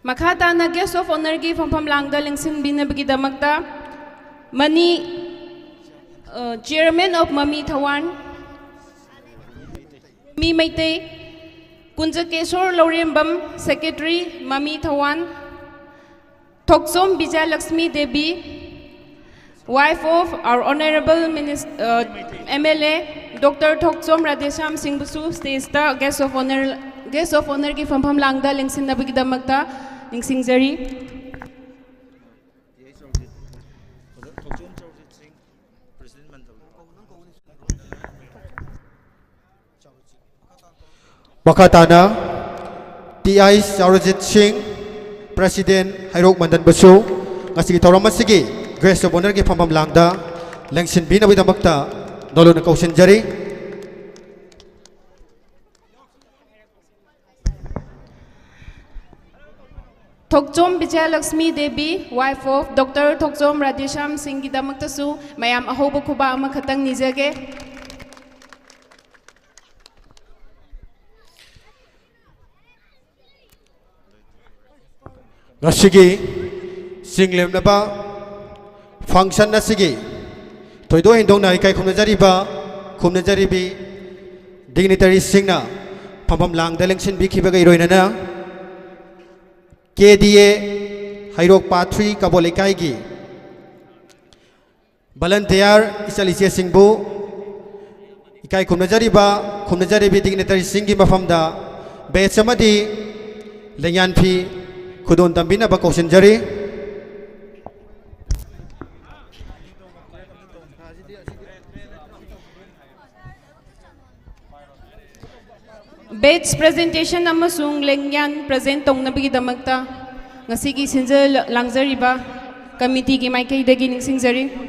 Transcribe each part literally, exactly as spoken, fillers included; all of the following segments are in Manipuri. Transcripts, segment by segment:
ꯃꯈꯥ ꯇꯥꯅ Guest of Honourꯒꯤ ꯐꯝꯐꯝ ꯂꯥꯡꯗ ꯂꯦꯡꯁꯤꯟꯕꯤꯅꯕꯒꯤꯗꯃꯛꯇ ꯃꯅꯤ, ꯑ, Chairman of ꯃꯃꯤ ꯊꯋꯥꯟ, ꯃꯤ ꯃꯩꯇꯩ, ꯀꯨꯟꯖꯀꯦꯁꯣꯔ ꯂꯧꯔꯦꯝꯕꯝ, Secretary, ꯃꯃꯤ ꯊꯋꯥꯟ, ꯊꯣꯛꯆꯣꯝ ꯕꯤꯖꯌꯂꯛꯁꯃꯤ Devi, wife of our honourable minister, uh, M L A, Doctor Thokchom Radheshyam ꯁꯤꯡꯕꯨꯁꯨ stageꯇ Guest of Honour, Guest of Honourꯒꯤ ꯐꯝꯐꯝ ꯂꯥꯡꯗ ꯂꯦꯡꯁꯤꯟꯅꯕꯒꯤꯗꯃꯛꯇ ꯅꯤꯡꯁꯤꯡꯖꯔꯤ꯫ ꯃꯈꯥ ꯇꯥꯅ ꯇꯤ ꯑꯥꯏ ꯆꯥꯎꯔꯖꯤꯠ ꯁꯤꯡ, President ꯍꯩꯔꯣꯛ ꯃꯟꯗꯟꯕꯨꯁꯨ ꯉꯁꯤꯒꯤ ꯊꯧꯔꯝ ꯑꯁꯤꯒꯤ Guest of Honourꯒꯤ ꯐꯝꯐꯝ ꯂꯥꯡꯗ ꯂꯦꯡꯁꯤꯟꯕꯤꯅꯕꯒꯤꯗꯃꯛꯇ ꯅꯣꯂꯨꯛꯅ ꯀꯧꯁꯤꯟꯖꯔꯤ꯫ ꯊꯣꯛꯆꯣꯝ ꯕꯤꯖꯌꯂꯛꯁꯃꯤ ꯗꯦꯕꯤ, wife of Doctor ꯊꯣꯛꯆꯣꯝ ꯔꯥꯙꯦꯁ꯭ꯌꯥꯝ ꯁꯤꯡꯒꯤꯗꯃꯛꯇꯁꯨ ꯃꯌꯥꯝ ꯑꯍꯧꯕ ꯈꯨꯕꯥꯛ ꯑꯃꯈꯛꯇꯪ ꯅꯤꯖꯒꯦ꯫ ꯉꯁꯤꯒꯤ ꯆꯤꯡꯂꯦꯝꯅꯕ function ꯑꯁꯤꯒꯤ ꯊꯣꯏꯗꯣꯛ ꯍꯦꯟꯗꯣꯛꯅ ꯏꯀꯥꯏ ꯈꯨꯝꯅꯖꯔꯤꯕ, ꯈꯨꯝꯅꯖꯔꯤꯕꯤ dignitaryꯁꯤꯡꯅ ꯐꯝꯐꯝ ꯂꯥꯡꯗ ꯂꯦꯡꯁꯤꯟꯕꯤꯈꯤꯕꯒ ꯏꯔꯣꯏꯅꯅ K D A Heirok Part three ꯀꯕꯣ ꯂꯩꯀꯥꯏꯒꯤ volunteer ꯏꯆꯜ ꯏꯆꯦꯁꯤꯡꯕꯨ ꯏꯀꯥꯏ ꯈꯨꯝꯅꯖꯔꯤꯕ, ꯈꯨꯝꯅꯖꯔꯤꯕꯤ dignitaryꯁꯤꯡꯒꯤ ꯃꯐꯝꯗ badge ꯑꯃꯗꯤ ꯂꯦꯡꯌꯥꯟ ꯐꯤ ꯈꯨꯗꯣꯜ ꯇꯝꯕꯤꯅꯕ ꯀꯧꯁꯤꯟꯖꯔꯤ꯫ Badge presentation ꯑꯃꯁꯨꯡ ꯂꯦꯡꯌꯥꯟ present ꯇꯧꯅꯕꯒꯤꯗꯃꯛꯇ ꯉꯁꯤꯒꯤ ꯁꯤꯟꯖ ꯂꯥꯡꯖꯔꯤꯕ committeeꯒꯤ ꯃꯥꯏꯀꯩꯗꯒꯤ ꯅꯤꯡꯁꯤꯡꯖꯔꯤ꯫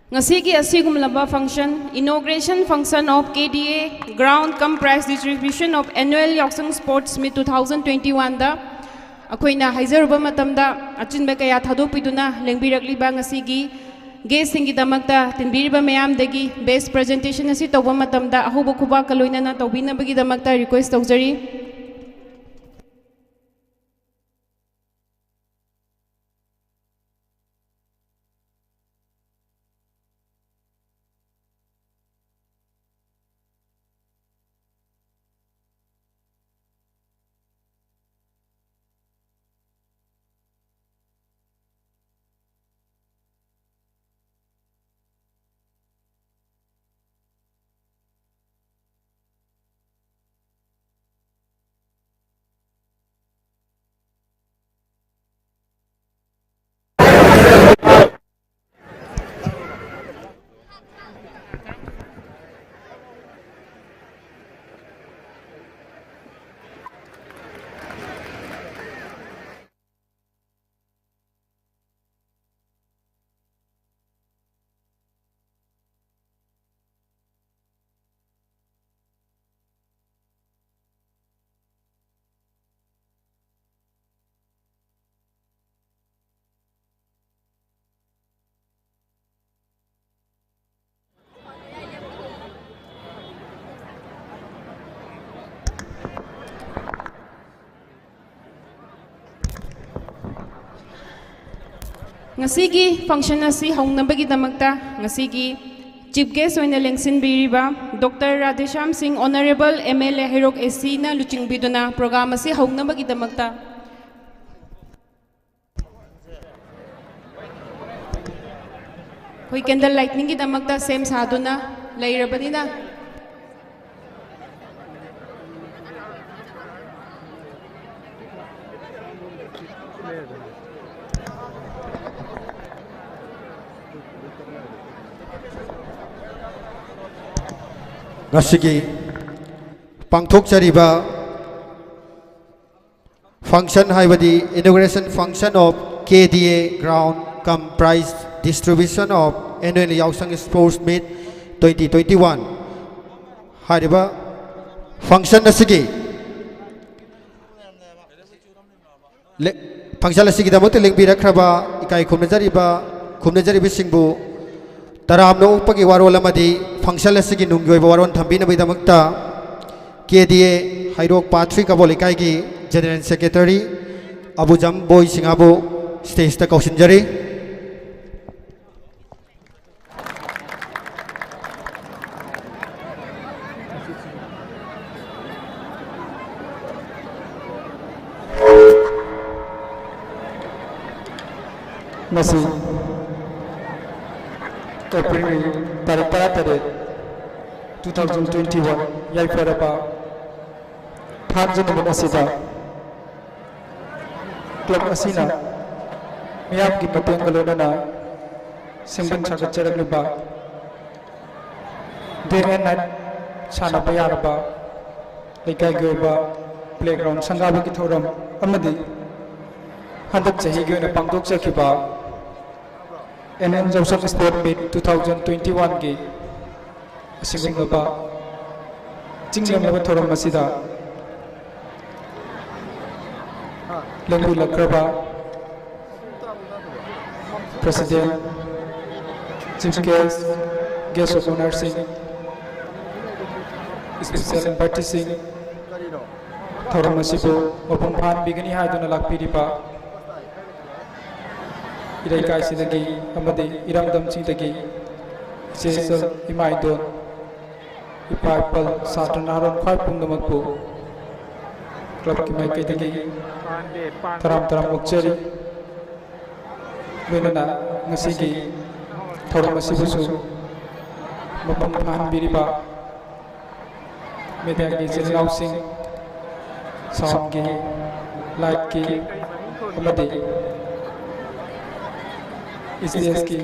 ꯉꯁꯤꯒꯤ ꯑꯁꯤꯒꯨꯝꯂꯕ function, inauguration function of K D A ground cum prize distribution of annual Yaosang Sports Meet two thousand twenty-one ꯗ ꯑꯩꯈꯣꯏꯅ ꯍꯥꯏꯖꯔꯨꯕ ꯃꯇꯝꯗ ꯑꯆꯤꯟꯕ ꯀꯌꯥ ꯊꯥꯗꯣꯛꯄꯤꯗꯨꯅ ꯂꯦꯡꯕꯤꯔꯛꯂꯤꯕ ꯉꯁꯤꯒꯤ guest ꯁꯤꯡꯒꯤꯗꯃꯛꯇ ꯇꯤꯟꯕꯤꯔꯤꯕ ꯃꯌꯥꯝꯗꯒꯤ best presentation ꯑꯁꯤ ꯇꯧꯕ ꯃꯇꯝꯗ ꯑꯍꯧꯕ ꯈꯨꯕꯥꯛꯀ ꯂꯣꯏꯅꯅ ꯇꯧꯕꯤꯅꯕꯒꯤꯗꯃꯛꯇ request ꯇꯧꯖꯔꯤ꯫ ꯉꯁꯤꯒꯤ function ꯑꯁꯤ ꯍꯧꯅꯕꯒꯤꯗꯃꯛꯇ ꯉꯁꯤꯒꯤ chief guest ꯑꯣꯏꯅ ꯂꯦꯡꯁꯤꯟꯕꯤꯔꯤꯕ Doctor Radheshyam Singh, Honorable M L A Heirok A C ꯅ ꯂꯨꯆꯤꯡꯕꯤꯗꯨꯅ program ꯑꯁꯤ ꯍꯧꯅꯕꯒꯤꯗꯃꯛꯇ ꯑꯩꯈꯣꯏ candle lighting ꯒꯤꯗꯃꯛꯇ ꯁꯦꯝ ꯁꯥꯗꯨꯅ ꯂꯩꯔꯕꯅꯤꯅ, ꯉꯁꯤꯒꯤ ꯄꯥꯡꯊꯣꯛꯆꯔꯤꯕ function ꯍꯥꯏꯕꯗꯤ inauguration function of K D A ground cum prize distribution of annual ꯌꯥꯎꯁꯪ sports meet twenty twenty one ꯍꯥꯏꯔꯤꯕ ꯐꯪꯁꯟ ꯑꯁꯤꯒꯤ ꯂꯦ-, ꯐꯪꯁꯟ ꯑꯁꯤꯒꯤꯗꯃꯛꯇ ꯂꯦꯡꯕꯤꯔꯛꯈ꯭ꯔꯕ ꯏꯀꯥꯏ ꯈꯨꯝꯅꯖꯔꯤꯕ, ꯈꯨꯝꯅꯖꯔꯤꯕꯁꯤꯡꯕꯨ ꯇꯔꯥꯝꯅ ꯑꯣꯛꯄꯒꯤ ꯋꯥꯔꯣꯜ ꯑꯃꯗꯤ ꯐꯪꯁꯟ ꯑꯁꯤꯒꯤ ꯅꯨꯡꯒꯤ ꯑꯣꯏꯕ ꯋꯥꯔꯣꯜ ꯊꯝꯕꯤꯅꯕꯒꯤꯗꯃꯛꯇ ꯀꯦ ꯗꯤ ꯑꯦ ꯍꯩꯔꯣꯛ ꯄꯥꯠ ꯊ꯭ꯔꯤ ꯀꯕꯣ ꯂꯩꯀꯥꯏꯒꯤ ꯖꯦꯅꯦꯔꯦꯜ ꯁꯦꯀ꯭ꯔꯦꯇꯔꯤ ꯑꯕꯨꯖꯝ ꯕꯣꯏ ꯁꯤꯡꯍꯕꯨ ꯁ꯭ꯇꯦꯖꯇ ꯀꯧꯁꯤꯟꯖꯔꯤ꯫ ꯉꯁꯤ ꯑꯦꯄ꯭ꯔꯤꯜꯒꯤ ꯇꯥꯔꯤꯛ ꯇꯔꯥꯇꯔꯦꯠ, two thousand twenty one, ꯌꯥꯏꯐꯔꯕ ꯊꯥꯡꯖ ꯅꯨꯃꯤꯠ ꯑꯁꯤꯗ ꯀ꯭ꯂꯕ ꯑꯁꯤꯅ ꯃꯤꯌꯥꯝꯒꯤ ꯃꯇꯦꯡꯒ ꯂꯣꯏꯅꯅ ꯁꯦꯝꯒꯠ ꯁꯥꯒꯠꯆꯔꯛꯂꯤꯕ day and night ꯁꯥꯟꯅꯕ ꯌꯥꯔꯕ ꯂꯩꯀꯥꯏꯒꯤ ꯑꯣꯏꯕ playground ꯁꯪꯒꯥꯕꯒꯤ ꯊꯧꯔꯝ ꯑꯃꯗꯤ ꯍꯟꯗꯛ ꯆꯍꯤꯒꯤ ꯑꯣꯏꯅ ꯄꯥꯡꯊꯣꯛꯆꯈꯤꯕ ꯑꯦꯟ ꯑꯦꯟ ꯌꯥꯎꯁꯪ ꯁ꯭ꯄꯣꯔꯠ ꯃꯤꯠ two thousand twenty one ꯒꯤ ꯑꯁꯤꯒꯨꯝꯂꯕ ꯆꯤꯡ ꯂꯦꯝꯂꯕ ꯊꯧꯔꯝ ꯑꯁꯤꯗ ꯂꯦꯡꯒꯨꯂꯛꯈ꯭ꯔꯕ president, chief guest, guest of honour ꯁꯤꯡ, special invitee ꯁꯤꯡ, ꯊꯧꯔꯝ ꯑꯁꯤꯕꯨ ꯃꯄꯨꯡ ꯐꯥꯍꯟꯕꯤꯒꯅꯤ ꯍꯥꯏꯗꯨꯅ ꯂꯥꯛꯄꯤꯔꯤꯕ ꯏꯔꯩꯀꯥꯏꯁꯤꯗꯒꯤ ꯑꯃꯗꯤ ꯏꯔꯝꯗꯝꯁꯤꯡꯗꯒꯤ ꯏꯆꯦ ꯏꯆꯜ, ꯏꯃꯥ ꯏꯗꯣꯟ, ꯏꯄꯥ ꯏꯄꯜ, ꯁꯥꯇ꯭ꯔ ꯅꯍꯥꯔꯣꯜ ꯈ꯭ꯋꯥꯏ ꯄꯨꯝꯅꯃꯛꯄꯨ ꯀ꯭ꯂꯕꯀꯤ ꯃꯥꯏꯀꯩꯗꯒꯤ ꯇꯔꯥꯝ ꯇꯔꯥꯝ ꯑꯣꯛꯆꯔꯤ꯫ ꯂꯣꯏꯅꯅ ꯉꯁꯤꯒꯤ ꯊꯧꯔꯝ ꯑꯁꯤꯕꯨꯁꯨ ꯃꯄꯨꯡ ꯐꯥꯍꯟꯕꯤꯔꯤꯕ ꯃꯦꯗꯤꯌꯥꯒꯤ ꯏꯆꯤꯜ ꯏꯅꯥꯎꯁꯤꯡ, ꯁꯥꯎꯟꯒꯤ, ꯂꯥꯏꯠꯀꯤ ꯑꯃꯗꯤ ꯁ꯭ꯇꯦꯖꯀꯤ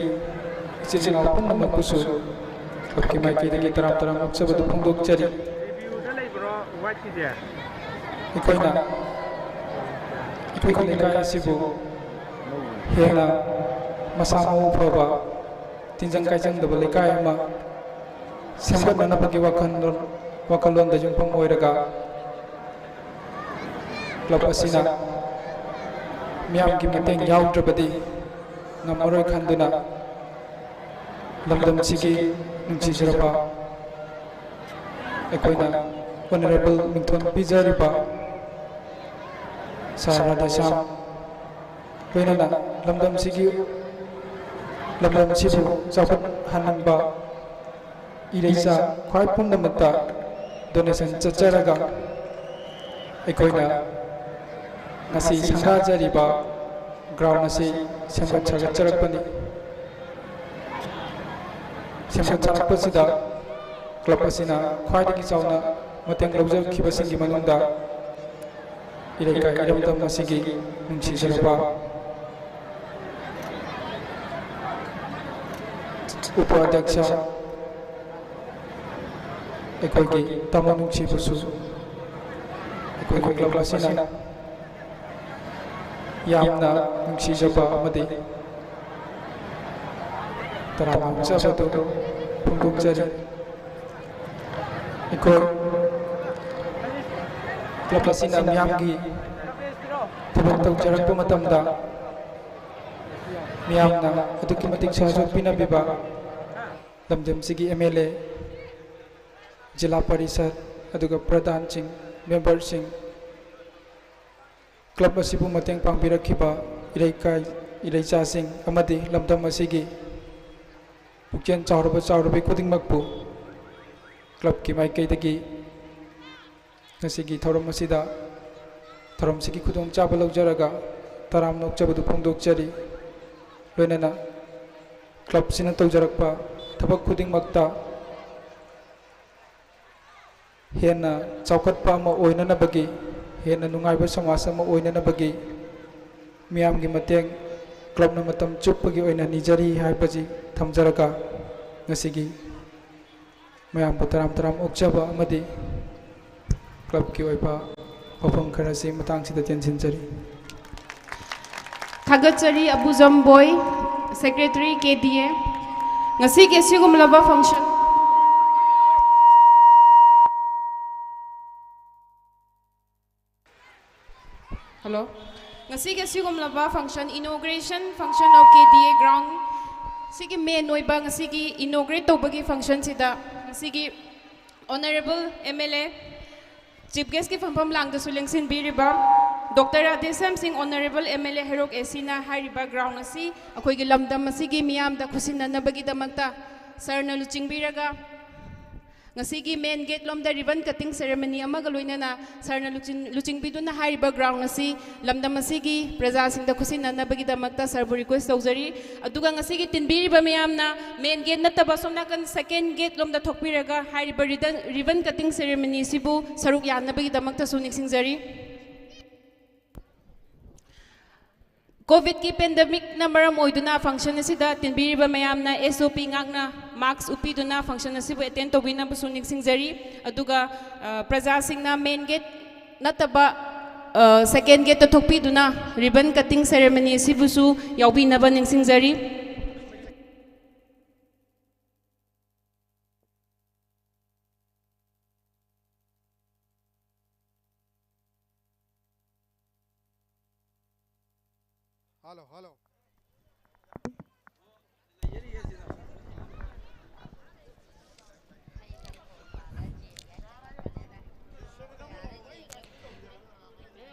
ꯏꯆꯤꯜ ꯏꯅꯥꯎ ꯄꯨꯝꯅꯃꯛꯄꯨꯁꯨ ꯀ꯭ꯂꯕꯀꯤ ꯃꯥꯏꯀꯩꯗꯒꯤ ꯇꯔꯥꯝ ꯇꯔꯥꯝ ꯑꯣꯛꯆꯕꯗꯨ ꯐꯣꯡꯗꯣꯛꯆꯔꯤ꯫ ꯑꯩꯈꯣꯏꯅ ꯑꯩꯈꯣꯏꯒꯤ ꯂꯩꯀꯥꯏ ꯑꯁꯤꯕꯨ ꯍꯦꯟꯅ ꯃꯁꯥ ꯃꯎ ꯐꯕ, ꯇꯤꯟꯖꯪ ꯀꯥꯏꯖꯪꯗꯕ ꯂꯩꯀꯥꯏ ꯑꯃ ꯁꯦꯝꯒꯠꯅꯅꯕꯒꯤ ꯋꯥꯈꯜꯂꯣꯟ, ꯋꯥꯈꯜꯂꯣꯟꯗ ꯌꯨꯝꯐꯝ ꯑꯣꯏꯔꯒ club ꯑꯁꯤꯅ ꯃꯤꯌꯥꯝꯒꯤ ꯃꯇꯦꯡ ꯌꯥꯎꯗ꯭ꯔꯕꯗꯤ ꯉꯝꯃꯔꯣꯏ ꯈꯟꯗꯨꯅ ꯂꯝꯗꯝꯁꯤꯒꯤ ꯅꯨꯡꯁꯤꯖꯔꯕ ꯑꯩꯈꯣꯏꯅ honourable ꯃꯤꯡꯊꯣꯟ ꯄꯤꯖꯔꯤꯕ ꯁꯥꯔ ꯔꯥꯙꯦꯁ꯭ꯌꯥꯝ ꯂꯣꯏꯅꯅ ꯂꯝꯗꯝꯁꯤꯒꯤ, ꯂꯝꯗꯝꯁꯤꯕꯨ ꯆꯥꯎꯈꯠꯍꯟꯅꯤꯡꯕ ꯏꯔꯩꯆꯥ ꯈ꯭ꯋꯥꯏ ꯄꯨꯝꯅꯃꯛꯇ donation ꯆꯠꯆꯔꯒ ꯑꯩꯈꯣꯏꯅ ꯉꯁꯤ ꯁꯪꯒꯥꯖꯔꯤꯕ ground ꯑꯁꯤ ꯁꯦꯝꯒꯠ ꯁꯥꯒꯠꯆꯔꯛꯄꯅꯤ꯫ ꯁꯦꯝꯒꯠ ꯁꯥꯒꯠꯄꯁꯤꯗ club ꯑꯁꯤꯅ ꯈ꯭ꯋꯥꯏꯗꯒꯤ ꯆꯥꯎꯅ ꯃꯇꯦꯡ ꯂꯧꯖꯈꯤꯕꯁꯤꯡꯒꯤ ꯃꯅꯨꯡꯗ ꯏꯔꯩꯀꯥꯏ ꯏꯔꯝꯗꯝ ꯑꯁꯤꯒꯤ ꯅꯨꯡꯁꯤꯖꯔꯕ ꯎꯄꯥꯙ꯭ꯌꯛꯁ ꯑꯩꯈꯣꯏꯒꯤ ꯇꯥꯃꯣ ꯅꯨꯡꯁꯤꯕꯁꯨ ꯑꯩꯈꯣꯏꯒꯤ club ꯑꯁꯤꯅ ꯌꯥꯝꯅ ꯅꯨꯡꯁꯤꯖꯕ ꯑꯃꯗꯤ ꯇꯔꯥꯝꯅ ꯑꯣꯛꯆꯕꯗꯨ ꯐꯣꯡꯗꯣꯛꯆꯔꯤ꯫ ꯑꯩꯈꯣꯏ club ꯑꯁꯤꯅ ꯃꯤꯌꯥꯝꯒꯤ ꯊꯕꯛ ꯇꯧꯖꯔꯛꯄ ꯃꯇꯝꯗ ꯃꯤꯌꯥꯝꯅ ꯑꯗꯨꯛꯀꯤ ꯃꯇꯤꯛ ꯁꯍꯖꯣꯛ ꯄꯤꯅꯕꯤꯕ ꯂꯝꯗꯝꯁꯤꯒꯤ M L A, ꯖꯤꯂꯥ ꯄꯔꯤꯁꯠ, ꯑꯗꯨꯒ ꯄ꯭ꯔꯙꯥꯟꯁꯤꯡ, memberꯁꯤꯡ, club ꯑꯁꯤꯕꯨ ꯃꯇꯦꯡ ꯄꯥꯡꯕꯤꯔꯛꯈꯤꯕ ꯏꯔꯩꯀꯥꯏ, ꯏꯔꯩꯆꯥꯁꯤꯡ ꯑꯃꯗꯤ ꯂꯝꯗꯝ ꯑꯁꯤꯒꯤ ꯄꯨꯛꯆꯦꯜ ꯆꯥꯎꯔꯕ ꯆꯥꯎꯔꯕꯤ ꯈꯨꯗꯤꯡꯃꯛꯄꯨ clubꯀꯤ ꯃꯥꯏꯀꯩꯗꯒꯤ ꯉꯁꯤꯒꯤ ꯊꯧꯔꯝ ꯑꯁꯤꯗ, ꯊꯧꯔꯝꯁꯤꯒꯤ ꯈꯨꯗꯣꯡꯆꯥꯕ ꯂꯧꯖꯔꯒ ꯇꯔꯥꯝꯅ ꯑꯣꯛꯆꯕꯗꯨ ꯐꯣꯡꯗꯣꯛꯆꯔꯤ꯫ ꯂꯣꯏꯅꯅ clubꯁꯤꯅ ꯇꯧꯖꯔꯛꯄ ꯊꯕꯛ ꯈꯨꯗꯤꯡꯃꯛꯇ ꯍꯦꯟꯅ ꯆꯥꯎꯈꯠꯄ ꯑꯃ ꯑꯣꯏꯅꯅꯕꯒꯤ, ꯍꯦꯟꯅ ꯅꯨꯡꯉꯥꯏꯕ ꯁꯃꯥꯖ ꯑꯃ ꯑꯣꯏꯅꯅꯕꯒꯤ ꯃꯤꯌꯥꯝꯒꯤ ꯃꯇꯦꯡ clubꯅ ꯃꯇꯝ ꯆꯨꯞꯄꯒꯤ ꯑꯣꯏꯅ ꯅꯤꯖꯔꯤ ꯍꯥꯏꯕꯁꯤ ꯊꯝꯖꯔꯒ ꯉꯁꯤꯒꯤ ꯃꯌꯥꯝꯕꯨ ꯇꯔꯥꯝ ꯇꯔꯥꯝ ꯑꯣꯛꯆꯕ ꯑꯃꯗꯤ clubꯀꯤ ꯑꯣꯏꯕ ꯋꯥꯐꯝ ꯈꯔꯁꯤ ꯃꯇꯥꯡꯁꯤꯗ ꯇꯦꯟꯁꯤꯟꯖꯔꯤ꯫ ꯊꯥꯒꯠꯆꯔꯤ ꯑꯕꯨꯖꯝꯕꯣꯏ, secretary K D A꯫ ꯉꯁꯤꯒꯤ ꯑꯁꯤꯒꯨꯝꯂꯕ function, hello, ꯉꯁꯤꯒꯤ ꯑꯁꯤꯒꯨꯝꯂꯕ function, inauguration function of K D A ground, ꯁꯤꯒꯤ main ꯑꯣꯏꯕ ꯉꯁꯤꯒꯤ inaugurate ꯇꯧꯕꯒꯤ functionꯁꯤꯗ ꯉꯁꯤꯒꯤ Honourable M L A, Chief Guestꯀꯤ ꯐꯝꯐꯝ ꯂꯥꯡꯗꯁꯨ ꯂꯦꯡꯁꯤꯟꯕꯤꯔꯤꯕ Doctor Radheshyam Singh, Honourable M L A Heirok A Cꯅ ꯍꯥꯏꯔꯤꯕ ground ꯑꯁꯤ ꯑꯩꯈꯣꯏꯒꯤ ꯂꯝꯗꯝ ꯑꯁꯤꯒꯤ ꯃꯤꯌꯥꯝꯗ ꯈꯨꯠꯁꯤꯟꯅꯅꯕꯒꯤꯗꯃꯛꯇ sirꯅ ꯂꯨꯆꯤꯡꯕꯤꯔꯒ ꯉꯁꯤꯒꯤ main gate ꯂꯣꯝꯗ ribbon cutting ceremony ꯑꯃꯒ ꯂꯣꯏꯅꯅ sirꯅ ꯂꯨꯆꯤꯡ-, ꯂꯨꯆꯤꯡꯕꯤꯗꯨꯅ ꯍꯥꯏꯔꯤꯕ ground ꯑꯁꯤ ꯂꯝꯗꯝ ꯑꯁꯤꯒꯤ ꯄ꯭ꯔꯖꯥꯁꯤꯡꯗ ꯈꯨꯠꯁꯤꯟꯅꯅꯕꯒꯤꯗꯃꯛꯇ sirꯕꯨ request ꯇꯧꯖꯔꯤ꯫ ꯑꯗꯨꯒ ꯉꯁꯤꯒꯤ ꯇꯤꯟꯕꯤꯔꯤꯕ ꯃꯤꯌꯥꯝꯅ main gate ꯅꯠꯇꯕ ꯁꯣꯝ ꯅꯥꯀꯟ second gate ꯂꯣꯝꯗ ꯊꯣꯛꯄꯤꯔꯒ ꯍꯥꯏꯔꯤꯕ ribbon, ribbon cutting ceremony ꯑꯁꯤꯕꯨ ꯁꯔꯨꯛ ꯌꯥꯅꯕꯒꯤꯗꯃꯛꯇꯁꯨ ꯅꯤꯡꯁꯤꯡꯖꯔꯤ꯫ Covidꯀꯤ pandemicꯅ ꯃꯔꯝ ꯑꯣꯏꯗꯨꯅ function ꯑꯁꯤꯗ ꯇꯤꯟꯕꯤꯔꯤꯕ ꯃꯌꯥꯝꯅ S O P ꯉꯥꯛꯅ mask ꯎꯞꯄꯤꯗꯨꯅ function ꯑꯁꯤꯕꯨ attend ꯇꯧꯕꯤꯅꯕꯁꯨ ꯅꯤꯡꯁꯤꯡꯖꯔꯤ꯫ ꯑꯗꯨꯒ, ꯑ, ꯄ꯭ꯔꯖꯥꯁꯤꯡꯅ main gate ꯅꯠꯇꯕ, ꯑ, second gateꯇ ꯊꯣꯛꯄꯤꯗꯨꯅ ribbon cutting ceremony ꯑꯁꯤꯕꯨꯁꯨ ꯌꯥꯎꯕꯤꯅꯕ ꯅꯤꯡꯁꯤꯡꯖꯔꯤ꯫ Hello, hello.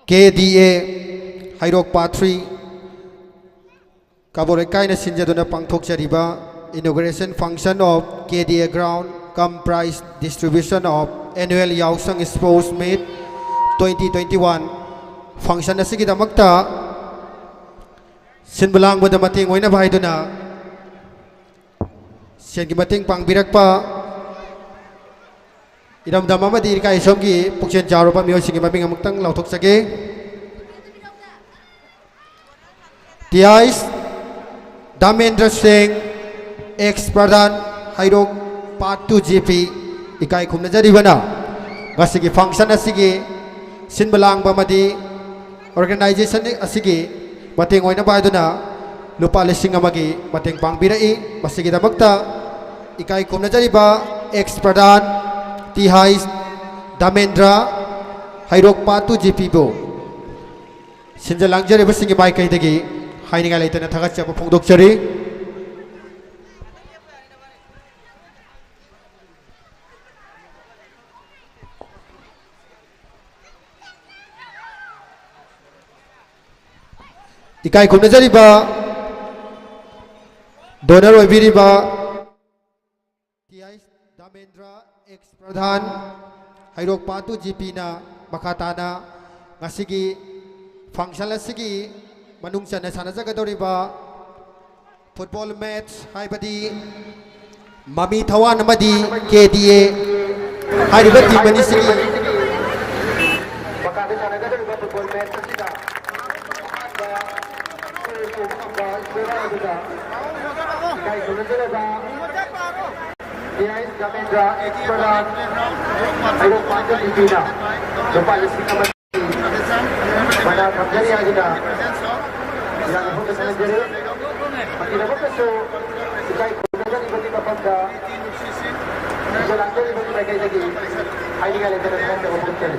K D A Heirok Part three ꯀꯕꯣ ꯂꯩꯀꯥꯏꯅ ꯁꯤꯟꯖꯗꯨꯅ ꯄꯥꯡꯊꯣꯛꯆꯔꯤꯕ inauguration function of K D A ground cum prize distribution of annual Yaosang Sports Meet twenty twenty-one function ꯑꯁꯤꯒꯤꯗꯃꯛꯇ ꯁꯤꯟꯕ ꯂꯥꯡꯕꯗ ꯃꯇꯦꯡ ꯑꯣꯏꯅꯕ ꯍꯥꯏꯗꯨꯅ ꯁꯦꯟꯒꯤ ꯃꯇꯦꯡ ꯄꯥꯡꯕꯤꯔꯛꯄ ꯏꯔꯝꯗꯝ ꯑꯃꯗꯤ ꯏꯀꯥꯏ ꯏꯁꯣꯝꯒꯤ ꯄꯨꯛꯆꯦꯜ ꯆꯥꯎꯔꯕ ꯃꯤꯑꯣꯏꯁꯤꯡꯒꯤ ꯃꯃꯤꯡ ꯑꯃꯨꯛꯇꯪ ꯂꯥꯎꯊꯣꯛꯆꯒꯦ꯫ ꯇꯤꯌꯥꯏꯁ ꯗꯥꯃꯦꯟꯗ꯭ꯔ ꯁꯤꯡ, ex ꯄ꯭ꯔꯙꯥꯟ ꯍꯩꯔꯣꯛ Part two G P, ꯏꯀꯥꯏ ꯈꯨꯝꯅꯖꯔꯤꯕꯅ ꯉꯁꯤꯒꯤ function ꯑꯁꯤꯒꯤ ꯁꯤꯟꯕ ꯂꯥꯡꯕ ꯑꯃꯗꯤ organization ꯑꯁꯤꯒꯤ ꯃꯇꯦꯡ ꯑꯣꯏꯅꯕ ꯍꯥꯏꯗꯨꯅ ꯂꯨꯄꯥ ꯂꯤꯁꯤꯡ ꯑꯃꯒꯤ ꯃꯇꯦꯡ ꯄꯥꯡꯕꯤꯔꯛꯏ꯫ ꯃꯁꯤꯒꯤꯗꯃꯛꯇ ꯏꯀꯥꯏ ꯈꯨꯝꯅꯖꯔꯤꯕ ꯑꯦꯛꯁ ꯄ꯭ꯔꯙꯥꯟ ꯇꯤꯍꯥꯏ ꯙꯃꯦꯟꯗ꯭ꯔ, ꯍꯩꯔꯣꯛ ꯄꯥꯠ ꯇꯨ ꯖꯤ ꯄꯤꯕꯨ ꯁꯤꯟꯖ ꯂꯥꯡꯖꯔꯤꯕꯁꯤꯡꯒꯤ ꯃꯥꯏꯀꯩꯗꯒꯤ ꯍꯥꯏꯅꯤꯡꯉꯥꯏ ꯂꯩꯇꯅ ꯊꯥꯒꯠꯆꯕ ꯐꯣꯡꯗꯣꯛꯆꯔꯤ꯫ ꯏꯀꯥꯏ ꯈꯨꯝꯅꯖꯔꯤꯕ ꯗꯣꯅꯔ ꯑꯣꯏꯕꯤꯔꯤꯕ ꯇꯤꯍꯥꯏ ꯙꯃꯦꯟꯗ꯭ꯔ, ꯑꯦꯛꯁ ꯄ꯭ꯔꯙꯥꯟ, ꯍꯩꯔꯣꯛ ꯄꯥꯠ ꯇꯨ ꯖꯤ ꯄꯤꯅ ꯃꯈꯥ ꯇꯥꯅ ꯉꯁꯤꯒꯤ ꯐꯪꯁꯟ ꯑꯁꯤꯒꯤ ꯃꯅꯨꯡ ꯆꯟꯅ ꯁꯥꯟꯅꯖꯒꯗꯧꯔꯤꯕ ꯐꯨꯠꯕꯣꯜ ꯃꯦꯠꯆ ꯍꯥꯏꯕꯗꯤ ꯃꯃꯤ ꯊꯋꯥꯟ ꯑꯃꯗꯤ ꯀꯦ ꯗꯤ ꯑꯦ ꯍꯥꯏꯔꯤꯕ ꯇꯤꯝ ꯑꯅꯤꯁꯤꯒꯤ ꯃꯈꯥꯗ ꯁꯥꯟꯅꯒꯗꯧꯔꯤꯕ ꯐꯨꯠꯕꯣꯜ ꯃꯦꯠꯆ ꯑꯁꯤꯗ ꯑꯍꯥꯟꯕ ꯒꯣꯜ ꯆꯣꯡꯕ ꯉꯝꯕ ꯁ꯭ꯀꯣꯔꯔ ꯑꯗꯨꯗ ꯏꯀꯥꯏ ꯈꯨꯝꯅꯖꯔꯕ ꯇꯤꯍꯥꯏ ꯙꯃꯦꯟꯗ꯭ꯔ ꯑꯦꯛꯁ ꯄ꯭ꯔꯙꯥꯟ ꯍꯩꯔꯣꯛ ꯄꯥꯠ ꯇꯨ ꯖꯤ ꯄꯤꯅ ꯂꯨꯄꯥ ꯂꯤꯁꯤꯡ ꯑꯃ ꯃꯅꯥ ꯐꯪꯖꯔꯤ ꯍꯥꯏꯗꯨꯅ ꯏꯔꯥꯡ ꯃꯐꯝꯗ ꯈꯪꯍꯟꯖꯔꯤ꯫ ꯃꯁꯤꯗꯃꯛꯇꯁꯨ ꯏꯀꯥꯏ ꯈꯨꯝꯅꯖꯔꯤꯕꯒꯤ ꯃꯐꯝꯗ ꯁꯤꯟꯖ ꯂꯥꯡꯖꯔꯤꯕꯒꯤ ꯃꯥꯏꯀꯩꯗꯒꯤ ꯍꯥꯏꯅꯤꯡꯉꯥꯏ ꯂꯩꯇꯅ ꯊꯥꯒꯠꯆꯕ ꯐꯣꯡꯗꯣꯛꯆꯔꯤ꯫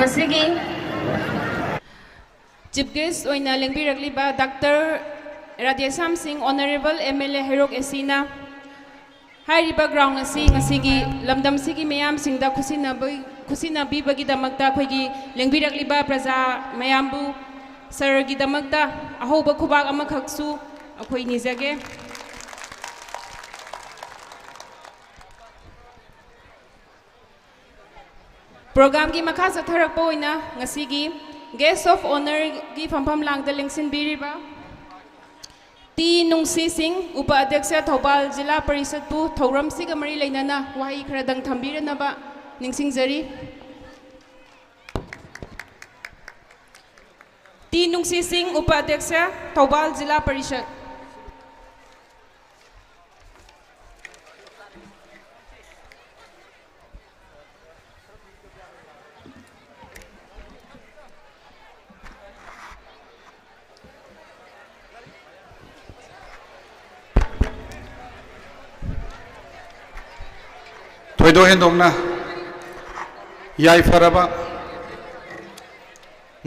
ꯑꯁꯤꯒꯤ ꯆꯤꯐ ꯒꯦꯁ ꯑꯣꯏꯅ ꯂꯦꯡꯕꯤꯔꯛꯂꯤꯕ doctor Radheshyam Singh, honourable M L ꯑꯦ ꯍꯩꯔꯣꯛ ꯑꯦ ꯁꯤꯅ ꯍꯥꯏꯔꯤꯕ ꯒ꯭ꯔꯥꯎꯟ ꯑꯁꯤ ꯉꯁꯤꯒꯤ ꯂꯝꯗꯝꯁꯤꯒꯤ ꯃꯤꯌꯥꯝꯁꯤꯡꯗ ꯈꯨꯠꯁꯤꯟꯅꯕ-, ꯈꯨꯠꯁꯤꯟꯅꯕꯤꯕꯒꯤꯗꯃꯛꯇ ꯑꯩꯈꯣꯏꯒꯤ ꯂꯦꯡꯕꯤꯔꯛꯂꯤꯕ ꯄ꯭ꯔꯖꯥ ꯃꯌꯥꯝꯕꯨ ꯁꯔꯒꯤꯗꯃꯛꯇ ꯑꯍꯧꯕ ꯈꯨꯕꯥꯛ ꯑꯃꯈꯛꯁꯨ ꯑꯩꯈꯣꯏ ꯅꯤꯖꯒꯦ꯫ ꯄ꯭ꯔꯣꯒ꯭ꯔꯥꯝꯒꯤ ꯃꯈꯥ ꯆꯠꯊꯔꯛꯄ ꯑꯣꯏꯅ ꯉꯁꯤꯒꯤ ꯒꯦꯁ ꯑꯣꯐ ꯑꯣꯅꯔꯒꯤ ꯐꯝꯐꯝ ꯂꯥꯡꯗ ꯂꯦꯡꯁꯤꯟꯕꯤꯔꯤꯕ ꯇꯤ ꯅꯨꯡꯁꯤ ꯁꯤꯡ, ꯎꯄ ꯑꯗ꯭ꯌꯛꯁ ꯊꯧꯕꯥꯜ ꯖꯤꯂꯥ ꯄꯔꯤꯁꯠꯄꯨ ꯊꯧꯔꯝꯁꯤꯒ ꯃꯔꯤ ꯂꯩꯅꯅ ꯋꯥꯍꯩ ꯈꯔꯗꯪ ꯊꯝꯕꯤꯔꯅꯕ ꯅꯤꯡꯁꯤꯡꯖꯔꯤ꯫ ꯇꯤ ꯅꯨꯡꯁꯤ ꯁꯤꯡ, ꯎꯄ ꯑꯗ꯭ꯌꯛꯁ ꯊꯧꯕꯥꯜ ꯖꯤꯂꯥ ꯄꯔꯤꯁꯠ꯫ ꯊꯣꯏꯗꯣꯛ ꯍꯦꯟꯗꯣꯛꯅ ꯌꯥꯏꯐꯔꯕ,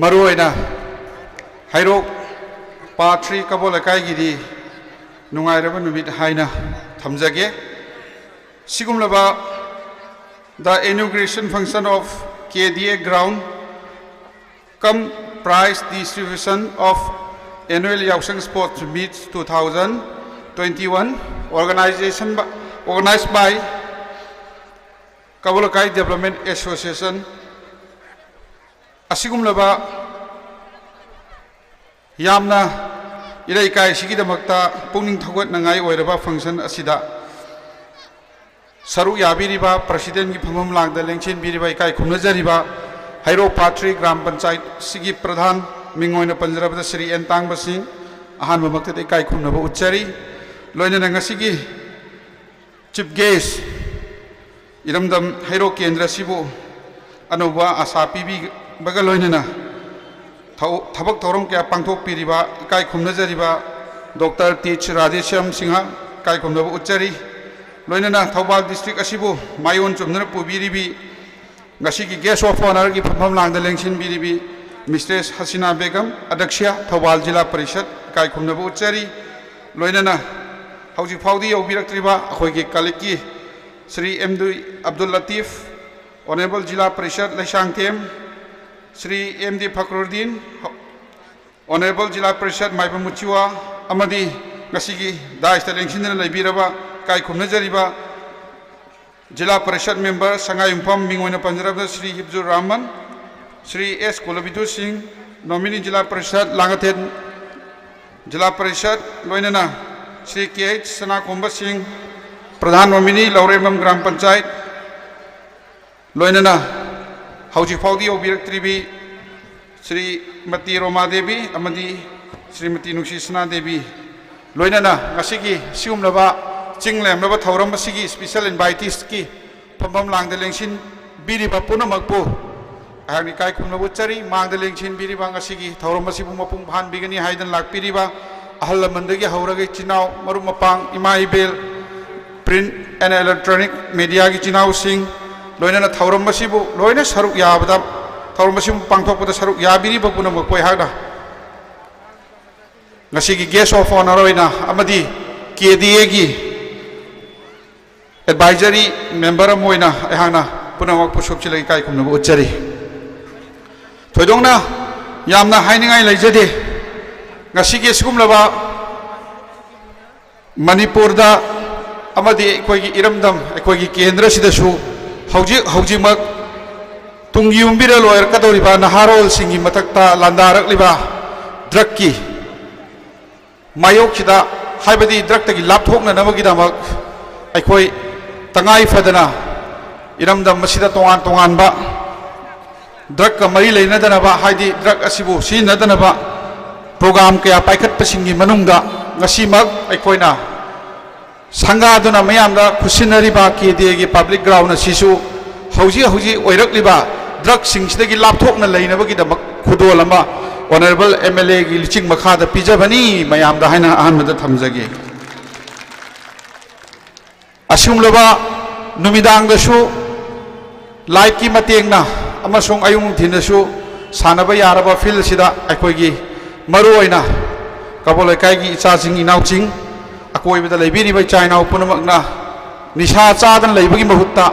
ꯃꯔꯨꯑꯣꯏꯅ ꯍꯩꯔꯣꯛ ꯄꯥꯔꯠ ꯊ꯭ꯔꯤ ꯀꯕꯣ ꯂꯩꯀꯥꯏꯒꯤꯗꯤ ꯅꯨꯡꯉꯥꯏꯔꯕ ꯅꯨꯃꯤꯠ ꯍꯥꯏꯅ ꯊꯝꯖꯒꯦ꯫ ꯁꯤꯒꯨꯝꯂꯕ the inauguration function of K D A ground cum prize distribution of annual Yaosang Sports Meets two thousand twenty-one organization by, organized by Kabolakai Development Association ꯑꯁꯤꯒꯨꯝꯂꯕ ꯌꯥꯝꯅ ꯏꯔꯩꯀꯥꯏ ꯑꯁꯤꯒꯤꯗꯃꯛꯇ ꯄꯨꯛꯅꯤꯡ ꯊꯧꯒꯠꯅꯉꯥꯏ ꯑꯣꯏꯔꯕ function ꯑꯁꯤꯗ ꯁꯔꯨꯛ ꯌꯥꯕꯤꯔꯤꯕ, ꯄ꯭ꯔꯁꯤꯗꯦꯟꯒꯤ ꯐꯝꯐꯝ ꯂꯥꯡꯗ ꯂꯦꯡꯁꯤꯟꯕꯤꯔꯤꯕ ꯏꯀꯥꯏ ꯈꯨꯝꯅꯖꯔꯤꯕ ꯍꯩꯔꯣꯛ ꯄꯥꯔꯠ ꯊ꯭ꯔꯤ ꯒ꯭ꯔꯥꯝ ꯄꯟꯆꯥꯌꯠ ꯑꯁꯤꯒꯤ ꯄ꯭ꯔꯙꯥꯟ, ꯃꯤꯡ ꯑꯣꯏꯅ ꯄꯟꯖꯔꯕꯗ ꯁ꯭ꯔꯤ ꯑꯦꯟ ꯇꯥꯡꯕ ꯁꯤꯡ, ꯑꯍꯥꯟꯕꯃꯛꯇꯗ ꯏꯀꯥꯏ ꯈꯨꯝꯅꯕ ꯎꯠꯆꯔꯤ꯫ ꯂꯣꯏꯅꯅ ꯉꯁꯤꯒꯤ ꯆꯤꯐ ꯒꯦꯁ, ꯏꯔꯝꯗꯝ ꯍꯩꯔꯣꯛ ꯀꯦꯟꯗ꯭ꯔ ꯑꯁꯤꯕꯨ ꯑꯅꯧꯕ ꯑꯥꯁꯥ ꯄꯤꯕꯤꯕꯒ ꯂꯣꯏꯅꯅ ꯊꯧ-, ꯊꯕꯛ ꯊꯧꯔꯝ ꯀꯌꯥ ꯄꯥꯡꯊꯣꯛꯄꯤꯔꯤꯕ ꯏꯀꯥꯏ ꯈꯨꯝꯅꯖꯔꯤꯕ ꯗꯣꯛꯇꯔ ꯇꯦꯖ ꯔꯥꯙꯦꯁ꯭ꯌꯥꯝ ꯁꯤꯡꯍ ꯏꯀꯥꯏ ꯈꯨꯝꯅꯕ ꯎꯠꯆꯔꯤ꯫ ꯂꯣꯏꯅꯅ ꯊꯧꯕꯥꯜ ꯗꯤꯁꯇ꯭ꯔꯤꯛ ꯑꯁꯤꯕꯨ ꯃꯥꯏꯑꯣꯟ ꯆꯨꯝꯗꯨꯅ ꯄꯨꯕꯤꯔꯤꯕꯤ ꯉꯁꯤꯒꯤ guest of honourꯒꯤ ꯐꯝꯐꯝ ꯂꯥꯡꯗ ꯂꯦꯡꯁꯤꯟꯕꯤꯔꯤꯕꯤ Mistress ꯍꯁꯤꯅꯥ ꯕꯦꯒꯝ, ꯑꯗ꯭ꯌꯛꯁ ꯊꯧꯕꯥꯜ ꯖꯤꯂꯥ ꯄꯔꯤꯁꯠ, ꯏꯀꯥꯏ ꯈꯨꯝꯅꯕ ꯎꯠꯆꯔꯤ꯫ ꯂꯣꯏꯅꯅ ꯍꯧꯖꯤꯛ ꯐꯥꯎꯗꯤ ꯌꯧꯕꯤꯔꯛꯇ꯭ꯔꯤꯕ ꯑꯩꯈꯣꯏꯒꯤ ꯀꯂꯤꯛꯀꯤ Shri M D Abdul Latif, honourable zila parishad Leisangthem, Shri M D Fakhruddin, honourable zila parishad Maibam Muchiwa ꯑꯃꯗꯤ ꯉꯁꯤꯒꯤ ꯗꯥꯏꯁꯇ ꯂꯦꯡꯁꯤꯟꯗꯨꯅ ꯂꯩꯕꯤꯔꯕ ꯏꯀꯥꯏ ꯈꯨꯝꯅꯖꯔꯤꯕ ꯖꯤꯂꯥ ꯄꯔꯤꯁꯠ ꯃꯦꯝꯕꯔ ꯁꯉꯥꯏꯌꯨꯝꯐꯝ ꯃꯤꯡ ꯑꯣꯏꯅ ꯄꯟꯖꯔꯕꯗ ꯁ꯭ꯔꯤ ꯍꯤꯞꯖꯨꯔ ꯔꯍꯃꯟ, ꯁ꯭ꯔꯤ ꯑꯦꯁ ꯀꯨꯂꯕꯤꯗꯨ ꯁꯤꯡ, ꯅꯣꯃꯤꯅꯤ ꯖꯤꯂꯥ ꯄꯔꯤꯁꯠ ꯂꯥꯡꯉꯊꯦꯜ ꯖꯤꯂꯥ ꯄꯔꯤꯁꯠ, ꯂꯣꯏꯅꯅ ꯁ꯭ꯔꯤ ꯀꯦ ꯑꯩꯆ ꯁꯅꯥꯀꯣꯝꯕ ꯁꯤꯡ, ꯄ꯭ꯔꯙꯥꯟ ꯅꯣꯃꯤꯅꯤ ꯂꯧꯔꯦꯝꯕꯝ ꯒ꯭ꯔꯥꯝ ꯄꯟꯆꯥꯌꯠ, ꯂꯣꯏꯅꯅ ꯍꯧꯖꯤꯛ ꯐꯥꯎꯗꯤ ꯌꯧꯕꯤꯔꯛꯇ꯭ꯔꯤꯕꯤ ꯁ꯭ꯔꯤꯃꯇꯤ ꯔꯣꯃꯥ ꯗꯦꯕꯤ ꯑꯃꯗꯤ ꯁ꯭ꯔꯤꯃꯇꯤ ꯅꯨꯡꯁꯤ ꯁꯅꯥ ꯗꯦꯕꯤ, ꯂꯣꯏꯅꯅ ꯉꯁꯤꯒꯤ ꯁꯤꯒꯨꯝꯂꯕ ꯆꯤꯡ ꯂꯦꯝꯂꯕ ꯊꯧꯔꯝ ꯑꯁꯤꯒꯤ special inviteesꯀꯤ ꯐꯝꯐꯝ ꯂꯥꯡꯗ ꯂꯦꯡꯁꯤꯟꯕꯤꯔꯤꯕ ꯄꯨꯝꯅꯃꯛꯄꯨ ꯑꯩꯍꯥꯛꯅ ꯏꯀꯥꯏ ꯈꯨꯝꯅꯕ ꯎꯠꯆꯔꯤ꯫ ꯃꯥꯡꯗ ꯂꯦꯡꯁꯤꯟꯕꯤꯔꯤꯕ, ꯉꯁꯤꯒꯤ ꯊꯧꯔꯝ ꯑꯁꯤꯕꯨ ꯃꯄꯨꯡ ꯐꯥꯍꯟꯕꯤꯒꯅꯤ ꯍꯥꯏꯗꯨꯅ ꯂꯥꯛꯄꯤꯔꯤꯕ ꯑꯍꯜ ꯂꯃꯟꯗꯒꯤ ꯍꯧꯔꯒ ꯏꯆꯤꯟ ꯏꯅꯥꯎ, ꯃꯔꯨꯞ ꯃꯄꯥꯡ, ꯏꯃꯥ ꯏꯕꯦꯜ, print and electronic mediaꯒꯤ ꯏꯆꯤꯟ ꯏꯅꯥꯎꯁꯤꯡ, ꯂꯣꯏꯅꯅ ꯊꯧꯔꯝ ꯑꯁꯤꯕꯨ ꯂꯣꯏꯅ ꯁꯔꯨꯛ ꯌꯥꯕꯗ, ꯊꯧꯔꯝ ꯑꯁꯤꯕꯨ ꯄꯥꯡꯊꯣꯛꯄꯗ ꯁꯔꯨꯛ ꯌꯥꯕꯤꯔꯤꯕ ꯄꯨꯝꯅꯃꯛꯄꯨ ꯑꯩꯍꯥꯛꯅ ꯉꯁꯤꯒꯤ guest of honour ꯑꯣꯏꯅ ꯑꯃꯗꯤ ꯀꯦ ꯗꯤ ꯑꯦꯒꯤ advisory member ꯑꯃ ꯑꯣꯏꯅ ꯑꯩꯍꯥꯛꯅ ꯄꯨꯝꯅꯃꯛꯄꯨ ꯁꯨꯞꯆꯤꯜꯂꯒ ꯏꯀꯥꯏ ꯈꯨꯝꯅꯕ ꯎꯠꯆꯔꯤ꯫ ꯊꯣꯏꯗꯣꯛꯅ ꯌꯥꯝꯅ ꯍꯥꯏꯅꯤꯡꯉꯥꯏ ꯂꯩꯖꯗꯦ꯫ ꯉꯁꯤꯒꯤ ꯑꯁꯤꯒꯨꯝꯂꯕ ꯃꯅꯤꯄꯨꯔꯗ ꯑꯃꯗꯤ ꯑꯩꯈꯣꯏꯒꯤ ꯏꯔꯝꯗꯝ, ꯑꯩꯈꯣꯏꯒꯤ ꯀꯦꯟꯗ꯭ꯔꯁꯤꯗꯁꯨ ꯍꯧꯖꯤꯛ ꯍꯧꯖꯤꯛꯃꯛ ꯇꯨꯡꯒꯤ ꯌꯨꯝꯕꯤꯔ ꯂꯣꯏꯔꯛꯀꯗꯧꯔꯤꯕ ꯅꯍꯥꯔꯣꯜꯁꯤꯡꯒꯤ ꯃꯊꯛꯇ ꯂꯥꯟꯗꯥꯔꯛꯂꯤꯕ ꯗ꯭ꯔꯛꯀꯤ ꯃꯥꯌꯣꯛꯁꯤꯗ, ꯍꯥꯏꯕꯗꯤ ꯗ꯭ꯔꯛꯇꯒꯤ ꯂꯥꯞꯊꯣꯛꯅꯅꯕꯒꯤꯗꯃꯛ ꯑꯩꯈꯣꯏ ꯇꯉꯥꯏ ꯐꯗꯅ ꯏꯔꯝꯗꯝ ꯑꯁꯤꯗ ꯇꯣꯉꯥꯟ ꯇꯣꯉꯥꯟꯕ ꯗ꯭ꯔꯛꯀ ꯃꯔꯤ ꯂꯩꯅꯗꯅꯕ, ꯍꯥꯏꯗꯤ ꯗ꯭ꯔꯛ ꯑꯁꯤꯕꯨ ꯁꯤꯖꯤꯟꯅꯗꯅꯕ ꯄ꯭ꯔꯣꯒ꯭ꯔꯥꯝ ꯀꯌꯥ ꯄꯥꯏꯈꯠꯄꯁꯤꯡꯒꯤ ꯃꯅꯨꯡꯗ ꯉꯁꯤꯃꯛ ꯑꯩꯈꯣꯏꯅ ꯁꯪꯒꯥꯗꯨꯅ ꯃꯌꯥꯝꯗ ꯈꯨꯠꯁꯤꯟꯅꯔꯤꯕ ꯀꯦ ꯗꯤ ꯑꯦꯒꯤ ꯄꯕ꯭ꯂꯤꯛ ꯒ꯭ꯔꯥꯎꯟ ꯑꯁꯤꯁꯨ ꯍꯧꯖꯤꯛ ꯍꯧꯖꯤꯛ ꯑꯣꯏꯔꯛꯂꯤꯕ ꯗ꯭ꯔꯛꯁꯤꯡꯁꯤꯗꯒꯤ ꯂꯥꯞꯊꯣꯛꯅ ꯂꯩꯅꯕꯒꯤꯗꯃꯛ ꯈꯨꯗꯣꯜ ꯑꯃ ꯑꯣꯅꯔꯦꯕꯜ ꯑꯦꯝ ꯑꯦꯜ ꯑꯦꯒꯤ ꯂꯨꯆꯤꯡ ꯃꯈꯥꯗ ꯄꯤꯖꯕꯅꯤ ꯃꯌꯥꯝꯗ ꯍꯥꯏꯅ ꯑꯍꯥꯟꯕꯗ ꯊꯝꯖꯒꯦ꯫ ꯑꯁꯤꯒꯨꯝꯂꯕ ꯅꯨꯃꯤꯗꯥꯡꯗꯁꯨ ꯂꯥꯏꯠꯀꯤ ꯃꯇꯦꯡꯅ ꯑꯃꯁꯨꯡ ꯑꯌꯨꯛ ꯅꯨꯡꯊꯤꯜꯗꯁꯨ ꯁꯥꯟꯅꯕ ꯌꯥꯔꯕ ꯐꯤꯜꯁꯤꯗ ꯑꯩꯈꯣꯏꯒꯤ ꯃꯔꯨꯑꯣꯏꯅ ꯀꯕꯣ ꯂꯩꯀꯥꯏꯒꯤ ꯏꯆꯥꯁꯤꯡ ꯏꯅꯥꯎꯁꯤꯡ, ꯑꯀꯣꯏꯕꯗ ꯂꯩꯕꯤꯔꯤꯕ ꯏꯆꯥ ꯏꯅꯥꯎ ꯄꯨꯝꯅꯃꯛꯅ ꯅꯤꯁꯥ ꯆꯥꯗꯅ ꯂꯩꯕꯒꯤ ꯃꯍꯨꯠꯇ,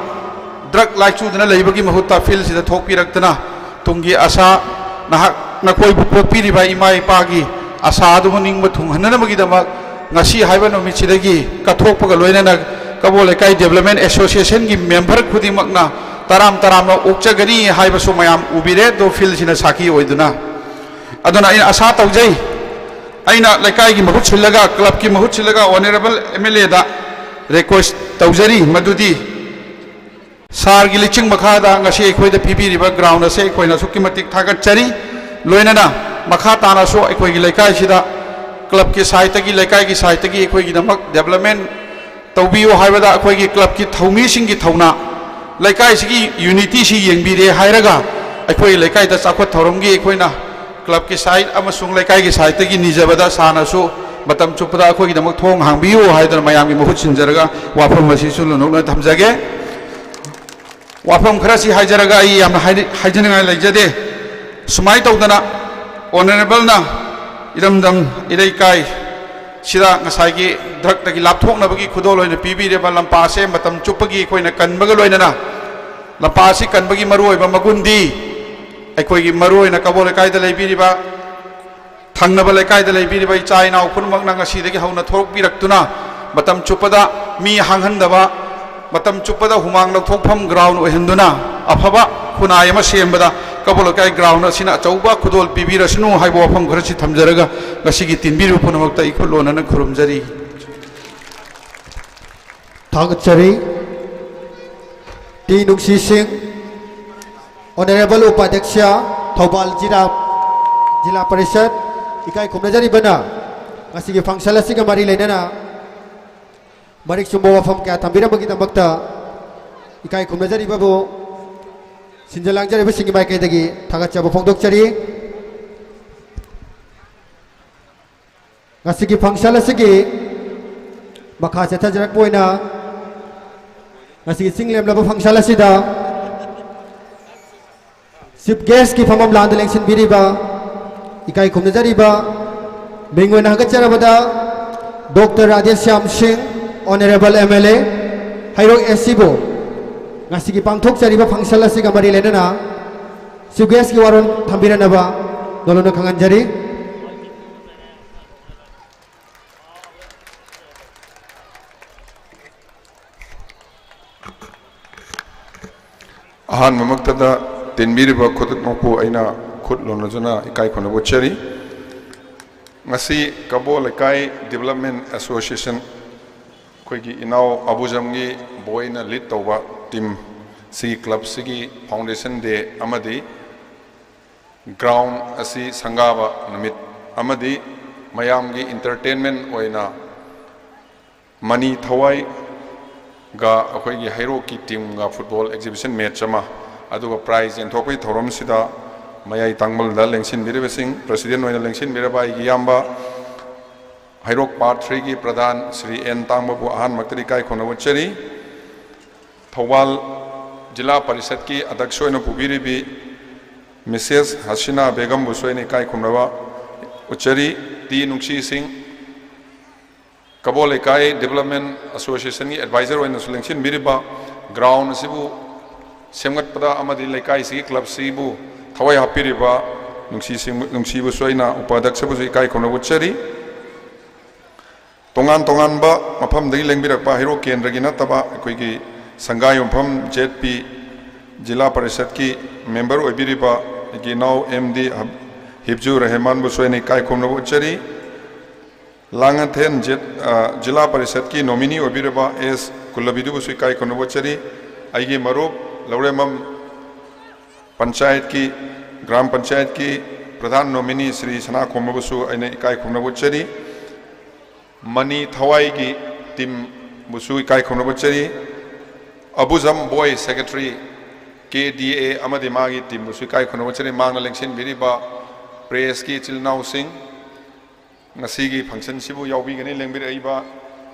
ꯗ꯭ꯔꯒ ꯂꯥꯏꯆꯨꯗꯅ ꯂꯩꯕꯒꯤ ꯃꯍꯨꯠꯇ ꯐꯤꯜꯁꯤꯗ ꯊꯣꯛꯄꯤꯔꯛꯇꯨꯅ ꯇꯨꯡꯒꯤ ꯑꯁꯥ, ꯅꯍꯥꯛ ꯅꯈꯣꯏꯕꯨ ꯄꯣꯛꯄꯤꯔꯤꯕ ꯏꯃꯥ ꯏꯄꯥꯒꯤ ꯑꯁꯥ ꯑꯗꯨꯕꯨ ꯅꯤꯡꯕ ꯊꯨꯡꯍꯟꯅꯅꯕꯒꯤꯗꯃꯛ ꯉꯁꯤ ꯍꯥꯏꯕ ꯅꯨꯃꯤꯠꯁꯤꯗꯒꯤ ꯀꯠꯊꯣꯛꯄꯒ ꯂꯣꯏꯅꯅ ꯀꯕꯣ ꯂꯩꯀꯥꯏ ꯗꯦꯕꯂꯞꯃꯦꯟ ꯑꯦꯁꯣꯁꯤꯌꯦꯁꯟꯒꯤ ꯃꯦꯝꯕꯔ ꯈꯨꯗꯤꯡꯃꯛꯅ ꯇꯔꯥꯝ ꯇꯔꯥꯝꯅ ꯑꯣꯛꯆꯒꯅꯤ ꯍꯥꯏꯕꯁꯨ ꯃꯌꯥꯝ ꯎꯕꯤꯔꯦ, ꯑꯗꯣ ꯐꯤꯜꯁꯤꯅ ꯁꯥꯈꯤ ꯑꯣꯏꯗꯨꯅ꯫ ꯑꯗꯨꯅ ꯑꯩꯅ ꯑꯁꯥ ꯇꯧꯖꯩ, ꯑꯩꯅ ꯂꯩꯀꯥꯏꯒꯤ ꯃꯍꯨꯠ ꯁꯤꯜꯂꯒ, ꯀ꯭ꯂꯕꯀꯤ ꯃꯍꯨꯠ ꯁꯤꯜꯂꯒ ꯑꯣꯅꯔꯦꯕꯜ ꯑꯦꯝ ꯑꯦꯜ ꯑꯦꯗ ꯔꯤꯀ꯭ꯋꯦꯁ ꯇꯧꯖꯔꯤ, ꯃꯗꯨꯗꯤ ꯁꯥꯔꯒꯤ ꯂꯤꯆꯤꯡ ꯃꯈꯥꯗ ꯉꯁꯤ ꯑꯩꯈꯣꯏꯗ ꯄꯤꯕꯤꯔꯤꯕ ꯒ꯭ꯔꯥꯎꯟ ꯑꯁꯦ ꯑꯩꯈꯣꯏꯅ ꯑꯁꯨꯛꯀꯤ ꯃꯇꯤꯛ ꯊꯥꯒꯠꯆꯔꯤ꯫ ꯂꯣꯏꯅꯅ ꯃꯈꯥ ꯇꯥꯅꯁꯨ ꯑꯩꯈꯣꯏꯒꯤ ꯂꯩꯀꯥꯏꯁꯤꯗ ꯀ꯭ꯂꯕꯀꯤ ꯁꯥꯏꯠꯇꯒꯤ, ꯂꯩꯀꯥꯏꯒꯤ ꯁꯥꯏꯠꯇꯒꯤ ꯑꯩꯈꯣꯏꯒꯤꯗꯃꯛ ꯗꯦꯕꯂꯞꯃꯦꯟ ꯇꯧꯕꯤꯌꯨ ꯍꯥꯏꯕꯗ ꯑꯩꯈꯣꯏꯒꯤ ꯀ꯭ꯂꯕꯀꯤ ꯊꯧꯃꯤꯁꯤꯡꯒꯤ ꯊꯧꯅꯥ, ꯂꯩꯀꯥꯏꯁꯤꯒꯤ ꯌꯨꯅꯤꯇꯤꯁꯤ ꯌꯦꯡꯕꯤꯔꯦ ꯍꯥꯏꯔꯒ ꯑꯩꯈꯣꯏꯒꯤ ꯂꯩꯀꯥꯏꯗ ꯆꯥꯎꯈꯠ ꯊꯧꯔꯝꯒꯤ ꯑꯩꯈꯣꯏꯅ ꯀ꯭ꯂꯕꯀꯤ ꯁꯥꯏꯠ ꯑꯃꯁꯨꯡ ꯂꯩꯀꯥꯏꯒꯤ ꯁꯥꯏꯠꯇꯒꯤ ꯅꯤꯖꯕꯗ ꯁꯥꯔꯅꯁꯨ ꯃꯇꯝ ꯆꯨꯞꯄꯗ ꯑꯩꯈꯣꯏꯒꯤꯗꯃꯛ ꯊꯣꯡ ꯍꯥꯡꯕꯤꯌꯨ ꯍꯥꯏꯗꯨꯅ ꯃꯌꯥꯝꯒꯤ ꯃꯍꯨꯠ ꯁꯤꯟꯖꯔꯒ ꯋꯥꯐꯝ ꯑꯁꯤꯁꯨ ꯂꯨꯅꯣꯛꯅ ꯊꯝꯖꯒꯦ꯫ ꯋꯥꯐꯝ ꯈꯔꯁꯤ ꯍꯥꯏꯖꯔꯒ ꯑꯩ ꯌꯥꯝꯅ ꯍꯥꯏꯅ-, ꯍꯥꯏꯖꯅꯤꯡꯉꯥꯏ ꯂꯩꯖꯗꯦ꯫ ꯁꯨꯃꯥꯏꯅ ꯇꯧꯗꯅ ꯑꯣꯅꯔꯦꯕꯜꯅ ꯏꯔꯝꯗꯝ ꯏꯔꯩꯀꯥꯏ ꯁꯤꯗ ꯉꯁꯥꯏꯒꯤ ꯗ꯭ꯔꯒꯇꯒꯤ ꯂꯥꯞꯊꯣꯛꯅꯕꯒꯤ ꯈꯨꯗꯣꯜ ꯑꯣꯏꯅ ꯄꯤꯕꯤꯔꯤꯕ ꯂꯝꯄꯥꯛ ꯑꯁꯦ ꯃꯇꯝ ꯆꯨꯞꯄꯒꯤ ꯑꯩꯈꯣꯏꯅ ꯀꯟꯕꯒ ꯂꯣꯏꯅꯅ ꯂꯝꯄꯥꯛ ꯑꯁꯤ ꯀꯟꯕꯒꯤ ꯃꯔꯨꯑꯣꯏꯕ ꯃꯒꯨꯟꯗꯤ ꯑꯩꯈꯣꯏꯒꯤ ꯃꯔꯨꯑꯣꯏꯅ ꯀꯕꯣ ꯂꯩꯀꯥꯏꯗ ꯂꯩꯕꯤꯔꯤꯕ, ꯊꯪꯅꯕ ꯂꯩꯀꯥꯏꯗ ꯂꯩꯕꯤꯔꯤꯕ ꯏꯆꯥ ꯏꯅꯥꯎ ꯄꯨꯝꯅꯃꯛꯅ ꯉꯁꯤꯗꯒꯤ ꯍꯧꯅ ꯊꯣꯛꯄꯤꯔꯛꯇꯨꯅ ꯃꯇꯝ ꯆꯨꯞꯄꯗ ꯃꯤ ꯍꯥꯡꯍꯟꯗꯕ, ꯃꯇꯝ ꯆꯨꯞꯄꯗ ꯍꯨꯃꯥꯡ ꯂꯧꯊꯣꯛꯐꯝ ꯒ꯭ꯔꯥꯎꯟ ꯑꯣꯏꯍꯟꯗꯨꯅ ꯑꯐꯕ ꯈꯨꯟꯅꯥꯏ ꯑꯃ ꯁꯦꯝꯕꯗ ꯀꯕꯣ ꯂꯩꯀꯥꯏ ꯒ꯭ꯔꯥꯎꯟ ꯑꯁꯤꯅ ꯑꯆꯧꯕ ꯈꯨꯗꯣꯜ ꯄꯤꯕꯤꯔꯁꯅꯨ ꯍꯥꯏꯕ ꯋꯥꯐꯝ ꯈꯔꯁꯤ ꯊꯝꯖꯔꯒ ꯉꯁꯤꯒꯤ ꯇꯤꯟꯕꯤꯔꯤꯕ ꯄꯨꯝꯅꯃꯛꯇ ꯏꯈꯨꯠ ꯂꯣꯟꯅꯅ ꯈꯨꯔꯨꯝꯖꯔꯤ꯫ ꯊꯥꯒꯠꯆꯔꯤ꯫ ꯇꯤ ꯅꯨꯡꯁꯤ ꯁꯤꯡ, ꯑꯣꯅꯔꯦꯕꯜ ꯎꯄꯥꯙ꯭ꯌꯛꯁ, ꯊꯧꯕꯥꯜ ꯖꯤꯂꯥ, ꯖꯤꯂꯥ ꯄꯔꯤꯁꯠ, ꯏꯀꯥꯏ ꯈꯨꯝꯅꯖꯔꯤꯕꯅ ꯉꯁꯤꯒꯤ ꯐꯪꯁꯟ ꯑꯁꯤꯒ ꯃꯔꯤ ꯂꯩꯅꯅ ꯃꯔꯤꯛ ꯆꯨꯝꯕ ꯋꯥꯐꯝ ꯀꯌꯥ ꯊꯝꯕꯤꯔꯝꯕꯒꯤꯗꯃꯛꯇ ꯏꯀꯥꯏ ꯈꯨꯝꯅꯖꯔꯤꯕꯕꯨ ꯁꯤꯟꯖ ꯂꯥꯡꯖꯔꯤꯕꯁꯤꯡꯒꯤ ꯃꯥꯏꯀꯩꯗꯒꯤ ꯊꯥꯒꯠꯆꯕ ꯐꯣꯡꯗꯣꯛꯆꯔꯤ꯫ ꯉꯁꯤꯒꯤ ꯐꯪꯁꯟ ꯑꯁꯤꯒꯤ ꯃꯈꯥ ꯆꯠꯊꯖꯔꯛꯄ ꯑꯣꯏꯅ ꯉꯁꯤꯒꯤ ꯆꯤꯡ ꯂꯦꯝꯂꯕ ꯐꯪꯁꯟ ꯑꯁꯤꯗ Chief Guestꯀꯤ ꯐꯝꯐꯝ ꯂꯥꯟꯗ ꯂꯦꯡꯁꯤꯟꯕꯤꯔꯤꯕ, ꯏꯀꯥꯏ ꯈꯨꯝꯅꯖꯔꯤꯕ, ꯃꯤꯡ ꯑꯣꯏꯅ ꯍꯪꯒꯠꯆꯔꯕꯗ ꯗꯣꯛꯇꯔ ꯔꯥꯙꯦꯁ꯭ꯌꯥꯝ ꯁꯤꯡ, Honourable M L A, Heirok East ꯕꯨ ꯉꯁꯤꯒꯤ ꯄꯥꯡꯊꯣꯛꯆꯔꯤꯕ function ꯑꯁꯤꯒ ꯃꯔꯤ ꯂꯩꯅꯅ Chief Guestꯀꯤ ꯋꯥꯔꯣꯜ ꯊꯝꯕꯤꯔꯛꯅꯕ ꯅꯣꯂꯨꯛꯅ ꯈꯪꯍꯟꯖꯔꯤ꯫ ꯑꯍꯥꯟꯕꯃꯛꯇꯗ ꯇꯤꯟꯕꯤꯔꯤꯕ ꯈꯨꯗꯤꯡꯃꯛꯄꯨ ꯑꯩꯅ ꯈꯨꯠ ꯂꯣꯟꯅꯖꯅ ꯏꯀꯥꯏ ꯈꯨꯝꯅꯕ ꯎꯠꯆꯔꯤ꯫ ꯉꯁꯤ ꯀꯕꯣ ꯂꯩꯀꯥꯏ Development Association, ꯑꯩꯈꯣꯏꯒꯤ ꯏꯅꯥꯎ ꯑꯕꯨꯖꯝꯒꯤ ꯕꯣꯏꯅ lead ꯇꯧꯕ team ꯁꯤꯒꯤ club ꯁꯤꯒꯤ foundation day ꯑꯃꯗꯤ ground ꯑꯁꯤ ꯁꯪꯒꯥꯕ ꯅꯨꯃꯤꯠ ꯑꯃꯗꯤ ꯃꯌꯥꯝꯒꯤ entertainment ꯑꯣꯏꯅ ꯃꯅꯤ ꯊꯋꯥꯏꯒ ꯑꯩꯈꯣꯏꯒꯤ ꯍꯩꯔꯣꯛꯀꯤ teamꯒ football exhibition match ꯑꯃ, ꯑꯗꯨꯒ prize ꯌꯦꯟꯊꯣꯛꯄꯒꯤ ꯊꯧꯔꯝꯁꯤꯗ ꯃꯌꯥꯏ ꯇꯥꯡꯃꯜꯗ ꯂꯦꯡꯁꯤꯟꯕꯤꯔꯤꯕꯁꯤꯡ, president ꯑꯣꯏꯅ ꯂꯦꯡꯁꯤꯟꯕꯤꯔꯕ ꯑꯩꯒꯤ ꯏꯌꯥꯝꯕ, ꯍꯩꯔꯣꯛ part three ꯒꯤ ꯄ꯭ꯔꯙꯥꯟ ꯁ꯭ꯔꯤ ꯑꯦꯟ ꯇꯥꯡꯕꯕꯨ ꯑꯍꯥꯟꯕꯃꯛꯇꯗꯤ ꯏꯀꯥꯏ ꯈꯨꯝꯅꯕ ꯎꯠꯆꯔꯤ꯫ ꯊꯧꯕꯥꯜ ꯖꯤꯂꯥ ꯄꯔꯤꯁꯠꯀꯤ ꯑꯗ꯭ꯌꯛꯁ ꯑꯣꯏꯅ ꯄꯨꯕꯤꯔꯤꯕꯤ Missus ꯍꯁꯤꯅꯥ ꯕꯦꯒꯝꯕꯨꯁꯨ ꯑꯩꯅ ꯏꯀꯥꯏ ꯈꯨꯝꯅꯕ ꯎꯠꯆꯔꯤ꯫ ꯇꯤ ꯅꯨꯡꯁꯤ ꯁꯤꯡ, ꯀꯕꯣ ꯂꯩꯀꯥꯏ Development Association ꯒꯤ advisor ꯑꯣꯏꯅꯁꯨ ꯂꯦꯡꯁꯤꯟꯕꯤꯔꯤꯕ, ground ꯑꯁꯤꯕꯨ ꯁꯦꯝꯒꯠꯄꯗ ꯑꯃꯗꯤ ꯂꯩꯀꯥꯏꯁꯤꯒꯤ club ꯁꯤꯕꯨ ꯊꯋꯥꯏ ꯍꯥꯞꯄꯤꯔꯤꯕ ꯅꯨꯡꯁꯤ ꯁꯤꯡ-, ꯅꯨꯡꯁꯤꯕꯨꯁꯨ ꯑꯩꯅ ꯎꯄꯥꯗ꯭ꯌꯛꯁꯕꯨꯁꯨ ꯏꯀꯥꯏ ꯈꯨꯝꯅꯕ ꯎꯠꯆꯔꯤ꯫ ꯇꯣꯉꯥꯟ ꯇꯣꯉꯥꯟꯕ ꯃꯐꯝꯗꯒꯤ ꯂꯦꯡꯕꯤꯔꯛꯄ ꯍꯩꯔꯣꯛ ꯀꯦꯟꯗ꯭ꯔꯒꯤ ꯅꯠꯇꯕ ꯑꯩꯈꯣꯏꯒꯤ ꯁꯪꯒꯥꯏ ꯌꯨꯝꯐꯝ Z P ꯖꯤꯂꯥ ꯄꯔꯤꯁꯠꯀꯤ member ꯑꯣꯏꯕꯤꯔꯤꯕ ꯑꯩꯒꯤ ꯏꯅꯥꯎ M D ꯍꯤꯞꯖꯨ ꯔꯍꯦꯃꯥꯟꯕꯨꯁꯨ ꯑꯩꯅ ꯏꯀꯥꯏ ꯈꯨꯝꯅꯕ ꯎꯠꯆꯔꯤ꯫ ꯂꯥꯡꯉꯊꯦꯟ ꯖꯦꯠ-, ꯑ, ꯖꯤꯂꯥ ꯄꯔꯤꯁꯠꯀꯤ nominee ꯑꯣꯏꯕꯤꯔꯕ ꯑꯦꯁ ꯀꯨꯂꯕꯤꯗꯨꯕꯨꯁꯨ ꯏꯀꯥꯏ ꯈꯨꯝꯅꯕ ꯎꯠꯆꯔꯤ꯫ ꯑꯩꯒꯤ ꯃꯔꯨꯞ ꯂꯧꯔꯦꯝꯕꯝ ꯄꯟꯆꯥꯌꯠꯀꯤ, ꯒ꯭ꯔꯥꯝ ꯄꯟꯆꯥꯌꯠꯀꯤ ꯄ꯭ꯔꯙꯥꯟ nominee ꯁ꯭ꯔꯤ ꯁꯅꯥꯈꯣꯝꯕꯕꯨꯁꯨ ꯑꯩꯅ ꯏꯀꯥꯏ ꯈꯨꯝꯅꯕ ꯎꯠꯆꯔꯤ꯫ ꯃꯅꯤ ꯊꯋꯥꯏꯒꯤ team ꯕꯨꯁꯨ ꯏꯀꯥꯏ ꯈꯨꯝꯅꯕ ꯎꯠꯆꯔꯤ꯫ ꯑꯕꯨꯖꯝ ꯕꯣꯏ secretary, K D A ꯑꯃꯗꯤ ꯃꯥꯒꯤ team ꯕꯨꯁꯨ ꯏꯀꯥꯏ ꯈꯨꯝꯅꯕ ꯎꯠꯆꯔꯤ꯫ ꯃꯥꯡꯗ ꯂꯦꯡꯁꯤꯟꯕꯤꯔꯤꯕ press ꯀꯤ ꯏꯆꯤꯜ ꯏꯅꯥꯎꯁꯤꯡ, ꯉꯁꯤꯒꯤ function ꯁꯤꯕꯨ ꯌꯥꯎꯕꯤꯒꯅꯤ ꯂꯦꯡꯕꯤꯔꯛꯏꯕ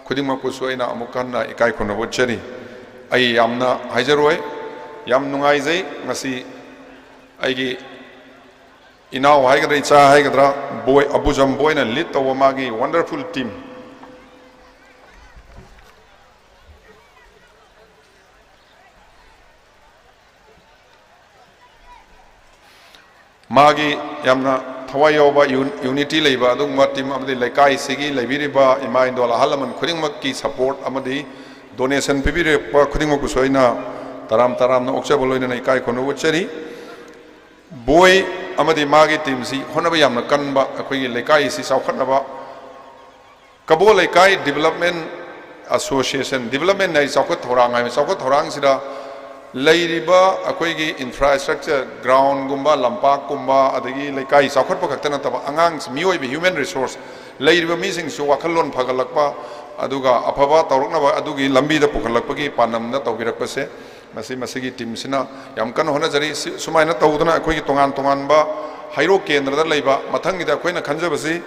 ꯈꯨꯗꯤꯡꯃꯛꯄꯨꯁꯨ ꯑꯩꯅ ꯑꯃꯨꯛ ꯍꯟꯅ ꯏꯀꯥꯏ ꯈꯨꯝꯅꯕ ꯎꯠꯆꯔꯤ꯫ ꯑꯩ ꯌꯥꯝꯅ ꯍꯥꯏꯖꯔꯣꯏ, ꯌꯥꯝ ꯅꯨꯡꯉꯥꯏꯖꯩ ꯉꯁꯤ ꯑꯩꯒꯤ ꯏꯅꯥꯎ ꯍꯥꯏꯒꯗ꯭ꯔꯥ, ꯏꯆꯥ ꯍꯥꯏꯒꯗ꯭ꯔꯥ, ꯕꯣꯏ, ꯑꯕꯨꯖꯝ ꯕꯣꯏꯅ ꯂꯤꯗ ꯇꯧꯕ ꯃꯥꯒꯤ ꯋꯟꯗꯔꯐꯨꯜ ꯇꯤꯝ꯫ ꯃꯥꯒꯤ ꯌꯥꯝꯅ ꯊꯋꯥꯏ ꯌꯥꯎꯕ, ꯌꯨꯟ-, ꯌꯨꯅꯤꯇꯤ ꯂꯩꯕ ꯑꯗꯨꯒꯨꯝꯕ ꯇꯤꯝ ꯑꯃꯗꯤ ꯂꯩꯀꯥꯏꯁꯤꯒꯤ ꯂꯩꯕꯤꯔꯤꯕ ꯏꯃꯥ ꯏꯟꯗꯣꯜ ꯑꯍꯜ ꯂꯃꯟ ꯈꯨꯗꯤꯡꯃꯛꯀꯤ ꯁꯄꯣꯔꯠ ꯑꯃꯗꯤ ꯗꯣꯅꯦꯁꯟ ꯄꯤꯕꯤꯔꯛꯄ ꯈꯨꯗꯤꯡꯃꯛꯄꯨꯁꯨ ꯑꯩꯅ ꯇꯔꯥꯝ ꯇꯔꯥꯝꯅ ꯑꯣꯛꯆꯕ ꯂꯣꯏꯅꯅ ꯏꯀꯥꯏ ꯈꯨꯝꯅꯕ ꯎꯠꯆꯔꯤ꯫ ꯕꯣꯏ ꯑꯃꯗꯤ ꯃꯥꯒꯤ ꯇꯤꯝꯁꯤ ꯍꯣꯠꯅꯕ ꯌꯥꯝꯅ ꯀꯟꯕ, ꯑꯩꯈꯣꯏꯒꯤ ꯂꯩꯀꯥꯏ ꯑꯁꯤ ꯆꯥꯎꯈꯠꯅꯕ ꯀꯕꯣ ꯂꯩꯀꯥꯏ ꯗꯤꯕꯂꯞꯃꯦꯟ ꯑꯁꯣꯁꯤꯌꯦꯁꯟ, ꯗꯤꯕꯂꯞꯃꯦꯟ ꯍꯥꯏ ꯆꯥꯎꯈꯠ ꯊꯧꯔꯥꯡ ꯍꯥꯏꯕ, ꯆꯥꯎꯈꯠ ꯊꯧꯔꯥꯡꯁꯤꯗ ꯂꯩꯔꯤꯕ ꯑꯩꯈꯣꯏꯒꯤ ꯏꯟꯐ꯭ꯔꯥꯁ꯭ꯇ꯭ꯔꯛꯆꯔ, ꯒ꯭ꯔꯥꯎꯟꯒꯨꯝꯕ, ꯂꯝꯄꯥꯛꯀꯨꯝꯕ, ꯑꯗꯒꯤ ꯂꯩꯀꯥꯏ ꯆꯥꯎꯈꯠꯄ ꯈꯛꯇ ꯅꯠꯇꯕ ꯑꯉꯥꯡ, ꯃꯤꯑꯣꯏꯕ, ꯍ꯭ꯌꯨꯃꯦꯟ ꯔꯤꯁꯣꯔꯁ, ꯂꯩꯔꯤꯕ ꯃꯤꯁꯤꯡꯁꯨ ꯋꯥꯈꯜꯂꯣꯟ ꯐꯒꯠꯂꯛꯄ, ꯑꯗꯨꯒ ꯑꯐꯕ ꯇꯧꯔꯛꯅꯕ ꯑꯗꯨꯒꯤ ꯂꯝꯕꯤꯗ ꯄꯨꯈꯠꯂꯛꯄꯒꯤ ꯄꯥꯟꯗꯝꯗ ꯇꯧꯕꯤꯔꯛꯄꯁꯦ, ꯃꯁꯤ, ꯃꯁꯤꯒꯤ ꯇꯤꯝꯁꯤꯅ ꯌꯥꯝ ꯀꯟꯅ ꯍꯣꯠꯅꯖꯔꯤ꯫ ꯁꯤ, ꯁꯨꯃꯥꯏꯅ ꯇꯧꯗꯅ ꯑꯩꯈꯣꯏꯒꯤ ꯇꯣꯉꯥꯟ ꯇꯣꯉꯥꯟꯕ ꯍꯩꯔꯣꯛ ꯀꯦꯟꯗ꯭ꯔꯗ ꯂꯩꯕ, ꯃꯊꯪꯒꯤꯗ ꯑꯩꯈꯣꯏꯅ ꯈꯟꯖꯕꯁꯤ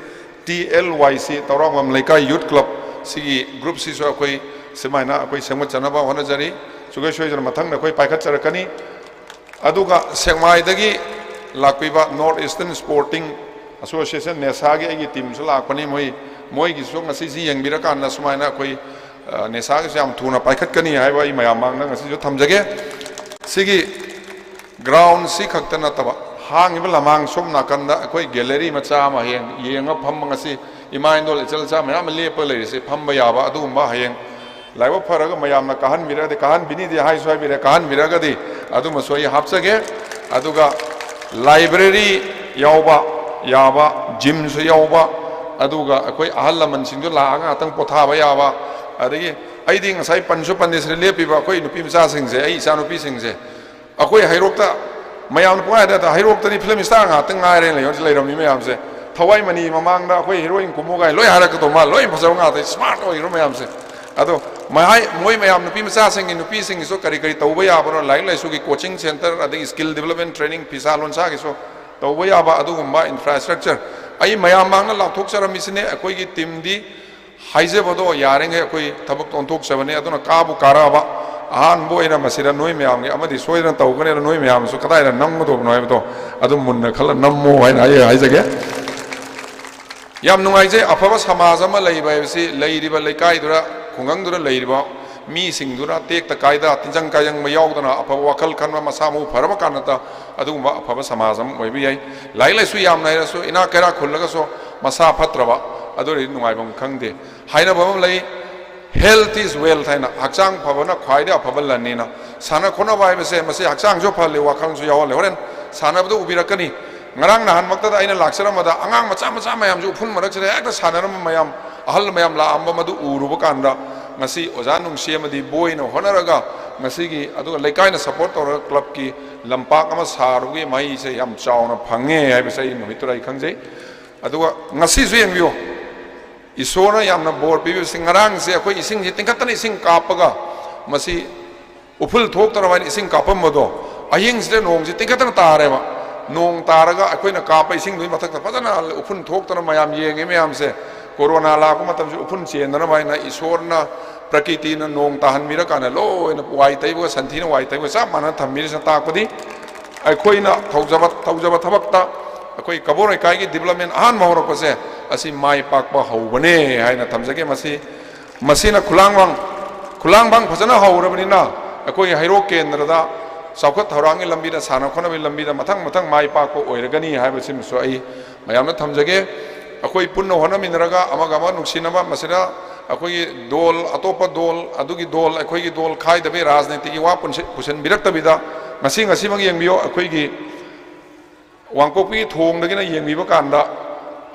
ꯇꯤ ꯑꯦꯜ ꯋꯥꯏ ꯁꯤ, ꯇꯧꯔꯥꯡꯕꯝ ꯂꯩꯀꯥꯏ ꯌꯨꯠ ꯀ꯭ꯂꯕ, ꯁꯤꯒꯤ ꯒ꯭ꯔꯨꯞꯁꯤꯁꯨ ꯑꯩꯈꯣꯏ ꯁꯨꯃꯥꯏꯅ ꯑꯩꯈꯣꯏ ꯁꯦꯝꯒꯠꯆꯅꯕ ꯍꯣꯠꯅꯖꯔꯤ꯫ ꯁꯨꯡꯁꯣꯏ ꯁꯣꯏꯗꯅ ꯃꯊꯪꯗ ꯑꯩꯈꯣꯏ ꯄꯥꯏꯈꯠꯆꯔꯛꯀꯅꯤ꯫ ꯑꯗꯨꯒ ꯁꯦꯛꯃꯥꯏꯗꯒꯤ ꯂꯥꯛꯄꯤꯕ ꯅꯣꯔꯠ ꯏꯁꯇꯔꯟ ꯁ꯭ꯄꯣꯔꯇꯤꯡ ꯑꯁꯣꯁꯤꯌꯦꯁꯟ, ꯅꯦꯁꯥꯒꯤ ꯑꯩꯒꯤ ꯇꯤꯝꯁꯨ ꯂꯥꯛꯄꯅꯤ꯫ ꯃꯣꯏ, ꯃꯣꯏꯒꯤꯁꯨ ꯉꯁꯤꯁꯤ ꯌꯦꯡꯕꯤꯔꯀꯥꯟꯗ ꯁꯨꯃꯥꯏꯅ ꯑꯩꯈꯣꯏ, ꯑ, ꯅꯦꯁꯥꯒꯤꯁꯨ ꯌꯥꯝ ꯊꯨꯅ ꯄꯥꯏꯈꯠꯀꯅꯤ ꯍꯥꯏꯕ ꯑꯩ ꯃꯌꯥꯝ ꯃꯥꯡꯗ ꯉꯁꯤꯁꯨ ꯊꯝꯖꯒꯦ꯫ ꯁꯤꯒꯤ ꯒ꯭ꯔꯥꯎꯟꯁꯤ ꯈꯛꯇ ꯅꯠꯇꯕ, ꯍꯥꯡꯉꯤꯕ ꯂꯝꯍꯥꯡ ꯁꯣꯝ ꯅꯥꯀꯟꯗ ꯑꯩꯈꯣꯏ ꯒꯦꯂꯔꯤ ꯃꯆꯥ ꯑꯃ ꯍꯌꯦꯡ ꯌꯦꯡꯉ ꯐꯝꯕ, ꯉꯁꯤ ꯏꯃꯥ ꯏꯟꯗꯣꯜ ꯏꯆꯜ ꯏꯆꯥ ꯃꯌꯥꯝ ꯑꯃ ꯂꯦꯞꯄ ꯂꯩꯔꯤꯁꯦ, ꯐꯝꯕ ꯌꯥꯕ ꯑꯗꯨꯒꯨꯝꯕ, ꯍꯌꯦꯡ ꯂꯥꯏꯕꯛ ꯐꯔꯒ ꯃꯌꯥꯝꯅ ꯀꯥꯍꯟꯕꯤꯔꯒꯗꯤ, ꯀꯥꯍꯟꯕꯤꯅꯤꯗꯤ ꯍꯥꯏꯁꯨ ꯍꯥꯏꯕꯤꯔꯦ, ꯀꯥꯍꯟꯕꯤꯔꯒꯗꯤ ꯑꯗꯨꯃꯁꯨ ꯑꯩ ꯍꯥꯞꯆꯒꯦ꯫ ꯑꯗꯨꯒ ꯂꯥꯏꯕ꯭ꯔꯦꯔꯤ ꯌꯥꯎꯕ ꯌꯥꯕ, ꯖꯤꯝꯁꯨ ꯌꯥꯎꯕ, ꯑꯗꯨꯒ ꯑꯩꯈꯣꯏ ꯑꯍꯜ ꯂꯃꯟꯁꯤꯡꯁꯨ ꯂꯥꯛꯑꯒ ꯉꯥꯛꯇꯪ ꯄꯣꯊꯥꯕ ꯌꯥꯕ, ꯑꯗꯒꯤ ꯑꯩꯗꯤ ꯉꯁꯥꯏ ꯄꯟꯁꯨ ꯄꯟꯗꯦ, ꯁꯤꯗ ꯂꯦꯞꯄꯤꯕ ꯑꯩꯈꯣꯏ ꯅꯨꯄꯤ ꯃꯆꯥꯁꯤꯡꯁꯦ, ꯑꯩ ꯏꯆꯥ ꯅꯨꯄꯤꯁꯤꯡꯁꯦ, ꯑꯩꯈꯣꯏ ꯍꯩꯔꯣꯛꯇ ꯃꯌꯥꯝꯅ ꯄꯨꯡꯍꯥꯏꯗ ꯍꯥꯏꯗ ꯍꯩꯔꯣꯛꯇꯗꯤ ꯐꯤꯂꯝ ꯁ꯭ꯇꯥꯔ ꯉꯥꯛꯇ ꯉꯥꯏꯔꯦꯅ ꯂꯩꯔꯝꯃꯤ ꯃꯌꯥꯝꯁꯦ꯫ ꯊꯋꯥꯏꯃꯅꯤ ꯃꯃꯥꯡꯗ ꯑꯩꯈꯣꯏ ꯍꯤꯔꯣꯏꯟ ꯀꯨꯝꯃꯨ ꯀꯥꯏꯅ ꯂꯣꯏ ꯍꯥꯏꯔꯛꯀꯗꯧ ꯃꯥꯜꯂꯦ, ꯂꯣꯏ ꯐꯖꯕ ꯉꯥꯛꯇ, ꯁ꯭ꯃꯥꯔꯠ ꯑꯣꯏꯈ꯭ꯔꯕ ꯃꯌꯥꯝꯁꯦ꯫ ꯑꯗꯣ ꯃꯍꯥꯏ-, ꯃꯣꯏ ꯃꯌꯥꯝ ꯅꯨꯄꯤ ꯃꯆꯥꯁꯤꯡꯒꯤ, ꯅꯨꯄꯤꯁꯤꯡꯒꯤꯁꯨ ꯀꯔꯤ ꯀꯔꯤ ꯇꯧꯕ ꯌꯥꯕꯅꯣ, ꯂꯥꯏꯔꯤꯛ ꯂꯥꯏꯁꯨꯒꯤ ꯀꯣꯆꯤꯡ ꯁꯦꯟꯇꯔ, ꯑꯗꯒꯤ ꯁ꯭ꯀꯤꯜ ꯗꯤꯕꯂꯞꯃꯦꯟ ꯇ꯭ꯔꯦꯅꯤꯡ, ꯐꯤꯁꯥ ꯂꯣꯟꯁꯥꯒꯤꯁꯨ ꯇꯧꯕ ꯌꯥꯕ ꯑꯗꯨꯒꯨꯝꯕ ꯏꯟꯐ꯭ꯔꯥꯁ꯭ꯇ꯭ꯔꯛꯆꯔ꯫ ꯑꯩ ꯃꯌꯥꯝ ꯃꯥꯡꯗ ꯂꯥꯎꯊꯣꯛꯆꯔꯝꯃꯤꯁꯤꯅꯦ, ꯑꯩꯈꯣꯏꯒꯤ ꯇꯤꯝꯗꯤ ꯍꯥꯏꯖꯕꯗꯣ ꯌꯥꯔꯤꯉꯩ ꯑꯩꯈꯣꯏ ꯊꯕꯛꯇ ꯑꯣꯟꯊꯣꯛꯆꯕꯅꯤ꯫ ꯑꯗꯨꯅ ꯀꯥꯕꯨ ꯀꯥꯔꯛꯑꯕ, ꯑꯍꯥꯟꯕ ꯑꯣꯏꯅ ꯃꯁꯤꯗ ꯅꯣꯏ ꯃꯌꯥꯝꯒꯤ ꯑꯃꯗꯤ ꯁꯣꯏꯗꯅ ꯇꯧꯒꯅꯤ, ꯑꯗꯣ ꯅꯣꯏ ꯃꯌꯥꯝꯁꯨ ꯀꯗꯥꯏꯗ ꯅꯝꯒꯗꯧꯕꯅꯣ ꯍꯥꯏꯕꯗꯣ ꯑꯗꯨꯝ ꯃꯨꯟꯅ ꯈꯜꯂ ꯅꯝꯃꯣ ꯍꯥꯏꯅ ꯑꯩ ꯍꯥꯏꯖꯒꯦ꯫ ꯌꯥꯝ ꯅꯨꯡꯉꯥꯏꯖꯩ꯫ ꯑꯐꯕ ꯁꯃꯥꯖ ꯑꯃ ꯂꯩꯕ ꯍꯥꯏꯕꯁꯤ ꯂꯩꯔꯤꯕ ꯂꯩꯀꯥꯏꯗꯨꯗ, ꯈꯨꯡꯒꯪꯗꯨꯗ ꯂꯩꯔꯤꯕ ꯃꯤꯁꯤꯡꯗꯨꯅ ꯇꯦꯛꯇ ꯀꯥꯏꯗ, ꯇꯤꯟꯖꯪ ꯀꯥꯏꯖꯪꯕ ꯌꯥꯎꯗꯅ ꯑꯐꯕ ꯋꯥꯈꯜ ꯈꯟꯕ, ꯃꯁꯥ ꯃꯎ ꯐꯔꯕ ꯀꯥꯟꯗ ꯑꯗꯨꯒꯨꯝꯕ ꯑꯐꯕ ꯁꯃꯥꯖ ꯑꯃ ꯑꯣꯏꯕ ꯌꯥꯏ꯫ ꯂꯥꯏꯔꯤꯛ ꯂꯥꯏꯁꯨ ꯌꯥꯝꯅ ꯍꯩꯔꯁꯨ ꯏꯅꯥꯛ ꯀꯩꯔꯥꯛ ꯈꯨꯜꯂꯒꯁꯨ ꯃꯁꯥ ꯐꯠꯇ꯭ꯔꯕ, ꯑꯗꯨ ꯑꯣꯏꯔꯗꯤ ꯅꯨꯡꯉꯥꯏꯐꯝ ꯈꯪꯗꯦ꯫ ꯍꯥꯏꯅꯕ ꯑꯃ ꯂꯩ, "Health is wealth" ꯍꯥꯏꯅ, ꯍꯛꯆꯥꯡ ꯐꯕꯅ ꯈ꯭ꯋꯥꯏꯗꯒꯤ ꯑꯐꯕ ꯂꯟꯅꯤꯅ꯫ ꯁꯥꯟꯅ ꯈꯣꯠꯅꯕ ꯍꯥꯏꯕꯁꯦ ꯃꯁꯤ ꯍꯛꯆꯥꯡꯁꯨ ꯐꯍꯜꯂꯤ, ꯋꯥꯈꯜꯁꯨ ꯌꯥꯎꯍꯜꯂꯤ꯫ ꯍꯣꯔꯦꯟ ꯁꯥꯟꯅꯕꯗ ꯎꯕꯤꯔꯛꯀꯅꯤ, ꯉꯔꯥꯡ ꯅꯍꯥꯟꯃꯛꯇꯗ ꯑꯩꯅ ꯂꯥꯛꯆꯔꯝꯕꯗ ꯑꯉꯥꯡ ꯃꯆꯥ ꯃꯆꯥ ꯃꯌꯥꯝꯁꯨ ꯎꯐꯨꯜ ꯃꯔꯛꯁꯤꯗ ꯍꯦꯛꯇ ꯁꯥꯟꯅꯔꯝꯕ ꯃꯌꯥꯝ, ꯑꯍꯜ ꯃꯌꯥꯝ ꯂꯥꯛꯑꯝꯕ ꯃꯗꯨ ꯎꯔꯨꯕ ꯀꯥꯟꯗ, ꯉꯁꯤ ꯑꯣꯖꯥ ꯅꯨꯡꯁꯤ ꯑꯃꯗꯤ ꯕꯣꯏꯅ ꯍꯣꯠꯅꯔꯒ ꯉꯁꯤꯒꯤ, ꯑꯗꯨꯒ ꯂꯩꯀꯥꯏꯅ ꯁꯄꯣꯔꯠ ꯇꯧꯔꯒ ꯀ꯭ꯂꯕꯀꯤ ꯂꯝꯄꯥꯛ ꯑꯃ ꯁꯥꯔꯨꯕꯒꯤ ꯃꯍꯩꯁꯦ ꯌꯥꯝ ꯆꯥꯎꯅ ꯐꯪꯉꯦ ꯍꯥꯏꯕꯁꯦ ꯑꯩ ꯅꯨꯃꯤꯠꯇꯨꯗ ꯑꯩ ꯈꯪꯖꯩ꯫ ꯑꯗꯨꯒ ꯉꯁꯤꯁꯨ ꯌꯦꯡꯕꯤꯌꯨ, ꯏꯁꯣꯔꯅ ꯌꯥꯝꯅ ꯕꯣꯔ ꯄꯤꯕꯤꯕꯁꯤ, ꯉꯔꯥꯡꯁꯦ ꯑꯩꯈꯣꯏ ꯏꯁꯤꯡꯁꯤ ꯇꯤꯡꯈꯠꯇꯅ ꯏꯁꯤꯡ ꯀꯥꯞꯄꯒ ꯃꯁꯤ ꯎꯐꯨꯜ ꯊꯣꯛꯇꯅꯕ ꯍꯥꯏꯅ ꯏꯁꯤꯡ ꯀꯥꯞꯄꯝꯕꯗꯣ, ꯑꯍꯤꯡꯁꯤꯗ ꯅꯣꯡꯁꯤ ꯇꯤꯡꯈꯠꯇꯅ ꯇꯥꯔꯦꯕ꯫ ꯅꯣꯡ ꯇꯥꯔꯒ ꯑꯩꯈꯣꯏꯅ ꯀꯥꯞꯄ ꯏꯁꯤꯡꯗꯨꯒꯤ ꯃꯊꯛꯇ ꯐꯖꯅ ꯎꯐꯨꯜ ꯊꯣꯛꯇꯅ ꯃꯌꯥꯝ ꯌꯦꯡꯉꯤ ꯃꯌꯥꯝꯁꯦ꯫ ꯀꯣꯔꯣꯅꯥ ꯂꯥꯛꯄ ꯃꯇꯝꯁꯤ ꯎꯐꯨꯜ ꯆꯦꯟꯗꯅꯕ ꯍꯥꯏꯅ ꯏꯁꯣꯔꯅ, ꯄ꯭ꯔꯀꯤꯇꯤꯅ ꯅꯣꯡ ꯇꯥꯍꯟꯕꯤꯔꯀꯥꯟꯗ ꯂꯣꯏꯅ ꯋꯥꯏ ꯇꯩꯕꯒ ꯁꯟꯊꯤꯅ ꯋꯥꯏ ꯇꯩꯕꯒ ꯆꯞ ꯃꯥꯟꯅꯅ ꯊꯝꯕꯤꯔꯤꯁꯤꯅ ꯇꯥꯛꯄꯗꯤ, ꯑꯩꯈꯣꯏꯅ ꯇꯧꯖꯕ, ꯇꯧꯖꯕ ꯊꯕꯛꯇ ꯑꯩꯈꯣꯏ ꯀꯕꯣ ꯂꯩꯀꯥꯏꯒꯤ ꯗꯤꯕꯂꯞꯃꯦꯟ ꯑꯍꯥꯟꯕ ꯍꯧꯔꯛꯄꯁꯦ ꯑꯁꯤ ꯃꯥꯏ ꯄꯥꯛꯄ ꯍꯧꯕꯅꯦ ꯍꯥꯏꯅ ꯊꯝꯖꯒꯦ꯫ ꯃꯁꯤ, ꯃꯁꯤꯅ ꯈꯨꯂꯥꯡꯕꯥꯡ, ꯈꯨꯂꯥꯡꯕꯥꯡ ꯐꯖꯅ ꯍꯧꯔꯕꯅꯤꯅ ꯑꯩꯈꯣꯏ ꯍꯩꯔꯣꯛ ꯀꯦꯟꯗ꯭ꯔꯗ ꯆꯥꯎꯈꯠ ꯊꯧꯔꯥꯡꯒꯤ ꯂꯝꯕꯤꯗ, ꯁꯥꯟꯅ ꯈꯣꯠꯅꯕꯒꯤ ꯂꯝꯕꯤꯗ ꯃꯊꯪ ꯃꯊꯪ ꯃꯥꯏ ꯄꯥꯛꯄ ꯑꯣꯏꯔꯒꯅꯤ ꯍꯥꯏꯕꯁꯤꯃꯁꯨ ꯑꯩ ꯃꯌꯥꯝꯅ ꯊꯝꯖꯒꯦ꯫ ꯑꯩꯈꯣꯏ ꯄꯨꯟꯅ ꯍꯣꯠꯅꯃꯤꯟꯅꯔꯒ ꯑꯃꯒ ꯑꯃꯒ ꯅꯨꯡꯁꯤꯅꯕ, ꯃꯁꯤꯗ ꯑꯩꯈꯣꯏꯒꯤ ꯗꯣꯜ, ꯑꯇꯣꯞꯄ ꯗꯣꯜ, ꯑꯗꯨꯒꯤ ꯗꯣꯜ, ꯑꯩꯈꯣꯏꯒꯤ ꯗꯣꯜ ꯈꯥꯏꯗꯕꯒꯤ ꯔꯥꯖꯅꯤꯇꯤꯒꯤ ꯋꯥ ꯄꯨꯟꯁꯤ-, ꯄꯨꯁꯤꯟꯕꯤꯔꯛꯇꯕꯤꯗ, ꯉꯁꯤ, ꯉꯁꯤꯃꯛ ꯌꯦꯡꯕꯤꯌꯣ, ꯑꯩꯈꯣꯏꯒꯤ ꯋꯥꯡꯄꯣꯛꯄꯤꯒꯤ ꯊꯣꯡꯗꯒꯤꯅ ꯌꯦꯡꯕꯤꯕ ꯀꯥꯟꯗ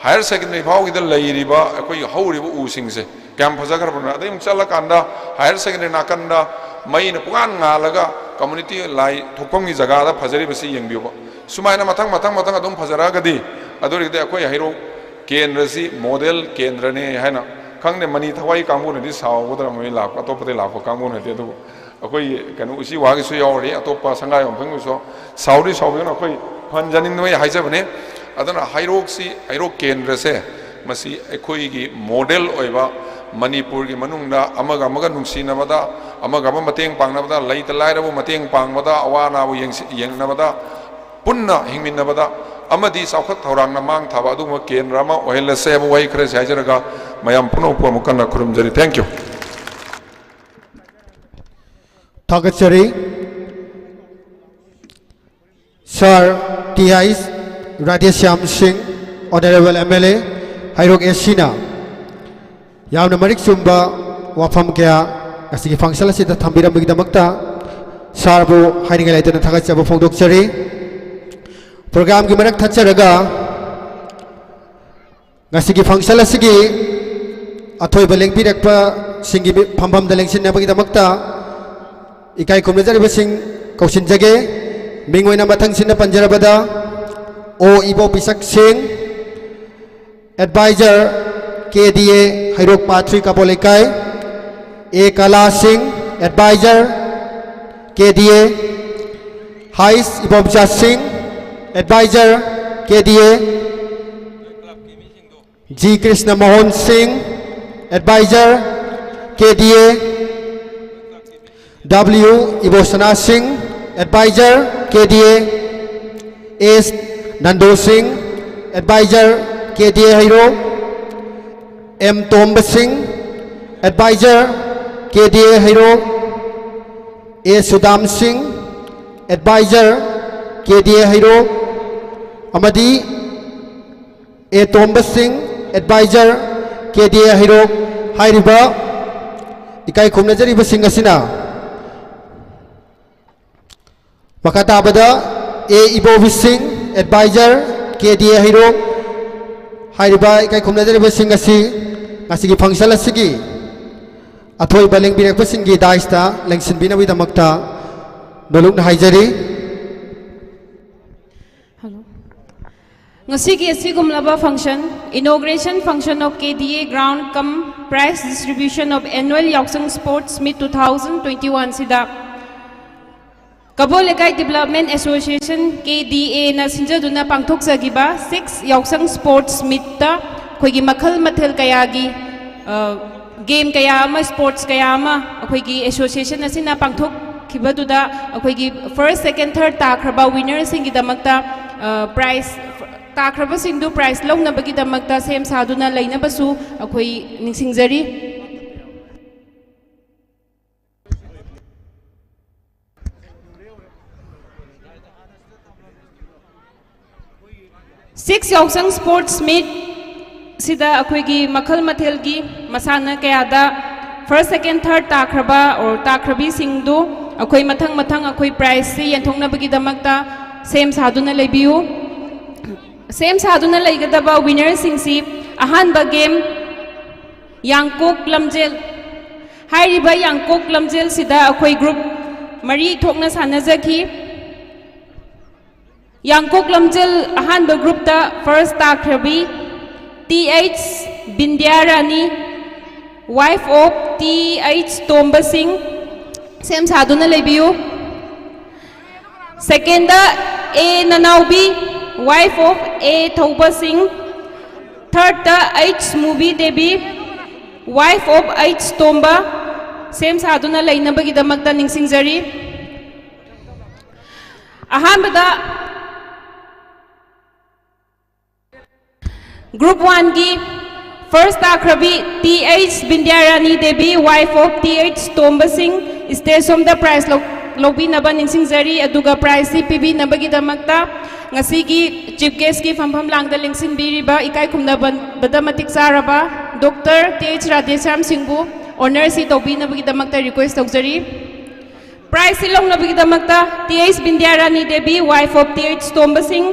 ꯍꯥꯌꯔ ꯁꯦꯀꯦꯟꯗꯔꯤ ꯐꯥꯎꯒꯤꯗ ꯂꯩꯔꯤꯕ ꯑꯩꯈꯣꯏꯒꯤ ꯍꯧꯔꯤꯕ ꯎꯁꯤꯡꯁꯦ ꯀꯌꯥꯝ ꯐꯖꯈ꯭ꯔꯕꯅꯣ꯫ ꯑꯗꯩ ꯑꯃꯨꯛ ꯆꯠꯂꯀꯥꯟꯗ ꯍꯥꯌꯔ ꯁꯦꯀꯦꯟꯗꯔꯤ ꯅꯥꯀꯟꯗ ꯃꯩꯅ ꯄꯨꯡꯉꯥꯟ ꯉꯥꯜꯂꯒ ꯀꯝꯃꯨꯅꯤꯇꯤ ꯂꯥꯏ ꯊꯣꯛꯐꯝꯒꯤ ꯖꯒꯥꯗ ꯐꯖꯔꯤꯕꯁꯤ ꯌꯦꯡꯕꯤꯌꯨꯕ꯫ ꯁꯨꯃꯥꯏꯅ ꯃꯊꯪ, ꯃꯊꯪ, ꯃꯊꯪ ꯑꯗꯨꯝ ꯐꯖꯔꯛꯑꯒꯗꯤ, ꯑꯗꯨ ꯑꯣꯏꯔꯒꯗꯤ ꯑꯩꯈꯣꯏ ꯍꯩꯔꯣꯛ ꯀꯦꯟꯗ꯭ꯔꯁꯤ ꯃꯣꯗꯦꯜ ꯀꯦꯟꯗ꯭ꯔꯅꯦ ꯍꯥꯏꯅ, ꯈꯪꯗꯦ, ꯃꯅꯤ ꯊꯋꯥꯏ ꯀꯥꯡꯕꯨꯅꯗꯤ ꯁꯥꯎꯒꯗ꯭ꯔꯥ, ꯃꯣꯏ ꯂꯥꯛꯄ, ꯑꯇꯣꯞꯄꯗꯩ ꯂꯥꯛꯄ ꯀꯥꯡꯕꯨꯅꯗꯤ, ꯑꯗꯨꯕꯨ ꯑꯩꯈꯣꯏ ꯀꯩꯅꯣ ꯎꯆꯤ ꯋꯥꯒꯤꯁꯨ ꯌꯥꯎꯔꯤ, ꯑꯇꯣꯞꯄ ꯁꯪꯒꯥꯏ ꯌꯨꯝꯐꯝꯒꯤꯁꯨ ꯁꯥꯎꯗꯤ ꯁꯥꯎꯕꯤꯒꯅꯨ, ꯑꯩꯈꯣꯏ ꯐꯍꯟꯖꯅꯤꯡꯗꯕꯩ ꯍꯥꯏꯖꯕꯅꯦ꯫ ꯑꯗꯨꯅ ꯍꯩꯔꯣꯛꯁꯤ, ꯍꯩꯔꯣꯛ ꯀꯦꯟꯗ꯭ꯔꯁꯦ, ꯃꯁꯤ ꯑꯩꯈꯣꯏꯒꯤ ꯃꯣꯗꯦꯜ ꯑꯣꯏꯕ ꯃꯅꯤꯄꯨꯔꯒꯤ ꯃꯅꯨꯡꯗ ꯑꯃꯒ ꯑꯃꯒ ꯅꯨꯡꯁꯤꯅꯕꯗ, ꯑꯃꯒ ꯑꯃ ꯃꯇꯦꯡ ꯄꯥꯡꯅꯕꯗ, ꯂꯩꯇ ꯂꯥꯏꯔꯕ ꯃꯇꯦꯡ ꯄꯥꯡꯕꯗ, ꯑꯋꯥ ꯑꯅꯥꯕꯨ ꯌꯦꯡꯁꯤ-, ꯌꯦꯡꯅꯕꯗ, ꯄꯨꯟꯅ ꯍꯤꯡꯃꯤꯟꯅꯕꯗ ꯑꯃꯗꯤ ꯆꯥꯎꯈꯠ ꯊꯧꯔꯥꯡꯅ ꯃꯥꯡ ꯊꯥꯕ ꯑꯗꯨꯒꯨꯝꯕ ꯀꯦꯟꯗ꯭ꯔ ꯑꯃ ꯑꯣꯏꯍꯜꯂꯁꯦ ꯍꯥꯏꯕ ꯋꯥꯍꯩ ꯈꯔꯁꯤ ꯍꯥꯏꯖꯔꯒ, ꯃꯌꯥꯝ ꯄꯨꯝꯅꯃꯛꯄꯨ ꯑꯃꯨꯛ ꯍꯟꯅ ꯈꯨꯔꯨꯝꯖꯔꯤ꯫ Thank you. ꯊꯥꯒꯠꯆꯔꯤ꯫ ꯁꯥꯔ ꯇꯤ ꯑꯥꯏ Radheshyam Singh, honourable M L ꯑꯦ, ꯍꯩꯔꯣꯛ ꯑꯦ ꯁꯤꯅ ꯌꯥꯝꯅ ꯃꯔꯤꯛ ꯆꯨꯝꯕ ꯋꯥꯐꯝ ꯀꯌꯥ ꯉꯁꯤꯒꯤ ꯐꯪꯁꯟ ꯑꯁꯤꯗ ꯊꯝꯕꯤꯔꯝꯕꯒꯤꯗꯃꯛꯇ ꯁꯥꯔꯕꯨ ꯍꯥꯏꯅꯤꯡꯉꯥꯏ ꯂꯩꯇꯅ ꯊꯥꯒꯠꯆꯕ ꯐꯣꯡꯗꯣꯛꯆꯔꯤ꯫ ꯄ꯭ꯔꯣꯒ꯭ꯔꯥꯝꯒꯤ ꯃꯔꯛ ꯊꯠꯆꯔꯒ ꯉꯁꯤꯒꯤ ꯐꯪꯁꯟ ꯑꯁꯤꯒꯤ ꯑꯊꯣꯏꯕ ꯂꯦꯡꯕꯤꯔꯛꯄꯁꯤꯡꯒꯤ ꯃꯤ-, ꯐꯝꯐꯝꯗ ꯂꯦꯡꯁꯤꯟꯅꯕꯒꯤꯗꯃꯛꯇ ꯏꯀꯥꯏ ꯈꯨꯝꯅꯖꯔꯤꯕꯁꯤꯡ ꯀꯧꯁꯤꯟꯖꯒꯦ꯫ ꯃꯤꯡ ꯑꯣꯏꯅ ꯃꯊꯪꯁꯤꯡꯅ ꯄꯟꯖꯔꯕꯗ, ꯑꯣ ꯏꯕꯣ ꯄꯤꯁꯛ ꯁꯤꯡ, ꯑꯦꯗꯚꯥꯏꯖꯔ ꯀꯦ ꯗꯤ ꯑꯦ ꯍꯩꯔꯣꯛ ꯄꯥꯠ ꯊ꯭ꯔꯤ ꯀꯥꯕꯣ ꯂꯩꯀꯥꯏ, ꯑꯦ ꯀꯂꯥ ꯁꯤꯡ, ꯑꯦꯗꯚꯥꯏꯖꯔ ꯀꯦ ꯗꯤ ꯑꯦ, ꯍꯥꯏꯁ ꯏꯕꯣꯝꯆꯥ ꯁꯤꯡ, ꯑꯦꯗꯚꯥꯏꯖꯔ ꯀꯦ ꯗꯤ ꯑꯦ, ꯖꯤ ꯀ꯭ꯔꯤꯁꯅ ꯃꯣꯍꯟ ꯁꯤꯡ, ꯑꯦꯗꯚꯥꯏꯖꯔ ꯀꯦ ꯗꯤ ꯑꯦ, ꯗꯕ꯭ꯂꯤꯎ ꯏꯕꯣꯁꯅꯥ ꯁꯤꯡ, ꯑꯦꯗꯚꯥꯏꯖꯔ ꯀꯦ ꯗꯤ ꯑꯦ, ꯑꯦꯁ ꯅꯟꯗꯨ ꯁꯤꯡ, ꯑꯦꯗꯚꯥꯏꯖꯔ ꯀꯦ ꯗꯤ ꯑꯦ ꯍꯩꯔꯣꯛ, ꯑꯦꯝ ꯇꯣꯝꯕ ꯁꯤꯡ, ꯑꯦꯗꯚꯥꯏꯖꯔ ꯀꯦ ꯗꯤ ꯑꯦ ꯍꯩꯔꯣꯛ, ꯑꯦ ꯁꯨꯗꯥꯝ ꯁꯤꯡ, ꯑꯦꯗꯚꯥꯏꯖꯔ ꯀꯦ ꯗꯤ ꯑꯦ ꯍꯩꯔꯣꯛ, ꯑꯃꯗꯤ ꯑꯦ ꯇꯣꯝꯕ ꯁꯤꯡ, ꯑꯦꯗꯚꯥꯏꯖꯔ ꯀꯦ ꯗꯤ ꯑꯦ ꯍꯩꯔꯣꯛ꯫ ꯍꯥꯏꯔꯤꯕ ꯏꯀꯥꯏ ꯈꯨꯝꯅꯖꯔꯤꯕꯁꯤꯡ ꯑꯁꯤꯅ ꯃꯈꯥ ꯇꯥꯕꯗ ꯑꯦ ꯏꯕꯣꯕꯤ ꯁꯤꯡ, ꯑꯦꯗꯚꯥꯏꯖꯔ ꯀꯦ ꯗꯤ ꯑꯦ ꯍꯩꯔꯣꯛ꯫ ꯍꯥꯏꯔꯤꯕ ꯏꯀꯥꯏ ꯈꯨꯝꯅꯖꯔꯤꯕꯁꯤꯡ ꯑꯁꯤ ꯉꯁꯤꯒꯤ ꯐꯪꯁꯟ ꯑꯁꯤꯒꯤ ꯑꯊꯣꯏꯕ ꯂꯦꯡꯕꯤꯔꯛꯄꯁꯤꯡꯒꯤ ꯗꯥꯏꯁꯇ ꯂꯦꯡꯁꯤꯟꯕꯤꯅꯕꯒꯤꯗꯃꯛꯇ ꯅꯣꯂꯨꯛꯅ ꯍꯥꯏꯖꯔꯤ꯫ Hello. ꯉꯁꯤꯒꯤ ꯑꯁꯤꯒꯨꯝꯂꯕ function, inauguration function of K D A ground cum prize distribution of annual Yaoshang Sports Meet two thousand twenty-one ꯁꯤꯗ ꯀꯕꯣ ꯂꯩꯀꯥꯏ Development Association, K D A ꯅ ꯁꯤꯟꯖꯗꯨꯅ ꯄꯥꯡꯊꯣꯛꯆꯈꯤꯕ six Yaoshang Sports Meet ꯇ ꯑꯩꯈꯣꯏꯒꯤ ꯃꯈꯜ ꯃꯊꯦꯜ ꯀꯌꯥꯒꯤ, ꯑ, ꯒꯦꯝ ꯀꯌꯥ ꯑꯃ, ꯁ꯭ꯄꯣꯔꯠꯁ ꯀꯌꯥ ꯑꯃ ꯑꯩꯈꯣꯏꯒꯤ ꯑꯦꯁꯣꯁꯤꯌꯦꯁꯟ ꯑꯁꯤꯅ ꯄꯥꯡꯊꯣꯛꯈꯤꯕꯗꯨꯗ ꯑꯩꯈꯣꯏꯒꯤ ꯐꯥꯔꯁ, ꯁꯦꯀꯦꯟ, ꯊꯥꯔꯠ ꯇꯥꯈ꯭ꯔꯕ ꯋꯤꯅꯔꯁꯤꯡꯒꯤꯗꯃꯛꯇ ꯄ꯭ꯔꯥꯏꯖ ꯇꯥꯈ꯭ꯔꯕꯁꯤꯡꯗꯨ ꯄ꯭ꯔꯥꯏꯖ ꯂꯧꯅꯕꯒꯤꯗꯃꯛꯇ ꯁꯦꯝ ꯁꯥꯗꯨꯅ ꯂꯩꯅꯕꯁꯨ ꯑꯩꯈꯣꯏ ꯅꯤꯡꯁꯤꯡꯖꯔꯤ꯫ ꯁꯤꯛꯁ ꯌꯥꯎꯁꯪ ꯁ꯭ꯄꯣꯔꯠꯁ ꯃꯤꯠ ꯁꯤꯗ ꯑꯩꯈꯣꯏꯒꯤ ꯃꯈꯜ ꯃꯊꯦꯜꯒꯤ ꯃꯁꯥꯟꯅ ꯀꯌꯥꯗ ꯐꯥꯔꯁ, ꯁꯦꯀꯦꯟ, ꯊꯥꯔꯠ ꯇꯥꯈ꯭ꯔꯕ ꯑꯣꯔ ꯇꯥꯈ꯭ꯔꯕꯤꯁꯤꯡꯗꯨ ꯑꯩꯈꯣꯏ ꯃꯊꯪ ꯃꯊꯪ ꯑꯩꯈꯣꯏ ꯄ꯭ꯔꯥꯏꯖꯁꯤ ꯌꯦꯟꯊꯣꯛꯅꯕꯒꯤꯗꯃꯛꯇ ꯁꯦꯝ ꯁꯥꯗꯨꯅ ꯂꯩꯕꯤꯌꯨ꯫ ꯁꯦꯝ ꯁꯥꯗꯨꯅ ꯂꯩꯒꯗꯕ ꯋꯤꯅꯔꯁꯤꯡꯁꯤ ꯑꯍꯥꯟꯕ ꯒꯦꯝ ꯌꯥꯡꯀꯣꯛ ꯂꯝꯖꯦꯜ꯫ ꯍꯥꯏꯔꯤꯕ ꯌꯥꯡꯀꯣꯛ ꯂꯝꯖꯦꯜꯁꯤꯗ ꯑꯩꯈꯣꯏ ꯒ꯭ꯔꯨꯞ ꯃꯔꯤ ꯊꯣꯛꯅ ꯁꯥꯟꯅꯖꯈꯤ꯫ ꯌꯥꯡꯀꯣꯛ ꯂꯝꯖꯦꯜ ꯑꯍꯥꯟꯕ ꯒ꯭ꯔꯨꯞꯇ ꯐꯥꯔꯁ ꯇꯥꯈ꯭ꯔꯕꯤ T H Bindya Rani, wife of T H Tomba Singh, ꯁꯦꯝ ꯁꯥꯗꯨꯅ ꯂꯩꯕꯤꯌꯨ꯫ Second A Nanaobi, wife of A Thouba Singh. ꯊꯥꯔꯠꯇ H Mubi Devi, wife of H Tomba, ꯁꯦꯝ ꯁꯥꯗꯨꯅ ꯂꯩꯅꯕꯒꯤꯗꯃꯛꯇ ꯅꯤꯡꯁꯤꯡꯖꯔꯤ꯫ ꯑꯍꯥꯟꯕꯗ ꯒ꯭ꯔꯨꯞ ꯋꯥꯟꯒꯤ ꯐꯥꯔꯁ ꯇꯥꯈ꯭ꯔꯕꯤ T H Bindyarani Devi, wife of T H Tomba Singh, ꯁ꯭ꯇꯦꯖ ꯁꯣꯝꯗ ꯄ꯭ꯔꯥꯏꯖ ꯂꯧ-, ꯂꯧꯕꯤꯅꯕ ꯅꯤꯡꯁꯤꯡꯖꯔꯤ꯫ ꯑꯗꯨꯒ ꯄ꯭ꯔꯥꯏꯖꯁꯤ ꯄꯤꯕꯤꯅꯕꯒꯤꯗꯃꯛꯇ ꯉꯁꯤꯒꯤ ꯆꯤꯐ ꯒꯦꯁꯀꯤ ꯐꯝꯐꯝ ꯂꯥꯡꯗ ꯂꯦꯡꯁꯤꯟꯕꯤꯔꯤꯕ ꯏꯀꯥꯏ ꯈꯨꯝꯅꯕꯗ ꯃꯇꯤꯛ ꯆꯥꯔꯕ ꯗꯣꯛꯇꯔ ꯇꯤ ꯑꯩꯆ ꯔꯥꯙꯦꯁ꯭ꯌꯥꯝ ꯁꯤꯡꯕꯨ ꯑꯣꯅꯔꯁꯤ ꯇꯧꯕꯤꯅꯕꯒꯤꯗꯃꯛꯇ ꯔꯤꯀ꯭ꯋꯦꯁ ꯇꯧꯖꯔꯤ꯫ ꯄ꯭ꯔꯥꯏꯖꯁꯤ ꯂꯧꯅꯕꯒꯤꯗꯃꯛꯇ T H Bindyarani Devi, wife of T H Tomba Singh,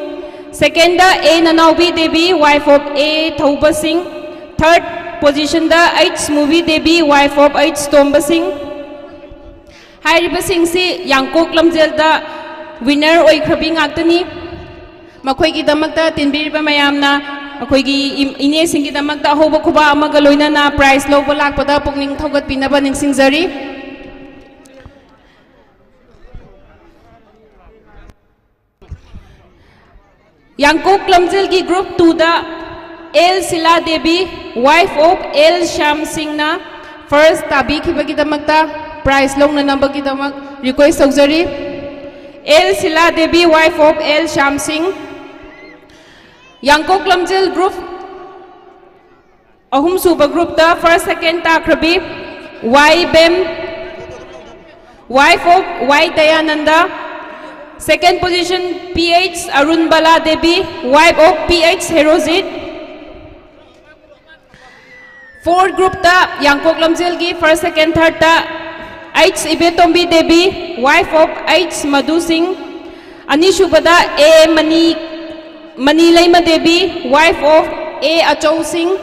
second A Nanaobi Devi, wife of A Thouba Singh, third ꯄꯣꯖꯤꯁꯟꯗ H Mubi Devi, wife of H Tomba Singh. ꯍꯥꯏꯔꯤꯕꯁꯤꯡꯁꯤ ꯌꯥꯡꯀꯣꯛ ꯂꯝꯖꯦꯜꯗ ꯋꯤꯅꯔ ꯑꯣꯏꯈ꯭ꯔꯕꯤ ꯉꯥꯛꯇꯅꯤ꯫ ꯃꯈꯣꯏꯒꯤꯗꯃꯛꯇ ꯇꯤꯟꯕꯤꯔꯤꯕ ꯃꯌꯥꯝꯅ ꯑꯩꯈꯣꯏꯒꯤ ꯏꯝ-, ꯏꯅꯦꯁꯤꯡꯒꯤꯗꯃꯛꯇ ꯑꯍꯧꯕ ꯈꯨꯕꯥꯛ ꯑꯃꯒ ꯂꯣꯏꯅꯅ ꯄ꯭ꯔꯥꯏꯖ ꯂꯧꯕ ꯂꯥꯛꯄꯗ ꯄꯨꯛꯅꯤꯡ ꯊꯧꯒꯠꯄꯤꯅꯕ ꯅꯤꯡꯁꯤꯡꯖꯔꯤ꯫ ꯌꯥꯡꯀꯣꯛ ꯂꯝꯖꯦꯜꯒꯤ ꯒ꯭ꯔꯨꯞ ꯇꯨꯗ L Shila Devi, Wife of L Shyam Singhꯅ first ꯇꯥꯕꯤꯈꯤꯕꯒꯤꯗꯃꯛꯇ prize ꯂꯧꯅꯅꯕꯒꯤꯗꯃꯛ request ꯇꯧꯖꯔꯤ꯫ L Sila Devi, wife of L Shyam Singh꯫ ꯌꯥꯡꯀꯣꯛ ꯂꯝꯖꯦꯜ group ꯑꯍꯨꯝꯁꯨꯕ groupꯇ first, second ꯇꯥꯈ꯭ꯔꯕꯤ Y ꯕꯦꯝ, wife of Y Dayananda. Second position P H Arunbala Devi, wife of P H Herojit꯫ Fourth groupꯇ ꯌꯥꯡꯀꯣꯛ ꯂꯝꯖꯦꯜꯒꯤ first, second, thirdꯇ H Ibetombi Devi, wife of H Madhu Singh꯫ ꯑꯅꯤꯁꯨꯕꯗ A Mani, Mani Leima Devi, wife of A Achou Singh꯫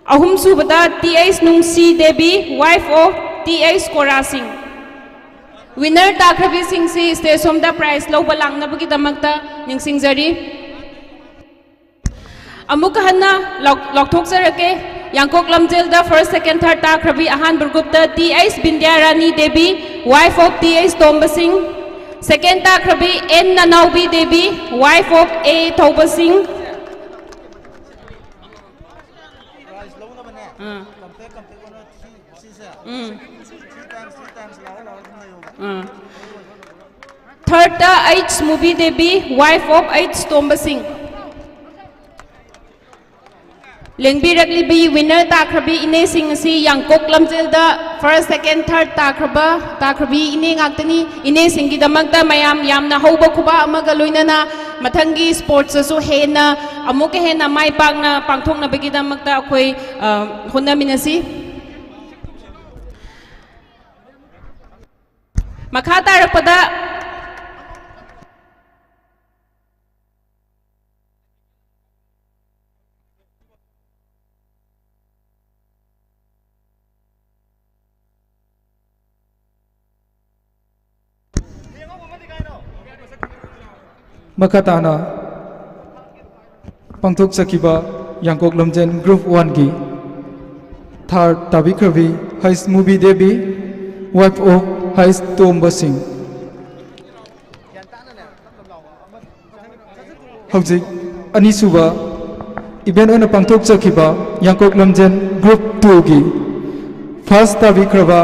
ꯑꯍꯨꯝꯁꯨꯕꯗ T H Nungsi Devi, wife of T H Kora Singh꯫ Winner ꯇꯥꯈ꯭ꯔꯕꯤꯁꯤꯡꯁꯤ stage ꯁꯣꯝꯗ prize ꯂꯧꯕ ꯂꯥꯛꯅꯕꯒꯤꯗꯃꯛꯇ ꯅꯤꯡꯁꯤꯡꯖꯔꯤ꯫ ꯑꯃꯨꯛꯀ ꯍꯟꯅ ꯂꯥꯎ-, ꯂꯥꯎꯊꯣꯛꯆꯔꯛꯀꯦ꯫ ꯌꯥꯡꯀꯣꯛ ꯂꯝꯖꯦꯜꯗ first, second, third ꯇꯥꯈ꯭ꯔꯕꯤ ꯑꯍꯥꯟꯕ groupꯇ T H Bindyarani Devi, wife of T H Tomba Singh꯫ Second ꯇꯥꯈ꯭ꯔꯕꯤ N Nanaobi Devi, wife of A Thouba Singh꯫ Ah. Um. Ah. Thirdꯇ H Mubi Devi, wife of H Tomba Singh꯫ ꯂꯦꯡꯕꯤꯔꯛꯂꯤꯕꯤ winner ꯇꯥꯈ꯭ꯔꯕꯤ ꯏꯅꯦꯁꯤꯡ ꯑꯁꯤ ꯌꯥꯡꯀꯣꯛ ꯂꯝꯖꯦꯜꯗ first, second, third ꯇꯥꯈ꯭ꯔꯕ, ꯇꯥꯈ꯭ꯔꯕꯤ ꯏꯅꯦ ꯉꯥꯛꯇꯅꯤ꯫ ꯏꯅꯦꯁꯤꯡꯒꯤꯗꯃꯛꯇ ꯃꯌꯥꯝ ꯌꯥꯝꯅ ꯍꯧꯕ ꯈꯨꯕꯥꯛ ꯑꯃꯒ ꯂꯣꯏꯅꯅ ꯃꯊꯪꯒꯤ sportsꯇꯁꯨ ꯍꯦꯟꯅ, ꯑꯃꯨꯛꯀ ꯍꯦꯟꯅ ꯃꯥꯏ ꯄꯥꯛꯅ ꯄꯥꯡꯊꯣꯛꯅꯕꯒꯤꯗꯃꯛꯇ ꯑꯩꯈꯣꯏ, ꯑ, ꯍꯣꯠꯅꯃꯤꯟꯅꯁꯤ꯫ ꯃꯈꯥ ꯇꯥꯔꯛꯄꯗ ꯃꯈꯥ ꯇꯥꯅ ꯄꯥꯡꯊꯣꯛꯆꯈꯤꯕ ꯌꯥꯡꯀꯣꯛ ꯂꯝꯖꯦꯟ group oneꯒꯤ third ꯇꯥꯕꯤꯈ꯭ꯔꯕꯤ H movie Devi, wife of ꯍꯩꯁ ꯇꯣꯝꯕ ꯁꯤꯡ꯫ ꯍꯧꯖꯤꯛ ꯑꯅꯤꯁꯨꯕ Event ꯑꯣꯏꯅ ꯄꯥꯡꯊꯣꯛꯆꯈꯤꯕ ꯌꯥꯡꯀꯣꯛ ꯂꯝꯖꯦꯟ Group Two ꯒꯤ first ꯇꯥꯕꯤꯈ꯭ꯔꯕ,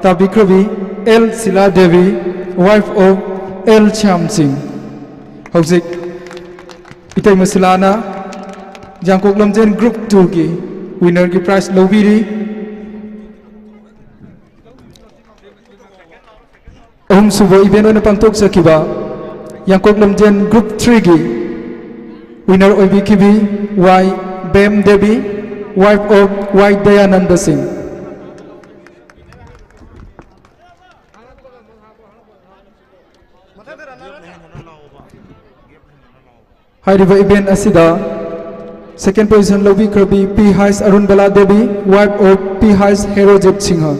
ꯇꯥꯕꯤꯈ꯭ꯔꯕꯤ L Sheela Devi, wife of L Shyam ꯁꯤꯡ꯫ ꯍꯧꯖꯤꯛ ꯏꯇꯩꯃ ꯁꯤꯂꯥꯅ ꯌꯥꯡꯀꯣꯛ ꯂꯝꯖꯦꯟ Group Two ꯒꯤ winner ꯒꯤ prize ꯂꯧꯕꯤꯔꯤ꯫ ꯑꯍꯨꯝꯁꯨꯕ event ꯑꯣꯏꯅ ꯄꯥꯡꯊꯣꯛꯆꯈꯤꯕ ꯌꯥꯡꯀꯣꯛ ꯂꯝꯖꯦꯟ Group Three ꯒꯤ winner ꯑꯣꯏꯕꯤꯈꯤꯕꯤ Y ꯕꯦꯝ Devi, wife of Y Dayananda ꯁꯤꯡ꯫ ꯍꯥꯏꯔꯤꯕ event ꯑꯁꯤꯗ second position ꯂꯧꯕꯤꯈ꯭ꯔꯕꯤ P H ꯑꯔꯨꯟꯕꯂꯥ Devi, wife of P H Herojit Singh.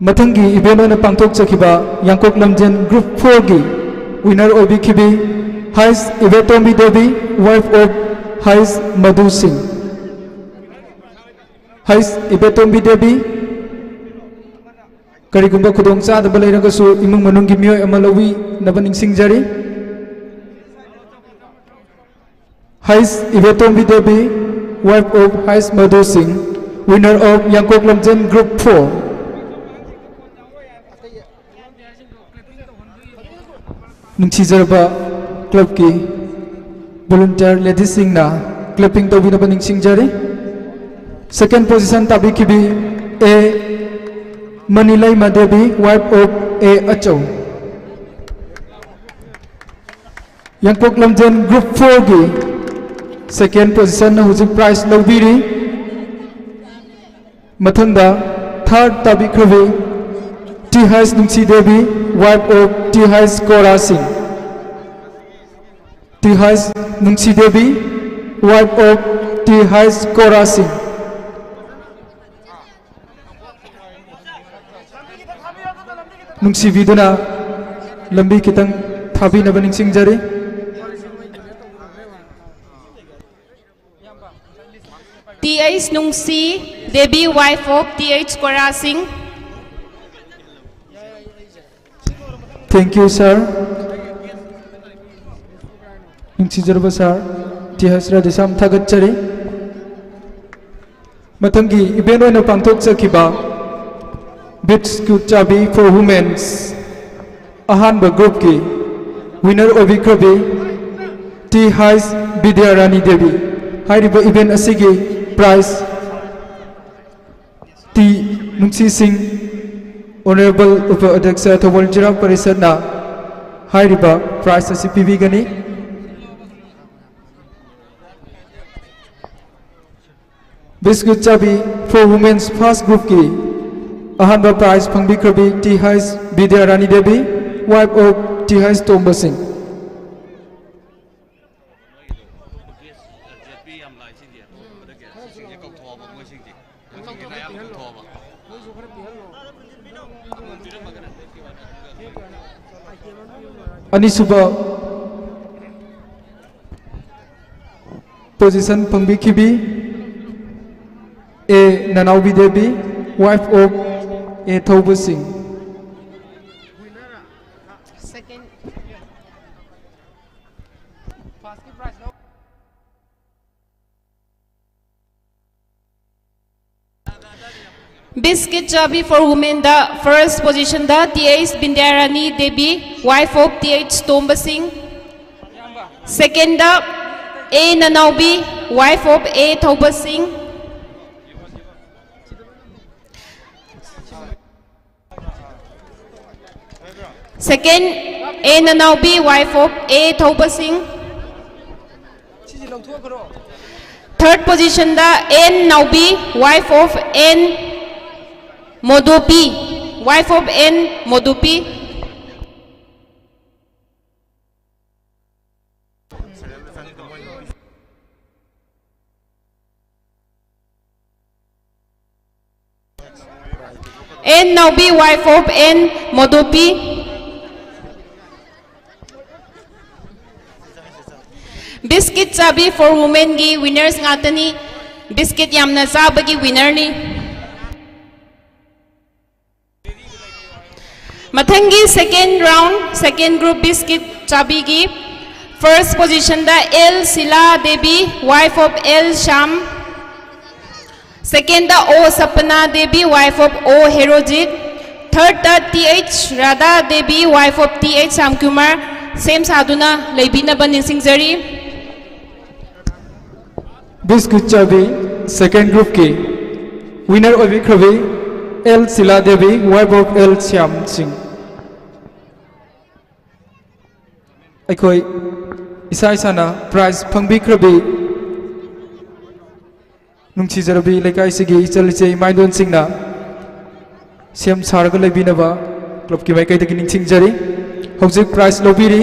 ꯃꯊꯪꯒꯤ event ꯑꯣꯏꯅ ꯄꯥꯡꯊꯣꯛꯆꯈꯤꯕ ꯌꯥꯡꯀꯣꯛ ꯂꯝꯖꯦꯟ Group Four ꯒꯤ winner ꯑꯣꯏꯕꯤꯈꯤꯕꯤ H ꯏꯕꯦꯇꯣꯝꯕꯤ Devi, wife of H Madhu ꯁꯤꯡ꯫ H ꯏꯕꯦꯇꯣꯝꯕꯤ ꯗꯦꯕꯤ, ꯀꯔꯤꯒꯨꯝꯕ ꯈꯨꯗꯣꯡ ꯆꯥꯗꯕ ꯂꯩꯔꯒꯁꯨ ꯏꯃꯨꯡ ꯃꯅꯨꯡꯒꯤ ꯃꯤꯑꯣꯏ ꯑꯃ ꯂꯧꯕꯤꯅꯕ ꯅꯤꯡꯁꯤꯡꯖꯔꯤ꯫ H ꯏꯕꯦꯇꯣꯝꯕꯤ Devi, wife of H Madhu ꯁꯤꯡ, winner of ꯌꯥꯡꯀꯣꯛ ꯂꯝꯖꯦꯟ Group Four꯫ ꯅꯨꯡꯁꯤꯖꯔꯕ club ꯀꯤ volunteer ladies ꯁꯤꯡꯅ clapping ꯇꯧꯕꯤꯅꯕ ꯅꯤꯡꯁꯤꯡꯖꯔꯤ꯫ Second position ꯇꯥꯕꯤꯈꯤꯕꯤ A ꯃꯅꯤꯂꯩꯃ Devi, wife of A ꯑꯆꯧ꯫ ꯌꯥꯡꯄꯣꯛ ꯂꯝꯖꯦꯟ Group Four ꯒꯤ second position ꯅ ꯍꯧꯖꯤꯛ prize ꯂꯧꯕꯤꯔꯤ꯫ ꯃꯊꯪꯗ third ꯇꯥꯕꯤꯈ꯭ꯔꯕꯤ T H ꯅꯨꯡꯁꯤ Devi, wife of T H ꯀꯣꯔꯥ ꯁꯤꯡ꯫ T H ꯅꯨꯡꯁꯤ Devi, wife of T H ꯀꯣꯔꯥ ꯁꯤꯡ꯫ ꯅꯨꯡꯁꯤꯕꯤꯗꯨꯅ ꯂꯝꯕꯤ ꯈꯤꯇꯪ ꯊꯥꯕꯤꯅꯕ ꯅꯤꯡꯁꯤꯡꯖꯔꯤ꯫ T H Nungsi Devi, wife of T H Kora Singh. Thank you, sir. ꯅꯨꯡꯁꯤꯖꯔꯕ ꯁꯥꯔ ꯇꯤ ꯍꯩꯆ ꯔꯥꯙꯦꯁ꯭ꯌꯥꯝ, ꯊꯥꯒꯠꯆꯔꯤ꯫ ꯃꯊꯪꯒꯤ ꯏꯚꯦꯟꯠ ꯑꯣꯏꯅ ꯄꯥꯡꯊꯣꯛꯆꯈꯤꯕ ꯕꯤꯁꯀꯨꯠ ꯆꯥꯕꯤ for women's ꯑꯍꯥꯟꯕ ꯒ꯭ꯔꯨꯞꯀꯤ winner ꯑꯣꯏꯕꯤꯈ꯭ꯔꯕꯤ T H Bidyarani Devi. ꯍꯥꯏꯔꯤꯕ ꯏꯚꯦꯟꯠ ꯑꯁꯤꯒꯤ ꯄ꯭ꯔꯥꯏꯖ ꯇꯤ ꯅꯨꯡꯁꯤ ꯁꯤꯡ, ꯑꯣꯅꯔꯦꯕꯜ ꯎꯄ ꯑꯗ꯭ꯌꯛꯁ ꯊꯧꯕꯥꯜ ꯖꯤꯂꯥ ꯄꯔꯤꯁꯠꯅ ꯍꯥꯏꯔꯤꯕ ꯄ꯭ꯔꯥꯏꯖ ꯑꯁꯤ ꯄꯤꯕꯤꯒꯅꯤ꯫ ꯕꯤꯁꯀꯨꯠ ꯆꯥꯕꯤ for women's first groupꯀꯤ ꯑꯍꯥꯟꯕ ꯄ꯭ꯔꯥꯏꯖ ꯐꯪꯕꯤꯈ꯭ꯔꯕꯤ T H Bidyarani Devi, wife of T H Tomba Singh. ꯑꯅꯤꯁꯨꯕ ꯄꯣꯖꯤꯁꯟ ꯐꯪꯕꯤꯈꯤꯕꯤ A Nanaobi Devi, wife of A Thouba Singh. Second. Biscuit ꯆꯥꯕꯤ for womenꯗ first positionꯗ T H Bindyarani Devi, wife of T H Tomba Singh. Secondꯗ ꯑꯦ Nanaobi, wife of A Thouba Singh. Second, A Nanaobi, wife of A Thouba Singh. Third positionꯗ N Naobi, wife of N Modopi, wife of N Modopi. N Naobi, wife of N Modopi. Biscuit ꯆꯥꯕꯤ for womenꯒꯤ winners ꯉꯥꯛꯇꯅꯤ꯫ ꯕꯤꯁꯀꯤꯠ ꯌꯥꯝꯅ ꯆꯥꯕꯒꯤ winner ꯅꯤ꯫ ꯃꯊꯪꯒꯤ second round, second group biscuit ꯆꯥꯕꯤꯒꯤ first position ꯗ L Shila Devi, wife of L Shyam. Second ꯗ O Sapna Devi, wife of O Herojit. Third ꯗ T H Radha Devi, wife of T H Shyamkumar. ꯁꯦꯝ ꯁꯥꯗꯨꯅ ꯂꯩꯕꯤꯅꯕ ꯅꯤꯡꯁꯤꯡꯖꯔꯤ꯫ ꯕꯤꯁꯀꯤꯠ ꯆꯥꯕꯤ second group ꯀꯤ winner ꯑꯣꯏꯕꯤꯈ꯭ꯔꯕꯤ L Shila Devi, wife of L Shyam Singh. ꯑꯩꯈꯣꯏ ꯏꯁꯥ ꯏꯁꯥꯅ prize ꯐꯪꯕꯤꯈ꯭ꯔꯕꯤ ꯅꯨꯡꯁꯤꯖꯔꯕꯤ ꯂꯩꯀꯥꯏꯁꯤꯒꯤ ꯏꯆꯜ ꯏꯆꯦ ꯏꯃꯥꯏꯗꯣꯟꯁꯤꯡꯅ ꯁꯦꯝ ꯁꯥꯔꯒ ꯂꯩꯕꯤꯅꯕ club ꯀꯤ ꯃꯥꯏꯀꯩꯗꯒꯤ ꯅꯤꯡꯁꯤꯡꯖꯔꯤ꯫ ꯍꯧꯖꯤꯛ prize ꯂꯧꯕꯤꯔꯤ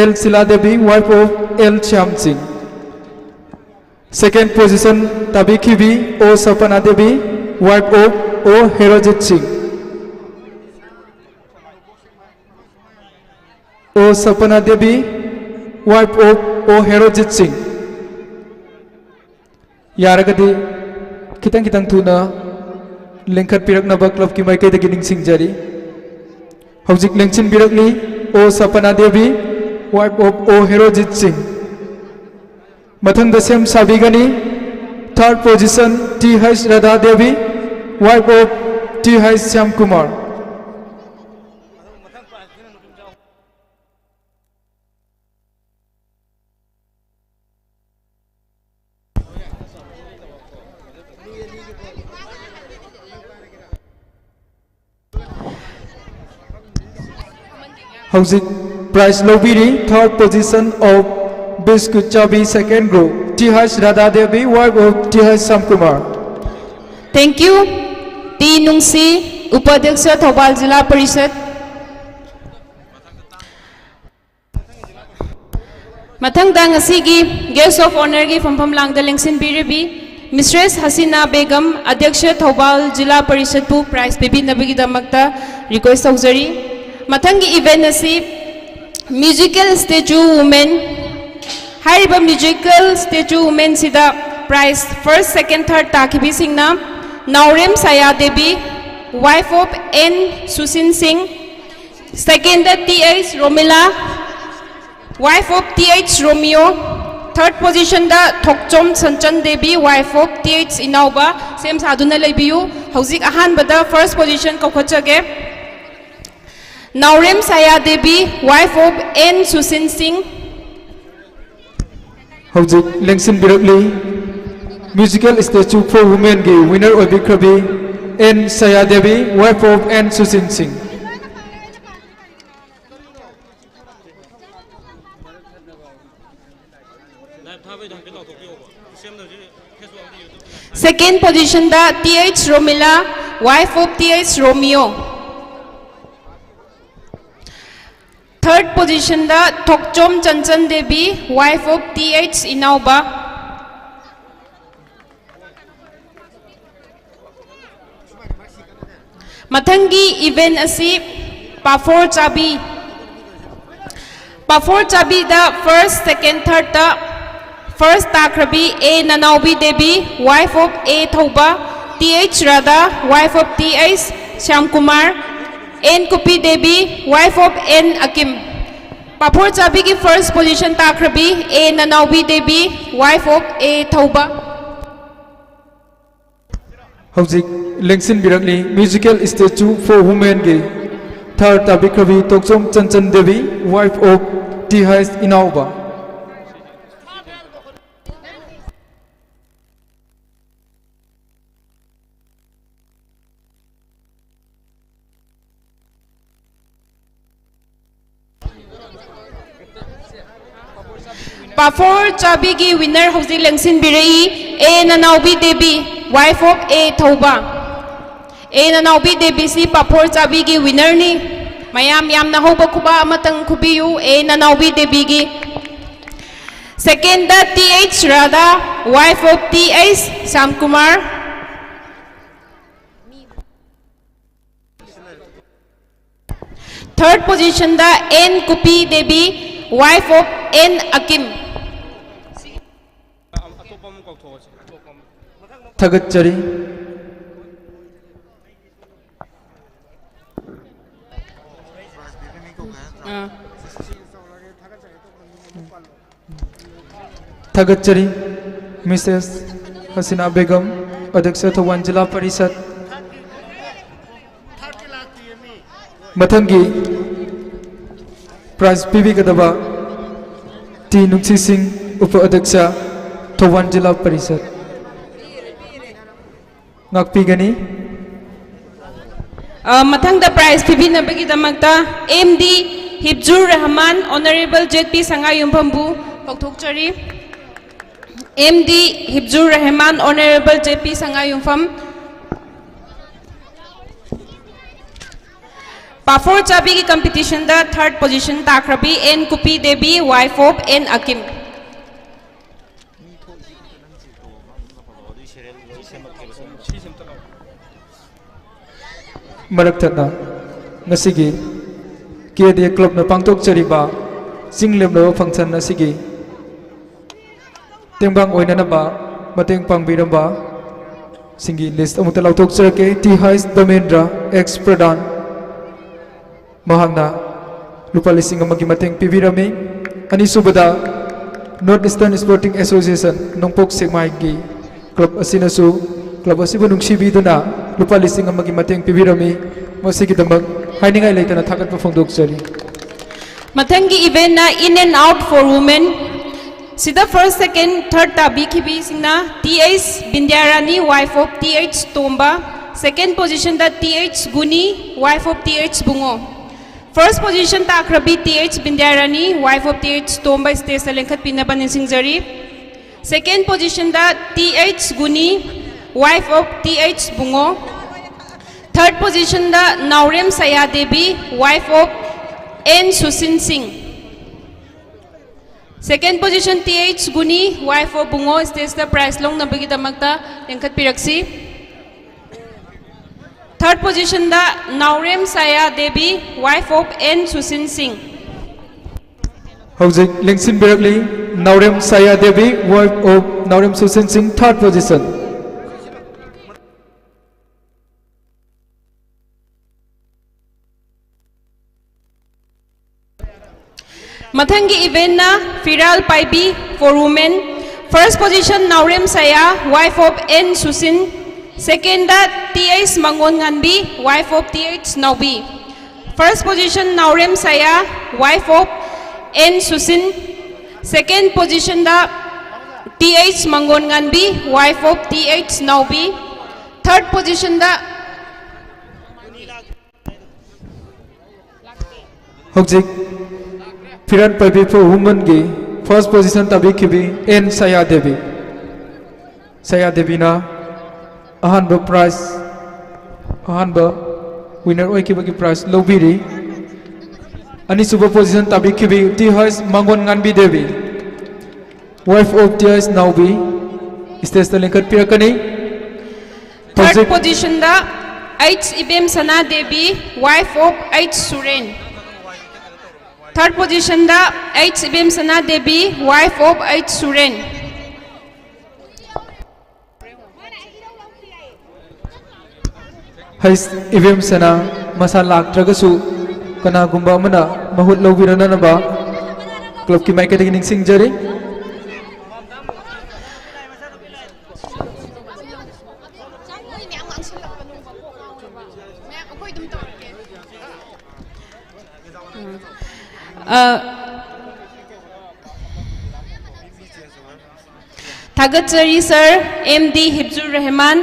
L Shila Devi, wife of L Shyam Singh. Second position ꯇꯥꯕꯤꯈꯤꯕꯤ ꯑꯣ Sapna Devi, wife of O Herojit ꯁꯤꯡ꯫ ꯑꯣ Sapna Devi, wife of O Herojit ꯁꯤꯡ꯫ ꯌꯥꯔꯒꯗꯤ ꯈꯤꯇꯪ ꯈꯤꯇꯪ ꯊꯨꯅ ꯂꯦꯡꯈꯠꯄꯤꯔꯛꯅꯕ club ꯀꯤ ꯃꯥꯏꯀꯩꯗꯒꯤ ꯅꯤꯡꯁꯤꯡꯖꯔꯤ꯫ ꯍꯧꯖꯤꯛ ꯂꯦꯡꯁꯤꯟꯕꯤꯔꯛꯂꯤ ꯑꯣ Sapna Devi, wife of O Herojit ꯁꯤꯡ꯫ ꯃꯊꯪꯗ ꯁꯦꯝ ꯁꯥꯕꯤꯒꯅꯤ third position T H Radha Devi, wife of T H Shyam Kumar. ꯍꯧꯖꯤꯛ prize ꯂꯧꯕꯤꯔꯤ third position of biscuit ꯆꯥꯕꯤ second group T H Radha Devi, wife of T H Shyam Kumar. Thank you꯫ T ꯅꯨꯡꯁꯤ, ꯎꯄꯥꯙ꯭ꯌꯛꯁ ꯊꯧꯕꯥꯜ ꯖꯤꯂꯥ ꯄꯔꯤꯁꯠ꯫ ꯃꯊꯪꯗ ꯉꯁꯤꯒꯤ guest of honour ꯒꯤ ꯐꯝꯐꯝ ꯂꯥꯡꯗ ꯂꯦꯡꯁꯤꯟꯕꯤꯔꯤꯕꯤ Mistress ꯍꯁꯤꯅꯥ ꯕꯦꯒꯝ, ꯑꯗ꯭ꯌꯛꯁ ꯊꯧꯕꯥꯜ ꯖꯤꯂꯥ ꯄꯔꯤꯁꯠꯄꯨ prize ꯄꯤꯕꯤꯅꯕꯒꯤꯗꯃꯛꯇ request ꯇꯧꯖꯔꯤ꯫ ꯃꯊꯪꯒꯤ event ꯑꯁꯤ musical statue woman꯫ ꯍꯥꯏꯔꯤꯕ musical statue woman ꯁꯤꯗ Prize first, second, third ꯇꯥꯈꯤꯕꯤꯁꯤꯡꯅ Naorem Saya Devi, wife of N ꯁꯨꯁꯤꯟ ꯁꯤꯡ, second the T H Romila, wife of T H ꯔꯣꯃꯤꯌꯣ, third position the Thokchom ꯁꯟꯆꯟ Devi, wife of T H ꯏꯅꯥꯎꯕ, ꯁꯦꯝ ꯁꯥꯗꯨꯅ ꯂꯩꯕꯤꯌꯨ꯫ ꯍꯧꯖꯤꯛ ꯑꯍꯥꯟꯕꯗ first position ꯀꯧꯈꯠꯆꯒꯦ꯫ Naorem Saya Devi, wife of N ꯁꯨꯁꯤꯟ Singh. ꯍꯧꯖꯤꯛ ꯂꯦꯡꯁꯤꯟꯕꯤꯔꯛꯂꯤ꯫ Musical Statue for Women ꯒꯤ winner ꯑꯣꯏꯕꯤꯈ꯭ꯔꯕꯤ N ꯁꯥꯌꯥ Devi, wife of N ꯁꯨꯁꯤꯟ ꯁꯤꯡ꯫ Second position the T H Romila, wife of T H ꯔꯣꯃꯤꯌꯣ꯫ Third position the Thokchom Chanchan Devi, wife of T H ꯏꯅꯥꯎꯕ꯫ ꯃꯊꯪꯒꯤ event ꯑꯁꯤ ꯄꯥꯐꯣꯔ ꯆꯥꯕꯤ꯫ ꯄꯥꯐꯣꯔ ꯆꯥꯕꯤꯗ first, second, third ꯇ first ꯇꯥꯈ꯭ꯔꯕꯤ A ꯅꯅꯥꯎꯕꯤ Devi, wife of A ꯊꯧꯕ, T H Radha, wife of T H Shyamkumar, N ꯀꯨꯄꯤ Devi, wife of N ꯑꯀꯤꯝ꯫ ꯄꯥꯐꯣꯔ ꯆꯥꯕꯤꯒꯤ first position ꯇꯥꯈ꯭ꯔꯕꯤ A ꯅꯅꯥꯎꯕꯤ Devi, wife of A ꯊꯧꯕ꯫ ꯍꯧꯖꯤꯛ ꯂꯦꯡꯁꯤꯟꯕꯤꯔꯛꯂꯤ꯫ Musical Statue for Women ꯒꯤ third ꯇꯥꯕꯤꯈ꯭ꯔꯕꯤ Thokchom Chanchan Devi, wife of T H ꯏꯅꯥꯎꯕ꯫ ꯄꯥꯐꯣꯔ ꯆꯥꯕꯤꯒꯤ winner ꯍꯧꯖꯤꯛ ꯂꯦꯡꯁꯤꯟꯕꯤꯔꯛꯏ, A ꯅꯅꯥꯎꯕꯤ Devi, wife of A ꯊꯧꯕ꯫ A ꯅꯅꯥꯎꯕꯤ ꯗꯦꯕꯤꯁꯤ ꯄꯥꯐꯣꯔ ꯆꯥꯕꯤꯒꯤ winner ꯅꯤ꯫ ꯃꯌꯥꯝ ꯌꯥꯝꯅ ꯍꯧꯕ ꯈꯨꯕꯥꯛ ꯑꯃꯇꯪ ꯈꯨꯕꯤꯌꯨ, A ꯅꯅꯥꯎꯕꯤ ꯗꯦꯕꯤꯒꯤ꯫ Second the T H Radha, wife of T H Shyamkumar. Third position the N ꯀꯨꯄꯤ Devi, wife of N ꯑꯀꯤꯝ꯫ ꯑꯇꯣꯞꯄ ꯑꯃ ꯀꯧꯊꯣꯛꯑꯁꯦ꯫ ꯊꯥꯒꯠꯆꯔꯤ꯫ ꯑꯥ꯫ ꯊꯥꯒꯠꯆꯔꯤ꯫ ꯃꯤꯁꯦꯁ ꯍꯁꯤꯅꯥ ꯕꯦꯒꯝ, ꯑꯗ꯭ꯌꯛꯁ ꯊꯧꯕꯥꯜ ꯖꯤꯂꯥ ꯄꯔꯤꯁꯠ꯫ ꯃꯊꯪꯒꯤ ꯄ꯭ꯔꯥꯏꯖ ꯄꯤꯕꯤꯒꯗꯕ ꯇꯤ ꯅꯨꯡꯁꯤ ꯁꯤꯡ, ꯎꯄ ꯑꯗ꯭ꯌꯛꯁ, ꯊꯧꯕꯥꯜ ꯖꯤꯂꯥ ꯄꯔꯤꯁꯠ꯫ ꯉꯥꯛꯄꯤꯒꯅꯤ꯫ ꯑ, ꯃꯊꯪꯗ ꯄ꯭ꯔꯥꯏꯖ ꯄꯤꯕꯤꯅꯕꯒꯤꯗꯃꯛꯇ M D Hifzur Rahman, honourable Z P ꯁꯉꯥꯏꯌꯨꯝꯐꯝꯕꯨ ꯀꯧꯊꯣꯛꯆꯔꯤ꯫ M D Hifzur Rahman, honourable Z P ꯁꯉꯥꯏꯌꯨꯝꯐꯝ꯫ ꯄꯥꯐꯣꯔ ꯆꯥꯕꯤꯒꯤ ꯀꯝꯄꯤꯇꯤꯁꯟꯗ ꯊꯥꯔꯠ ꯄꯣꯖꯤꯁꯟ ꯇꯥꯈ꯭ꯔꯕꯤ N Kupi Devi, wife of N Akim. ꯃꯔꯛ ꯊꯠꯅ ꯉꯁꯤꯒꯤ ꯀꯦ ꯗꯤ ꯑꯦ ꯀ꯭ꯂꯕꯅ ꯄꯥꯡꯊꯣꯛꯆꯔꯤꯕ ꯆꯤꯡ ꯂꯦꯝꯂꯕ ꯐꯪꯁꯟ ꯑꯁꯤꯒꯤ ꯇꯦꯡꯕꯥꯡ ꯑꯣꯏꯅꯅꯕ ꯃꯇꯦꯡ ꯄꯥꯡꯕꯤꯔꯝꯕ ꯁꯤꯡꯒꯤ ꯂꯤꯁ ꯑꯃꯨꯛꯇ ꯂꯥꯎꯊꯣꯛꯆꯔꯛꯀꯦ꯫ ꯇꯤ ꯍꯩꯆ ꯗꯃꯦꯟꯗ꯭ꯔ, ꯑꯦꯛꯁ ꯄ꯭ꯔꯙꯥꯟ, ꯃꯍꯥꯛꯅ ꯂꯨꯄꯥ ꯂꯤꯁꯤꯡ ꯑꯃꯒꯤ ꯃꯇꯦꯡ ꯄꯤꯕꯤꯔꯝꯃꯤ꯫ ꯑꯅꯤꯁꯨꯕꯗ, ꯅꯣꯔꯠ ꯏꯁꯇꯔꯟ ꯁ꯭ꯄꯣꯔꯇꯤꯡ ꯑꯦꯁꯣꯁꯤꯌꯦꯁꯟ ꯅꯣꯡꯄꯣꯛ ꯁꯦꯛꯃꯥꯏꯒꯤ ꯀ꯭ꯂꯕ ꯑꯁꯤꯅꯁꯨ ꯀ꯭ꯂꯕ ꯑꯁꯤꯕꯨ ꯅꯨꯡꯁꯤꯕꯤꯗꯨꯅ ꯂꯨꯄꯥ ꯂꯤꯁꯤꯡ ꯑꯃꯒꯤ ꯃꯇꯦꯡ ꯄꯤꯕꯤꯔꯝꯃꯤ꯫ ꯃꯁꯤꯒꯤꯗꯃꯛ ꯍꯥꯏꯅꯤꯡꯉꯥꯏ ꯂꯩꯇꯅ ꯊꯥꯒꯠꯄ ꯐꯣꯡꯗꯣꯛꯆꯔꯤ꯫ ꯃꯊꯪꯒꯤ ꯏꯚꯦꯟꯠꯅ In and Out for Women꯫ ꯁꯤꯗ ꯐꯥꯔꯁ, ꯁꯦꯀꯦꯟ, ꯊꯥꯔꯠ ꯇꯥꯕꯤꯈꯤꯕꯤꯁꯤꯡꯅ T H Bindyarani, wife of T H Tomba, second ꯄꯣꯖꯤꯁꯟꯗ T H Guni, wife of T H Bungo. First position ꯇꯥꯈ꯭ꯔꯕꯤ T H Bindyarani, wife of T H Tomba, ꯁ꯭ꯇꯦꯖꯇ ꯂꯦꯡꯈꯠꯄꯤꯅꯕ ꯅꯤꯡꯁꯤꯡꯖꯔꯤ꯫ ꯁꯦꯀꯦꯟ ꯄꯣꯖꯤꯁꯟꯗ T H Guni, wife of T H Bungo. Third ꯄꯣꯖꯤꯁꯟꯗ Naorem Saya Devi, wife of N Susin Singh. Second position T H Guni, wife of Bungo, ꯁ꯭ꯇꯦꯖꯇ ꯄ꯭ꯔꯥꯏꯖ ꯂꯧꯅꯕꯒꯤꯗꯃꯛꯇ ꯂꯦꯡꯈꯠꯄꯤꯔꯛꯁꯤ꯫ ꯊꯥꯔꯠ ꯄꯣꯖꯤꯁꯟꯗ Naorem Saya Devi, wife of N Susin Singh. ꯍꯧꯖꯤꯛ ꯂꯦꯡꯁꯤꯟꯕꯤꯔꯛꯂꯤ Naorem Saya Devi, wife of Naorem Susin Singh, third position. ꯃꯊꯪꯒꯤ eventꯅ ꯐꯤꯔꯥꯜ ꯄꯥꯏꯕꯤ for women. First position Naorem ꯁꯌꯥ, wife of N ꯁꯨꯁꯤꯟ. Secondꯗ T H ꯃꯉꯣꯟ ꯉꯥꯟꯕꯤ, wife of T H ꯅꯥꯎꯕꯤ. First position Naorem ꯁꯌꯥ, wife of N ꯁꯨꯁꯤꯟ. Second positionꯗ T H ꯃꯉꯣꯟ ꯉꯥꯟꯕꯤ, wife of T H ꯅꯥꯎꯕꯤ. Third positionꯗ ꯍꯧꯖꯤꯛ ꯐꯤꯔꯥꯜ ꯄꯥꯏꯕꯤ for womenꯒꯤ first position ꯇꯥꯕꯤꯈꯤꯕꯤ N ꯁꯌꯥ Devi. ꯁꯌꯥ ꯗꯦꯕꯤꯅ ꯑꯍꯥꯟꯕ prize, ꯑꯍꯥꯟꯕ winner ꯑꯣꯏꯈꯤꯕꯒꯤ prize ꯂꯧꯕꯤꯔꯤ꯫ ꯑꯅꯤꯁꯨꯕ position ꯇꯥꯕꯤꯈꯤꯕꯤ T H ꯃꯉꯣꯟ ꯉꯥꯟꯕꯤ Devi, wife of T H ꯅꯥꯎꯕꯤ, stageꯇ ꯂꯤꯡꯈꯠꯄꯤꯔꯛꯀꯅꯤ꯫ Third positionꯗ H ꯏꯕꯦꯝ ꯁꯅꯥ Devi, wife of H ꯁꯨꯔꯦꯟ. Third positionꯗ H ꯏꯕꯦꯝ ꯁꯅꯥ Devi, wife of H ꯁꯨꯔꯦꯟ. H ꯏꯕꯦꯝ ꯁꯅꯥ ꯃꯁꯥ ꯂꯥꯛꯇ꯭ꯔꯒꯁꯨ ꯀꯅꯥꯒꯨꯝꯕ ꯑꯃꯅ ꯃꯍꯨꯠ ꯂꯧꯕꯤꯔꯅꯅꯕ clubꯀꯤ ꯃꯥꯏꯀꯩꯗꯒꯤ ꯅꯤꯡꯁꯤꯡꯖꯔꯤ꯫ ꯊꯥꯒꯠꯆꯔꯤ sir, M D Hifzur Rahman,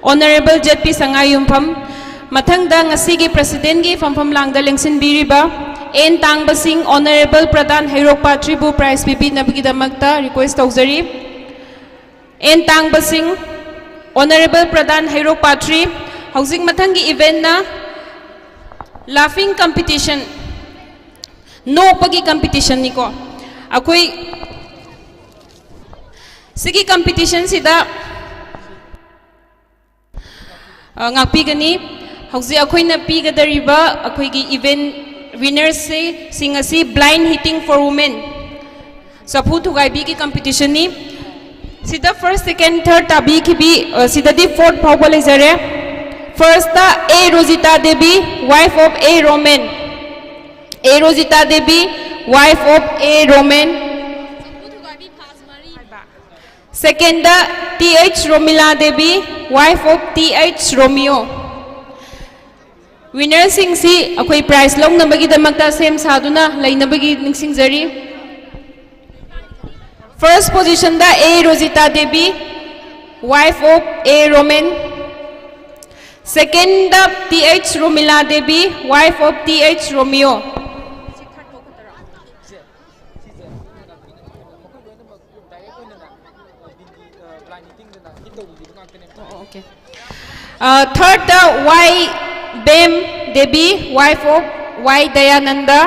Honourable Z P ꯁꯉꯥꯏꯌꯨꯝꯐꯝ꯫ ꯃꯊꯪꯗ ꯉꯁꯤꯒꯤ presidentꯀꯤ ꯐꯝꯐꯝ ꯂꯥꯡꯗ ꯂꯦꯡꯁꯤꯟꯕꯤꯔꯤꯕ N ꯇꯥꯡꯕꯁꯤꯡ, Honourable ꯄ꯭ꯔꯗꯥꯟ ꯍꯩꯔꯣꯛ ꯄꯥꯇ꯭ꯔꯤꯕꯨ prize ꯄꯤꯕꯤꯅꯕꯒꯤꯗꯃꯛꯇ request ꯇꯧꯖꯔꯤ꯫ N ꯇꯥꯡꯕꯁꯤꯡ, Honourable ꯄ꯭ꯔꯗꯥꯟ ꯍꯩꯔꯣꯛ ꯄꯥꯇ꯭ꯔꯤ꯫ ꯍꯧꯖꯤꯛ ꯃꯊꯪꯒꯤ eventꯅ laughing competition, ꯅꯣꯛꯄꯒꯤ competitionꯅꯤꯀꯣ꯫ ꯑꯩꯈꯣꯏ ꯁꯤꯒꯤ competitionꯁꯤꯗ ꯑ, ꯉꯥꯛꯄꯤꯒꯅꯤ꯫ ꯍꯧꯖꯤꯛ ꯑꯩꯈꯣꯏꯅ ꯄꯤꯒꯗꯧꯔꯤꯕ ꯑꯩꯈꯣꯏꯒꯤ event winnersꯁꯤꯡ ꯑꯁꯤ blind hitting for women, ꯆꯐꯨ ꯊꯨꯒꯥꯏꯕꯤꯒꯤ competitionꯅꯤ꯫ ꯁꯤꯗ first, second, third ꯇꯥꯕꯤꯈꯤꯕꯤ, ꯑ, ꯁꯤꯗꯗꯤ fourth ꯐꯥꯎꯕ ꯂꯩꯖꯔꯦ꯫ Firstꯇ A Rozita Devi, wife of A Roman. A Rozita Devi, wife of A Roman. Second the T H Romila Devi, wife of T H Romeo. Winner ꯁꯤꯡꯁꯤ ꯑꯩꯈꯣꯏ prize ꯂꯧꯅꯕꯒꯤꯗꯃꯛꯇ ꯁꯦꯝ ꯁꯥꯗꯨꯅ ꯂꯩꯅꯕꯒꯤ ꯅꯤꯡꯁꯤꯡꯖꯔꯤ꯫ First position the A Rosita Devi, wife of A Roman. Second the T H Romila Devi, wife of T H Romeo. Okay. Uh, third the Y Bem Devi, wife of Y Dayananda.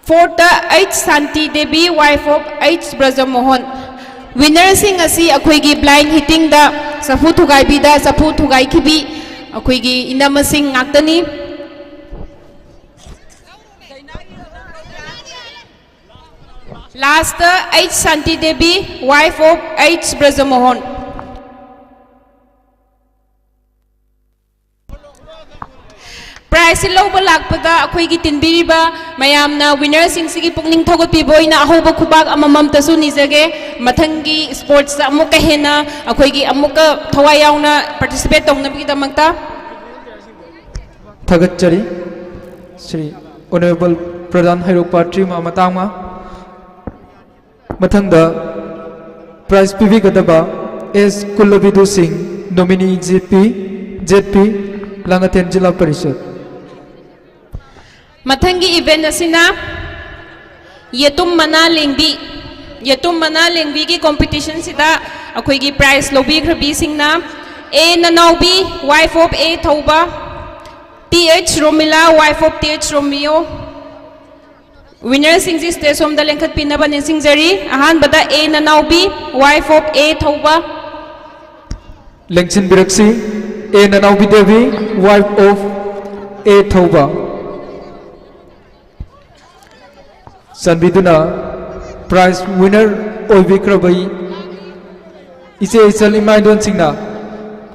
Fourth the H Santi Devi, wife of H Brajamohan. Winner ꯁꯤꯡ ꯑꯁꯤ ꯑꯩꯈꯣꯏꯒꯤ blind hitting ꯗ ꯆꯐꯨ ꯊꯨꯒꯥꯏꯕꯤꯗ ꯆꯐꯨ ꯊꯨꯒꯥꯏꯈꯤꯕꯤ ꯑꯩꯈꯣꯏꯒꯤ ꯏꯅꯝꯃꯁꯤꯡ ꯉꯥꯛꯇꯅꯤ꯫ Last the H Santi Devi, wife of H Brajamohan. Prize ꯁꯤ ꯂꯧꯕ ꯂꯥꯛꯄꯗ ꯑꯩꯈꯣꯏꯒꯤ ꯇꯤꯟꯕꯤꯔꯤꯕ ꯃꯌꯥꯝꯅ winner ꯁꯤꯡꯁꯤꯒꯤ ꯄꯨꯛꯅꯤꯡ ꯊꯧꯒꯠꯄꯤꯕ ꯑꯣꯏꯅ ꯑꯍꯧꯕ ꯈꯨꯕꯥꯛ ꯑꯃꯃꯝꯇꯁꯨ ꯅꯤꯖꯒꯦ꯫ ꯃꯊꯪꯒꯤ sports ꯇ ꯑꯃꯨꯛꯀ ꯍꯦꯟꯅ ꯑꯩꯈꯣꯏꯒꯤ ꯑꯃꯨꯛꯀ ꯊꯋꯥꯏ ꯌꯥꯎꯅ participate ꯇꯧꯅꯕꯒꯤꯗꯃꯛꯇ꯫ ꯊꯥꯒꯠꯆꯔꯤ꯫ ꯁ꯭ꯔꯤ Honourable ꯄ꯭ꯔꯙꯥꯟ ꯍꯩꯔꯣꯛꯄ ꯇ꯭ꯔꯤꯃ ꯃꯇꯥꯡꯃ꯫ ꯃꯊꯪꯗ prize ꯄꯤꯕꯤꯒꯗꯕ S ꯀꯨꯂꯕꯤꯗꯨ ꯁꯤꯡ, nominee J P, Z P, Langathel ꯖꯤꯂꯥ ꯄꯔꯤꯁꯠ꯫ ꯃꯊꯪꯒꯤ event ꯑꯁꯤꯅ ꯌꯦꯇꯨꯝ ꯃꯅꯥ ꯂꯦꯡꯕꯤ, ꯌꯦꯇꯨꯝ ꯃꯅꯥ ꯂꯦꯡꯕꯤꯒꯤ competition ꯁꯤꯗ ꯑꯩꯈꯣꯏꯒꯤ prize ꯂꯧꯕꯤꯈ꯭ꯔꯕꯤꯁꯤꯡꯅ A ꯅꯅꯥꯎꯕꯤ, wife of A ꯊꯧꯕ, T H Romila, wife of T H Romeo, winner ꯁꯤꯡꯁꯤ stage ꯁꯣꯝꯗ ꯂꯦꯡꯈꯠꯄꯤꯅꯕ ꯅꯤꯡꯁꯤꯡꯖꯔꯤ꯫ ꯑꯍꯥꯟꯕꯗ A ꯅꯅꯥꯎꯕꯤ, wife of A ꯊꯧꯕ꯫ ꯂꯦꯡꯁꯤꯟꯕꯤꯔꯛꯁꯤ꯫ A ꯅꯅꯥꯎꯕꯤ Devi, wife of A ꯊꯧꯕ꯫ ꯆꯥꯟꯕꯤꯗꯨꯅ prize winner ꯑꯣꯏꯕꯤꯈ꯭ꯔꯕ ꯏꯆꯦ ꯏꯆꯜ ꯏꯃꯥ ꯏꯗꯣꯟꯁꯤꯡꯅ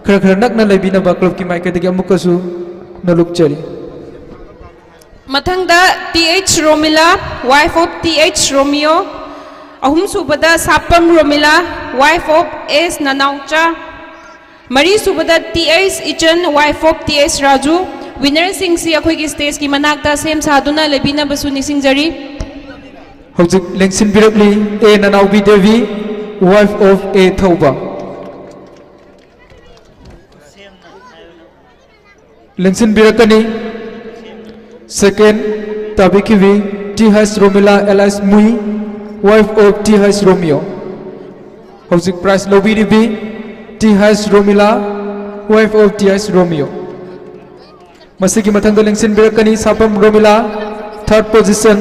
ꯈꯔ ꯈꯔ ꯅꯛꯅ ꯂꯩꯕꯤꯅꯕ club ꯀꯤ ꯃꯥꯏꯀꯩꯗꯒꯤ ꯑꯃꯨꯛꯀꯁꯨ ꯅꯣꯂꯨꯛꯆꯔꯤ꯫ ꯃꯊꯪꯗ T H Romila, wife of T H Romeo, ꯑꯍꯨꯝꯁꯨꯕꯗ ꯁꯥꯄꯝ Romila, wife of S Nanaocha, ꯃꯔꯤꯁꯨꯕꯗ T H Ichan, wife of T H Raju꯫ Winnerꯁꯤꯡꯁꯤ ꯑꯩꯈꯣꯏꯒꯤ stageꯀꯤ ꯃꯅꯥꯛꯇ ꯁꯦꯝ ꯁꯥꯗꯨꯅ ꯂꯩꯕꯤꯅꯕꯁꯨ ꯅꯤꯡꯁꯤꯡꯖꯔꯤ꯫ ꯍꯧꯖꯤꯛ ꯂꯦꯡꯁꯤꯟꯕꯤꯔꯛꯂꯤ A ꯅꯅꯥꯎꯕꯤ Devi, wife of A ꯊꯧꯕ꯫ ꯂꯦꯡꯁꯤꯟꯕꯤꯔꯛꯀꯅꯤ꯫ Second ꯇꯥꯕꯤꯈꯤꯕꯤ T H Romila alias ꯃꯨꯏ, wife of T H Romeo꯫ ꯍꯧꯖꯤꯛ prize ꯂꯧꯕꯤꯔꯤꯕꯤ T H Romila, wife of T H Romeo꯫ ꯃꯁꯤꯒꯤ ꯃꯊꯪꯗ ꯂꯦꯡꯁꯤꯟꯕꯤꯔꯛꯀꯅꯤ ꯁꯥꯄꯝ Romila, third position꯫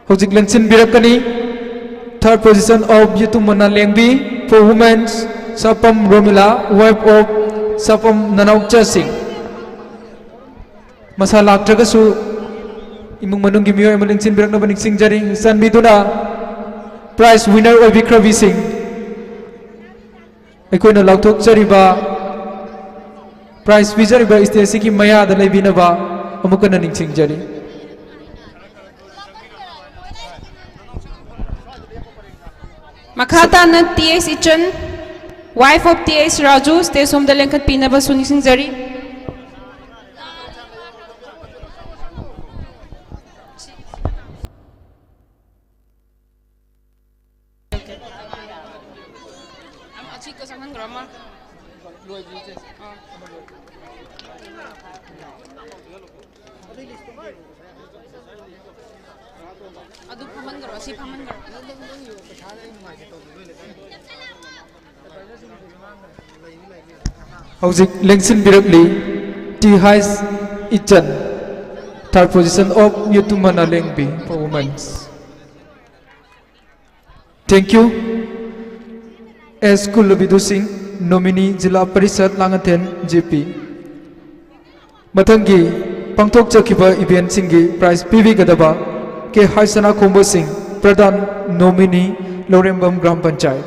ꯍꯧꯖꯤꯛ ꯂꯦꯡꯁꯤꯟꯕꯤꯔꯛꯀꯅꯤ third position of ꯌꯦꯇꯨꯝꯃꯅ ꯂꯦꯡꯕꯤ, for women's, ꯁꯥꯄꯝ Romila, wife of ꯁꯥꯄꯝ ꯅꯅꯥꯎꯆꯥꯁꯤꯡ꯫ ꯃꯁꯥ ꯂꯥꯛꯇ꯭ꯔꯒꯁꯨ ꯏꯃꯨꯡ ꯃꯅꯨꯡꯒꯤ ꯃꯤꯑꯣꯏ ꯑꯃ ꯂꯦꯡꯁꯤꯟꯕꯤꯔꯛꯅꯕ ꯅꯤꯡꯁꯤꯡꯖꯔꯤ꯫ ꯆꯥꯟꯕꯤꯗꯨꯅ prize winner ꯑꯣꯏꯕꯤꯈ꯭ꯔꯕꯤꯁꯤꯡ ꯑꯩꯈꯣꯏꯅ ꯂꯥꯎꯊꯣꯛꯆꯔꯤꯕ prize ꯄꯤꯖꯔꯤꯕ stageꯁꯤꯒꯤ ꯃꯌꯥꯗ ꯂꯩꯕꯤꯅꯕ ꯑꯃꯨꯛ ꯍꯟꯅ ꯅꯤꯡꯁꯤꯡꯖꯔꯤ꯫ ꯃꯈꯥ ꯇꯥꯅ T H Ichan, wife of T H Raju, stage ꯁꯣꯝꯗ ꯂꯦꯡꯈꯠꯄꯤꯅꯕꯁꯨ ꯅꯤꯡꯁꯤꯡꯖꯔꯤ꯫ ꯑꯁꯤꯗ ꯆꯪꯍꯟꯈ꯭ꯔꯣ ꯑꯃ꯫ ꯑꯥ꯫ ꯑꯗꯨ ꯐꯝꯍꯟꯈ꯭ꯔꯣ, ꯑꯁꯤ ꯐꯝꯍꯟꯈ꯭ꯔꯣ꯫ ꯍꯧꯖꯤꯛ ꯂꯦꯡꯁꯤꯟꯕꯤꯔꯛꯂꯤ T H Ichan, third position of ꯌꯦꯇꯨꯝꯃꯅ ꯂꯦꯡꯕꯤ, for women's꯫ Thank you꯫ S ꯀꯨꯜꯂꯨꯕꯤꯗꯨ ꯁꯤꯡ, nominee ꯖꯤꯂꯥ ꯄꯔꯤꯁꯠ ꯂꯥꯡꯉꯊꯦꯜ J P꯫ ꯃꯊꯪꯒꯤ ꯄꯥꯡꯊꯣꯛꯆꯈꯤꯕ eventꯁꯤꯡꯒꯤ prize ꯄꯤꯕꯤꯒꯗꯕ K ꯍꯥꯏ ꯁꯅꯥꯈꯣꯡꯕ ꯁꯤꯡ, ꯄ꯭ꯔꯙꯥꯟ, nominee ꯂꯧꯔꯦꯝꯕꯝ ꯒ꯭ꯔꯥꯝ ꯄꯟꯆꯥꯌꯠ꯫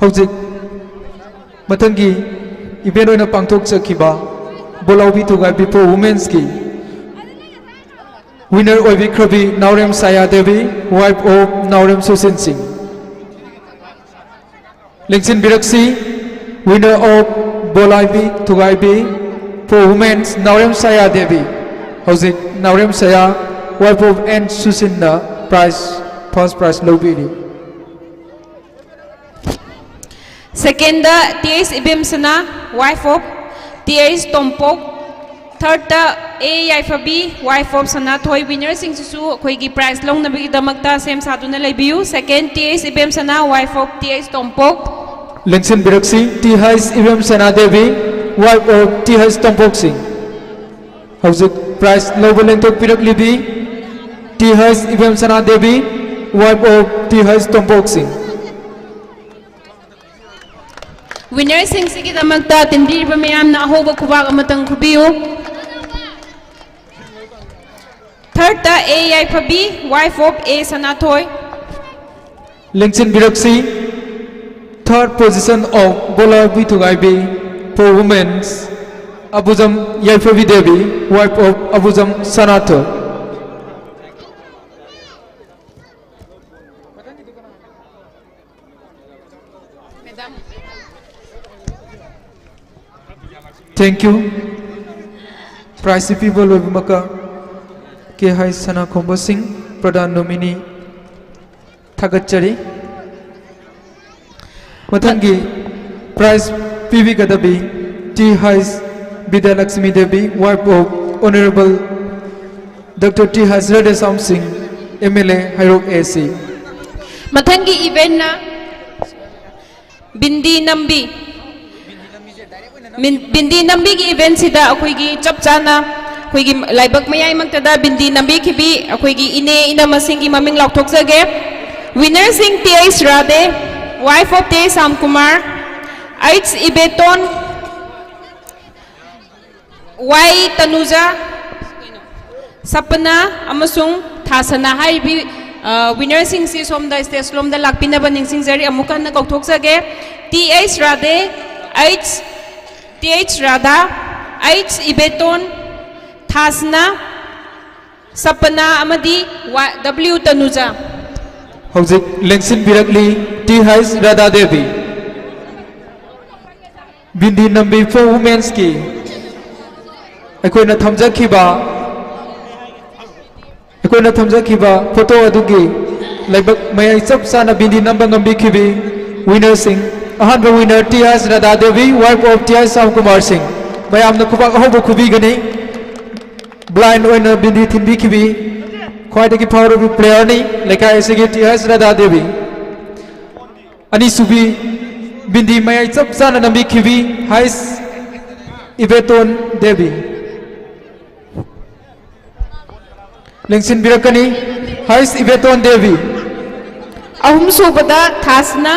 ꯍꯧꯖꯤꯛ ꯃꯊꯪꯒꯤ ꯏꯚꯦꯟ ꯑꯣꯏꯅ ꯄꯥꯡꯊꯣꯛꯆꯈꯤꯕ ꯕꯣꯂꯥꯎꯕꯤ ꯊꯨꯒꯥꯏꯕꯤ ꯐꯣꯔ ꯋꯨꯃꯦꯟꯁꯀꯤ ꯋꯤꯅꯔ ꯑꯣꯏꯕꯤꯈ꯭ꯔꯕꯤ ꯅꯥꯎꯔꯦꯝ ꯁꯥꯌꯥ ꯗꯦꯕꯤ, wife of ꯅꯥꯎꯔꯦꯝ ꯁꯨꯁꯤꯟ ꯁꯤꯡ꯫ ꯂꯦꯡꯁꯤꯟꯕꯤꯔꯛꯁꯤ, winner of ꯕꯣꯂꯥꯏꯕꯤ ꯊꯨꯒꯥꯏꯕꯤ for women's ꯅꯥꯎꯔꯦꯝ ꯁꯥꯌꯥ ꯗꯦꯕꯤ꯫ ꯍꯧꯖꯤꯛ Naorem Saya, wife of N ꯁꯨꯁꯤꯟꯅ prize, first prize ꯂꯧꯕꯤꯔꯤ꯫ Second ꯇ T H Ibemsana, wife of T H Tompok. Third ꯇ ꯑꯦ ꯌꯥꯏꯐꯕꯤ, wife of ꯁꯅꯥꯊꯣꯏ꯫ Winner ꯁꯤꯡꯁꯤꯁꯨ ꯑꯩꯈꯣꯏꯒꯤ prize ꯂꯧꯅꯕꯒꯤꯗꯃꯛꯇ ꯁꯦꯝ ꯁꯥꯗꯨꯅ ꯂꯩꯕꯤꯌꯨ꯫ Second, T H Ibemsana, wife of T H Tompok. ꯂꯦꯡꯁꯤꯟꯕꯤꯔꯛꯁꯤ, T H Ibemsana Devi, wife of T H Tompok Singh. ꯍꯧꯖꯤꯛ prize ꯂꯧꯕ ꯂꯦꯡꯊꯣꯛꯄꯤꯔꯛꯂꯤꯕꯤ T H Ibemsana Devi, wife of T H Tompok Singh. Winner ꯁꯤꯡꯁꯤꯒꯤꯗꯃꯛꯇ ꯇꯤꯟꯕꯤꯔꯤꯕ ꯃꯌꯥꯝꯅ ꯑꯍꯧꯕ ꯈꯨꯕꯥꯛ ꯑꯃꯇꯪ ꯈꯨꯕꯤꯌꯨ꯫ Third ꯇ ꯑꯦ ꯌꯥꯏꯐꯕꯤ, wife of A Sanathoi. ꯂꯦꯡꯁꯤꯟꯕꯤꯔꯛꯁꯤ, third position of ꯕꯣꯂꯥ ꯕꯤꯊꯨꯒꯥꯏꯕꯤ for women's, ꯑꯕꯨꯖꯝ Yaiphabi Devi, wife of ꯑꯕꯨꯖꯝ Sanathoi. Thank you꯫ Prize ꯄꯤꯕ ꯂꯣꯏꯕꯃꯛꯀ ꯀꯦ ꯍꯩꯆ ꯁꯅꯥꯈꯣꯝꯕ ꯁꯤꯡ, ꯄ꯭ꯔꯙꯥꯟ ꯅꯣꯃꯤꯅꯤ, ꯊꯥꯒꯠꯆꯔꯤ꯫ ꯃꯊꯪꯒꯤ prize ꯄꯤꯕꯤꯒꯗꯕꯤ T H Bidyalakshmi Devi, wife of Honorable doctor T H Radheshyam Singh, M L ꯑꯦ ꯍꯩꯔꯣꯛ ꯑꯦ ꯁꯤ꯫ ꯃꯊꯪꯒꯤ event ꯅ ꯕꯤꯟꯗꯤ ꯅꯝꯕꯤ꯫ ꯃꯤꯟ-, ꯕꯤꯟꯗꯤ ꯅꯝꯕꯤꯒꯤ event ꯁꯤꯗ ꯑꯩꯈꯣꯏꯒꯤ ꯆꯞ ꯆꯥꯅ ꯑꯩꯈꯣꯏꯒꯤ ꯂꯥꯏꯕꯛ ꯃꯌꯥꯏꯃꯛꯇꯗ ꯕꯤꯟꯗꯤ ꯅꯝꯕꯤꯈꯤꯕꯤ ꯑꯩꯈꯣꯏꯒꯤ ꯏꯅꯦ ꯏꯅꯝꯃꯁꯤꯡꯒꯤ ꯃꯃꯤꯡ ꯂꯥꯎꯊꯣꯛꯆꯒꯦ꯫ Winner ꯁꯤꯡ: T H Radhe, wife of T H Shyamkumar, H Ibeton, Y Tanuja, Sapna ꯑꯃꯁꯨꯡ ꯊꯥꯁꯅꯥ ꯍꯥꯏꯔꯤꯕꯤ ꯋꯤꯅꯔꯁꯤꯡꯁꯤ ꯁꯣꯝꯗ ꯁ꯭ꯇꯦꯖ ꯂꯣꯝꯗ ꯂꯥꯛꯄꯤꯅꯕ ꯅꯤꯡꯁꯤꯡꯖꯔꯤ꯫ ꯑꯃꯨꯛ ꯍꯟꯅ ꯀꯧꯊꯣꯛꯆꯒꯦ: T H Radhe, H T H Radha, H Ibeton, Thasana, Sapna ꯑꯃꯗꯤ ꯋꯥ-, ꯗꯕ꯭ꯂꯤꯎ ꯇꯅꯨꯖꯥ꯫ ꯍꯧꯖꯤꯛ ꯂꯦꯡꯁꯤꯟꯕꯤꯔꯛꯂꯤ ꯇꯤ ꯍꯩꯆ ꯔꯥꯙꯥ ꯗꯦꯕꯤ꯫ ꯕꯤꯟꯗꯤ ꯅꯝꯕꯤ ꯐꯣꯔ ꯋꯨꯃꯦꯟꯁꯀꯤ ꯑꯩꯈꯣꯏꯅ ꯊꯝꯖꯈꯤꯕ ꯑꯩꯈꯣꯏꯅ ꯊꯝꯖꯈꯤꯕ ꯐꯣꯇꯣ ꯑꯗꯨꯒꯤ ꯂꯥꯏꯕꯛ ꯃꯌꯥꯏ ꯆꯞ ꯆꯥꯅ ꯕꯤꯟꯗꯤ ꯅꯝꯕ ꯉꯝꯕꯤꯈꯤꯕꯤ ꯋꯤꯅꯔꯁꯤꯡ꯫ ꯑꯍꯥꯟꯕ winner T S Radha Devi, wife of T S Shyam Kumar Singh. ꯃꯌꯥꯝꯅ ꯈꯨꯕꯥꯛ ꯑꯍꯧꯕ ꯈꯨꯕꯤꯒꯅꯤ꯫ ꯕ꯭ꯂꯥꯏꯟ ꯑꯣꯏꯅ ꯕꯤꯟꯗꯤ ꯊꯤꯟꯕꯤꯈꯤꯕꯤ ꯈ꯭ꯋꯥꯏꯗꯒꯤ ꯐꯥꯎꯔꯕ ꯄ꯭ꯂꯦꯌꯔꯅꯤ ꯂꯩꯀꯥꯏ ꯑꯁꯤꯒꯤ ꯇꯤ ꯑꯦꯁ ꯔꯥꯙꯥ ꯗꯦꯕꯤ꯫ ꯑꯅꯤꯁꯨꯕꯤ ꯕꯤꯟꯗꯤ ꯃꯌꯥꯏ ꯆꯞ ꯆꯥꯅ ꯅꯝꯕꯤꯈꯤꯕꯤ ꯍꯩꯁ ꯏꯕꯦꯇꯣꯟ ꯗꯦꯕꯤ꯫ ꯂꯦꯡꯁꯤꯟꯕꯤꯔꯛꯀꯅꯤ ꯍꯩꯁ ꯏꯕꯦꯇꯣꯟ ꯗꯦꯕꯤ꯫ ꯑꯍꯨꯝꯁꯨꯕꯗ ꯊꯥꯁꯅꯥ꯫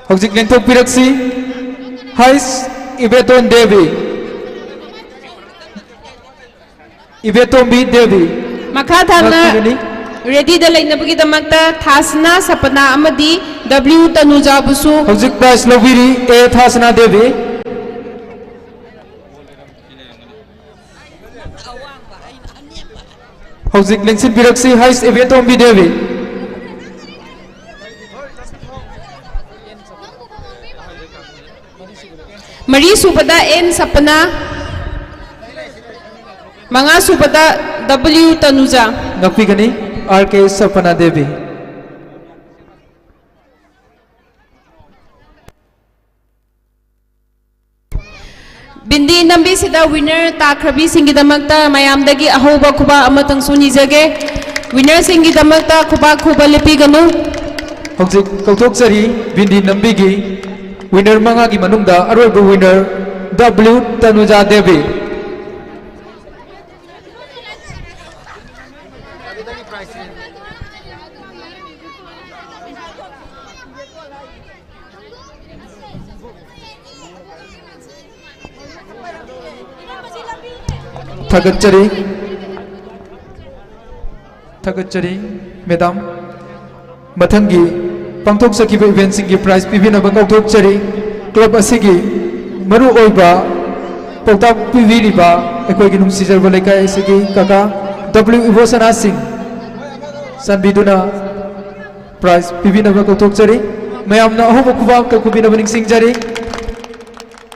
ꯍꯧꯖꯤꯛ ꯂꯦꯡꯊꯣꯛꯄꯤꯔꯛꯁꯤ ꯍꯩꯁ ꯏꯕꯦꯇꯣꯟ ꯗꯦꯕꯤ꯫ ꯏꯕꯦꯇꯣꯝꯕꯤ ꯗꯦꯕꯤ꯫ ꯃꯈꯥ ꯊꯥꯅ ꯂꯥꯛꯄꯤꯒꯅꯤ꯫ ꯔꯦꯗꯤꯗ ꯂꯩꯅꯕꯒꯤꯗꯃꯛꯇ ꯊꯥꯁꯅꯥ ꯁꯄꯅꯥ ꯑꯃꯗꯤ ꯗꯕ꯭ꯂꯤꯎ ꯇꯅꯨꯖꯥꯕꯨꯁꯨ ꯍꯧꯖꯤꯛ ꯄ꯭ꯔꯥꯏꯖ ꯂꯧꯕꯤꯔꯤ ꯑꯦ ꯊꯥꯁꯅꯥ ꯗꯦꯕꯤ꯫ ꯍꯧꯖꯤꯛ ꯂꯦꯡꯁꯤꯟꯕꯤꯔꯛꯁꯤ ꯍꯩꯁ ꯏꯕꯦꯇꯣꯝꯕꯤ ꯗꯦꯕꯤ꯫ ꯃꯔꯤ ꯁꯨꯕꯗ ꯑꯦꯟ ꯁꯄꯅꯥ, ꯃꯉꯥ ꯁꯨꯕꯗ ꯗꯕ꯭ꯂꯤꯎ ꯇꯅꯨꯖꯥ꯫ ꯉꯥꯛꯄꯤꯒꯅꯤ ꯑꯥꯔ ꯀꯦ ꯁꯄꯅꯥ ꯗꯦꯕꯤ꯫ ꯕꯤꯟꯗꯤ ꯅꯝꯕꯤꯁꯤꯗ ꯋꯤꯅꯔ ꯇꯥꯈ꯭ꯔꯕꯤꯁꯤꯡꯒꯤꯗꯃꯛꯇ ꯃꯌꯥꯝꯗꯒꯤ ꯑꯍꯧꯕ ꯈꯨꯕꯥꯛ ꯑꯃꯇꯪꯁꯨ ꯅꯤꯖꯒꯦ꯫ ꯋꯤꯅꯔꯁꯤꯡꯒꯤꯗꯃꯛꯇ ꯈꯨꯕꯥꯛ ꯈꯨꯕ ꯂꯦꯞꯄꯤꯒꯅꯨ꯫ ꯍꯧꯖꯤꯛ ꯀꯧꯊꯣꯛꯆꯔꯤ ꯕꯤꯟꯗꯤ ꯅꯝꯕꯤꯒꯤ ꯋꯤꯅꯔ ꯃꯉꯥꯒꯤ ꯃꯅꯨꯡꯗ ꯑꯔꯣꯏꯕ ꯋꯤꯅꯔ ꯗꯕ꯭ꯂꯤꯎ ꯇꯅꯨꯖꯥ ꯗꯦꯕꯤ꯫ ꯊꯥꯒꯠꯆꯔꯤ꯫ ꯊꯥꯒꯠꯆꯔꯤ, ꯃꯦꯗꯥꯝ꯫ ꯃꯊꯪꯒꯤ ꯄꯥꯡꯊꯣꯛꯆꯈꯤꯕ ꯏꯚꯦꯟꯠꯁꯤꯡꯒꯤ ꯄ꯭ꯔꯥꯏꯖ ꯄꯤꯕꯤꯅꯕ ꯀꯧꯊꯣꯛꯆꯔꯤ꯫ ꯀ꯭ꯂꯕ ꯑꯁꯤꯒꯤ ꯃꯔꯨꯑꯣꯏꯕ ꯄꯥꯎꯇꯥꯛ ꯄꯤꯕꯤꯔꯤꯕ ꯑꯩꯈꯣꯏꯒꯤ ꯅꯨꯡꯁꯤꯖꯔꯕ ꯂꯩꯀꯥꯏ ꯑꯁꯤꯒꯤ ꯀꯀꯥ ꯗꯕ꯭ꯂꯤꯎ ꯏꯕꯣꯁꯅꯥ ꯁꯤꯡ, ꯆꯥꯟꯕꯤꯗꯨꯅ ꯄ꯭ꯔꯥꯏꯖ ꯄꯤꯕꯤꯅꯕ ꯀꯧꯊꯣꯛꯆꯔꯤ꯫ ꯃꯌꯥꯝꯅ ꯑꯍꯧꯕ ꯈꯨꯕꯥꯛ ꯑꯝꯇ ꯈꯨꯕꯤꯅꯕ ꯅꯤꯡꯁꯤꯡꯖꯔꯤ꯫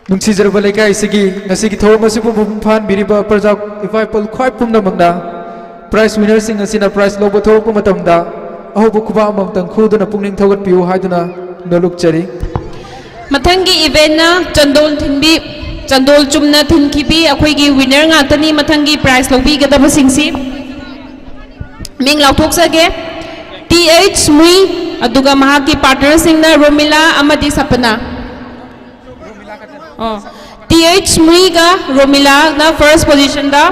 ꯅꯨꯡꯁꯤꯖꯔꯕ ꯂꯩꯀꯥꯏ ꯑꯁꯤꯒꯤ ꯉꯁꯤꯒꯤ ꯊꯧꯔꯝ ꯑꯁꯤꯕꯨ ꯃꯄꯨꯡ ꯐꯥꯍꯟꯕꯤꯔꯤꯕ ꯄ꯭ꯔꯖꯥ ꯏꯄꯥ ꯏꯄꯨ ꯈ꯭ꯋꯥꯏ ꯄꯨꯝꯅꯃꯛꯅ ꯄ꯭ꯔꯥꯏꯖ ꯋꯤꯅꯔꯁꯤꯡ ꯑꯁꯤꯅ ꯄ꯭ꯔꯥꯏꯖ ꯂꯧꯕ ꯊꯣꯛꯂꯛꯄ ꯃꯇꯝꯗ ꯑꯍꯧꯕ ꯈꯨꯕꯥꯛ ꯑꯃꯃꯝꯇꯪ ꯈꯨꯗꯨꯅ ꯄꯨꯛꯅꯤꯡ ꯊꯧꯒꯠꯄꯤꯌꯨ ꯍꯥꯏꯗꯨꯅ ꯅꯣꯂꯨꯛꯆꯔꯤ꯫ ꯃꯊꯪꯒꯤ ꯏꯚꯦꯟꯠꯅ ꯆꯟꯗꯣꯜ ꯊꯤꯟꯕꯤ, ꯆꯟꯗꯣꯜ ꯆꯨꯝꯅ ꯊꯤꯟꯈꯤꯕꯤ ꯑꯩꯈꯣꯏꯒꯤ ꯋꯤꯅꯔ ꯉꯥꯛꯇꯅꯤ꯫ ꯃꯊꯪꯒꯤ ꯄ꯭ꯔꯥꯏꯖ ꯂꯧꯕꯤꯒꯗꯕꯁꯤꯡꯁꯤ ꯃꯤꯡ ꯂꯥꯎꯊꯣꯛꯆꯒꯦ꯫ ꯇꯤ ꯑꯩꯆ ꯃꯨꯏ, ꯑꯗꯨꯒ ꯃꯍꯥꯛꯀꯤ ꯄꯥꯔꯠꯅꯔꯁꯤꯡꯅ ꯔꯣꯃꯤꯂꯥ ꯑꯃꯗꯤ ꯁꯄꯅꯥ꯫ ꯑꯣ, ꯇꯤ ꯑꯩꯆ ꯃꯨꯏꯒ ꯔꯣꯃꯤꯂꯥꯅ ꯐꯥꯔꯁ ꯄꯣꯖꯤꯁꯟꯗ꯫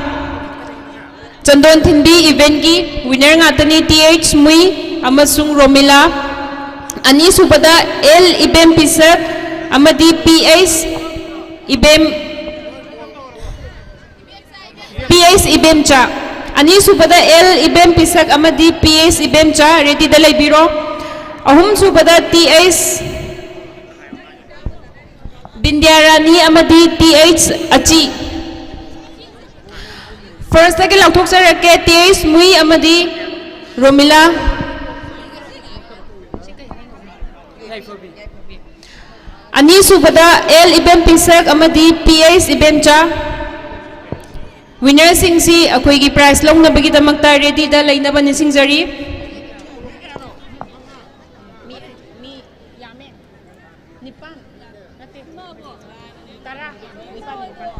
ꯆꯟꯗꯣꯟ ꯊꯤꯟꯕꯤ ꯏꯚꯦꯟꯠꯀꯤ ꯋꯤꯅꯔ ꯉꯥꯛꯇꯅꯤ, ꯇꯤ ꯑꯩꯆ ꯃꯨꯏ ꯑꯃꯁꯨꯡ ꯔꯣꯃꯤꯂꯥ꯫ ꯑꯅꯤꯁꯨꯕꯗ ꯑꯦꯜ ꯏꯕꯦꯝ ꯄꯤꯁꯛ ꯑꯃꯗꯤ ꯄꯤ ꯑꯩꯆ ꯏꯕꯦꯝ, ꯄꯤ ꯑꯩꯆ ꯏꯕꯦꯝꯆꯥ꯫ ꯑꯅꯤꯁꯨꯕꯗ ꯑꯦꯜ ꯏꯕꯦꯝ ꯄꯤꯁꯛ ꯑꯃꯗꯤ ꯄꯤ ꯑꯩꯆ ꯏꯕꯦꯝꯆꯥ, ꯔꯦꯗꯤꯗ ꯂꯩꯕꯤꯔꯣ꯫ ꯑꯍꯨꯝꯁꯨꯕꯗ ꯇꯤ ꯑꯩꯆ ꯕꯤꯟꯗ꯭ꯌꯥꯔꯥꯅꯤ ꯑꯃꯗꯤ ꯇꯤ ꯑꯩꯆ ꯑꯆꯤ꯫ ꯐꯥꯔꯁꯇꯒꯤ ꯂꯥꯎꯊꯣꯛꯆꯔꯛꯀꯦ, ꯇꯤ ꯑꯩꯆ ꯃꯨꯏ ꯑꯃꯗꯤ ꯔꯣꯃꯤꯂꯥ꯫ ꯑꯅꯤꯁꯨꯕꯗ ꯑꯦꯜ ꯏꯕꯦꯝ ꯄꯤꯁꯛ ꯑꯃꯗꯤ ꯄꯤ ꯑꯩꯆ ꯏꯕꯦꯝꯆꯥ꯫ ꯋꯤꯅꯔꯁꯤꯡꯁꯤ ꯑꯩꯈꯣꯏꯒꯤ ꯄ꯭ꯔꯥꯏꯖ ꯂꯧꯅꯕꯒꯤꯗꯃꯛꯇ ꯔꯦꯗꯤꯗ ꯂꯩꯅꯕ ꯅꯤꯡꯁꯤꯡꯖꯔꯤ꯫ ꯅꯤꯄꯥꯟ ꯅꯠꯇꯦ, ꯇꯔꯥ꯫ ꯅꯤꯄꯥꯟ, ꯅꯤꯄꯥꯟ꯫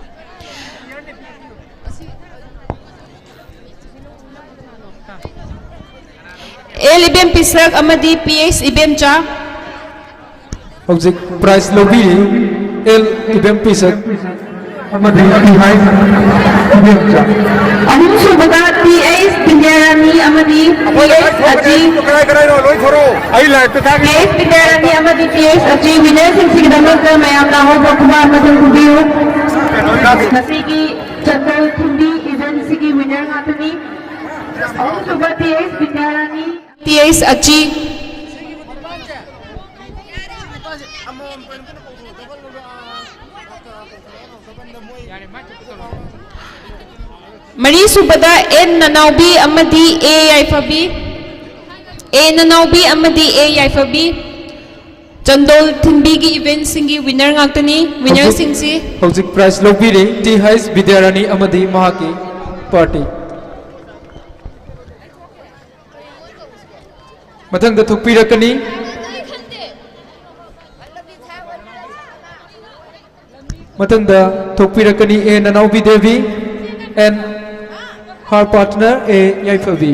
ꯑꯦꯜ ꯏꯕꯦꯝ ꯄꯤꯁꯛ ꯑꯃꯗꯤ ꯄꯤ ꯑꯩꯆ ꯏꯕꯦꯝꯆꯥ꯫ ꯍꯧꯖꯤꯛ ꯄ꯭ꯔꯥꯏꯖ ꯂꯧꯕꯤꯔꯤ ꯑꯦꯜ ꯏꯕꯦꯝ ꯄꯤꯁꯛ ꯑꯃꯗꯤ ꯄꯤ ꯑꯩꯆ ꯏꯕꯦꯝꯆꯥ꯫ ꯑꯍꯨꯝꯁꯨꯕꯗ ꯄꯤ ꯑꯩꯆ ꯕꯤꯗ꯭ꯌꯥꯔꯥꯅꯤ ꯑꯃꯗꯤ ꯇꯤ ꯑꯦꯁ ꯑꯆꯤ꯫ ꯀꯗꯥꯏ ꯀꯗꯥꯏꯅꯣ? ꯂꯣꯏ ꯊꯣꯔꯛꯑꯣ꯫ ꯑꯩ ꯂꯥꯏꯚꯇ ꯊꯥꯒꯦ꯫ ꯇꯤ ꯑꯦꯁ ꯕꯤꯗ꯭ꯌꯥꯔꯥꯅꯤ ꯑꯃꯗꯤ ꯇꯤ ꯑꯦꯁ ꯑꯆꯤ winnerꯁꯤꯡꯁꯤꯒꯤꯗꯃꯛꯇ ꯃꯌꯥꯝꯅ ꯑꯍꯧꯕ ꯈꯨꯕꯥꯛ ꯑꯃ ꯈꯨꯕꯤꯌꯨ꯫ ꯉꯁꯤꯒꯤ ꯆꯟꯗꯣꯜ ꯊꯤꯟꯕꯤ eventꯁꯤꯒꯤ winner ꯉꯥꯛꯇꯅꯤ꯫ ꯑꯍꯨꯝꯁꯨꯕ ꯇꯤ ꯑꯦꯁ ꯕꯤꯗ꯭ꯌꯥꯔꯥꯅꯤ꯫ ꯇꯤ ꯑꯦꯁ ꯑꯆꯤ꯫ ꯃꯔꯤꯁꯨꯕꯗ ꯑꯦꯟ ꯅꯅꯥꯎꯕꯤ ꯑꯃꯗꯤ ꯑꯦ ꯌꯥꯏꯐꯕꯤ꯫ ꯑꯦ ꯅꯅꯥꯎꯕꯤ ꯑꯃꯗꯤ ꯑꯦ ꯌꯥꯏꯐꯕꯤ꯫ ꯆꯟꯗꯣꯜ ꯊꯤꯟꯕꯤꯒꯤ eventꯁꯤꯡꯒꯤ winner ꯉꯥꯛꯇꯅꯤ꯫ Winnerꯁꯤꯡꯁꯤ ꯍꯧꯖꯤꯛ prize ꯂꯧꯕꯤꯔꯤ ꯇꯤ ꯍꯩꯁ ꯕꯤꯗ꯭ꯌꯥꯔꯥꯅꯤ ꯑꯃꯗꯤ ꯃꯍꯥꯛꯀꯤ party꯫ ꯃꯊꯪꯗ ꯊꯣꯛꯄꯤꯔꯛꯀꯅꯤ꯫ ꯃꯊꯪꯗ ꯊꯣꯛꯄꯤꯔꯛꯀꯅꯤ ꯑꯦ Nanaobi Devi and her partner ꯑꯦ ꯌꯥꯏꯐꯕꯤ꯫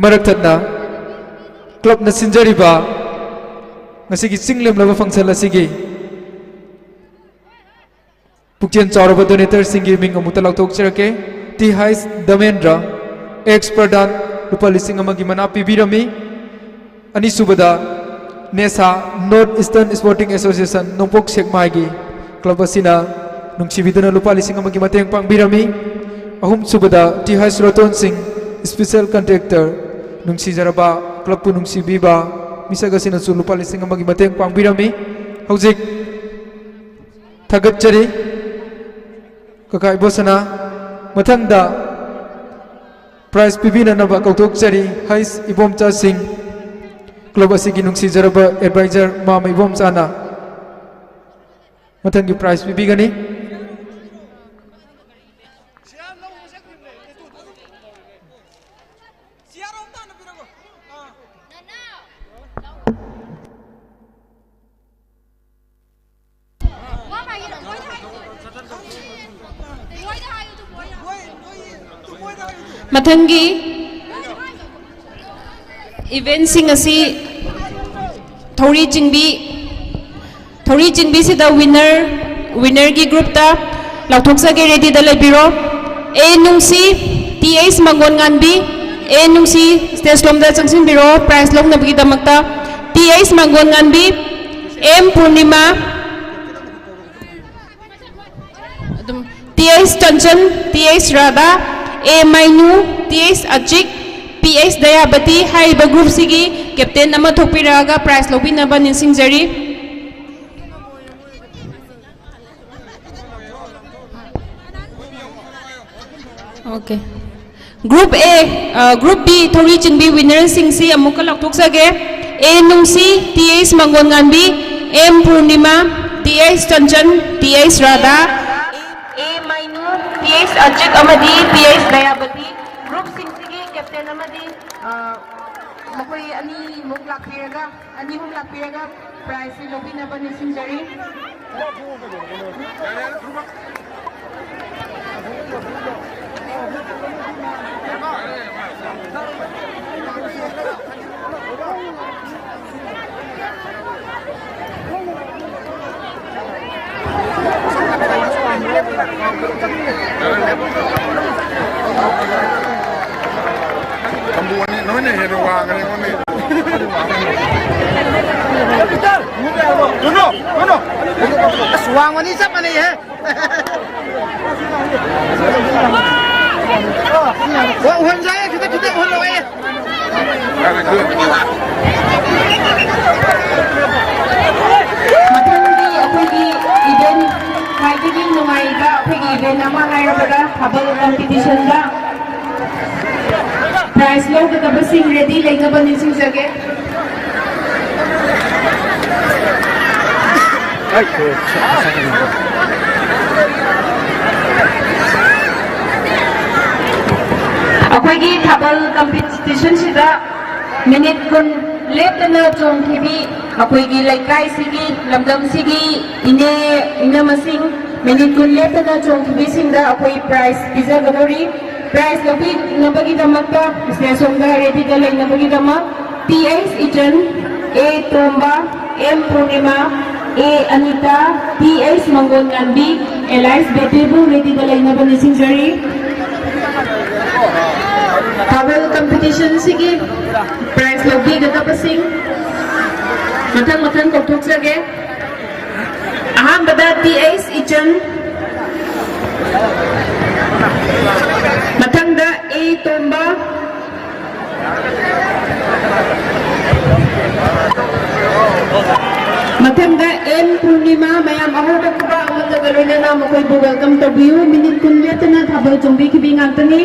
ꯃꯔꯛ ꯊꯠꯅ clubꯅ ꯁꯤꯟꯖꯔꯤꯕ ꯉꯁꯤꯒꯤ ꯆꯤꯡ ꯂꯦꯝꯂꯕ function ꯑꯁꯤꯒꯤ ꯄꯨꯛꯆꯦꯜ ꯆꯥꯎꯔꯕ donatorꯁꯤꯡꯒꯤ ꯃꯤꯡ ꯑꯃꯨꯛꯇ ꯂꯥꯎꯊꯣꯛꯆꯔꯛꯀꯦ꯫ ꯇꯤ ꯍꯩꯁ ꯗꯃꯦꯟꯗ꯭ꯔ, ꯑꯦꯛꯁ ꯄ꯭ꯔꯙꯥꯟ, ꯂꯨꯄꯥ ꯂꯤꯁꯤꯡ ꯑꯃꯒꯤ ꯃꯅꯥ ꯄꯤꯕꯤꯔꯝꯃꯤ꯫ ꯑꯅꯤꯁꯨꯕꯗ ꯅꯦꯁꯥ, North Eastern Sporting Association, ꯅꯣꯡꯄꯣꯛ ꯁꯦꯛꯃꯥꯏꯒꯤ club ꯑꯁꯤꯅ ꯅꯨꯡꯁꯤꯕꯤꯗꯨꯅ ꯂꯨꯄꯥ ꯂꯤꯁꯤꯡ ꯑꯃꯒꯤ ꯃꯇꯦꯡ ꯄꯥꯡꯕꯤꯔꯝꯃꯤ꯫ ꯑꯍꯨꯝꯁꯨꯕꯗ ꯇꯤ ꯍꯩꯁ ꯔꯣꯇꯣꯟ ꯁꯤꯡ, special contractor, ꯅꯨꯡꯁꯤꯖꯔꯕ clubꯄꯨ ꯅꯨꯡꯁꯤꯕꯤꯕ ꯃꯤꯁꯛ ꯑꯁꯤꯅꯁꯨ ꯂꯨꯄꯥ ꯂꯤꯁꯤꯡ ꯑꯃꯒꯤ ꯃꯇꯦꯡ ꯄꯥꯡꯕꯤꯔꯝꯃꯤ꯫ ꯍꯧꯖꯤꯛ ꯊꯥꯒꯠꯆꯔꯤ꯫ ꯀꯀꯥ ꯏꯕꯣꯁꯅꯥ, ꯃꯊꯪꯗ prize ꯄꯤꯕꯤꯅꯅꯕ ꯀꯧꯊꯣꯛꯆꯔꯤ ꯍꯩꯁ ꯏꯕꯣꯝꯆꯥ ꯁꯤꯡ, club ꯑꯁꯤꯒꯤ ꯅꯨꯡꯁꯤꯖꯔꯕ advisor ꯃꯥꯃ ꯏꯕꯣꯝꯆꯥꯅ ꯃꯊꯪꯒꯤ prize ꯄꯤꯕꯤꯒꯅꯤ꯫ ꯃꯊꯪꯒꯤ eventꯁꯤꯡ ꯑꯁꯤ ꯊꯧꯔꯤ ꯆꯤꯡꯕꯤ, ꯊꯧꯔꯤ ꯆꯤꯡꯕꯤꯁꯤꯗ winner Winner ꯒꯤ group ꯇ ꯂꯥꯎꯊꯣꯛꯆꯒꯦ, ready ꯗ ꯂꯩꯕꯤꯔꯣ꯫ ꯑꯦ ꯅꯨꯡꯁꯤ, ꯇꯤ ꯑꯩꯆ ꯃꯪꯒꯣꯟ ꯉꯥꯟꯕꯤ꯫ ꯑꯦ ꯅꯨꯡꯁꯤ, stage ꯂꯣꯝꯗ ꯆꯪꯁꯤꯟꯕꯤꯔꯣ prize ꯂꯧꯅꯕꯒꯤꯗꯃꯛꯇ꯫ T H Mangon Ngambi, M Purnima, ꯑꯗꯨꯝ T H Chanchan, T H Radha, A Mainu, T H Achik, P H Dayabati ꯍꯥꯏꯔꯤꯕ group ꯁꯤꯒꯤ captain ꯑꯃ ꯊꯣꯛꯄꯤꯔꯛꯑꯒ prize ꯂꯧꯕꯤꯅꯕ ꯅꯤꯡꯁꯤꯡꯖꯔꯤ꯫ Okay꯫ Group A, ꯑ, Group B ꯊꯧꯔꯤ ꯆꯤꯡꯕꯤ winner ꯁꯤꯡꯁꯤ ꯑꯃꯨꯛꯀ ꯂꯥꯎꯊꯣꯛꯆꯒꯦ꯫ A Nungshi, T H Mangon Ngambi, M Purnima, T H Chanchan, T H Radha, A Mainu, T H Achik ꯑꯃꯗꯤ ꯇꯤ ꯑꯩꯆ ꯗꯌꯥꯕꯇꯤ꯫ Group ꯁꯤꯡꯁꯤꯒꯤ captain ꯑꯃꯗꯤ, ꯑ, ꯃꯈꯣꯏ ꯑꯅꯤꯃꯨꯛ ꯂꯥꯛꯄꯤꯔꯒ, ꯑꯅꯤ ꯑꯍꯨꯝ ꯂꯥꯛꯄꯤꯔꯒ prize ꯁꯤ ꯂꯧꯕꯤꯅꯕ ꯅꯤꯡꯁꯤꯡꯖꯔꯤ꯫ ꯀꯝꯕꯨ ꯑꯅꯤ ꯅꯣꯏꯅ ꯍꯦꯟꯅ ꯋꯥꯡꯒꯅꯤ ꯑꯩꯉꯣꯟꯗꯒꯤ꯫ ꯀꯩꯅꯣ, ꯀꯩꯅꯣ꯫ ꯑꯁ, ꯋꯥꯡꯕꯅꯤ ꯆꯞ ꯃꯥꯟꯅꯩꯍꯦ꯫ ꯑꯣ, ꯎꯍꯟꯖꯦ, ꯈꯤꯇꯪ, ꯈꯤꯇꯪ ꯎꯍꯜꯂꯣ, ꯑꯦ꯫ ꯃꯊꯪꯒꯤ ꯑꯩꯈꯣꯏꯒꯤ event, ꯈ꯭ꯋꯥꯏꯗꯒꯤ ꯅꯨꯡꯉꯥꯏꯕ ꯑꯩꯈꯣꯏꯒꯤ event ꯑꯃ ꯍꯥꯏꯔꯕꯗ ꯊꯥꯕꯜ competition ꯗ prize ꯂꯧꯒꯗꯕꯁꯤꯡ ready ꯂꯩꯅꯕ ꯅꯤꯡꯁꯤꯡꯖꯒꯦ꯫ ꯑꯩꯈꯣꯏꯒꯤ ꯊꯥꯕꯜ competition ꯁꯤꯗ minute ꯀꯨꯟ ꯂꯦꯞꯇꯅ ꯆꯣꯡꯈꯤꯕꯤ ꯑꯩꯈꯣꯏꯒꯤ ꯂꯩꯀꯥꯏꯁꯤꯒꯤ, ꯂꯝꯗꯝꯁꯤꯒꯤ ꯏꯅꯦ, ꯏꯅꯝꯃꯁꯤꯡ, minute ꯀꯨꯟ ꯂꯦꯞꯇꯅ ꯆꯣꯡꯈꯤꯕꯤꯁꯤꯡꯗ ꯑꯩꯈꯣꯏ prize ꯄꯤꯖꯒꯗꯧꯔꯤ꯫ Prize ꯂꯧꯕꯤꯅꯕꯒꯤꯗꯃꯛꯇ stage ꯁꯣꯝꯗ ready ꯗ ꯂꯩꯅꯕꯒꯤꯗꯃꯛ ꯇꯤ ꯑꯩꯆ ꯏꯆꯟ, ꯑꯦ ꯇꯣꯝꯕ, ꯑꯦꯝ ꯄꯨꯔꯅꯤꯃꯥ, ꯑꯦ ꯑꯅꯤꯇꯥ, ꯇꯤ ꯑꯩꯆ ꯃꯪꯒꯣꯟꯉꯥꯟꯕꯤ, ꯑꯦꯂꯥꯏꯁ ꯕꯦꯇꯦꯕꯨ ꯔꯦꯗꯤꯗ ꯂꯩꯅꯕ ꯅꯤꯡꯁꯤꯡꯖꯔꯤ꯫ ꯊꯥꯕꯜ ꯀꯝꯄꯤꯇꯤꯁꯟꯁꯤꯒꯤ ꯄ꯭ꯔꯥꯏꯖ ꯂꯧꯕꯤꯒꯗꯕꯁꯤꯡ ꯃꯊꯪ ꯃꯊꯪ ꯀꯧꯊꯣꯛꯆꯒꯦ꯫ ꯑꯍꯥꯟꯕꯗ ꯇꯤ ꯑꯩꯆ ꯏꯆꯟ, ꯃꯊꯪꯗ ꯑꯦ ꯇꯣꯝꯕ, ꯃꯊꯪꯗ ꯑꯦꯟ ꯄꯨꯔꯅꯤꯃꯥ꯫ ꯃꯌꯥꯝ ꯑꯍꯧꯕ ꯈꯨꯕꯥꯛ ꯑꯃꯠꯇꯒ ꯂꯣꯏꯅꯅ ꯃꯈꯣꯏꯕꯨ ꯋꯦꯜꯀꯝ ꯇꯧꯕꯤꯌꯨ꯫ ꯃꯤꯅꯤꯠ ꯀꯨꯟ ꯂꯦꯞꯇꯅ ꯊꯥꯕꯜ ꯆꯣꯡꯕꯤꯈꯤꯕꯤ ꯉꯥꯛꯇꯅꯤ꯫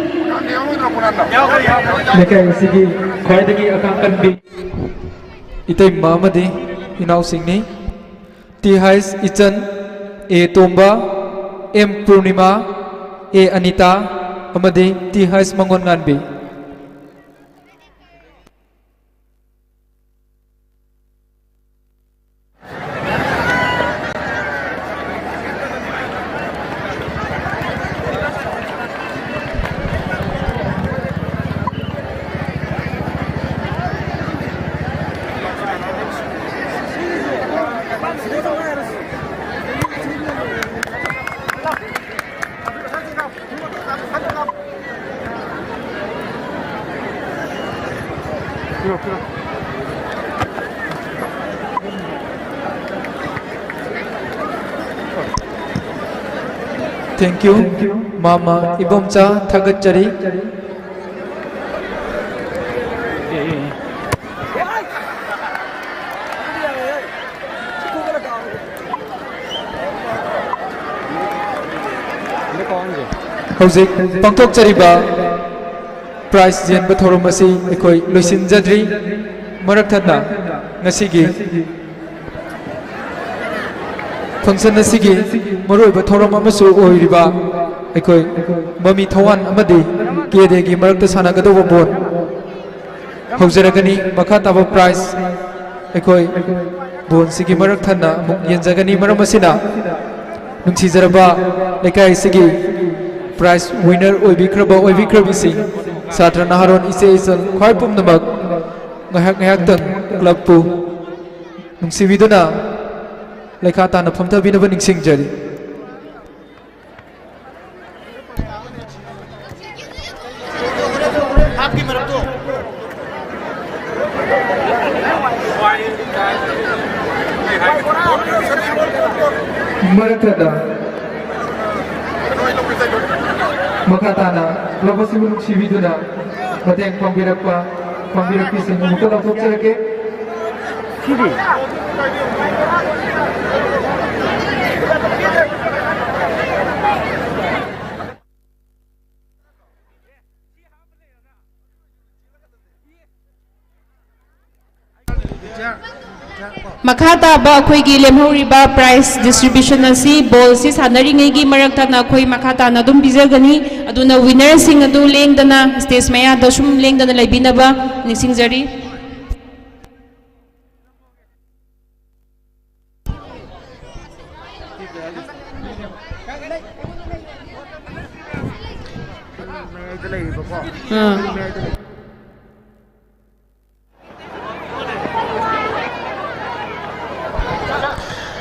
ꯂꯩꯀꯥꯏ ꯑꯁꯤꯒꯤ ꯈ꯭ꯋꯥꯏꯗꯒꯤ ꯑꯈꯥꯡ ꯀꯟꯕꯤ ꯏꯇꯩꯃ ꯑꯃꯗꯤ ꯏꯅꯥꯎꯁꯤꯡꯅꯤ꯫ ꯇꯤ ꯍꯩꯆ ꯏꯆꯟ, ꯑꯦ ꯇꯣꯝꯕ, ꯑꯦꯝ ꯄꯨꯔꯅꯤꯃꯥ, ꯑꯦ ꯑꯅꯤꯇꯥ ꯑꯃꯗꯤ T H ꯃꯉꯣꯟꯉꯥꯟꯕꯤ꯫ Thank you, ꯃꯥꯃ Ibomcha, ꯊꯥꯒꯠꯆꯔꯤ꯫ ꯍꯧꯖꯤꯛ ꯄꯥꯡꯊꯣꯛꯆꯔꯤꯕ ꯄ꯭ꯔꯥꯏꯖ ꯌꯦꯟꯕ ꯊꯧꯔꯝ ꯑꯁꯤ ꯑꯩꯈꯣꯏ ꯂꯣꯏꯁꯤꯟꯖꯗ꯭ꯔꯤ꯫ ꯃꯔꯛ ꯊꯠꯅ ꯉꯁꯤꯒꯤ ꯐꯪꯁꯟ ꯑꯁꯤꯒꯤ ꯃꯔꯨꯑꯣꯏꯕ ꯊꯧꯔꯝ ꯑꯃꯁꯨ ꯑꯣꯏꯔꯤꯕ ꯑꯩꯈꯣꯏ ꯃꯃꯤ ꯊꯋꯥꯟ ꯑꯃꯗꯤ ꯀꯦꯗꯦꯒꯤ ꯃꯔꯛꯇ ꯁꯥꯟꯅꯒꯗꯧꯕ ꯕꯣꯜ ꯍꯧꯖꯔꯒꯅꯤ꯫ ꯃꯈꯥ ꯇꯥꯕ ꯄ꯭ꯔꯥꯏꯖ ꯑꯩꯈꯣꯏ ꯕꯣꯜꯁꯤꯒꯤ ꯃꯔꯛ ꯊꯠꯅ ꯑꯃꯨꯛ ꯌꯦꯟꯖꯒꯅꯤ꯫ ꯃꯔꯝ ꯑꯁꯤꯅ, ꯅꯨꯡꯁꯤꯖꯔꯕ ꯂꯩꯀꯥꯏ ꯑꯁꯤꯒꯤ ꯄ꯭ꯔꯥꯏꯖ ꯋꯤꯟꯅꯔ ꯑꯣꯏꯕꯤꯈ꯭ꯔꯕ ꯑꯣꯏꯕꯤꯈ꯭ꯔꯕꯤꯁꯤꯡ, ꯁꯥꯇ꯭ꯔ ꯅꯍꯥꯔꯣꯜ ꯏꯆꯦ ꯏꯆꯜ ꯈ꯭ꯋꯥꯏ ꯄꯨꯝꯅꯃꯛ ꯉꯥꯏꯍꯥꯛ ꯉꯥꯏꯍꯥꯛꯇꯪ ꯀ꯭ꯂꯕꯄꯨ ꯅꯨꯡꯁꯤꯕꯤꯗꯨꯅ ꯂꯩꯈꯥ ꯇꯥꯅ ꯐꯝꯊꯕꯤꯅꯕ ꯅꯤꯡꯁꯤꯡꯖꯔꯤ꯫ ꯃꯔꯛ ꯊꯠꯅ ꯃꯈꯥ ꯇꯥꯅ ꯀ꯭ꯂꯕ ꯑꯁꯤꯕꯨ ꯅꯨꯡꯁꯤꯕꯤꯗꯨꯅ ꯃꯇꯦꯡ ꯄꯥꯡꯕꯤꯔꯛꯄ, ꯄꯥꯡꯕꯤꯔꯛꯄꯤꯁꯤꯡ ꯑꯃꯨꯛꯇ ꯂꯥꯎꯊꯣꯛꯆꯔꯛꯀꯦ꯫ ꯃꯈꯥ ꯇꯥꯕ ꯑꯩꯈꯣꯏꯒꯤ ꯂꯦꯝꯍꯧꯔꯤꯕ prize distribution ꯑꯁꯤ ꯕꯣꯜꯁꯤ ꯁꯥꯟꯅꯔꯤꯉꯩꯒꯤ ꯃꯔꯛꯇꯅ ꯑꯩꯈꯣꯏ ꯃꯈꯥ ꯇꯥꯅ ꯑꯗꯨꯝ ꯄꯤꯖꯒꯅꯤ꯫ ꯑꯗꯨꯅ winnerꯁꯤꯡ ꯑꯗꯨ ꯂꯦꯡꯗꯅ stage ꯃꯌꯥꯗ ꯁꯨꯝ ꯂꯦꯡꯗꯅ ꯂꯩꯕꯤꯅꯕ ꯅꯤꯡꯁꯤꯡꯖꯔꯤ꯫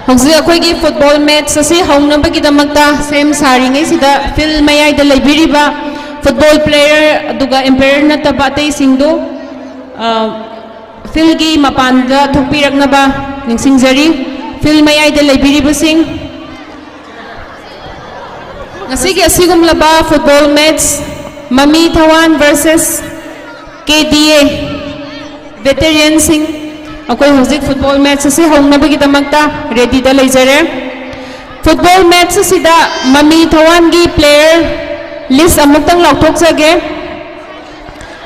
ꯍꯧꯖꯤꯛ ꯑꯩꯈꯣꯏꯒꯤ football match ꯑꯁꯤ ꯍꯧꯅꯕꯒꯤꯗꯃꯛꯇ ꯁꯦꯝ ꯁꯥꯔꯤꯉꯩꯁꯤꯗ field ꯃꯌꯥꯏꯗ ꯂꯩꯕꯤꯔꯤꯕ football player ꯑꯗꯨꯒ umpire ꯅꯠꯇꯕ ꯑꯇꯩꯁꯤꯡꯗꯨ, ꯑ, fieldꯒꯤ ꯃꯄꯥꯟꯗ ꯊꯣꯛꯄꯤꯔꯛꯅꯕ ꯅꯤꯡꯁꯤꯡꯖꯔꯤ꯫ Field ꯃꯌꯥꯏꯗ ꯂꯩꯕꯤꯔꯤꯕꯁꯤꯡ, ꯉꯁꯤꯒꯤ ꯑꯁꯤꯒꯨꯝꯂꯕ football match, ꯃꯃꯤ ꯊꯋꯥꯟ versus KDA veteranꯁꯤꯡ, ꯑꯩꯈꯣꯏ ꯍꯧꯖꯤꯛ football match ꯑꯁꯤ ꯍꯧꯅꯕꯒꯤꯗꯃꯛꯇ readyꯗ ꯂꯩꯖꯔꯦ꯫ Football match ꯑꯁꯤꯗ ꯃꯃꯤ ꯊꯋꯥꯟꯒꯤ player list ꯑꯃꯨꯛꯇꯪ ꯂꯥꯎꯊꯣꯛꯆꯒꯦ꯫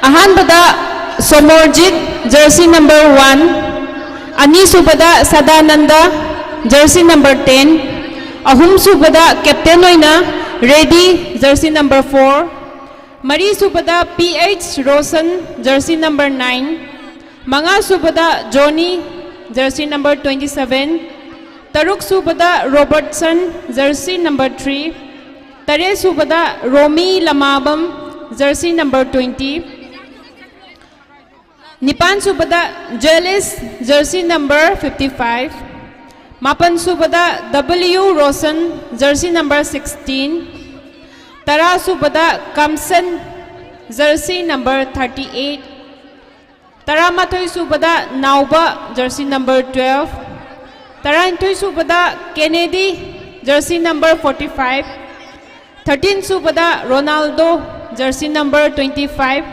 ꯑꯍꯥꯟꯕꯗ ꯁꯣꯃꯣꯔꯖꯤꯠ, jersey number one꯫ ꯑꯅꯤꯁꯨꯕꯗ ꯁꯗꯥꯅꯟꯗ, jersey number ten꯫ ꯑꯍꯨꯝꯁꯨꯕꯗ captain ꯑꯣꯏꯅ ꯔꯦꯗꯤ, jersey number four꯫ ꯃꯔꯤꯁꯨꯕꯗ P H Roshan, jersey number nine꯫ ꯃꯉꯥꯁꯨꯕꯗ ꯖꯣꯅꯤ, jersey number twenty seven꯫ ꯇꯔꯨꯛꯁꯨꯕꯗ ꯔꯣꯕꯔꯠꯁꯟ, jersey number three꯫ ꯇꯔꯦꯠꯁꯨꯕꯗ ꯔꯣꯃꯤ ꯂꯃꯥꯕꯝ, jersey number twenty꯫ ꯅꯤꯄꯥꯟꯁꯨꯕꯗ ꯖꯦꯂꯤꯁ, jersey number fifty five꯫ ꯃꯥꯄꯟ ꯁꯨꯕꯗ W Roshan, jersey number sixteen. ꯇꯔꯥ ꯁꯨꯕꯗ commission, jersey number thirty eight. ꯇꯔꯥꯃꯥꯊꯣꯏ ꯁꯨꯕꯗ ꯅꯥꯎꯕ, jersey number twelve. ꯇꯔꯥꯅꯤꯊꯣꯏ ꯁꯨꯕꯗ ꯀꯦꯅꯦꯗꯤ, jersey number forty five. Thirteen ꯁꯨꯕꯗ Ronaldo, jersey number twenty five.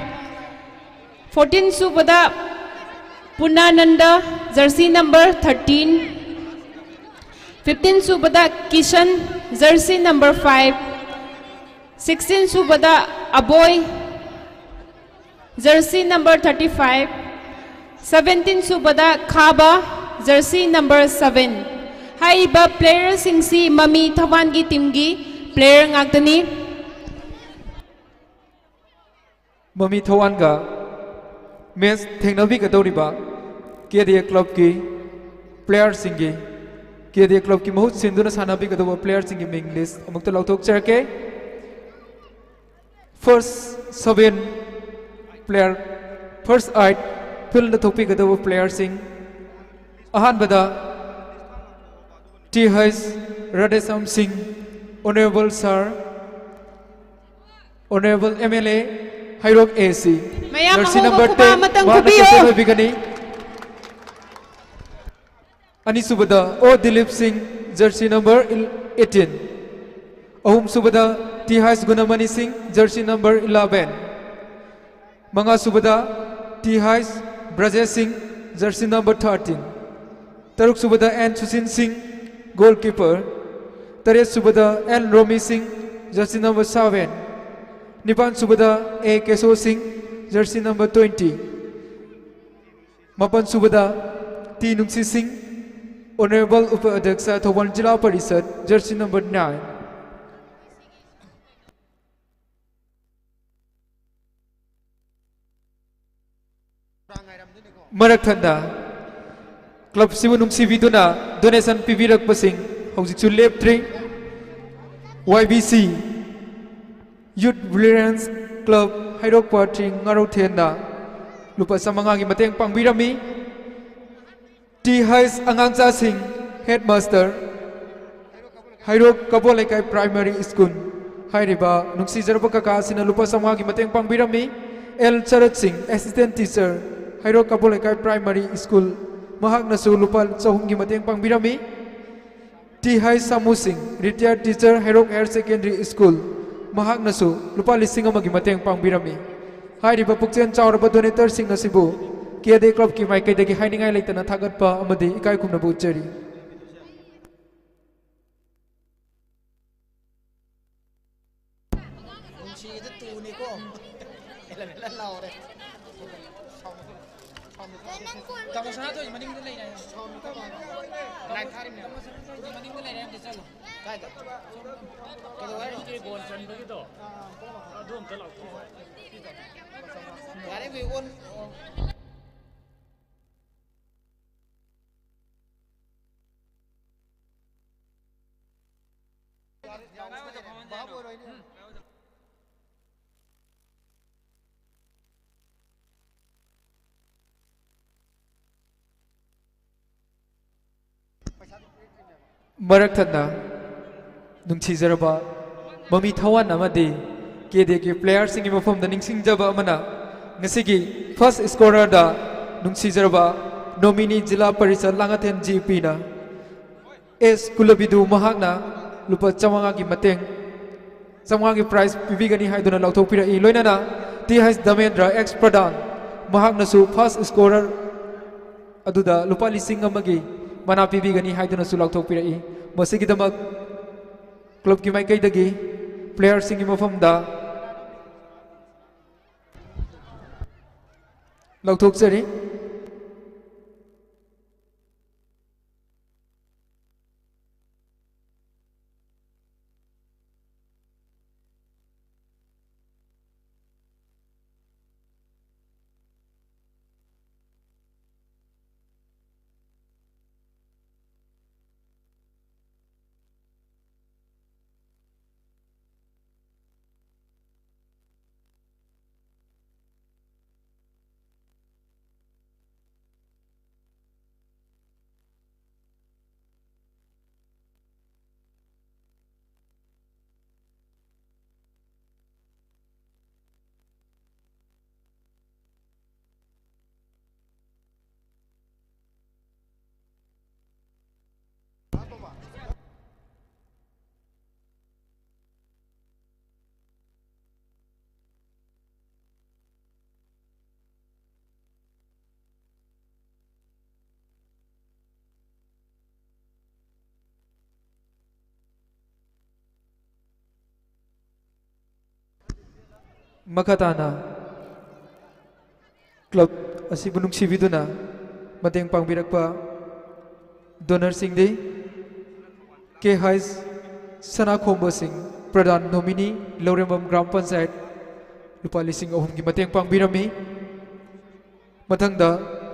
Fourteen ꯁꯨꯕꯗ ꯄꯨꯅꯥꯅꯟꯗ, jersey number thirteen. Fifteen ꯁꯨꯕꯗ Kisan, jersey number five. Sixteen ꯁꯨꯕꯗ ꯑꯕꯣꯏ, jersey number thirty five. Seventeen ꯁꯨꯕꯗ ꯈꯥꯕ, jersey number seven. ꯍꯥꯏꯔꯤꯕ player ꯁꯤꯡꯁꯤ ꯃꯃꯤ ꯊꯋꯥꯟꯒꯤ team ꯒꯤ player ꯉꯥꯛꯇꯅꯤ꯫ ꯃꯃꯤ ꯊꯋꯥꯟꯒ match ꯊꯦꯡꯅꯕꯤꯒꯗꯧꯔꯤꯕ KDA club ꯀꯤ player ꯁꯤꯡꯒꯤ, KDA club ꯀꯤ ꯃꯍꯨꯠ ꯁꯤꯟꯗꯨꯅ ꯁꯥꯟꯅꯕꯤꯒꯗꯧꯕ player ꯁꯤꯡꯒꯤ ꯃꯤꯡ list ꯑꯃꯨꯛꯇ ꯂꯥꯎꯊꯣꯛꯆꯔꯛꯀꯦ꯫ First seven player, first eight field ꯗ ꯊꯣꯛꯄꯤꯒꯗꯧꯕ player ꯁꯤꯡ꯫ ꯑꯍꯥꯟꯕꯗ Th ꯔꯥꯙꯦꯁ꯭ꯌꯥꯝ ꯁꯤꯡ, Honourable Sir, Honourable MLA, ꯍꯩꯔꯣꯛ AC, ꯃꯌꯥꯝ jersey ꯑꯉꯧꯕ number ꯈꯨꯕꯥꯛ ten, ꯑꯃꯇꯪ ꯃꯍꯥꯛꯅ ꯈꯨꯕꯤꯌꯨ꯫ captain ꯑꯣꯏꯕꯤꯒꯅꯤ꯫ ꯑꯅꯤꯁꯨꯕꯗ O ꯗꯤꯂꯤꯞ ꯁꯤꯡ, jersey number eighteen꯫ ꯑꯍꯨꯝꯁꯨꯕꯗ Th ꯒꯨꯅꯃꯅꯤ ꯁꯤꯡ, jersey number eleven꯫ ꯃꯉꯥꯁꯨꯕꯗ Th ꯕ꯭ꯔꯖꯦꯁ ꯁꯤꯡ, jersey number thirteen꯫ ꯇꯔꯨꯛꯁꯨꯕꯗ N ꯁꯨꯁꯤꯟ ꯁꯤꯡ, goalkeeper꯫ ꯇꯔꯦꯠꯁꯨꯕꯗ N ꯔꯣꯃꯤ ꯁꯤꯡ, jersey number seven꯫ ꯅꯤꯄꯥꯟꯁꯨꯕꯗ A ꯀꯦꯁꯣ ꯁꯤꯡ, jersey number twenty꯫ ꯃꯥꯄꯟꯁꯨꯕꯗ T ꯅꯨꯡꯁꯤ ꯁꯤꯡ, Honourable ꯎꯄ ꯑꯗ꯭ꯌꯛꯁ ꯊꯧꯕꯥꯜ ꯖꯤꯂꯥ ꯄꯔꯤꯁꯠ, jersey number nine꯫ ꯃꯔꯛ ꯊꯠꯅ club ꯁꯤꯕꯨ ꯅꯨꯡꯁꯤꯕꯤꯗꯨꯅ donation ꯄꯤꯕꯤꯔꯛꯄꯁꯤꯡ ꯍꯧꯖꯤꯛꯁꯨ ꯂꯦꯞꯇ꯭ꯔꯤ꯫ YBC, Youth Brilliance Club, Heirok party ꯉꯥꯔꯧꯊꯦꯟꯅ ꯂꯨꯄꯥ ꯆꯥꯃꯉꯥꯒꯤ ꯃꯇꯦꯡ ꯄꯥꯡꯕꯤꯔꯝꯃꯤ꯫ Th ꯑꯉꯥꯡꯆꯥꯁꯤꯡ, Headmaster, ꯍꯩꯔꯣꯛ ꯀꯕꯣ ꯂꯩꯀꯥꯏ ꯄ꯭ꯔꯥꯏꯃꯥꯔꯤ ꯁ꯭ꯀꯨꯜ ꯍꯥꯏꯔꯤꯕ ꯅꯨꯡꯁꯤꯖꯔꯕ ꯀꯀꯥ ꯑꯁꯤꯅ ꯂꯨꯄꯥ ꯆꯥꯝꯃꯉꯥꯒꯤ ꯃꯇꯦꯡ ꯄꯥꯡꯕꯤꯔꯝꯃꯤ꯫ ꯑꯦꯜ ꯁꯔꯠ ꯁꯤꯡ, assistant teacher, ꯍꯩꯔꯣꯛ ꯀꯕꯣ ꯂꯩꯀꯥꯏ ꯄ꯭ꯔꯥꯏꯃꯥꯔꯤ ꯁ꯭ꯀꯨꯜ, ꯃꯍꯥꯛꯅꯁꯨ ꯂꯨꯄꯥ ꯆꯍꯨꯝꯒꯤ ꯃꯇꯦꯡ ꯄꯥꯡꯕꯤꯔꯝꯃꯤ꯫ ꯇꯤ ꯍꯩꯆ ꯁꯥꯃꯨ ꯁꯤꯡ, retired teacher, Heirok higher secondary school, ꯃꯍꯥꯛꯅꯁꯨ ꯂꯨꯄꯥ ꯂꯤꯁꯤꯡ ꯑꯃꯒꯤ ꯃꯇꯦꯡ ꯄꯥꯡꯕꯤꯔꯝꯃꯤ꯫ ꯍꯥꯏꯔꯤꯕ ꯄꯨꯛꯆꯦꯜ ꯆꯥꯎꯔꯕ donator ꯁꯤꯡ ꯑꯁꯤꯕꯨ ꯀꯦ ꯗꯦ ꯀ꯭ꯂꯕꯀꯤ ꯃꯥꯏꯀꯩꯗꯒꯤ ꯍꯥꯏꯅꯤꯡꯉꯥꯏ ꯂꯩꯇꯅ ꯊꯥꯒꯠꯄ ꯑꯃꯗꯤ ꯏꯀꯥꯏ ꯈꯨꯝꯅꯕ ꯎꯠꯆꯔꯤ꯫ ꯅꯨꯡꯁꯤꯗ ꯇꯨꯅꯤꯀꯣ꯫ ꯃꯦꯂꯟ ꯃꯦꯂꯟ ꯂꯥꯎꯔꯦ꯫ ꯇꯥꯃꯣ ꯁꯅꯥꯊꯣꯏ ꯃꯅꯤꯡꯗ ꯂꯩꯔꯦ꯫ ꯂꯥꯏꯠ ꯊꯥꯔꯤꯕꯅꯦ꯫ ꯇꯥꯃꯣ ꯁꯅꯥꯊꯣꯏ ꯃꯅꯤꯡꯗ ꯂꯩꯔꯦ, ꯑꯝꯇ ꯆꯠꯂꯣ꯫ ꯀꯥꯏꯗ? ꯀꯩꯗꯧ ꯍꯥꯏꯅꯣ? ꯅꯪꯒꯤ ꯒꯣꯜ ꯆꯟꯕꯒꯤꯗꯣ꯫ ꯑꯗꯨ ꯑꯝꯇ ꯂꯥꯎꯊꯣꯛꯑꯣ꯫ ꯌꯥꯔꯦ, we won. ꯃꯔꯛ ꯊꯠꯅ ꯅꯨꯡꯁꯤꯖꯔꯕ ꯃꯃꯤ ꯊꯋꯥꯟ ꯑꯃꯗꯤ ꯀꯦ ꯗꯦꯒꯤ ꯄ꯭ꯂꯦꯌꯔꯁꯤꯡꯒꯤ ꯃꯐꯝꯗ ꯅꯤꯡꯁꯤꯡꯖꯕ ꯑꯃꯅ, ꯉꯁꯤꯒꯤ ꯐꯥꯔꯁ ꯁ꯭ꯀꯣꯔꯔꯗ ꯅꯨꯡꯁꯤꯖꯔꯕ ꯅꯣꯃꯤꯅꯤ ꯖꯤꯂꯥ ꯄꯔꯤꯁꯠ ꯂꯥꯡꯉꯊꯦꯟ ꯖꯤ ꯄꯤꯅ ꯑꯦꯁ ꯀꯨꯂꯕꯤꯗꯨ ꯃꯍꯥꯛꯅ ꯂꯨꯄꯥ ꯆꯥꯝꯃꯉꯥꯒꯤ ꯃꯇꯦꯡ, ꯆꯥꯝꯃꯉꯥꯒꯤ ꯄ꯭ꯔꯥꯏꯖ ꯄꯤꯕꯤꯒꯅꯤ ꯍꯥꯏꯗꯨꯅ ꯂꯥꯎꯊꯣꯛꯄꯤꯔꯛꯏ꯫ ꯂꯣꯏꯅꯅ T H Dhamendra ex pradhan ꯃꯍꯥꯛꯅꯁꯨ ꯐꯥꯔꯁ ꯁ꯭ꯀꯣꯔꯔ ꯑꯗꯨꯗ ꯂꯨꯄꯥ ꯂꯤꯁꯤꯡ ꯑꯃꯒꯤ ꯃꯅꯥ ꯄꯤꯕꯤꯒꯅꯤ ꯍꯥꯏꯗꯨꯅꯁꯨ ꯂꯥꯎꯊꯣꯛꯄꯤꯔꯛꯏ꯫ ꯃꯁꯤꯒꯤꯗꯃꯛ ꯀ꯭ꯂꯕꯀꯤ ꯃꯥꯏꯀꯩꯗꯒꯤ ꯄ꯭ꯂꯦꯌꯔꯁꯤꯡꯒꯤ ꯃꯐꯝꯗ ꯂꯧꯊꯣꯛꯆꯔꯤ꯫ ꯃꯈꯥ ꯇꯥꯅ ꯀ꯭ꯂꯕ ꯑꯁꯤꯕꯨ ꯅꯨꯡꯁꯤꯕꯤꯗꯨꯅ ꯃꯇꯦꯡ ꯄꯥꯡꯕꯤꯔꯛꯄ ꯗꯣꯅꯔꯁꯤꯡꯗꯤ ꯀꯦ ꯍꯩꯆ ꯁꯅꯥꯈꯣꯝꯕ ꯁꯤꯡ, ꯄ꯭ꯔꯙꯥꯟ ꯅꯣꯃꯤꯅꯤ, ꯂꯧꯔꯦꯝꯕꯝ ꯒ꯭ꯔꯥꯝ ꯄꯟꯆꯥꯌꯠ, ꯂꯨꯄꯥ ꯂꯤꯁꯤꯡ ꯑꯍꯨꯝꯒꯤ ꯃꯇꯦꯡ ꯄꯥꯡꯕꯤꯔꯝꯃꯤ꯫ ꯃꯊꯪꯗ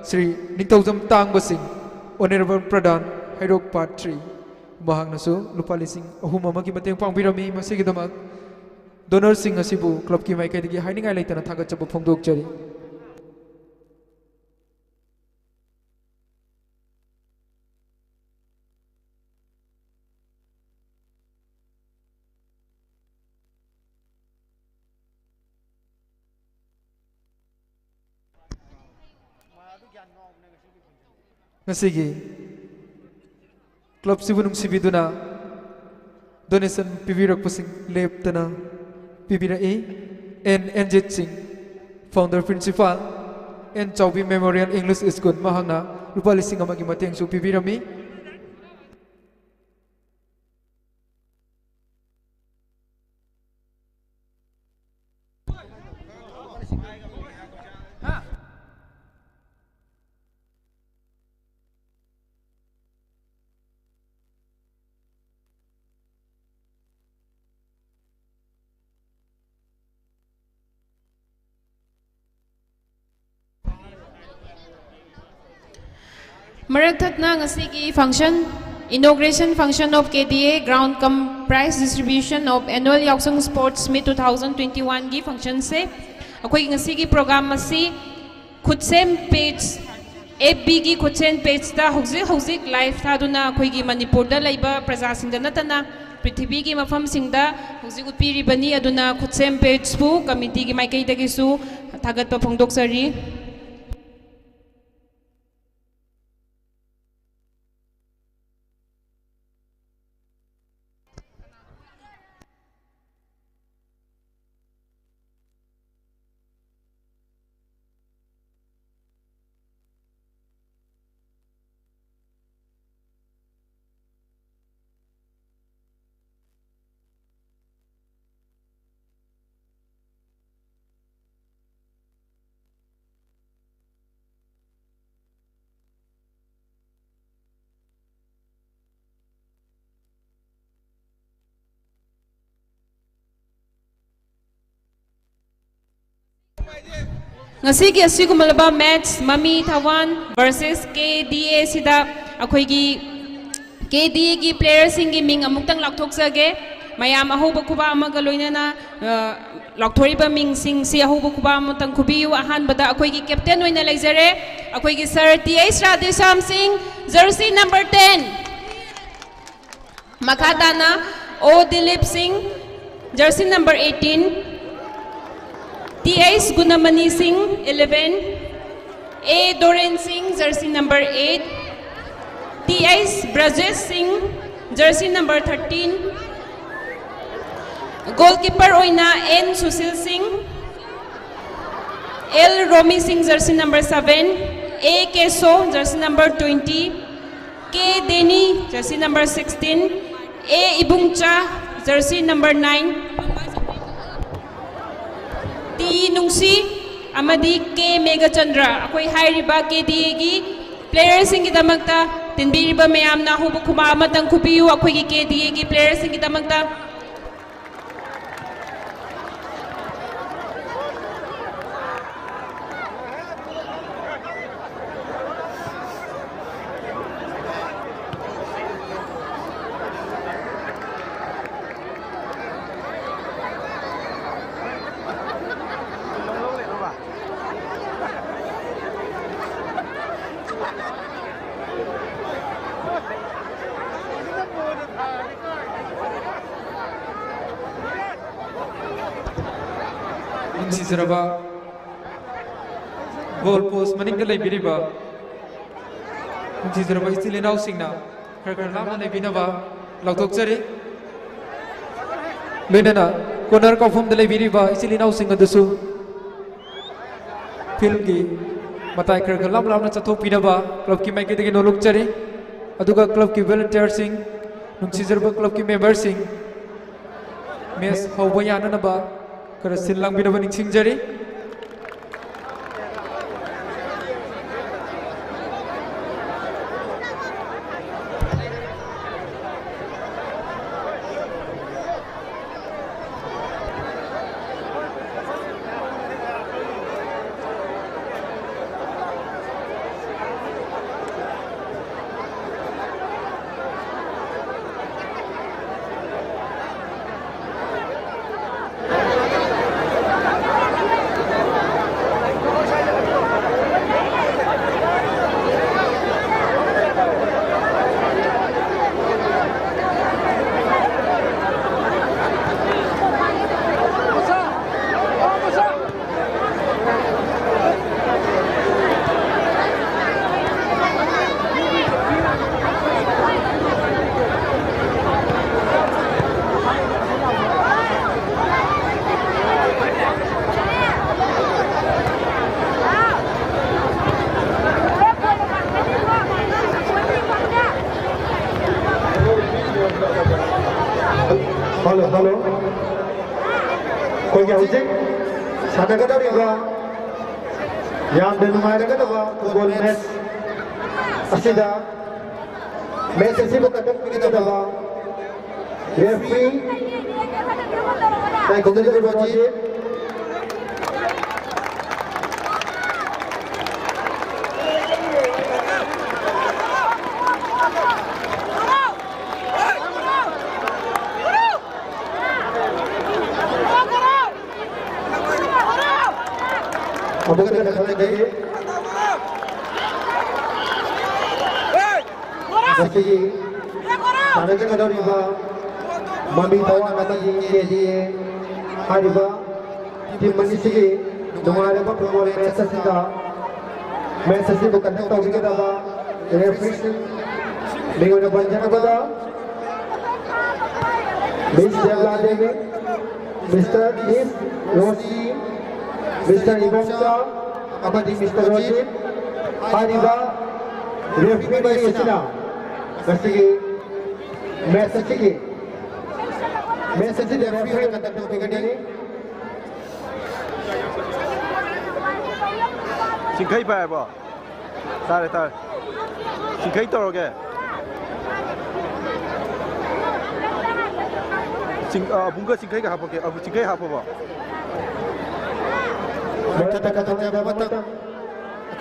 ꯁ꯭ꯔꯤ ꯅꯤꯡꯊꯧꯖꯝ ꯇꯥꯡꯕ ꯁꯤꯡ, ꯑꯣꯅꯔꯦꯕꯜ ꯄ꯭ꯔꯙꯥꯟ, ꯍꯩꯔꯣꯛ ꯄꯥꯔꯠ ꯊ꯭ꯔꯤ, ꯃꯍꯥꯛꯅꯁꯨ ꯂꯨꯄꯥ ꯂꯤꯁꯤꯡ ꯑꯍꯨꯝ ꯑꯃꯒꯤ ꯃꯇꯦꯡ ꯄꯥꯡꯕꯤꯔꯝꯃꯤ꯫ ꯃꯁꯤꯒꯤꯗꯃꯛ ꯗꯣꯅꯔꯁꯤꯡ ꯑꯁꯤꯕꯨ ꯀ꯭ꯂꯕꯀꯤ ꯃꯥꯏꯀꯩꯗꯒꯤ ꯍꯥꯏꯅꯤꯡꯉꯥꯏ ꯂꯩꯇꯅ ꯊꯥꯒꯠꯆꯕ ꯐꯣꯡꯗꯣꯛꯆꯔꯤ꯫ ꯉꯁꯤꯒꯤ ꯀ꯭ꯂꯕꯁꯤꯕꯨ ꯅꯨꯡꯁꯤꯕꯤꯗꯨꯅ ꯗꯣꯅꯦꯁꯟ ꯄꯤꯕꯤꯔꯛꯄꯁꯤꯡ ꯂꯦꯞꯇꯅ ꯄꯤꯕꯤꯔꯛꯏ꯫ N Enjit Singh, founder principal, N Chaobi memorial English school, ꯃꯍꯥꯛꯅ ꯂꯨꯄꯥ ꯂꯤꯁꯤꯡ ꯑꯃꯒꯤ ꯃꯇꯦꯡꯁꯨ ꯄꯤꯕꯤꯔꯝꯃꯤ꯫ ꯃꯔꯛ ꯊꯠꯅ ꯉꯁꯤꯒꯤ function, inauguration function of K D A ground cum prize distribution of annual ꯌꯥꯎꯁꯪ sports meet two thousand twenty-one ꯒꯤ functionꯁꯦ, ꯑꯩꯈꯣꯏꯒꯤ ꯉꯁꯤꯒꯤ program ꯑꯁꯤ ꯈꯨꯠꯁꯦꯝ page, F B ꯒꯤ ꯈꯨꯠꯁꯦꯝ pageꯇ ꯍꯧꯖꯤꯛ ꯍꯧꯖꯤꯛ live ꯊꯥꯗꯨꯅ ꯑꯩꯈꯣꯏꯒꯤ ꯃꯅꯤꯄꯨꯔꯗ ꯂꯩꯕ ꯄ꯭ꯔꯖꯥꯁꯤꯡꯗ ꯅꯠꯇꯅ ꯄ꯭ꯔꯤꯊꯤꯕꯤꯒꯤ ꯃꯐꯝꯁꯤꯡꯗ ꯍꯧꯖꯤꯛ ꯎꯠꯄꯤꯔꯤꯕꯅꯤ꯫ ꯑꯗꯨꯅ ꯈꯨꯠꯁꯦꯝ pageꯄꯨ committeeꯒꯤ ꯃꯥꯏꯀꯩꯗꯒꯤꯁꯨ ꯊꯥꯒꯠꯄ ꯐꯣꯡꯗꯣꯛꯆꯔꯤ꯫ ꯉꯁꯤꯒꯤ ꯑꯁꯤꯒꯨꯝꯂꯕ ꯃꯦꯠꯆ ꯃꯃꯤ ꯊꯋꯥꯟ ꯚꯔꯁꯦꯁ ꯀꯦ ꯗꯤ ꯑꯦ ꯁꯤꯗ ꯑꯩꯈꯣꯏꯒꯤ ꯀꯦ ꯗꯤ ꯑꯦꯒꯤ ꯄ꯭ꯂꯦꯌꯔꯁꯤꯡꯒꯤ ꯃꯤꯡ ꯑꯃꯨꯛꯇꯪ ꯂꯥꯎꯊꯣꯛꯆꯒꯦ꯫ ꯃꯌꯥꯝ ꯑꯍꯧꯕ ꯈꯨꯕꯥꯛ ꯑꯃꯒ ꯂꯣꯏꯅꯅ, ꯑ, ꯂꯥꯎꯊꯣꯔꯤꯕ ꯃꯤꯡꯁꯤꯡꯁꯤ ꯑꯍꯧꯕ ꯈꯨꯕꯥꯛ ꯑꯃꯇꯪ ꯈꯨꯕꯤꯌꯨ꯫ ꯑꯍꯥꯟꯕꯗ ꯑꯩꯈꯣꯏꯒꯤ ꯀꯦꯞꯇꯦꯟ ꯑꯣꯏꯅ ꯂꯩꯖꯔꯦ, ꯑꯩꯈꯣꯏꯒꯤ ꯁꯥꯔ ꯇꯤ ꯑꯩꯆ ꯔꯥꯙꯦꯁ꯭ꯌꯥꯝ ꯁꯤꯡ, ꯖꯔꯁꯤ ꯅꯝꯕꯔ ꯇꯦꯟ꯫ ꯃꯈꯥ ꯇꯥꯅ O Dilip Singh, jersey number eighteen, T H Gunamani Singh, eleven, A Doren Singh, jersey number eight, T H Brajesh Singh, jersey number thirteen, goalkeeper ꯑꯣꯏꯅ N Sushil Singh, L Romi Singh, jersey number seven, A Keso, jersey number twenty, K Deni, jersey number sixteen, A Ibungcha, jersey number nine, T Nungshi ꯑꯃꯗꯤ ꯀꯦ ꯃꯦꯘꯆꯟꯗ꯭ꯔ꯫ ꯑꯩꯈꯣꯏ ꯍꯥꯏꯔꯤꯕ ꯀꯦ ꯗꯤ ꯑꯦꯒꯤ ꯄ꯭ꯂꯦꯌꯔꯁꯤꯡꯒꯤꯗꯃꯛꯇ ꯇꯤꯟꯕꯤꯔꯤꯕ ꯃꯌꯥꯝꯅ ꯑꯍꯧꯕ ꯈꯨꯕꯥꯛ ꯑꯃꯇꯪ ꯈꯨꯕꯤꯌꯨ꯫ ꯑꯩꯈꯣꯏꯒꯤ ꯀꯦ ꯗꯤ ꯑꯦꯒꯤ ꯄ꯭ꯂꯦꯌꯔꯁꯤꯡꯒꯤꯗꯃꯛꯇ ꯅꯨꯡꯁꯤꯖꯔꯕ ꯒꯣꯜ ꯄꯣꯁ ꯃꯅꯤꯡꯗ ꯂꯩꯕꯤꯔꯤꯕ ꯅꯨꯡꯁꯤꯖꯔꯕ ꯏꯆꯤꯜ ꯏꯅꯥꯎꯁꯤꯡꯅ ꯈꯔ ꯈꯔ ꯂꯥꯞꯅ ꯂꯩꯕꯤꯅꯕ ꯂꯥꯎꯊꯣꯛꯆꯔꯤ꯫ ꯂꯣꯏꯅꯅ ꯀꯣꯔꯅꯔ ꯀꯥꯎꯐꯝꯗ ꯂꯩꯕꯤꯔꯤꯕ ꯏꯆꯤꯜ ꯏꯅꯥꯎꯁꯤꯡ ꯑꯗꯨꯁꯨ ꯐꯤꯜꯒꯤ ꯃꯇꯥꯏ ꯈꯔ ꯈꯔ ꯂꯥꯞ ꯂꯥꯞꯅ ꯆꯠꯊꯣꯛꯄꯤꯅꯕ ꯀ꯭ꯂꯕꯀꯤ ꯃꯥꯏꯀꯩꯗꯒꯤ ꯅꯣꯜꯂꯨꯛꯆꯔꯤ꯫ ꯑꯗꯨꯒ ꯀ꯭ꯂꯕꯀꯤ ꯚꯣꯂꯨꯟꯇꯤꯌꯔꯁꯤꯡ, ꯅꯨꯡꯁꯤꯖꯔꯕ ꯀ꯭ꯂꯕꯀꯤ ꯃꯦꯝꯕꯔꯁꯤꯡ, ꯃꯦꯆ ꯍꯧꯕ ꯌꯥꯅꯅꯕ ꯈꯔ ꯁꯤꯜ ꯂꯥꯡꯕꯤꯅꯕ ꯅꯤꯡꯁꯤꯡꯖꯔꯤ꯫ ꯍꯧꯖꯤꯛ ꯁꯥꯟꯅꯒꯗꯧꯔꯤꯕ ꯌꯥꯝꯅ ꯅꯨꯡꯉꯥꯏꯔꯒꯗꯕ ꯐꯨꯠꯕꯣꯜ ꯃꯦꯠꯆ ꯑꯁꯤꯗ ꯃꯦꯠꯆ ꯑꯁꯤꯕꯨ ꯀꯟꯗꯛ ꯇꯧꯕꯤꯒꯗꯕ ꯔꯦꯐ꯭ꯔꯤ ꯇꯥꯏꯈꯣꯝꯖꯔꯤꯕ ꯔꯣꯖꯤꯠ꯫ ꯑꯃꯨꯛꯀ ꯍꯟꯅ ꯈꯪꯍꯟꯖꯔꯤ꯫ ꯉꯁꯤꯒꯤ ꯁꯥꯟꯅꯖꯒꯗꯧꯔꯤꯕ ꯃꯃꯤ ꯊꯋꯥꯟ ꯑꯃꯗꯤ ꯀꯦ ꯗꯤ ꯑꯦ ꯍꯥꯏꯔꯤꯕ ꯇꯤꯝ ꯑꯅꯤꯁꯤꯒꯤ ꯅꯨꯡꯉꯥꯏꯔꯕ ꯐꯨꯠꯕꯣꯜ ꯃꯦꯠꯆ ꯑꯁꯤꯗ ꯃꯦꯠꯆ ꯑꯁꯤꯕꯨ ꯀꯟꯗꯛ ꯇꯧꯕꯤꯒꯗꯕ ꯔꯦꯐ꯭ꯔꯤꯁꯤꯡ ꯃꯤꯡ ꯑꯣꯏꯅ ꯄꯟꯖꯔꯕꯗ ꯃꯤꯁ ꯗꯦꯕꯂꯥ ꯗꯦꯕꯤ, ꯃꯤꯁꯇꯔ ꯏꯁ ꯔꯣꯁꯤ, ꯃꯤꯁꯇꯔ ꯏꯕꯣꯝꯆꯥ ꯑꯃꯗꯤ ꯃꯤꯁꯇꯔ ꯔꯣꯖꯤꯠ ꯍꯥꯏꯔꯤꯕ ꯔꯦꯐ꯭ꯔꯤ ꯃꯔꯤ ꯑꯁꯤꯅ ꯉꯁꯤꯒꯤ ꯃꯦꯠꯆ ꯑꯁꯤꯒꯤ ꯃꯦꯠꯆ ꯑꯁꯤꯗ ꯔꯦꯐ꯭ꯔꯤ ꯑꯣꯏꯅ ꯀꯟꯗꯛ ꯇꯧꯕꯤꯒꯅꯤ꯫ ꯆꯤꯡꯈꯩ ꯄꯥꯏꯔꯕꯣ? ꯇꯥꯔꯦ, ꯇꯥꯔꯦ꯫ ꯆꯤꯡꯈꯩ ꯇꯧꯔꯒꯦ꯫ ꯆꯤꯡ-, ꯑ, ꯑꯕꯨꯡꯒ ꯆꯤꯡꯈꯩꯒ ꯍꯥꯞꯄꯛꯀꯦ꯫ ꯑꯕꯨ-, ꯆꯤꯡꯈꯩ ꯍꯥꯞꯄꯕꯣ? ꯃꯊꯛꯇ ꯀꯠꯊꯣꯛꯆꯕ ꯃꯇꯝ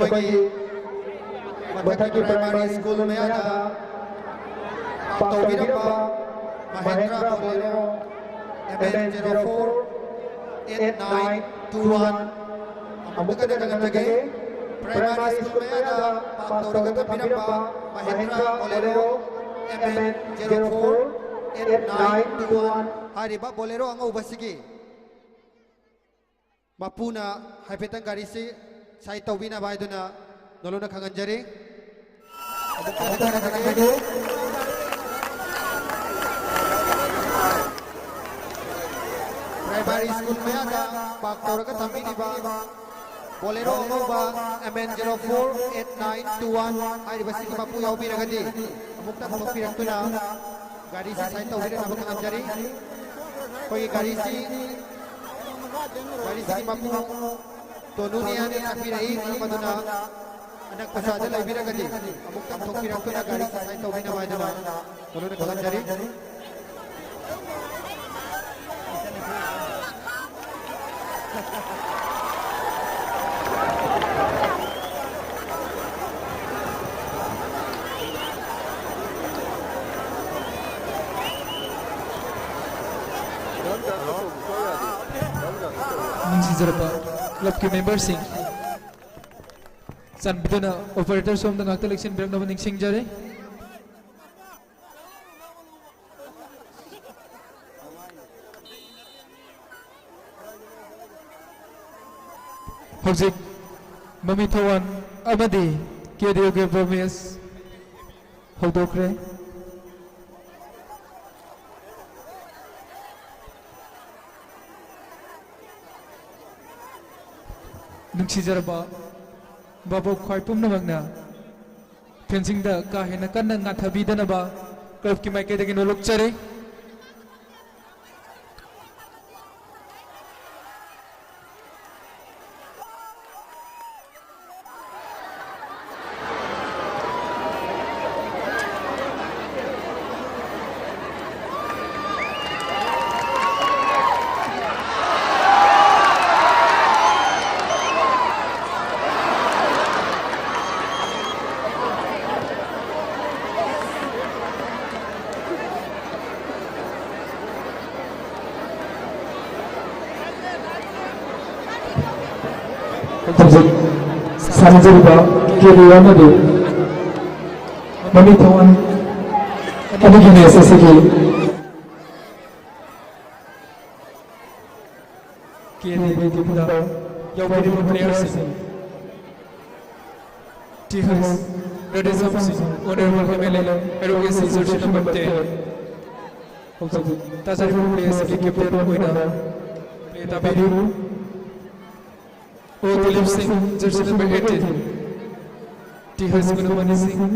ꯑꯩꯈꯣꯏꯒꯤ ꯃꯊꯛꯀꯤ ꯄ꯭ꯔꯥꯏꯃꯥꯔꯤ ꯁ꯭ꯀꯨꯜ ꯃꯌꯥꯗ ꯄꯥꯎ ꯇꯧꯕꯤꯔꯝꯕ Mahindra Bolero M N zero four eight nine two one ꯑꯃꯨꯛꯇ ꯀꯟꯅ ꯉꯝꯖꯒꯦ꯫ ꯄ꯭ꯔꯥꯏꯃꯥꯔꯤ ꯁ꯭ꯀꯨꯜ ꯃꯌꯥꯗ ꯄꯥꯎ ꯇꯧꯔꯒ ꯊꯝꯕꯤꯔꯝꯕ Mahindra Bolero M N zero four eight nine two one ꯍꯥꯏꯔꯤꯕ ꯕꯣꯂꯦꯔꯣ ꯑꯉꯧꯕꯁꯤꯒꯤ ꯃꯄꯨꯅ ꯍꯥꯏꯐꯦꯠꯇꯪ ꯒꯥꯔꯤꯁꯤ ꯁꯥꯏꯠ ꯇꯧꯕꯤꯅꯕ ꯍꯥꯏꯗꯨꯅ ꯅꯣꯂꯨꯛꯅ ꯈꯪꯍꯟꯖꯔꯤ꯫ ꯑꯃꯨꯛꯇ ꯍꯟꯅ ꯈꯪꯍꯟꯖꯒꯦ꯫ ꯄ꯭ꯔꯥꯏꯃꯥꯔꯤ ꯁ꯭ꯀꯨꯜ ꯃꯌꯥꯗ ꯄꯥꯔꯛ ꯇꯧꯔꯒ ꯊꯝꯕꯤꯔꯤꯕ ꯕꯣꯂꯦꯔꯣ ꯑꯉꯧꯕ M N zero four eight nine two one ꯍꯥꯏꯔꯤꯕꯁꯤꯒꯤ ꯃꯄꯨ ꯌꯥꯎꯕꯤꯔꯒꯗꯤ ꯑꯃꯨꯛꯇꯪ ꯊꯣꯛꯄꯤꯔꯛꯇꯨꯅ ꯒꯥꯔꯤꯁꯤ ꯁꯥꯏꯠ ꯇꯧꯕꯤꯔꯛꯅꯕ ꯈꯪꯍꯟꯖꯔꯤ꯫ ꯑꯩꯈꯣꯏꯒꯤ ꯒꯥꯔꯤꯁꯤ ꯒꯥꯔꯤꯁꯤꯒꯤ ꯃꯄꯨ ꯇꯣꯅꯨꯅꯦ ꯍꯥꯏꯅ ꯇꯥꯛꯄꯤꯔꯛꯏ꯫ ꯃꯔꯝ ꯑꯗꯨꯅ ꯑꯅꯛꯄ ꯁ꯭ꯋꯥꯏꯗ ꯂꯩꯕꯤꯔꯒꯗꯤ ꯑꯃꯨꯛꯇꯪ ꯊꯣꯛꯄꯤꯔꯛꯇꯨꯅ ꯒꯥꯔꯤ ꯁꯥꯏꯟ ꯇꯧꯕꯤꯅꯕ ꯍꯥꯏꯗꯨꯅ ꯇꯣꯅꯨꯅ ꯈꯪꯍꯟꯖꯔꯤ꯫ ꯅꯨꯡꯁꯤꯖꯔꯕ ꯀ꯭ꯂꯕꯀꯤ ꯃꯦꯝꯕꯔꯁꯤꯡ, ꯆꯥꯟꯕꯤꯗꯨꯅ ꯑꯣꯄꯔꯦꯇꯔ ꯁꯣꯝꯗ ꯉꯥꯛꯇ ꯂꯦꯡꯁꯤꯟꯕꯤꯔꯛꯅꯕ ꯅꯤꯡꯁꯤꯡꯖꯔꯤ꯫ ꯍꯧꯖꯤꯛ ꯃꯃꯤ ꯊꯧꯋꯥꯟ ꯑꯃꯗꯤ ꯀꯦꯗꯤꯑꯣꯒꯤ ꯄ꯭ꯔꯣꯃꯤꯁ ꯍꯧꯗꯣꯛꯈ꯭ꯔꯦ꯫ ꯅꯨꯡꯁꯤꯖꯔꯕ ꯚꯥꯕꯣꯛ ꯈ꯭ꯋꯥꯏ ꯄꯨꯝꯅꯃꯛꯅ ꯐꯦꯟꯁꯤꯡꯗ ꯀꯥ ꯍꯦꯟꯅ ꯀꯟꯅ ꯉꯥꯊꯕꯤꯗꯅꯕ ꯀ꯭ꯂꯕꯀꯤ ꯃꯥꯏꯀꯩꯗꯒꯤ ꯅꯣꯂꯨꯛꯆꯔꯤ꯫ ꯍꯧꯖꯤꯛ ꯁꯥꯟꯅꯖꯔꯤꯕ ꯀꯦꯔꯤ ꯑꯃꯗꯤ ꯃꯃꯤ ꯊꯣꯡꯍꯟ ꯑꯗꯨꯒꯤ ꯃꯦꯁ ꯑꯁꯤꯒꯤ ꯀꯦꯟꯗ꯭ꯔꯒꯤ ꯇꯤꯝꯗ ꯌꯥꯎꯕꯤꯔꯤꯕ ꯄ꯭ꯂꯦꯌꯔꯁꯤꯡ, T H Radheshyam Singh, honourable M L A, advocate ꯁꯤ, ꯖꯔꯁꯤ ꯅꯝꯕꯔ ꯇꯦꯟ꯫ ꯍꯧꯖꯤꯛ ꯇꯥꯖꯔꯤꯕ ꯄ꯭ꯂꯦ ꯑꯁꯤꯒꯤ ꯀꯦꯞꯇꯦꯟ ꯑꯣꯏꯅ ꯄ꯭ꯂꯦ ꯇꯥꯕꯤꯔꯤ꯫ O Dilip Singh, jersey number eighteen. T H Manumani Singh,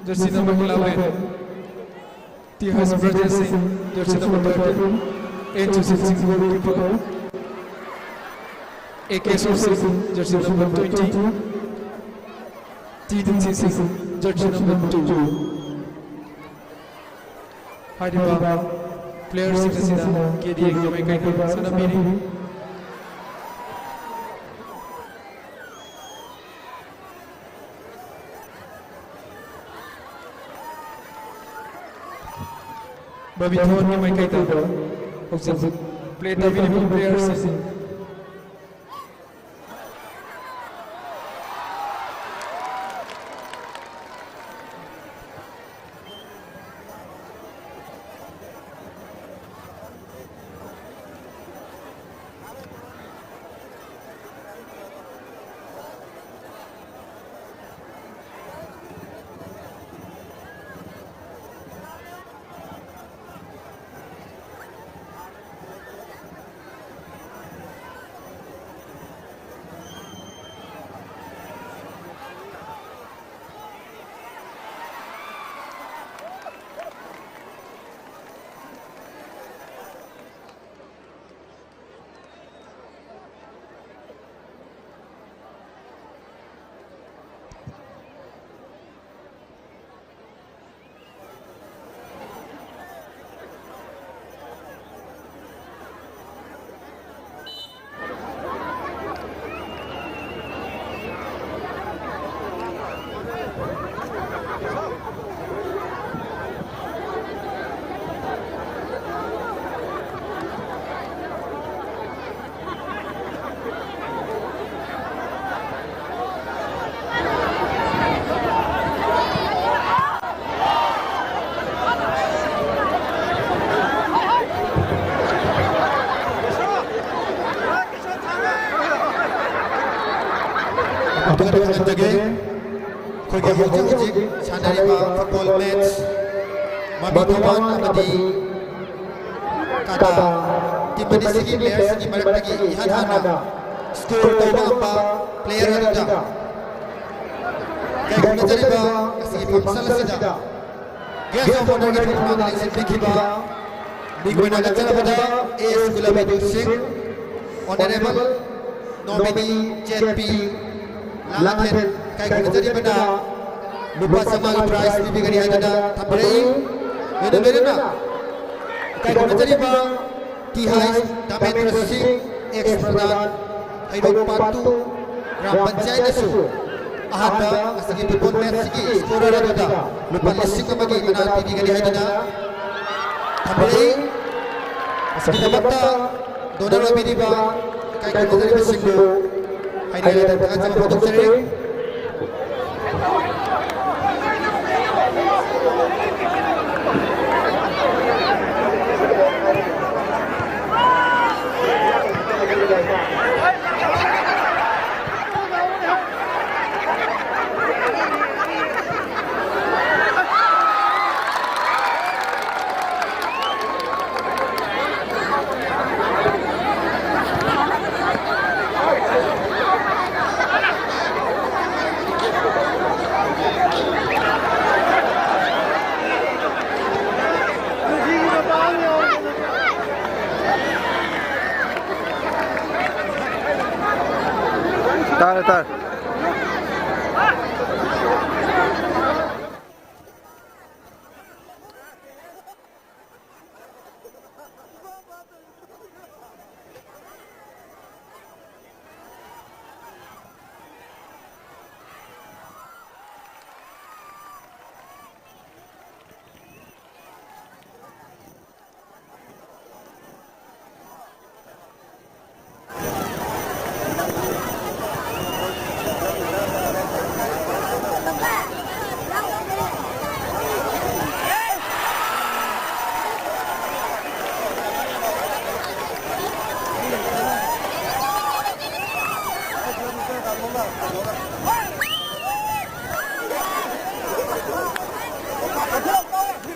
jersey number eleven. T H Brajesh Singh, jersey number thirteen. N Sushil Singh, goalkeeper. A K Sosi, jersey number twenty. T twenty six, jersey number two. ꯍꯥꯏꯔꯤꯕ ꯄ꯭ꯂꯦꯌꯔꯁꯤꯡ ꯑꯁꯤꯅ ꯀꯦ ꯗꯤ ꯑꯦꯒꯤ ꯃꯥꯏꯀꯩꯗ ꯁꯥꯟꯅꯕꯤꯔꯤ꯫ ꯕꯕꯤꯊꯣꯟꯒꯤ ꯃꯥꯏꯀꯩꯗ ꯍꯧꯖꯤꯛ ꯄ꯭ꯂꯦ ꯇꯧꯕꯤꯔꯤꯕ ꯄ꯭ꯂꯦꯌꯔꯁꯤꯡ꯫ ꯑꯃꯨꯛꯇꯪꯒ ꯊꯥꯒꯠꯆꯒꯦ꯫ ꯑꯩꯈꯣꯏꯒꯤ ꯍꯧꯖꯤꯛ ꯍꯧꯖꯤꯛ ꯁꯥꯟꯅꯔꯤꯕ ꯐꯨꯠꯕꯣꯜ ꯃꯦꯠꯆ ꯃꯃꯤ ꯊꯧꯕꯥꯜ ꯑꯃꯗꯤ ꯀꯇꯥ ꯇꯤꯝ ꯑꯅꯤꯁꯤꯒꯤ ꯄ꯭ꯂꯦꯌꯔꯁꯤꯡꯒꯤ ꯃꯔꯛꯇꯒꯤ ꯏꯍꯥꯟ ꯍꯥꯟꯅ ꯁ꯭ꯀꯣꯔ ꯇꯧꯕ ꯉꯝꯕ ꯄ꯭ꯂꯦꯌꯔ ꯑꯗꯨꯗ ꯀꯩꯒꯨꯝꯕ ꯉꯁꯤꯒꯤ ꯐꯪꯁꯟ ꯑꯁꯤꯗ ꯒꯦꯁ ꯑꯣꯐ ꯑꯣꯅꯔꯒꯤ ꯊꯧꯔꯝ ꯂꯩꯁꯤꯟꯕꯤꯈꯤꯕ ꯃꯤꯡ ꯑꯣꯏꯅ ꯀꯠꯆꯔꯕꯗ ꯑꯦꯁ ꯒꯨꯂꯥꯕꯤꯗꯨ ꯁꯤꯡ, ꯑꯣꯅꯔꯦꯕꯜ ꯅꯣꯃꯤꯅꯤ ꯆꯦꯟꯕꯤ ꯂꯥꯡꯊꯦꯟ ꯏꯀꯥꯏ ꯈꯨꯝꯅꯖꯔꯤꯕꯅ ꯂꯨꯄꯥ ꯆꯥꯝꯃꯉꯥꯒꯤ prize ꯄꯤꯕꯤꯒꯅꯤ ꯍꯥꯏꯗꯨꯅ ꯊꯝꯖꯔꯤ꯫ ꯂꯣꯏꯅ ꯂꯣꯏꯅꯅ ꯏꯀꯥꯏ ꯈꯨꯝꯅꯖꯔꯤꯕ ꯇꯤꯍꯥꯏ ꯙꯔꯃꯦꯟꯗ꯭ꯔ ꯁꯤꯡ, ex ꯄ꯭ꯔꯙꯥꯟ, ꯍꯩꯔꯣꯛ ꯄꯥꯠꯇꯨ ꯒ꯭ꯔꯥꯝ ꯄꯟꯆꯥꯌꯠꯅꯁꯨ ꯑꯍꯥꯟꯕ ꯉꯁꯤꯒꯤ football match ꯁꯤꯒꯤ scorer ꯑꯗꯨꯗ ꯂꯨꯄꯥ ꯂꯤꯁꯤꯡ ꯑꯃꯒꯤ ꯃꯅꯥ ꯄꯤꯕꯤꯒꯅꯤ ꯍꯥꯏꯗꯨꯅ ꯊꯝꯖꯔꯤ꯫ ꯃꯁꯤꯒꯤꯗꯃꯛꯇ donor ꯑꯣꯏꯕꯤꯔꯤꯕ ꯏꯀꯥꯏ ꯈꯨꯝꯅꯖꯔꯤꯕꯁꯤꯡꯕꯨ ꯍꯥꯏꯅ ꯊꯥꯒꯠꯆꯕ ꯐꯣꯡꯗꯣꯛꯆꯔꯤ꯫ ꯇꯥꯔꯦ, ꯇꯥꯔꯦ꯫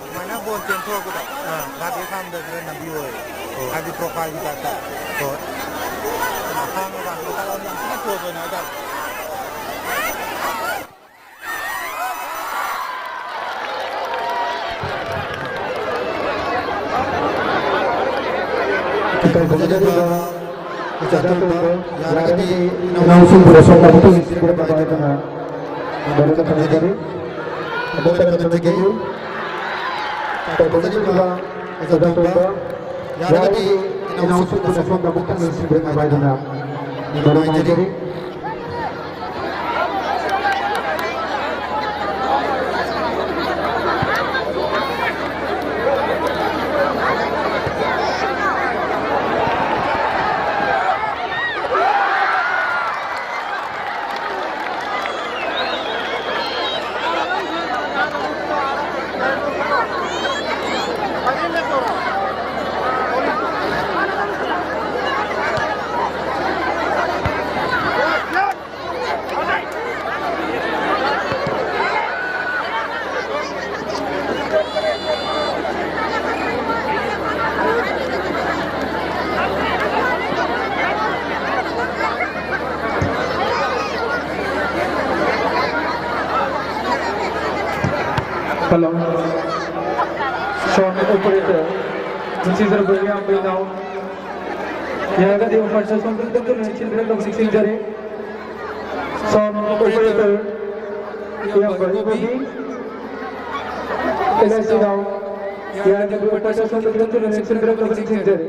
ꯁꯨꯃꯥꯏꯅ ꯕꯣꯜ ꯆꯦꯟꯊꯣꯔꯛꯄꯗꯣ, ꯑꯥ, ꯒꯥꯔꯗꯦꯟ ꯈꯥꯝꯕꯗ ꯈꯔ ꯅꯝꯕꯤ ꯑꯣꯏ꯫ ꯑꯣ꯫ ꯍꯥꯏꯗꯤ profile ꯒꯤ type ꯇ꯫ ꯍꯣꯏ꯫ ꯈꯥꯝꯃꯀꯥꯟꯗ ꯌꯥꯝ ꯊꯤꯅ close ꯑꯣꯏꯅ ꯍꯥꯏꯇꯥꯔꯦ꯫ ꯏꯀꯥꯏ ꯈꯨꯝꯅꯖꯔꯤꯕ ꯑꯇꯣꯝꯕ, ꯌꯥꯔꯒꯗꯤ ꯏꯅꯥꯎꯁꯤꯡꯕꯨ ꯑꯁꯣꯝꯗ ꯑꯃꯨꯛꯇꯪ ꯌꯦꯡꯁꯤꯟꯕꯤꯔꯛꯄ ꯍꯥꯏꯗꯨꯅ ꯈꯪꯍꯟꯖꯔꯤ꯫ ꯑꯃꯨꯛꯇꯪ ꯅꯝꯖꯒꯦ꯫ ꯇꯧꯖꯔꯤꯕ ꯑꯣꯖꯥ ꯑꯇꯣꯝꯕ, ꯌꯥꯔꯒꯗꯤ ꯏꯅꯥꯎꯁꯤꯡꯕꯨ ꯑꯁꯣꯝꯗ ꯑꯃꯨꯛꯇꯪ ꯌꯦꯡꯁꯤꯟꯕꯤꯔꯛꯄ ꯍꯥꯏꯗꯨꯅ ꯅꯤꯡꯕ ꯅꯨꯡꯉꯥꯏꯖꯔꯤ꯫ Hello. Sound operator. This is Rabbi Ambai now. ꯌꯥꯔꯒꯗꯤ ꯑꯣꯐꯔꯁꯦ ꯁꯣꯝꯗ ꯇꯞ ꯇꯞꯅ ꯁꯤꯟꯕꯤꯔꯛꯅꯕ ꯅꯤꯡꯁꯤꯡꯖꯔꯤ꯫ Sound operator ꯏꯌꯥꯝꯕ ꯔꯕꯤ, ꯑꯦꯜ ꯑꯥꯏ ꯁꯤ ꯅꯥꯎ, ꯌꯥꯔꯒꯗꯤ ꯑꯣꯐꯔꯁꯦ ꯁꯣꯝꯗ ꯇꯞ ꯇꯞꯅ ꯁꯤꯟꯕꯤꯔꯛꯅꯕ ꯅꯤꯡꯁꯤꯡꯖꯔꯤ꯫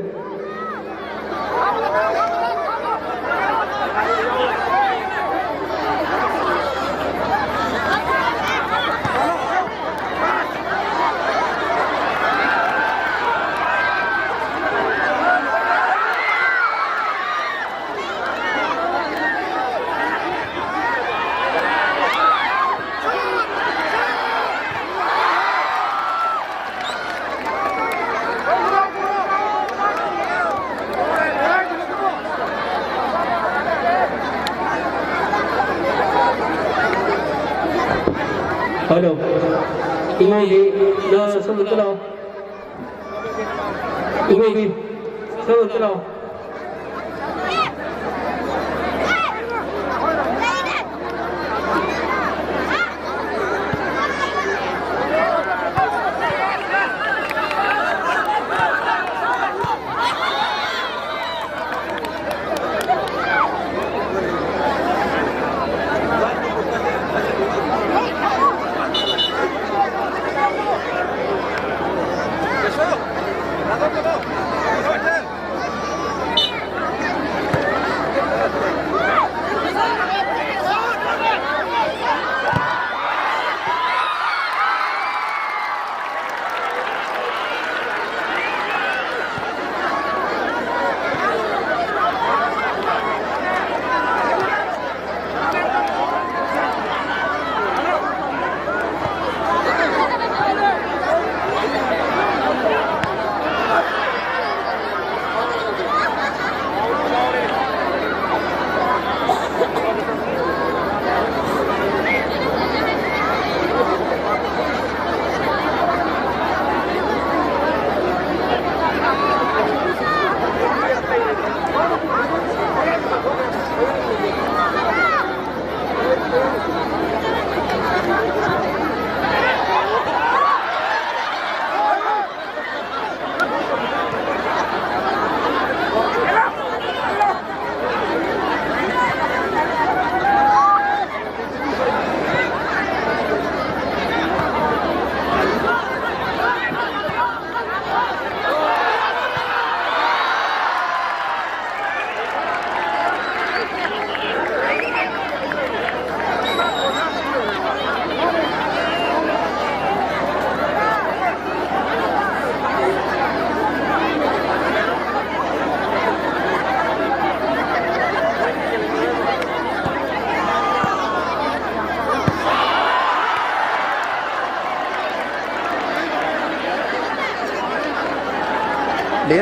Hello. ꯏꯃꯧꯒꯤ ꯅꯪ ꯁꯣꯝꯗ ꯂꯥꯛꯑꯣ꯫ ꯏꯃꯧꯒꯤ ꯁꯣꯝꯗ ꯂꯥꯛꯑꯣ꯫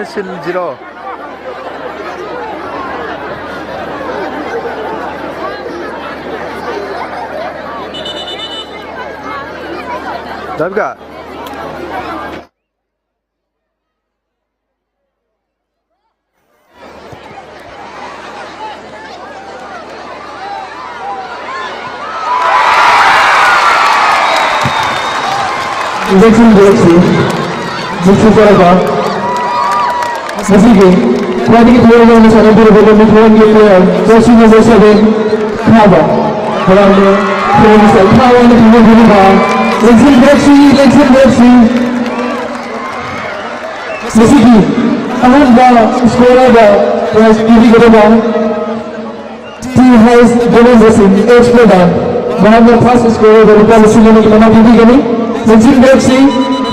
ꯁꯤꯟꯁꯤꯔꯣ? ꯗꯥ ꯕꯤꯀꯥꯁ꯫ ꯏꯟꯖꯦꯛꯁꯟ ꯕ꯭ꯔꯦꯛꯁꯤ ꯃꯨꯊꯠꯆꯔꯒ, ꯉꯁꯤꯒꯤ ꯈ꯭ꯋꯥꯏꯗꯒꯤ ꯊꯋꯥꯏ ꯌꯥꯎꯅ ꯁꯥꯟꯅꯕꯤꯔꯕ ꯂꯝꯃꯤ ꯊꯣꯡꯒꯤ ꯄ꯭ꯂꯦꯌꯔ ꯖꯔꯁꯤ ꯅꯝꯕꯔ ꯁꯚꯦꯟ ꯈꯥꯕ, ꯃꯌꯥꯝꯅ ꯐꯦꯟꯁꯇ ꯏꯊꯥ ꯑꯣꯏꯅ ꯈꯪꯅꯕꯤꯔꯤꯕ ꯏꯟꯖꯦꯛꯁꯟ ꯕ꯭ꯔꯦꯛꯁꯤ, ꯏꯟꯖꯦꯛꯁꯟ ꯕ꯭ꯔꯦꯛꯁꯤ꯫ ꯉꯁꯤꯒꯤ ꯑꯍꯥꯟꯕ ꯁ꯭ꯀꯣꯔꯔꯗ ꯄ꯭ꯔꯥꯏꯖ ꯄꯤꯕꯤꯒꯗꯕ ꯇꯤ ꯍꯩꯆ ꯗꯦꯕꯦꯟꯗ꯭ꯔ ꯁꯤꯡ, ꯑꯦꯛꯁ ꯄ꯭ꯂꯦꯌꯔ, ꯃꯍꯥꯛꯅ ꯐꯥꯔꯁ ꯁ꯭ꯀꯣꯔꯔꯗ ꯂꯨꯄꯥ ꯂꯤꯁꯤꯡ ꯑꯃꯒꯤ ꯃꯅꯥ ꯄꯤꯕꯤꯒꯅꯤ꯫ ꯂꯝꯖꯤꯡ ꯕꯦꯛꯁꯤ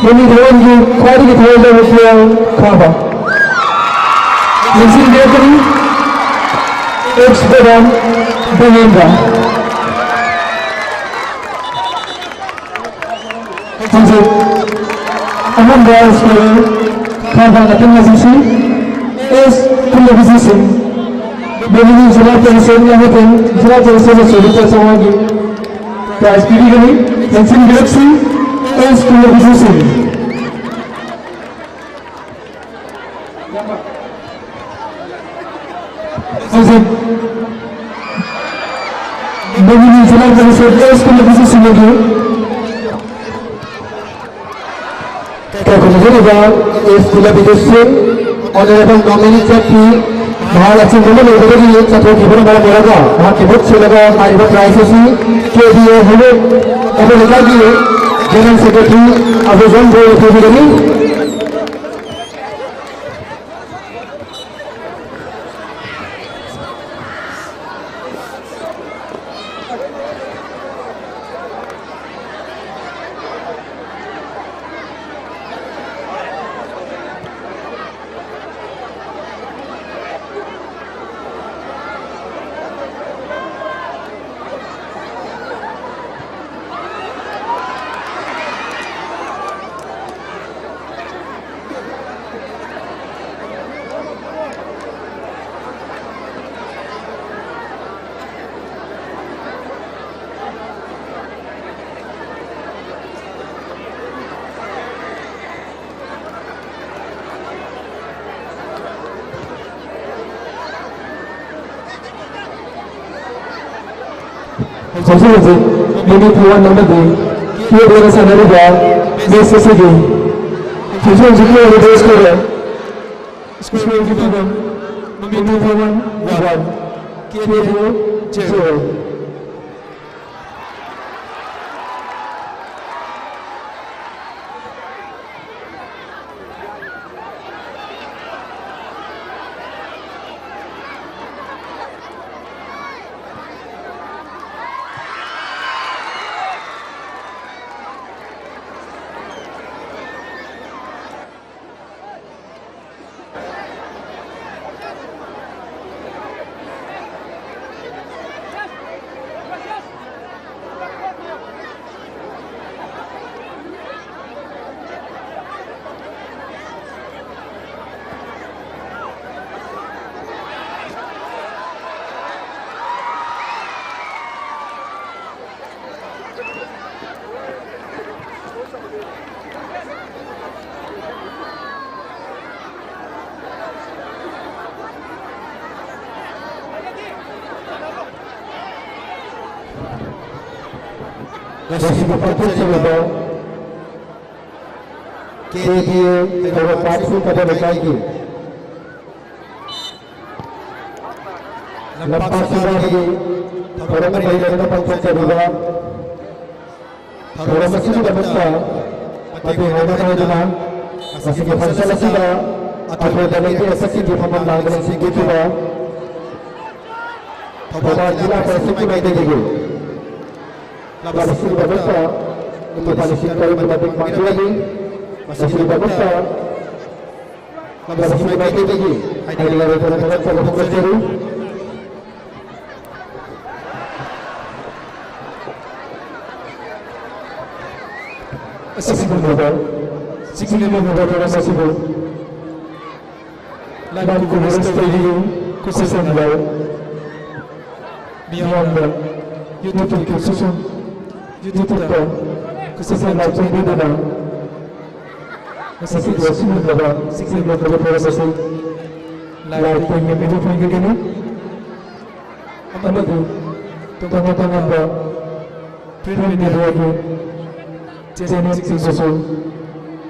ꯃꯅꯤ ꯊꯧꯔꯝꯒꯤ ꯈ꯭ꯋꯥꯏꯗꯒꯤ ꯊꯧꯔꯝ ꯂꯩꯕ ꯄ꯭ꯂꯦꯌꯔ ꯈꯥꯕ꯫ ꯂꯝꯖꯤꯡ ꯕꯦꯛꯀꯤ ꯑꯦꯛꯁ ꯄ꯭ꯂꯦꯌꯔ ꯗꯦꯕꯦꯟꯗ꯭ꯔ꯫ ꯍꯧꯖꯤꯛ ꯑꯍꯥꯟꯕ ꯁ꯭ꯀꯣꯔꯔ ꯈꯥꯕ ꯉꯥꯛꯇꯪ ꯉꯥꯏꯖꯁꯤ꯫ ꯑꯦꯁ ꯀꯨꯂꯕꯤꯖꯤ ꯁꯤꯡ, ꯕꯦꯂꯤꯅꯤ ꯖꯤꯂꯥ ꯄꯔꯤꯁꯗ ꯑꯃꯁꯨꯡ ꯖꯤꯂꯥ ꯄꯔꯤꯁꯗ ꯁꯨꯔꯨꯇ ꯆꯥꯝꯃꯉꯥꯒꯤ ꯄ꯭ꯔꯥꯏꯖ ꯄꯤꯕꯤꯒꯅꯤ꯫ ꯂꯦꯡꯁꯤꯟꯕꯤꯔꯛꯁꯤ, ꯑꯦꯁ ꯀꯨꯂꯕꯤꯖꯤ ꯁꯤꯡ꯫ ꯍꯧꯖꯤꯛ ꯕꯦꯂꯤꯅꯤ ꯖꯤꯂꯥ ꯄꯔꯤꯁꯗ ꯑꯦꯁ ꯀꯨꯂꯕꯤꯖꯤ ꯁꯤꯡ ꯑꯗꯨ ꯀꯩꯈꯨꯝꯖꯔꯤꯕ ꯑꯦꯁ ꯀꯨꯂꯕꯤꯖꯤ ꯁꯤꯡ, ꯑꯣꯅꯔꯦꯕꯜ ꯅꯣꯃꯤꯅꯤ ꯆꯠꯄꯤ, ꯃꯍꯥꯛ ꯑꯆꯤꯟꯕ ꯑꯃ ꯂꯩꯕꯗꯒꯤ ꯆꯠꯊꯣꯛꯈꯤꯕꯅ ꯃꯔꯝ ꯑꯣꯏꯔꯒ ꯃꯍꯥꯛꯀꯤ ꯃꯍꯨꯠ ꯁꯤꯜꯂꯒ ꯍꯥꯏꯔꯤꯕ ꯄ꯭ꯔꯥꯏꯖ ꯑꯁꯤ ꯀꯦ ꯕꯤ ꯑꯦ ꯍꯧꯂꯨꯞ ꯑꯩꯈꯣꯏ ꯂꯩꯀꯥꯏꯒꯤ ꯖꯦꯅꯔꯦꯜ ꯁꯦꯀ꯭ꯔꯦꯇꯔꯤ ꯑꯕꯨꯖꯝ ꯕꯣꯏ ꯄꯤꯕꯤꯒꯅꯤ꯫ ꯍꯧꯖꯤꯛ ꯍꯧꯖꯤꯛ ꯃꯤꯃꯤ ꯊꯧꯋꯥꯟ ꯑꯃꯗꯤ ꯀꯦ ꯗꯦꯅ ꯁꯥꯟꯅꯔꯤꯕ ꯃꯦꯆ ꯑꯁꯤꯒꯤ ꯍꯧꯖꯤꯛ ꯍꯧꯖꯤꯛꯀꯤ ꯑꯣꯏꯅ ꯗ꯭ꯔꯦꯁ ꯀꯣꯗ ꯁ꯭ꯀꯣꯔꯒꯤ ꯐꯤꯕꯝ ꯃꯤꯃꯤ ꯊꯧꯋꯥꯟ ꯋꯥꯟ, ꯀꯦ ꯗꯦ ꯖꯦꯔꯣ꯫ ꯉꯁꯤꯒꯤ ꯄꯥꯡꯊꯣꯛꯆꯔꯤꯕ ꯀꯦ ꯗꯤ ꯑꯦ ꯍꯩꯔꯥꯡ ꯄꯥꯠ ꯈꯨꯜ ꯀꯩꯔꯣꯜ ꯂꯩꯀꯥꯏꯒꯤ ꯂꯝꯄꯥꯛ ꯁꯤꯟꯕꯒꯤ ꯊꯧꯔꯝ ꯑꯃ ꯂꯩꯔꯒ ꯄꯥꯡꯊꯣꯛꯆꯔꯤꯕ ꯊꯧꯔꯝ ꯑꯁꯤꯒꯤꯗꯃꯛꯇ ꯃꯇꯦꯡ ꯑꯣꯏꯅꯕ ꯍꯥꯏꯗꯨꯅ ꯉꯁꯤꯒꯤ ꯐꯪꯁꯟ ꯑꯁꯤꯗ ꯑꯊꯣꯏꯕ ꯂꯩꯇꯦꯡ ꯑꯁꯤꯒꯤ ꯐꯝꯐꯝ ꯂꯥꯡꯗꯨꯅ ꯁꯤꯟꯕꯤꯈꯤꯕ ꯊꯧꯕꯥꯜ ꯖꯤꯂꯥ ꯄ꯭ꯔꯦꯁꯀꯤ ꯃꯥꯏꯀꯩꯗꯒꯤ ꯀ꯭ꯂꯕ ꯑꯁꯤꯒꯤꯗꯃꯛꯇ ꯂꯨꯄꯥ ꯂꯤꯁꯤꯡ ꯇꯔꯦꯠꯀꯤ ꯃꯇꯦꯡ ꯄꯥꯡꯕꯤꯔꯝꯃꯤ꯫ ꯃꯁꯤꯒꯤꯗꯃꯛꯇ ꯀ꯭ꯂꯕ ꯑꯁꯤꯒꯤ ꯃꯥꯏꯀꯩꯗꯒꯤ ꯍꯥꯏꯅꯤꯡꯂꯕ ꯊꯥꯒꯠꯆꯕ ꯐꯣꯡꯗꯣꯛꯆꯔꯤ꯫ ꯑꯁꯤꯒꯨꯝꯂꯕ ꯆꯤꯡꯂꯦꯝꯂꯕ ꯊꯧꯔꯝ ꯑꯁꯤꯕꯨ ꯂꯥꯏꯕꯨ ꯀꯨꯝꯍꯩ ꯇꯧꯕꯤꯌꯨ, ꯈꯨꯠꯁꯦꯝ ꯂꯥꯏ꯫ ꯃꯤꯌꯥꯝꯅ YouTube-ꯀꯤ ꯈꯨꯠꯁꯦꯝ, YouTube-ꯇ ꯈꯨꯠꯁꯦꯝ ꯂꯥꯏ ꯆꯪꯕꯤꯗꯨꯅ ꯉꯁꯤꯒꯤ ꯑꯁꯤꯒꯨꯝꯂꯕ ꯆꯤꯡꯂꯦꯝꯂꯕ ꯊꯧꯔꯝ ꯑꯁꯤ ꯂꯥꯏ ꯇꯦꯡ ꯌꯦꯡꯕꯤꯕ ꯐꯪꯖꯒꯅꯤ꯫ ꯑꯃꯗꯤ ꯇꯣꯉꯥꯟ ꯇꯣꯉꯥꯟꯕ ꯄ꯭ꯔꯤꯟꯠ ꯃꯦꯗꯤꯌꯥꯒꯤ ꯆꯦꯅꯦꯜꯁꯤꯡꯗꯁꯨ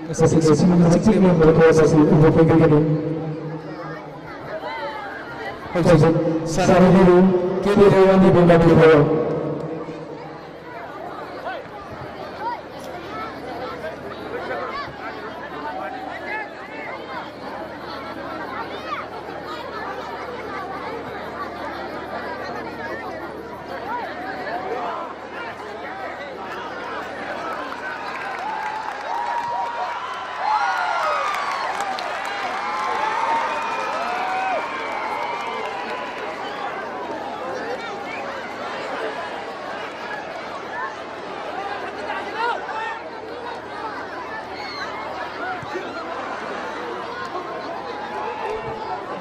ꯉꯁꯤꯒꯤ ꯑꯁꯤꯒꯨꯝꯅ ꯍꯛꯆꯤꯡ ꯂꯦꯡꯕ ꯊꯧꯔꯝ ꯑꯁꯤ ꯎꯕ ꯐꯪꯕꯤꯒꯅꯤ꯫ ꯍꯧꯖꯤꯛ ꯁꯥꯟꯅꯕꯤꯔꯤ ꯀꯦ ꯗꯤ ꯑꯦ ꯋꯥꯟ ꯗꯤ ꯕꯦꯡꯒꯥꯂꯤ ꯊꯧꯔꯝ꯫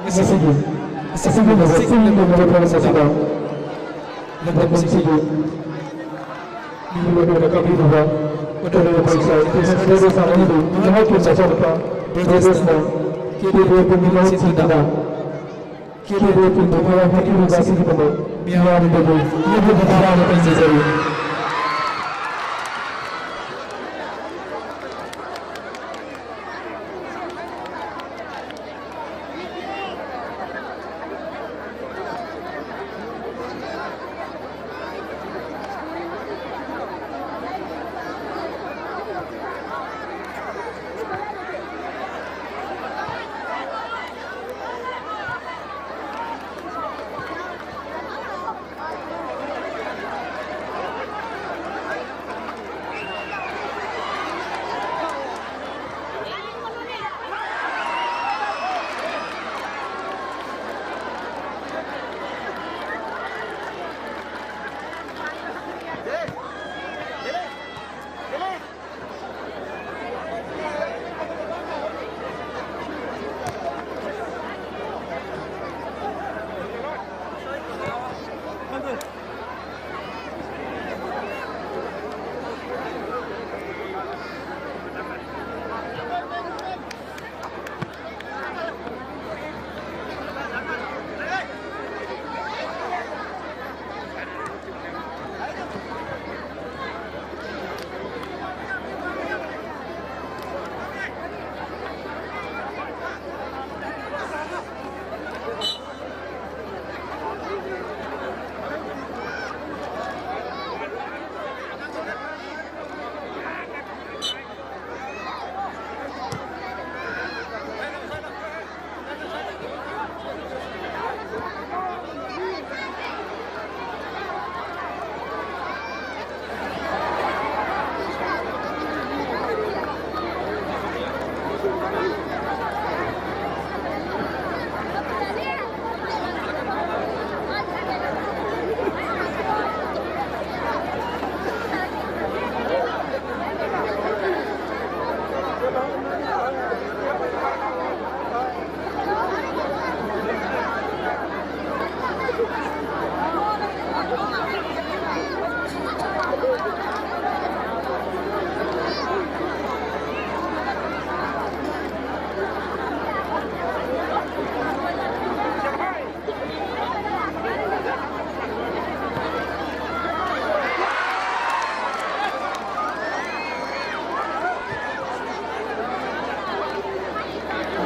ꯉꯁꯤꯒꯤ ꯑꯁꯤꯒꯨꯝꯂꯕ ꯆꯤꯡ ꯅꯤꯡꯕ ꯃꯐꯝ ꯑꯁꯤꯗ ꯂꯝꯗꯝ ꯑꯁꯤꯒꯤ ꯃꯤꯑꯣꯏ ꯑꯣꯏꯅ ꯀꯥꯕꯤꯔꯤꯕ ꯑꯣꯅꯔꯦꯕꯜ ꯁꯥꯔ ꯀ꯭ꯔꯤꯁꯅ ꯗꯦꯕ ꯁꯥꯔ ꯑꯃꯗꯤ ꯃꯍꯥꯛꯀꯤ ꯃꯆꯥꯅꯨꯄꯥ ꯕ꯭ꯔꯖꯦꯁꯅ ꯀꯦ ꯗꯤ ꯑꯦ ꯄꯨꯝꯃꯤ ꯃꯍꯨꯠ ꯁꯤꯟꯗꯨꯅ ꯀꯦ ꯗꯤ ꯑꯦ ꯄꯨꯝꯕ ꯃꯌꯥꯝ ꯍꯥꯏꯕꯤꯔꯤꯕ ꯑꯁꯤꯒꯤꯗꯃꯛ ꯃꯤꯌꯥꯝꯗꯒꯤ ꯌꯥꯝꯅ ꯇꯔꯥꯝꯅ ꯄꯦꯟꯖꯖꯔꯤ꯫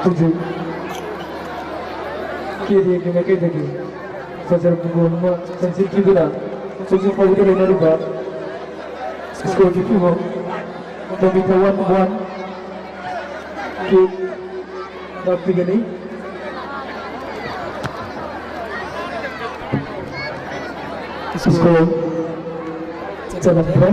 ꯍꯧꯖꯤꯛ ꯀꯦ ꯗꯤ ꯑꯦꯒꯤ ꯃꯥꯏꯀꯩꯗꯒꯤ ꯐꯖꯔꯕ ꯒꯣꯜ ꯑꯃ ꯆꯟꯁꯤꯟꯈꯤꯗꯨꯅ ꯍꯧꯖꯤꯛ ꯐꯥꯎꯕꯗ ꯂꯩꯅꯔꯤꯕ ꯁ꯭ꯀꯣꯔꯒꯤ ꯐꯤꯕꯝ ꯇꯣꯃꯤꯊ ꯋꯥꯟ ꯋꯥꯟ ꯀꯦ ꯂꯥꯛꯄꯤꯒꯅꯤ꯫ ꯁ꯭ꯀꯣꯔ ꯆꯜꯂꯝꯈ꯭ꯔꯦ꯫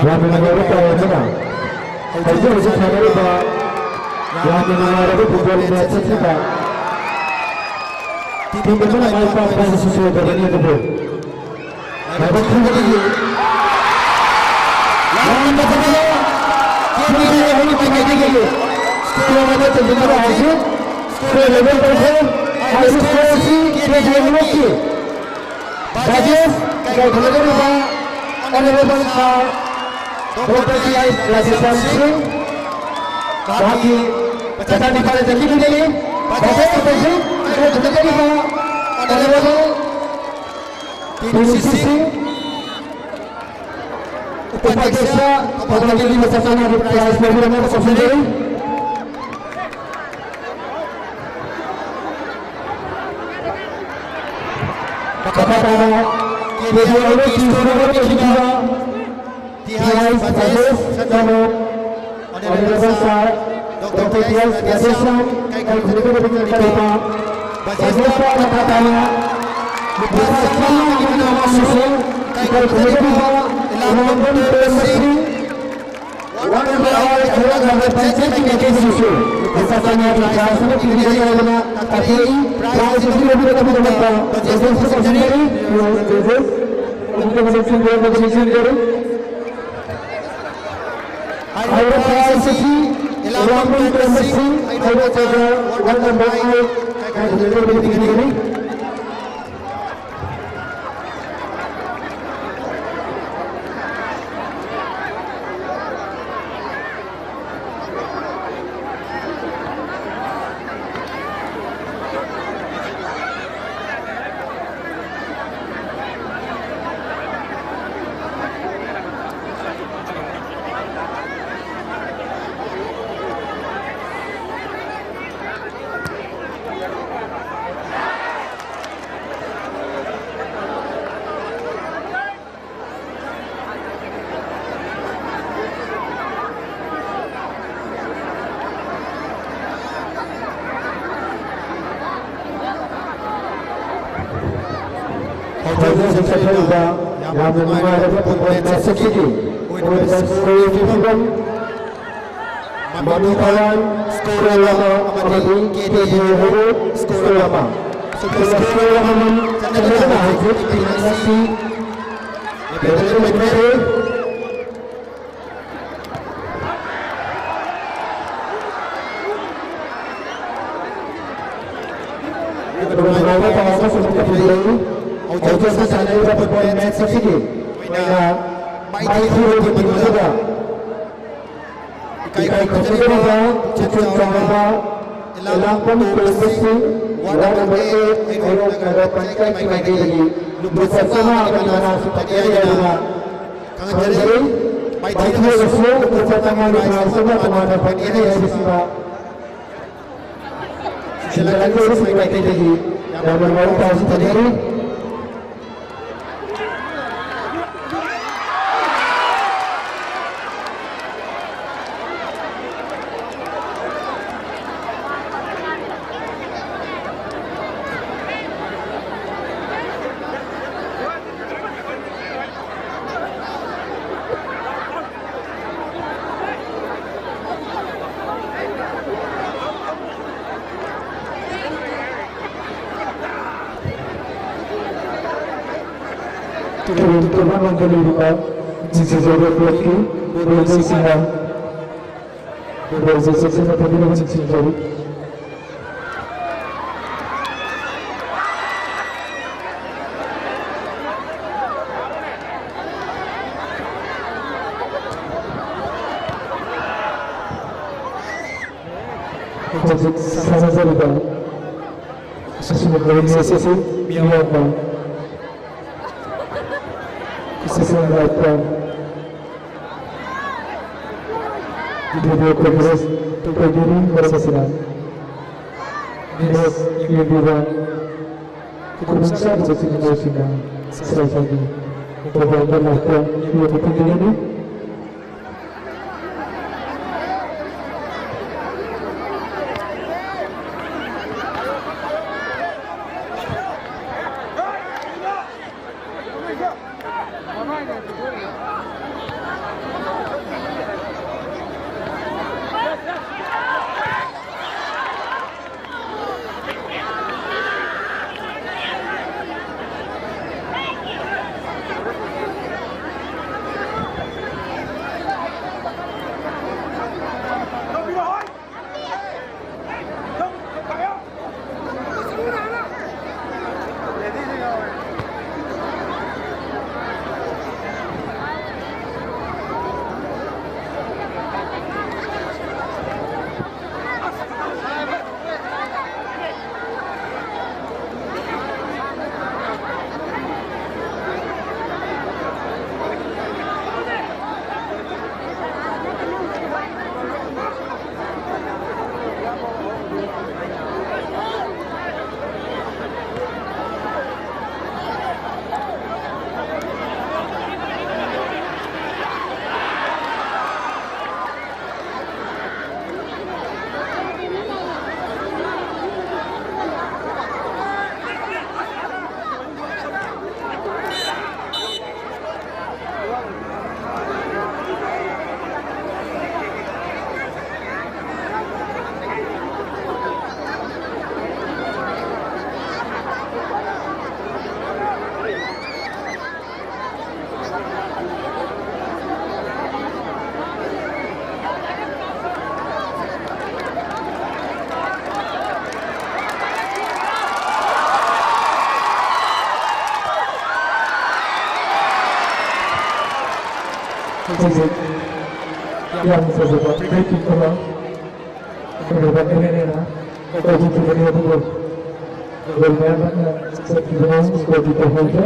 ꯌꯥꯝꯅ ꯅꯨꯡꯉꯥꯏꯕ ꯄꯥꯎ ꯑꯃꯅ, ꯍꯧꯖꯤꯛ ꯍꯧꯖꯤꯛ ꯁꯥꯟꯅꯔꯤꯕ ꯌꯥꯝꯅ ꯅꯨꯡꯉꯥꯏꯔꯕ ꯐꯨꯠꯕꯣꯜ ꯃꯦꯠꯆ ꯑꯁꯤꯗ ꯇꯤꯝ ꯑꯃꯅ ꯃꯥꯏ ꯄꯥꯛꯄ ꯍꯥꯏꯕꯁꯤ ꯁꯣꯏꯗꯕꯅꯤ, ꯑꯗꯨꯕꯨ ꯂꯥꯏꯕꯛ ꯊꯤꯕꯗꯒꯤ ꯌꯥꯝꯅ ꯐꯖꯕ ꯇꯤꯝ ꯑꯍꯨꯝ ꯃꯥꯏꯀꯩꯗꯒꯤ ꯁ꯭ꯀꯣꯔ ꯑꯃ ꯆꯟꯁꯤꯟꯕꯗ ꯍꯧꯖꯤꯛ ꯁ꯭ꯀꯣꯔ ꯏꯂꯦꯚꯦꯟ ꯇꯧꯈ꯭ꯔꯦ꯫ ꯍꯥꯏꯔꯤꯕ ꯁ꯭ꯀꯣꯔ ꯑꯁꯤ ꯀꯦ ꯕꯤ ꯑꯦꯝ ꯌꯨꯒꯤ ꯕꯥꯖꯦꯁ ꯏꯀꯥꯏ ꯈꯨꯝꯅꯖꯔꯤꯕ ꯑꯣꯅꯔꯦꯕꯜ ꯁꯥꯔ ꯗꯣꯛꯇꯔ ꯇꯤ ꯑꯥꯏ ꯔꯥꯙꯦꯁ꯭ꯌꯥꯝ ꯁꯤꯡ ꯃꯍꯥꯛꯀꯤ ꯃꯆꯥꯅꯤꯄꯥꯗ ꯆꯠꯈꯤꯕꯗꯒꯤ ꯕꯥꯖꯦꯁ ꯏꯀꯥꯏ ꯈꯨꯝꯅꯖꯔꯤꯕ ꯑꯣꯅꯔꯦꯕꯜ ꯇꯤ ꯁꯤ ꯁꯤꯡ ꯎꯄꯥꯙ꯭ꯌꯛꯁ ꯊꯧꯕꯥꯜ ꯂꯩꯀꯥꯏꯒꯤ ꯃꯆꯥ ꯃꯆꯥꯅ ꯄ꯭ꯔꯥꯏꯖ ꯂꯧꯕꯤꯔꯝꯅꯕ ꯈꯣꯝꯖꯤꯟꯖꯔꯤ꯫ ꯃꯈꯥ ꯇꯥꯅ ꯀꯦ ꯕꯤ ꯑꯥꯏ ꯁ꯭ꯀꯨꯜ ꯑꯃ ꯄꯤꯈꯤꯕ ꯇꯤ ꯑꯥꯏ ꯁꯖꯦꯁ ꯀꯅꯣ ꯑꯣꯅꯔꯦꯕꯜ ꯁꯥꯔ ꯗꯣꯛꯇꯔ ꯇꯤ ꯑꯥꯏ ꯔꯥꯙꯦꯁ꯭ꯌꯥꯝ ꯏꯀꯥꯏ ꯈꯨꯝꯅꯖꯔꯤ꯫ ꯕꯥꯖꯦꯁꯇ ꯃꯈꯥ ꯇꯥꯅ ꯂꯨꯄꯥ ꯆꯥꯝꯃꯉꯥꯒꯤ ꯃꯅꯥ ꯑꯃꯁꯨ ꯏꯀꯥꯏ ꯈꯨꯝꯅꯖꯔꯤꯕ ꯏꯂꯥꯝꯕꯝ ꯄ꯭ꯔꯦꯝꯖꯤꯠ ꯁꯤꯡ, ꯋꯥꯔꯗ ꯅꯝꯕꯔ ꯑꯥꯏꯠ ꯈꯨꯔꯥꯛ ꯅꯝꯕꯔ ꯇꯔꯥꯇꯔꯦꯠꯀꯤ ꯃꯥꯏꯀꯩꯗꯒꯤꯁꯨ ꯂꯨꯄꯥ ꯆꯥꯝꯃꯉꯥꯒꯤ ꯄ꯭ꯔꯥꯏꯖ ꯑꯃ ꯄꯤꯕꯤꯒꯅꯤ ꯍꯥꯏꯗꯨꯅ ꯇꯥꯛꯄꯤꯔꯛꯏ꯫ ꯄ꯭ꯔꯥꯏꯖ ꯑꯁꯤ ꯂꯧꯕꯤꯔꯛꯄꯒꯤꯗꯃꯛꯇ ꯕꯥꯖꯦꯁꯇ ꯈꯣꯝꯖꯤꯟꯖꯔꯤ꯫ ꯍꯥꯏꯔꯤꯕ ꯄ꯭ꯔꯥꯏꯖ ꯑꯁꯤ ꯏꯂꯥꯝꯕꯝ ꯄ꯭ꯔꯦꯝꯖꯤꯠ ꯁꯤꯡ, ꯍꯩꯔꯣꯛ ꯕꯖꯥꯔ, ꯋꯥꯔꯗ ꯅꯝꯕꯔ ꯑꯥꯏꯠ, ꯀꯥꯏꯀꯨꯗ ꯂꯩꯕ ꯄꯤꯕꯤꯒꯅꯤ꯫ ꯍꯧꯖꯤꯛ ꯍꯧꯖꯤꯛ ꯆꯠꯊꯔꯤꯕ ꯌꯥꯝꯅ ꯅꯨꯡꯉꯥꯏꯔꯕ ꯐꯨꯠꯕꯣꯜ ꯃꯦꯠꯆ ꯑꯁꯤꯒꯤ ꯑꯣꯏꯔꯤꯕ ꯁ꯭ꯀꯣꯔꯒꯤ ꯐꯤꯕꯝ, ꯃꯃꯤ ꯊꯋꯥꯟ ꯁ꯭ꯀꯣꯔ ꯑꯃ ꯑꯃꯗꯤ ꯀꯦ ꯗꯤ ꯑꯦ ꯍꯩꯔꯣꯛ ꯁ꯭ꯀꯣꯔ ꯑꯃ꯫ ꯁ꯭ꯀꯣꯔ ꯑꯃꯃꯝ ꯆꯟꯅꯗꯨꯅ ꯍꯧꯖꯤꯛ ꯇꯤꯝ ꯑꯁꯤ ꯂꯦꯞꯇꯅ ꯂꯩꯈ꯭ꯔꯦ꯫ ꯍꯧꯖꯤꯛ ꯍꯧꯖꯤꯛ ꯁꯥꯟꯅꯔꯤꯕ ꯐꯨꯠꯕꯣꯜ ꯃꯦꯠꯆ ꯑꯁꯤꯒꯤ ꯑꯣꯏꯅ ꯃꯥꯏꯊꯤꯕꯒꯤ ꯃꯅꯨꯡꯗ ꯏꯀꯥꯏ ꯈꯨꯝꯅꯖꯔꯤꯕ ꯄꯨꯛꯆꯦꯜ ꯆꯥꯎꯔꯕ ꯏꯂꯥꯡꯕꯝ ꯇꯣꯝꯕ ꯁꯤꯡ, ꯋꯥꯔꯗ ꯅꯝꯕꯔ ꯑꯦꯠ, ꯍꯩꯔꯣꯛ ꯅꯒꯔ ꯄꯟꯆꯥꯌꯠꯀꯤ ꯃꯥꯏꯀꯩꯗꯒꯤ ꯂꯨꯄꯥ ꯆꯥꯝꯃ ꯑꯃꯒꯤ ꯃꯅꯥꯁꯨ ꯐꯪꯒꯅꯤ ꯍꯥꯏꯗꯨꯅ ꯈꯪꯍꯟꯖꯔꯤ꯫ ꯃꯥꯏꯊꯤꯔꯕꯁꯨ ꯂꯨꯄꯥ ꯆꯥꯝꯃꯉꯥꯒꯤ ꯃꯅꯥꯁꯨ ꯇꯣꯉꯥꯟꯅ ꯐꯪꯒꯅꯤ ꯍꯥꯏꯕꯁꯤꯃ ꯁꯤꯟꯖꯤꯜꯂꯛꯂꯤꯕꯁꯤꯡꯒꯤ ꯃꯥꯏꯀꯩꯗꯒꯤ ꯌꯥꯝꯅ ꯃꯔꯨ ꯇꯥꯕꯁꯨ ꯊꯝꯖꯔꯤ꯫ ꯇꯨꯔꯦꯜ ꯇꯨꯔꯦꯜ ꯃꯃꯥꯡꯗ ꯂꯩꯔꯤꯕ ꯖꯤꯖꯦ ꯖꯒꯠ ꯀ꯭ꯂꯕꯀꯤ ꯕꯣꯜꯁꯤꯡꯅ ꯕꯣꯜꯁꯦ ꯆꯦꯛꯁꯤꯟꯅ ꯐꯝꯕꯤꯅꯕ ꯅꯤꯡꯁꯤꯡꯖꯔꯤ꯫ ꯍꯧꯖꯤꯛ ꯁꯥꯟꯅꯖꯔꯤꯕ ꯑꯁꯤꯒꯨꯝꯕ ꯃꯔꯤ ꯑꯁꯤꯁꯨ ꯃꯤꯌꯥꯝꯅ ꯈꯨꯠꯁꯦꯝ ꯂꯥꯏꯠꯇ ꯚꯤꯗꯤꯑꯣ ꯀꯣꯟꯐꯔꯦꯟꯁ ꯇꯧꯕꯤꯔꯤ꯫ ꯃꯔꯝ ꯑꯁꯤꯅ ꯃꯦꯠꯆ ꯌꯦꯡꯕꯤꯕ ꯈꯨꯗꯣꯡꯆꯥꯗꯕꯁꯤꯡ ꯑꯁꯤꯅ ꯁꯦꯜ ꯊꯨꯝꯒꯤ ꯃꯣꯕꯥꯏꯜꯗ ꯂꯥꯛꯄ ꯌꯦꯡꯕ ꯐꯪꯒꯅꯤ꯫ ꯍꯧꯖꯤꯛ ꯌꯥꯝꯅ ꯐꯖꯕ breaking ꯑꯃ ꯂꯩꯔꯕ ꯑꯦꯔꯦꯅꯥ ꯇꯧꯕꯤꯈꯤꯕꯅꯤ, ꯑꯗꯨꯕꯨ ꯒꯣꯜ ꯃꯌꯥꯝ ꯅꯛꯅ ꯆꯠꯈꯤꯕꯅ score ꯗꯤ ꯇꯧꯍꯧꯗ꯭ꯔꯦ꯫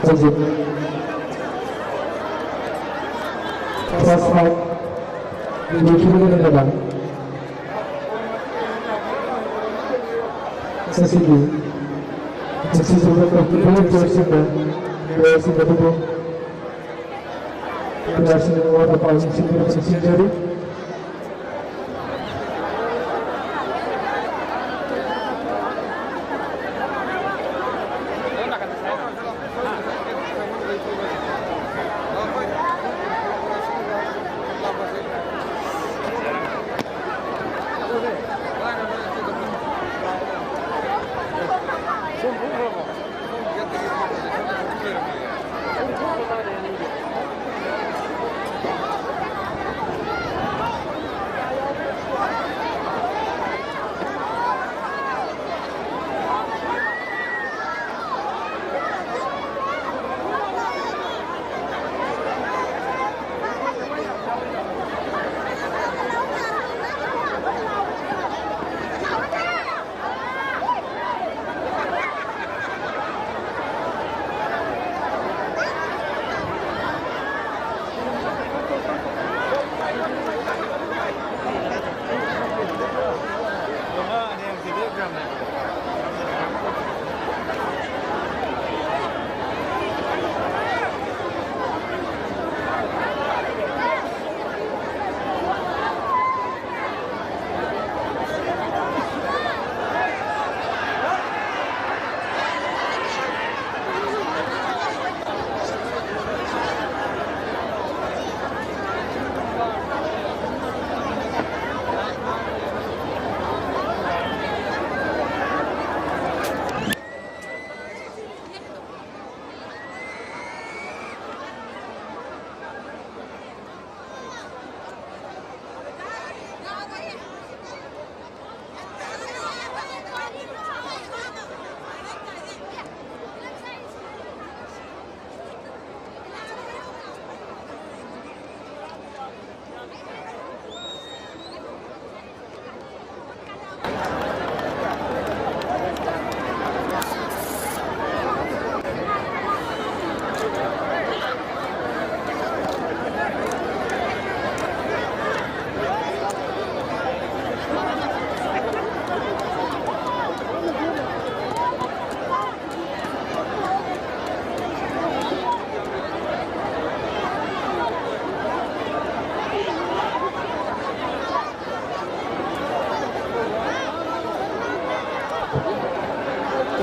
ꯍꯧꯖꯤꯛ first half ꯂꯣꯏꯈꯤꯕꯒ ꯂꯣꯏꯅꯅ ꯉꯁꯤꯒꯤ ꯉꯁꯤꯁꯨ ꯂꯧꯈꯠꯈꯤꯕ playerꯁꯤꯡꯅ playerꯁꯤꯡ ꯑꯗꯨꯕꯨ ꯄ꯭ꯂꯦꯌꯔꯁꯤꯡ ꯑꯋꯥꯠ ꯑꯄꯥꯁꯤꯡ ꯁꯤꯟꯗꯨꯅ ꯁꯤꯟꯖꯔꯤ꯫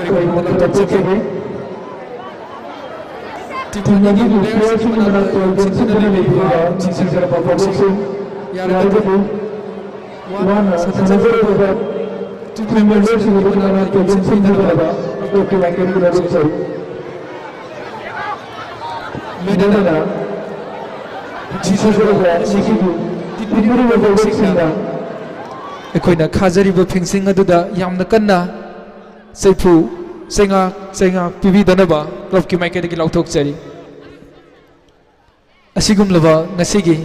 ꯇꯧꯕ ꯃꯇꯝꯗ ꯆꯠꯈꯤꯕ ꯇꯤꯝ ꯑꯅꯤꯒꯤ ꯄ꯭ꯂꯦꯌꯔꯁꯤꯡꯒꯤ ꯃꯅꯥꯛꯇ ꯆꯦꯟꯁꯤꯟꯗꯨꯅ ꯂꯩꯕꯤꯔꯤꯕ ꯅꯤꯡꯁꯤꯡꯖꯔꯕ ꯐꯥꯎꯕꯁꯤꯡ ꯌꯥꯔꯒꯗꯤ ꯋꯥꯅ ꯁꯥꯟꯅꯖꯔꯤꯕ ꯇꯤꯝ ꯃꯦꯝꯕꯔꯁꯤꯡꯒꯤ ꯃꯅꯥꯛꯇ ꯆꯦꯟꯁꯤꯟꯕꯤꯗꯅꯕ ꯀ꯭ꯂꯕꯀꯤ ꯃꯥꯏꯀꯩꯗꯒꯤ ꯂꯧꯖꯩ꯫ ꯂꯣꯏꯅꯅ ꯅꯤꯡꯁꯤꯡꯖꯔꯕ ꯅꯤꯡꯁꯤꯡꯕꯤꯔꯤꯕ ꯐꯥꯎꯕꯁꯤꯡꯅ ꯑꯩꯈꯣꯏꯅ ꯈꯥꯖꯔꯤꯕ ꯐꯦꯟꯁꯤꯡ ꯑꯗꯨꯗ ꯌꯥꯝꯅ ꯀꯟꯅ ꯆꯩꯐꯨ, ꯆꯩꯉꯥꯛ, ꯆꯩꯉꯥꯛ ꯄꯤꯕꯤꯗꯅꯕ ꯀ꯭ꯂꯕꯀꯤ ꯃꯥꯏꯀꯩꯗꯒꯤ ꯂꯥꯎꯊꯣꯛꯆꯔꯤ꯫ ꯑꯁꯤꯒꯨꯝꯂꯕ ꯉꯁꯤꯒꯤ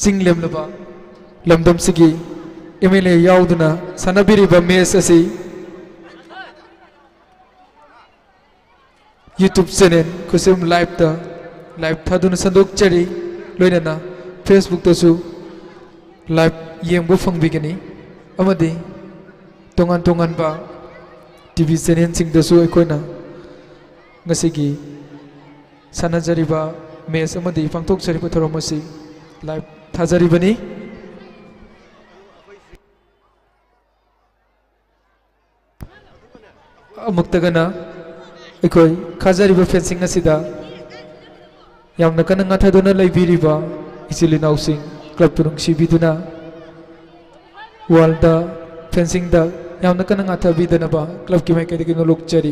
ꯆꯤꯡ ꯂꯦꯝꯂꯕ ꯂꯝꯗꯝꯁꯤꯒꯤ ꯑꯦꯝ ꯑꯦꯜ ꯑꯦ ꯌꯥꯎꯗꯨꯅ ꯁꯥꯟꯅꯕꯤꯔꯤꯕ ꯃꯦꯆ ꯑꯁꯤ YouTube channel ꯈꯨꯁꯦꯝ Live ꯇ live ꯊꯥꯗꯨꯅ ꯁꯟꯗꯣꯛꯆꯔꯤ꯫ ꯂꯣꯏꯅꯅ Facebook ꯇꯁꯨ live ꯌꯦꯡꯕ ꯐꯪꯕꯤꯒꯅꯤ꯫ ꯑꯃꯗꯤ ꯇꯣꯉꯥꯟ ꯇꯣꯉꯥꯟꯕ T V channel ꯁꯤꯡꯗꯁꯨ ꯑꯩꯈꯣꯏꯅ ꯉꯁꯤꯒꯤ ꯁꯥꯟꯅꯖꯔꯤꯕ ꯃꯦꯆ ꯑꯃꯗꯤ ꯄꯥꯡꯊꯣꯛꯆꯔꯤꯕ ꯊꯧꯔꯝ ꯑꯁꯤ live ꯊꯥꯖꯔꯤꯕꯅꯤ꯫ ꯑꯃꯨꯛꯇꯒꯅ ꯑꯩꯈꯣꯏ ꯈꯥꯖꯔꯤꯕ ꯐꯦꯟꯁꯤꯡ ꯑꯁꯤꯗ ꯌꯥꯝꯅ ꯀꯟꯅ ꯉꯥꯊꯗꯨꯅ ꯂꯩꯕꯤꯔꯤꯕ ꯏꯆꯤꯜ ꯏꯅꯥꯎꯁꯤꯡ, ꯀ꯭ꯂꯕꯄꯨ ꯅꯨꯡꯁꯤꯕꯤꯗꯨꯅ ꯋꯥꯔꯜꯗ ꯐꯦꯟꯁꯤꯡꯗ ꯌꯥꯝꯅ ꯀꯟꯅ ꯉꯥꯊꯕꯤꯗꯅꯕ ꯀ꯭ꯂꯕꯀꯤ ꯃꯥꯏꯀꯩꯗꯒꯤ ꯅꯣꯂꯨꯛꯆꯔꯤ꯫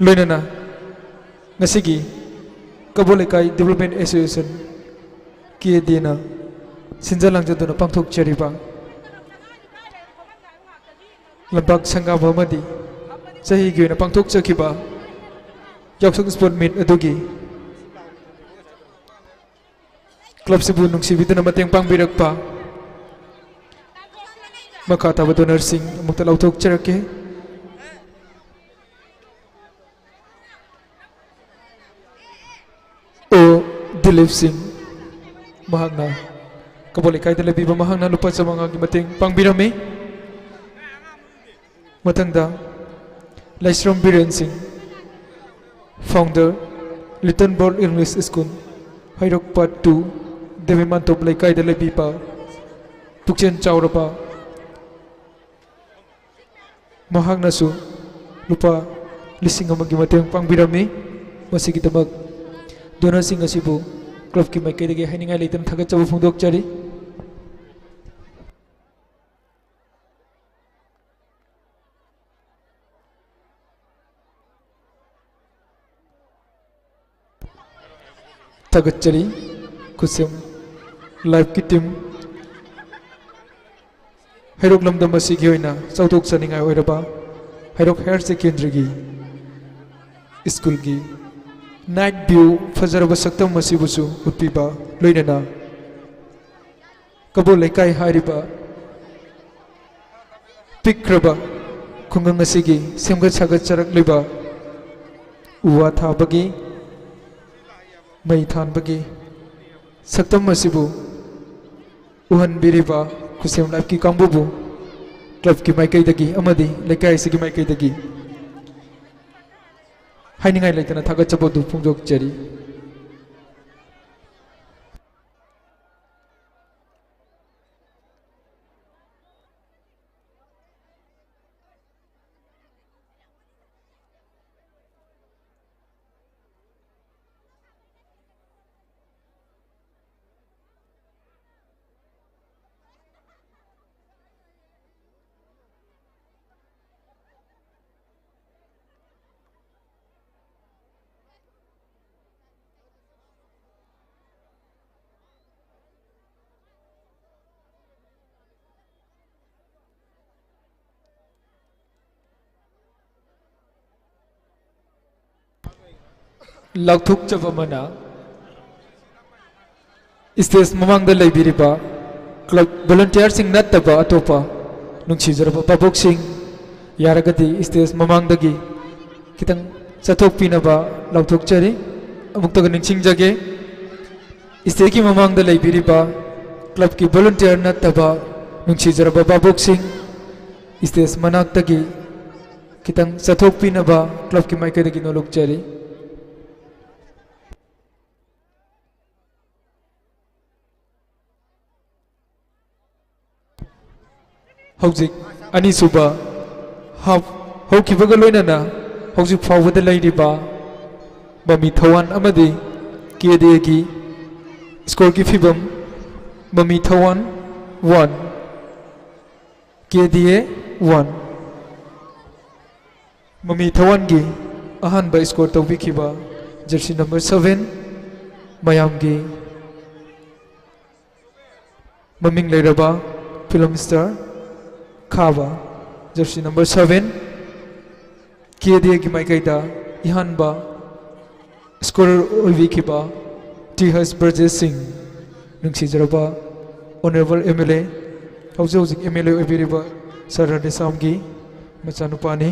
ꯂꯣꯏꯅꯅ ꯉꯁꯤꯒꯤ ꯀꯕꯣ ꯂꯩꯀꯥꯏ Development Association, ꯀꯦ ꯑꯦ ꯗꯤꯅ ꯁꯤꯟꯖ ꯂꯥꯡꯖꯗꯨꯅ ꯄꯥꯡꯊꯣꯛꯆꯔꯤꯕ ꯂꯝꯄꯥꯛ ꯁꯪꯒꯥꯕ ꯑꯃꯗꯤ ꯆꯍꯤꯒꯤ ꯑꯣꯏꯅ ꯄꯥꯡꯊꯣꯛꯆꯈꯤꯕ ꯌꯥꯎꯁꯪ Sport Meet ꯑꯗꯨꯒꯤ club ꯁꯤꯕꯨ ꯅꯨꯡꯁꯤꯕꯤꯗꯨꯅ ꯃꯇꯦꯡ ꯄꯥꯡꯕꯤꯔꯛꯄ ꯃꯈꯥ ꯇꯥꯕ donor ꯁꯤꯡ ꯑꯃꯨꯛꯇ ꯂꯥꯎꯊꯣꯛꯆꯔꯛꯀꯦ꯫ ꯑꯣ ꯗꯤꯂꯤꯞ ꯁꯤꯡ, ꯃꯍꯥꯛꯅ ꯀꯕꯣ ꯂꯩꯀꯥꯏꯗ ꯂꯩꯕꯤꯕ, ꯃꯍꯥꯛꯅ ꯂꯨꯄꯥ ꯆꯥꯃꯉꯥꯒꯤ ꯃꯇꯦꯡ ꯄꯥꯡꯕꯤꯔꯝꯃꯤ꯫ ꯃꯊꯪꯗ ꯂꯥꯏꯁ꯭ꯔꯝ ꯕꯤꯔꯦꯟ ꯁꯤꯡ, founder, Little Bird English School, ꯍꯩꯔꯣꯛ Part two, ꯗꯦꯕꯤꯃꯥꯟꯇꯣꯞ ꯂꯩꯀꯥꯏꯗ ꯂꯩꯕꯤꯕ ꯄꯨꯛꯆꯦꯜ ꯆꯥꯎꯔꯕ, ꯃꯍꯥꯛꯅꯁꯨ ꯂꯨꯄꯥ ꯂꯤꯁꯤꯡ ꯑꯃꯒꯤ ꯃꯇꯦꯡ ꯄꯥꯡꯕꯤꯔꯝꯃꯤ꯫ ꯃꯁꯤꯒꯤꯗꯃꯛ donor ꯁꯤꯡ ꯑꯁꯤꯕꯨ club ꯀꯤ ꯃꯥꯏꯀꯩꯗꯒꯤ ꯍꯥꯏꯅꯤꯡꯉꯥꯏ ꯂꯩꯇꯅ ꯊꯥꯒꯠꯆꯕ ꯐꯣꯡꯗꯣꯛꯆꯔꯤ꯫ ꯊꯥꯒꯠꯆꯔꯤ꯫ ꯈꯨꯠꯁꯦꯝ live ꯀꯤ team꯫ ꯍꯩꯔꯣꯛ ꯂꯝꯗꯝ ꯑꯁꯤꯒꯤ ꯑꯣꯏꯅ ꯆꯥꯎꯊꯣꯛꯆꯅꯤꯡꯉꯥꯏ ꯑꯣꯏꯔꯕ ꯍꯩꯔꯣꯛ Higher Secondary ꯒꯤ school ꯒꯤ night view ꯐꯖꯔꯕ ꯁꯛꯇꯝ ꯑꯁꯤꯕꯨꯁꯨ ꯎꯠꯄꯤꯕ, ꯂꯣꯏꯅꯅ ꯀꯕꯣ ꯂꯩꯀꯥꯏ ꯍꯥꯏꯔꯤꯕ ꯄꯤꯛꯈ꯭ꯔꯕ ꯈꯨꯡꯒꯪ ꯑꯁꯤꯒꯤ ꯁꯦꯝꯒꯠ ꯁꯥꯒꯠꯆꯔꯛꯂꯤꯕ ꯎ ꯋꯥ ꯊꯥꯕꯒꯤ, ꯃꯩ ꯊꯥꯟꯕꯒꯤ ꯁꯛꯇꯝ ꯑꯁꯤꯕꯨ ꯎꯍꯟꯕꯤꯔꯤꯕ ꯈꯨꯠꯁꯦꯝ live ꯀꯤ ꯀꯥꯡꯕꯨꯕꯨ club ꯀꯤ ꯃꯥꯏꯀꯩꯗꯒꯤ ꯑꯃꯗꯤ ꯂꯩꯀꯥꯏ ꯑꯁꯤꯒꯤ ꯃꯥꯏꯀꯩꯗꯒꯤ ꯍꯥꯏꯅꯤꯡꯉꯥꯏ ꯂꯩꯇꯅ ꯊꯥꯒꯠꯆꯕ ꯑꯗꯨ ꯐꯣꯡꯗꯣꯛꯆꯔꯤ꯫ ꯂꯥꯎꯊꯣꯛꯆꯕ ꯑꯃꯅ, ꯁ꯭ꯇꯦꯖ ꯃꯃꯥꯡꯗ ꯂꯩꯕꯤꯔꯤꯕ ꯀ꯭ꯂꯕ ꯚꯣꯂꯨꯟꯇꯤꯌꯔꯁꯤꯡ ꯅꯠꯇꯕ ꯑꯇꯣꯞꯄ ꯅꯨꯡꯁꯤꯖꯔꯕ ꯚꯥꯕꯣꯛꯁꯤꯡ, ꯌꯥꯔꯒꯗꯤ ꯁ꯭ꯇꯦꯖ ꯃꯃꯥꯡꯗꯒꯤ ꯈꯤꯇꯪ ꯆꯠꯊꯣꯛꯄꯤꯅꯕ ꯂꯥꯎꯊꯣꯛꯆꯔꯤ꯫ ꯑꯃꯨꯛꯇꯒ ꯅꯤꯡꯁꯤꯡꯖꯒꯦ, ꯁ꯭ꯇꯦꯖꯀꯤ ꯃꯃꯥꯡꯗ ꯂꯩꯕꯤꯔꯤꯕ ꯀ꯭ꯂꯕꯀꯤ ꯚꯣꯂꯨꯟꯇꯤꯌꯔ ꯅꯠꯇꯕ ꯅꯨꯡꯁꯤꯖꯔꯕ ꯚꯥꯕꯣꯛꯁꯤꯡ, ꯁ꯭ꯇꯦꯖ ꯃꯅꯥꯛꯇꯒꯤ ꯈꯤꯇꯪ ꯆꯠꯊꯣꯛꯄꯤꯅꯕ ꯀ꯭ꯂꯕꯀꯤ ꯃꯥꯏꯀꯩꯗꯒꯤ ꯅꯣꯂꯨꯛꯆꯔꯤ꯫ ꯍꯧꯖꯤꯛ ꯑꯅꯤꯁꯨꯕ ꯍꯥꯞ ꯍꯧꯈꯤꯕꯒ ꯂꯣꯏꯅꯅ ꯍꯧꯖꯤꯛ ꯐꯥꯎꯕꯗ ꯂꯩꯔꯤꯕ ꯃꯃꯤ ꯊꯋꯥꯟ ꯑꯃꯗꯤ ꯀꯦ ꯗꯤ ꯑꯦꯒꯤ ꯁ꯭ꯀꯣꯔꯒꯤ ꯐꯤꯕꯝ: ꯃꯃꯤ ꯊꯋꯥꯟ ꯋꯥꯟ, ꯀꯦ ꯗꯤ ꯑꯦ ꯋꯥꯟ꯫ ꯃꯃꯤ ꯊꯋꯥꯟꯒꯤ ꯑꯍꯥꯟꯕ ꯁ꯭ꯀꯣꯔ ꯇꯧꯕꯤꯈꯤꯕ ꯖꯔꯁꯤ ꯅꯝꯕꯔ ꯁꯚꯦꯟ, ꯃꯌꯥꯝꯒꯤ ꯃꯃꯤꯡ ꯂꯩꯔꯕ ꯐꯤꯂꯝ ꯁ꯭ꯇꯥꯔ ꯈꯥꯕ, jersey number seven, K D ꯑꯦꯒꯤ ꯃꯥꯏꯀꯩꯗ ꯏꯍꯥꯟꯕ ꯁ꯭ꯀꯣꯔꯔ ꯑꯣꯏꯕꯤꯈꯤꯕ ꯇꯤ ꯍꯩꯆ ꯕ꯭ꯔꯖꯦꯁ ꯁꯤꯡ, ꯅꯨꯡꯁꯤꯖꯔꯕ ꯑꯣꯅꯔꯦꯕꯜ ꯑꯦꯝ ꯑꯦꯜ ꯑꯦ, ꯍꯧꯖꯤꯛ ꯍꯧꯖꯤꯛ ꯑꯦꯝ ꯑꯦꯜ ꯑꯦ ꯑꯣꯏꯕꯤꯔꯤꯕ ꯁꯥꯔ ꯔꯥꯙꯦꯁ꯭ꯌꯥꯝꯒꯤ ꯃꯆꯥꯅꯨꯄꯥꯅꯤ꯫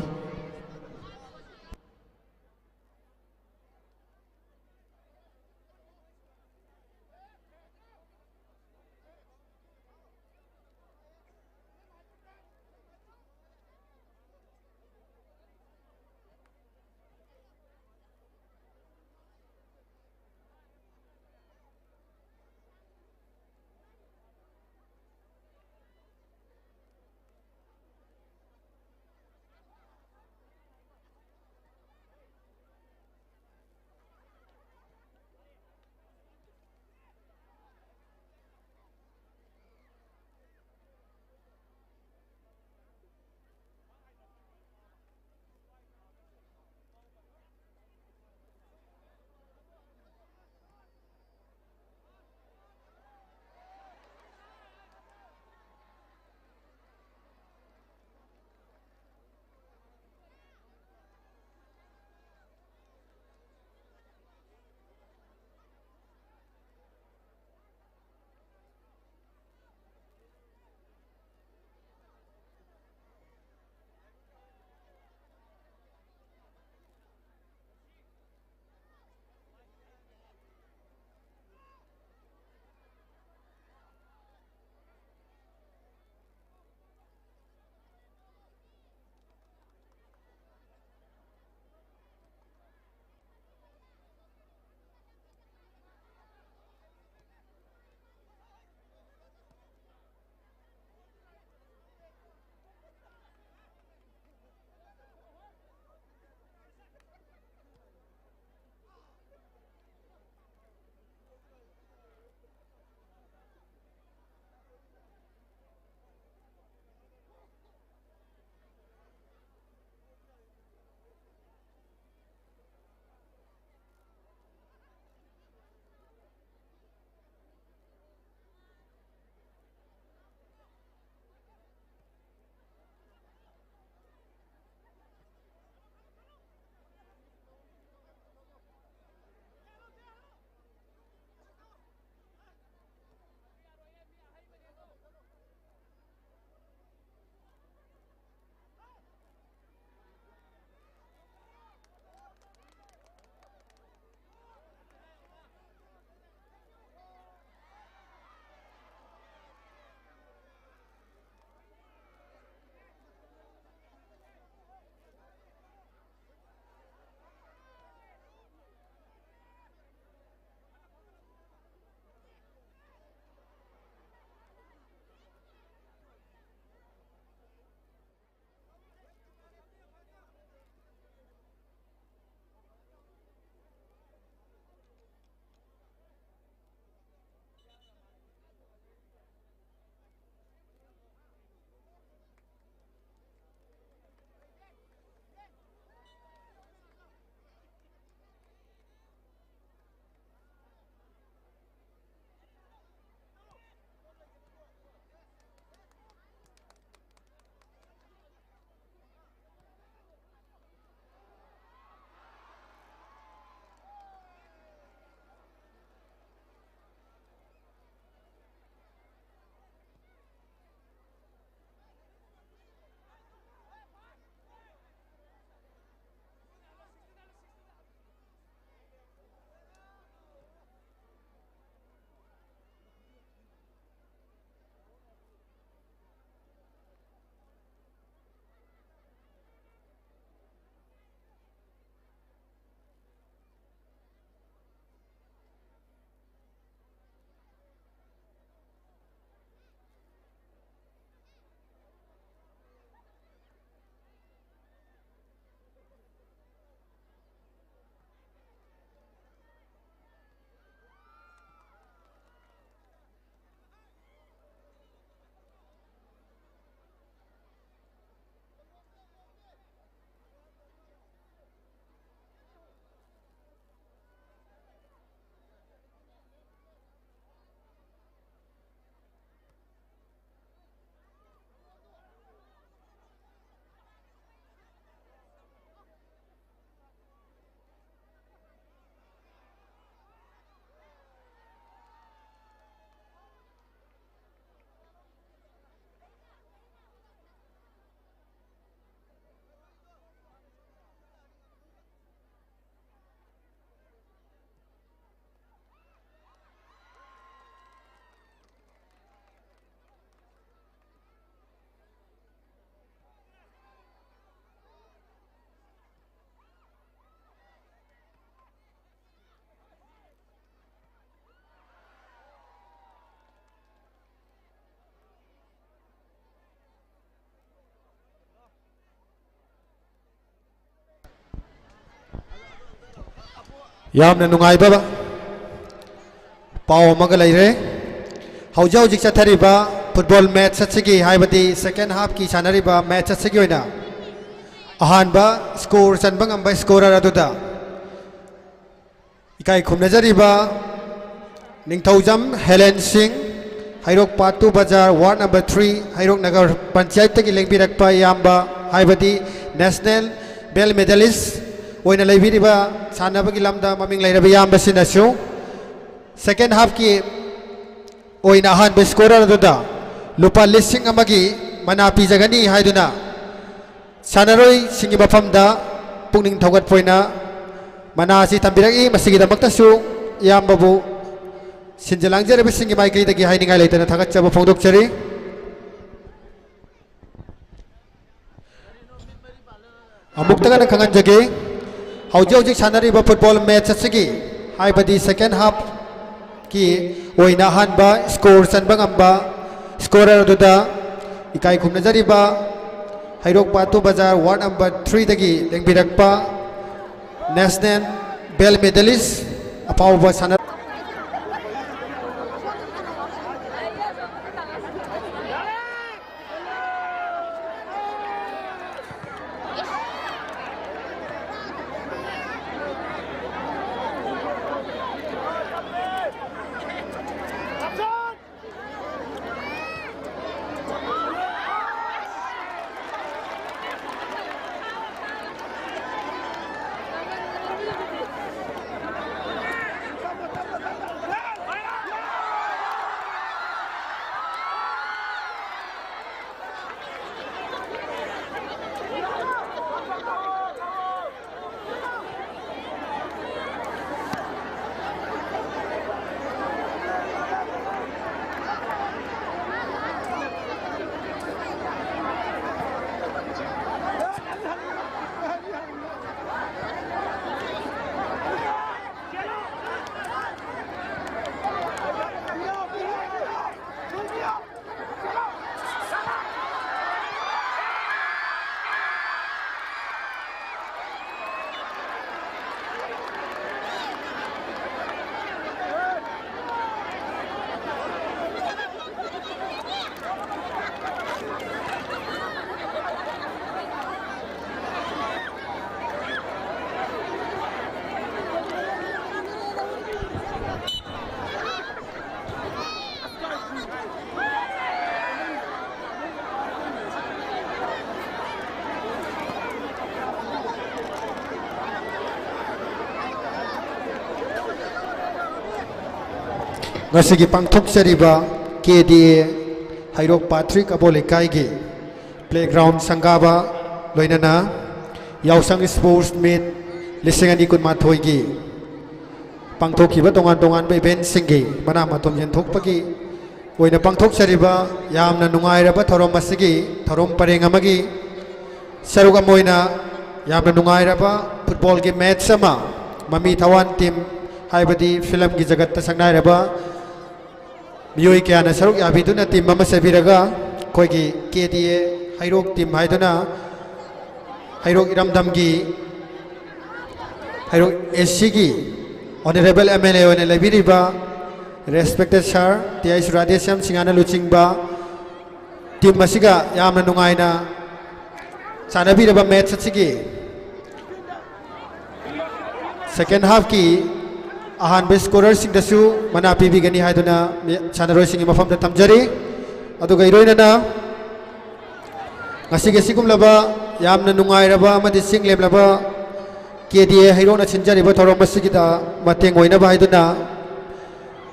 ꯌꯥꯝꯅ ꯅꯨꯡꯉꯥꯏꯕ ꯄꯥꯎ ꯑꯃꯒ ꯂꯩꯔꯦ꯫ ꯍꯧꯖꯤꯛ ꯍꯧꯖꯤꯛ ꯆꯠꯊꯔꯤꯕ ꯐꯨꯠꯕꯣꯜ ꯃꯦꯠꯆ ꯑꯁꯤꯒꯤ, ꯍꯥꯏꯕꯗꯤ ꯁꯦꯀꯦꯟ ꯍꯥꯐꯀꯤ ꯁꯥꯟꯅꯔꯤꯕ ꯃꯦꯠꯆ ꯑꯁꯤꯒꯤ ꯑꯣꯏꯅ ꯑꯍꯥꯟꯕ ꯁ꯭ꯀꯣꯔ ꯆꯟꯕ ꯉꯝꯕ ꯁ꯭ꯀꯣꯔꯔ ꯑꯗꯨꯗ ꯏꯀꯥꯏ ꯈꯨꯝꯅꯖꯔꯤꯕ ꯅꯤꯡꯊꯧꯖꯝ ꯍꯦꯂꯦꯟ ꯁꯤꯡ, ꯍꯩꯔꯣꯛ ꯄꯥꯠꯇꯨ ꯕꯖꯥꯔ, ꯋꯥꯔꯗ ꯅꯝꯕꯔ ꯊ꯭ꯔꯤ, ꯍꯩꯔꯣꯛ ꯅꯒꯔ ꯄꯟꯆꯥꯌꯠꯇꯒꯤ ꯂꯦꯡꯕꯤꯔꯛꯄ ꯏꯌꯥꯝꯕ, ꯍꯥꯏꯕꯗꯤ ꯅꯦꯁꯅꯦꯜ ꯕꯦꯜ ꯃꯦꯗꯥꯂꯤꯁ ꯑꯣꯏꯅ ꯂꯩꯕꯤꯔꯤꯕ ꯁꯥꯟꯅꯕꯒꯤ ꯂꯝꯗ ꯃꯃꯤꯡ ꯂꯩꯔꯕ ꯏꯌꯥꯝꯕꯁꯤꯅꯁꯨ ꯁꯦꯀꯦꯟ ꯍꯥꯐꯀꯤ ꯑꯣꯏꯅ ꯑꯍꯥꯟꯕ ꯁ꯭ꯀꯣꯔꯔ ꯑꯗꯨꯗ ꯂꯨꯄꯥ ꯂꯤꯁꯤꯡ ꯑꯃꯒꯤ ꯃꯅꯥ ꯄꯤꯖꯒꯅꯤ ꯍꯥꯏꯗꯨꯅ ꯁꯥꯟꯅꯔꯣꯏꯁꯤꯡꯒꯤ ꯃꯐꯝꯗ ꯄꯨꯛꯅꯤꯡ ꯊꯧꯒꯠꯄ ꯑꯣꯏꯅ ꯃꯅꯥ ꯑꯁꯤ ꯊꯝꯕꯤꯔꯛꯏ꯫ ꯃꯁꯤꯒꯤꯗꯃꯛꯇꯁꯨ ꯏꯌꯥꯝꯕꯕꯨ ꯁꯤꯟꯖ ꯂꯥꯡꯖꯔꯤꯕꯁꯤꯡꯒꯤ ꯃꯥꯏꯀꯩꯗꯒꯤ ꯍꯥꯏꯅꯤꯡꯉꯥꯏ ꯂꯩꯇꯅ ꯊꯥꯒꯠꯆꯕ ꯐꯣꯡꯗꯣꯛꯆꯔꯤ꯫ ꯑꯃꯨꯛꯇꯒ ꯈꯪꯍꯟꯖꯒꯦ, ꯍꯧꯖꯤꯛ ꯍꯧꯖꯤꯛ ꯁꯥꯟꯅꯔꯤꯕ ꯐꯨꯠꯕꯣꯜ ꯃꯦꯠꯆ ꯑꯁꯤꯒꯤ, ꯍꯥꯏꯕꯗꯤ ꯁꯦꯀꯦꯟ ꯍꯥꯐꯀꯤ ꯑꯣꯏꯅ ꯑꯍꯥꯟꯕ ꯁ꯭ꯀꯣꯔ ꯆꯟꯕ ꯉꯝꯕ ꯁ꯭ꯀꯣꯔꯔ ꯑꯗꯨꯗ ꯏꯀꯥꯏ ꯈꯨꯝꯅꯖꯔꯤꯕ ꯍꯩꯔꯣꯛ ꯄꯥꯠꯇꯨ ꯕꯖꯥꯔ ꯋꯥꯔꯗ ꯅꯝꯕꯔ ꯊ꯭ꯔꯤꯗꯒꯤ ꯂꯦꯡꯕꯤꯔꯛꯄ ꯅꯦꯁꯅꯦꯜ ꯕꯦꯜ ꯃꯦꯗꯥꯂꯤꯁ ꯑꯐꯥꯎꯕ ꯁꯥꯟꯅ ꯉꯁꯤꯒꯤ ꯄꯥꯡꯊꯣꯛꯆꯔꯤꯕ ꯀꯦ ꯗꯤ ꯑꯦ ꯍꯩꯔꯣꯛ ꯄꯥꯠ ꯊ꯭ꯔꯤ ꯀꯕꯣ ꯂꯩꯀꯥꯏꯒꯤ ꯄ꯭ꯂꯦꯒ꯭ꯔꯥꯎꯟ ꯁꯪꯒꯥꯕ ꯂꯣꯏꯅꯅ ꯌꯥꯎꯁꯪ ꯁ꯭ꯄꯣꯔꯠꯁ ꯃꯤꯠ ꯂꯤꯁꯤꯡ ꯑꯅꯤ ꯀꯨꯟꯃꯥꯊꯣꯏꯒꯤ ꯄꯥꯡꯊꯣꯛꯈꯤꯕ ꯇꯣꯉꯥꯟ ꯇꯣꯉꯥꯟꯕ ꯏꯚꯦꯟꯠꯁꯤꯡꯒꯤ ꯃꯅꯥ ꯃꯊꯨꯝ ꯌꯦꯟꯊꯣꯛꯄꯒꯤ ꯑꯣꯏꯅ ꯄꯥꯡꯊꯣꯛꯆꯔꯤꯕ ꯌꯥꯝꯅ ꯅꯨꯡꯉꯥꯏꯔꯕ ꯊꯧꯔꯝ ꯑꯁꯤꯒꯤ ꯊꯧꯔꯝ ꯄꯔꯦꯡ ꯑꯃꯒꯤ ꯁꯔꯨꯛ ꯑꯃ ꯑꯣꯏꯅ ꯌꯥꯝꯅ ꯅꯨꯡꯉꯥꯏꯔꯕ ꯐꯨꯠꯕꯣꯜꯒꯤ ꯃꯦꯠꯆ ꯑꯃ ꯃꯃꯤ ꯊꯋꯥꯟ ꯇꯤꯝ ꯍꯥꯏꯕꯗꯤ ꯐꯤꯂꯝꯒꯤ ꯖꯒꯠꯇ ꯁꯛꯅꯥꯏꯔꯕ ꯃꯤꯑꯣꯏ ꯀꯌꯥꯅ ꯁꯔꯨꯛ ꯌꯥꯕꯤꯗꯨꯅ ꯇꯤꯝ ꯑꯃ ꯁꯦꯝꯕꯤꯔꯒ ꯑꯩꯈꯣꯏꯒꯤ ꯀꯦ ꯗꯤ ꯑꯦ ꯍꯩꯔꯣꯛ ꯇꯤꯝ ꯍꯥꯏꯗꯨꯅ ꯍꯩꯔꯣꯛ ꯏꯔꯝꯗꯝꯒꯤ ꯍꯩꯔꯣꯛ ꯑꯦ ꯁꯤꯒꯤ ꯑꯣꯅꯔꯦꯕꯜ ꯑꯦꯝ ꯑꯦꯜ ꯑꯦ ꯑꯣꯏꯅ ꯂꯩꯕꯤꯔꯤꯕ ꯔꯦꯁꯄꯦꯛꯇꯦꯠ ꯁꯥꯔ ꯇꯤ ꯑꯥꯏ ꯁꯨꯔꯥꯗꯦꯁ꯭ꯌꯥꯝ ꯁꯤꯡꯍꯅ ꯂꯨꯆꯤꯡꯕ ꯇꯤꯝ ꯑꯁꯤꯒ ꯌꯥꯝꯅ ꯅꯨꯡꯉꯥꯏꯅ ꯁꯥꯟꯅꯕꯤꯔꯕ ꯃꯦꯠꯆ ꯑꯁꯤꯒꯤ ꯁꯦꯀꯦꯟ ꯍꯥꯐꯀꯤ ꯑꯍꯥꯟꯕ ꯁ꯭ꯀꯣꯔꯔꯁꯤꯡꯗꯁꯨ ꯃꯅꯥ ꯄꯤꯕꯤꯒꯅꯤ ꯍꯥꯏꯗꯨꯅ ꯁꯥꯟꯅꯔꯣꯏꯁꯤꯡꯒꯤ ꯃꯐꯝꯗ ꯊꯝꯖꯔꯤ꯫ ꯑꯗꯨꯒ ꯏꯔꯣꯏꯅꯅ ꯉꯁꯤꯒꯤ ꯑꯁꯤꯒꯨꯝꯂꯕ ꯌꯥꯝꯅ ꯅꯨꯡꯉꯥꯏꯔꯕ ꯑꯃꯗꯤ ꯆꯤꯡ ꯂꯦꯝꯂꯕ ꯀꯦ ꯗꯤ ꯑꯦ ꯍꯩꯔꯣꯛꯅ ꯁꯤꯟꯖꯔꯤꯕ ꯊꯧꯔꯝ ꯑꯁꯤꯒꯤꯗ ꯃꯇꯦꯡ ꯑꯣꯏꯅꯕ ꯍꯥꯏꯗꯨꯅ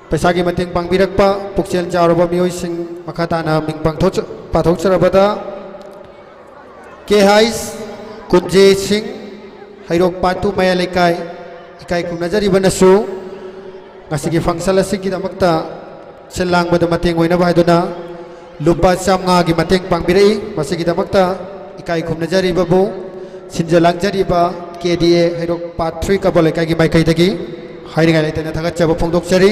ꯄꯩꯁꯥꯒꯤ ꯃꯇꯦꯡ ꯄꯥꯡꯕꯤꯔꯛꯄ ꯄꯨꯛꯆꯦꯜ ꯆꯥꯎꯔꯕ ꯃꯤꯑꯣꯏꯁꯤꯡ ꯃꯈꯥ ꯇꯥꯅ ꯃꯤꯡ ꯄꯥꯡꯊꯣꯛꯆ-, ꯄꯥꯊꯣꯛꯆꯔꯕꯗ ꯀꯦ ꯍꯩꯁ ꯀꯨꯟꯖꯦ ꯁꯤꯡ, ꯍꯩꯔꯣꯛ ꯄꯥꯠ ꯇꯨ ꯃꯌꯥꯏ ꯂꯩꯀꯥꯏ, ꯏꯀꯥꯏ ꯈꯨꯝꯅꯖꯔꯤꯕꯅꯁꯨ ꯉꯁꯤꯒꯤ ꯐꯪꯁꯟ ꯑꯁꯤꯒꯤꯗꯃꯛꯇ ꯁꯤꯜ ꯂꯥꯡꯕꯗ ꯃꯇꯦꯡ ꯑꯣꯏꯅꯕ ꯍꯥꯏꯗꯨꯅ ꯂꯨꯄꯥ ꯆꯥꯝꯃꯉꯥꯒꯤ ꯃꯇꯦꯡ ꯄꯥꯡꯕꯤꯔꯛꯏ꯫ ꯃꯁꯤꯒꯤꯗꯃꯛꯇ ꯏꯀꯥꯏ ꯈꯨꯝꯅꯖꯔꯤꯕꯕꯨ ꯁꯤꯟꯖ ꯂꯥꯡꯖꯔꯤꯕ ꯀꯦ ꯗꯤ ꯑꯦ ꯍꯩꯔꯣꯛ ꯄꯥꯠ ꯊ꯭ꯔꯤ ꯀꯕꯣ ꯂꯩꯀꯥꯏꯒꯤ ꯃꯥꯏꯀꯩꯗꯒꯤ ꯍꯥꯏꯅꯤꯡꯉꯥꯏ ꯂꯩꯇꯅ ꯊꯥꯒꯠꯆꯕ ꯐꯣꯡꯗꯣꯛꯆꯔꯤ꯫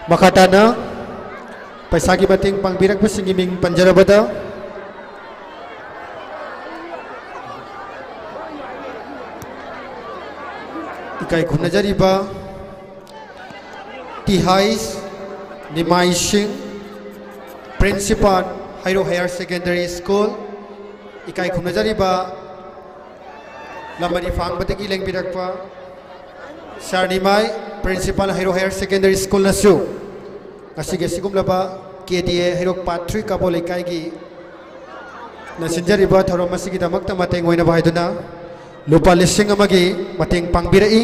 ꯃꯈꯥ ꯇꯥꯅ ꯄꯩꯁꯥꯒꯤ ꯃꯇꯦꯡ ꯄꯥꯡꯕꯤꯔꯛꯄꯁꯤꯡꯒꯤ ꯃꯤꯡ ꯄꯟꯖꯔꯕꯗ, ꯏꯀꯥꯏ ꯈꯨꯝꯅꯖꯔꯤꯕ ꯇꯤꯍꯥꯏꯁ ꯅꯤꯃꯥꯏꯁꯤꯡ, Principal, ꯍꯩꯔꯣꯛ Higher Secondary School, ꯏꯀꯥꯏ ꯈꯨꯝꯅꯖꯔꯤꯕ ꯂꯝꯃꯔꯤ ꯐꯥꯡꯕꯗꯒꯤ ꯂꯦꯡꯕꯤꯔꯛꯄ ꯁꯥꯔ ꯅꯤꯃꯥꯏ, Principal, ꯍꯩꯔꯣꯛ Higher Secondary Schoolꯅꯁꯨ ꯉꯁꯤꯒꯤ ꯑꯁꯤꯒꯨꯝꯂꯕ ꯀꯦ ꯗꯤ ꯑꯦ ꯍꯩꯔꯣꯛ Part three ꯀꯕꯣ ꯂꯩꯀꯥꯏꯒꯤ ꯅ ꯁꯤꯟꯖꯔꯤꯕ ꯊꯧꯔꯝ ꯑꯁꯤꯒꯤꯗꯃꯛꯇ ꯃꯇꯦꯡ ꯑꯣꯏꯅꯕ ꯍꯥꯏꯗꯨꯅ ꯂꯨꯄꯥ ꯂꯤꯁꯤꯡ ꯑꯃꯒꯤ ꯃꯇꯦꯡ ꯄꯥꯡꯕꯤꯔꯛꯏ꯫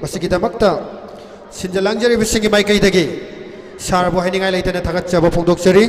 ꯃꯁꯤꯒꯤꯗꯃꯛꯇ ꯁꯤꯟꯖ ꯂꯥꯡꯖꯔꯤꯕꯁꯤꯡꯒꯤ ꯃꯥꯏꯀꯩꯗꯒꯤ ꯁꯥꯔꯕꯨ ꯍꯥꯏꯅꯤꯡꯉꯥꯏ ꯂꯩꯇꯅ ꯊꯥꯒꯠꯆꯕ ꯐꯣꯡꯗꯣꯛꯆꯔꯤ꯫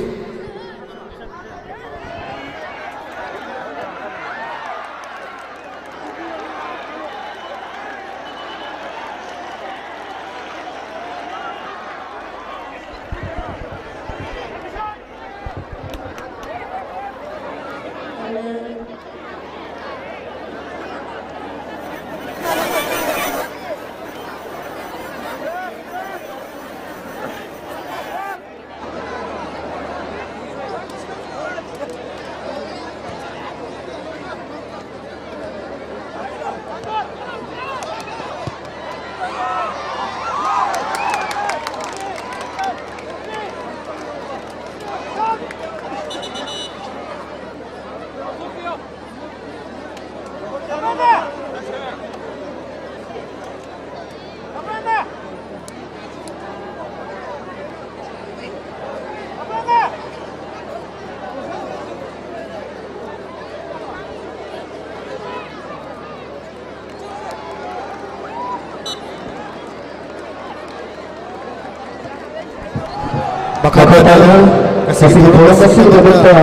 ꯃꯈꯥ ꯇꯥꯅ ꯉꯁꯤꯒꯤ ꯊꯧꯔꯝ ꯑꯁꯤꯒꯤꯗꯃꯛꯇ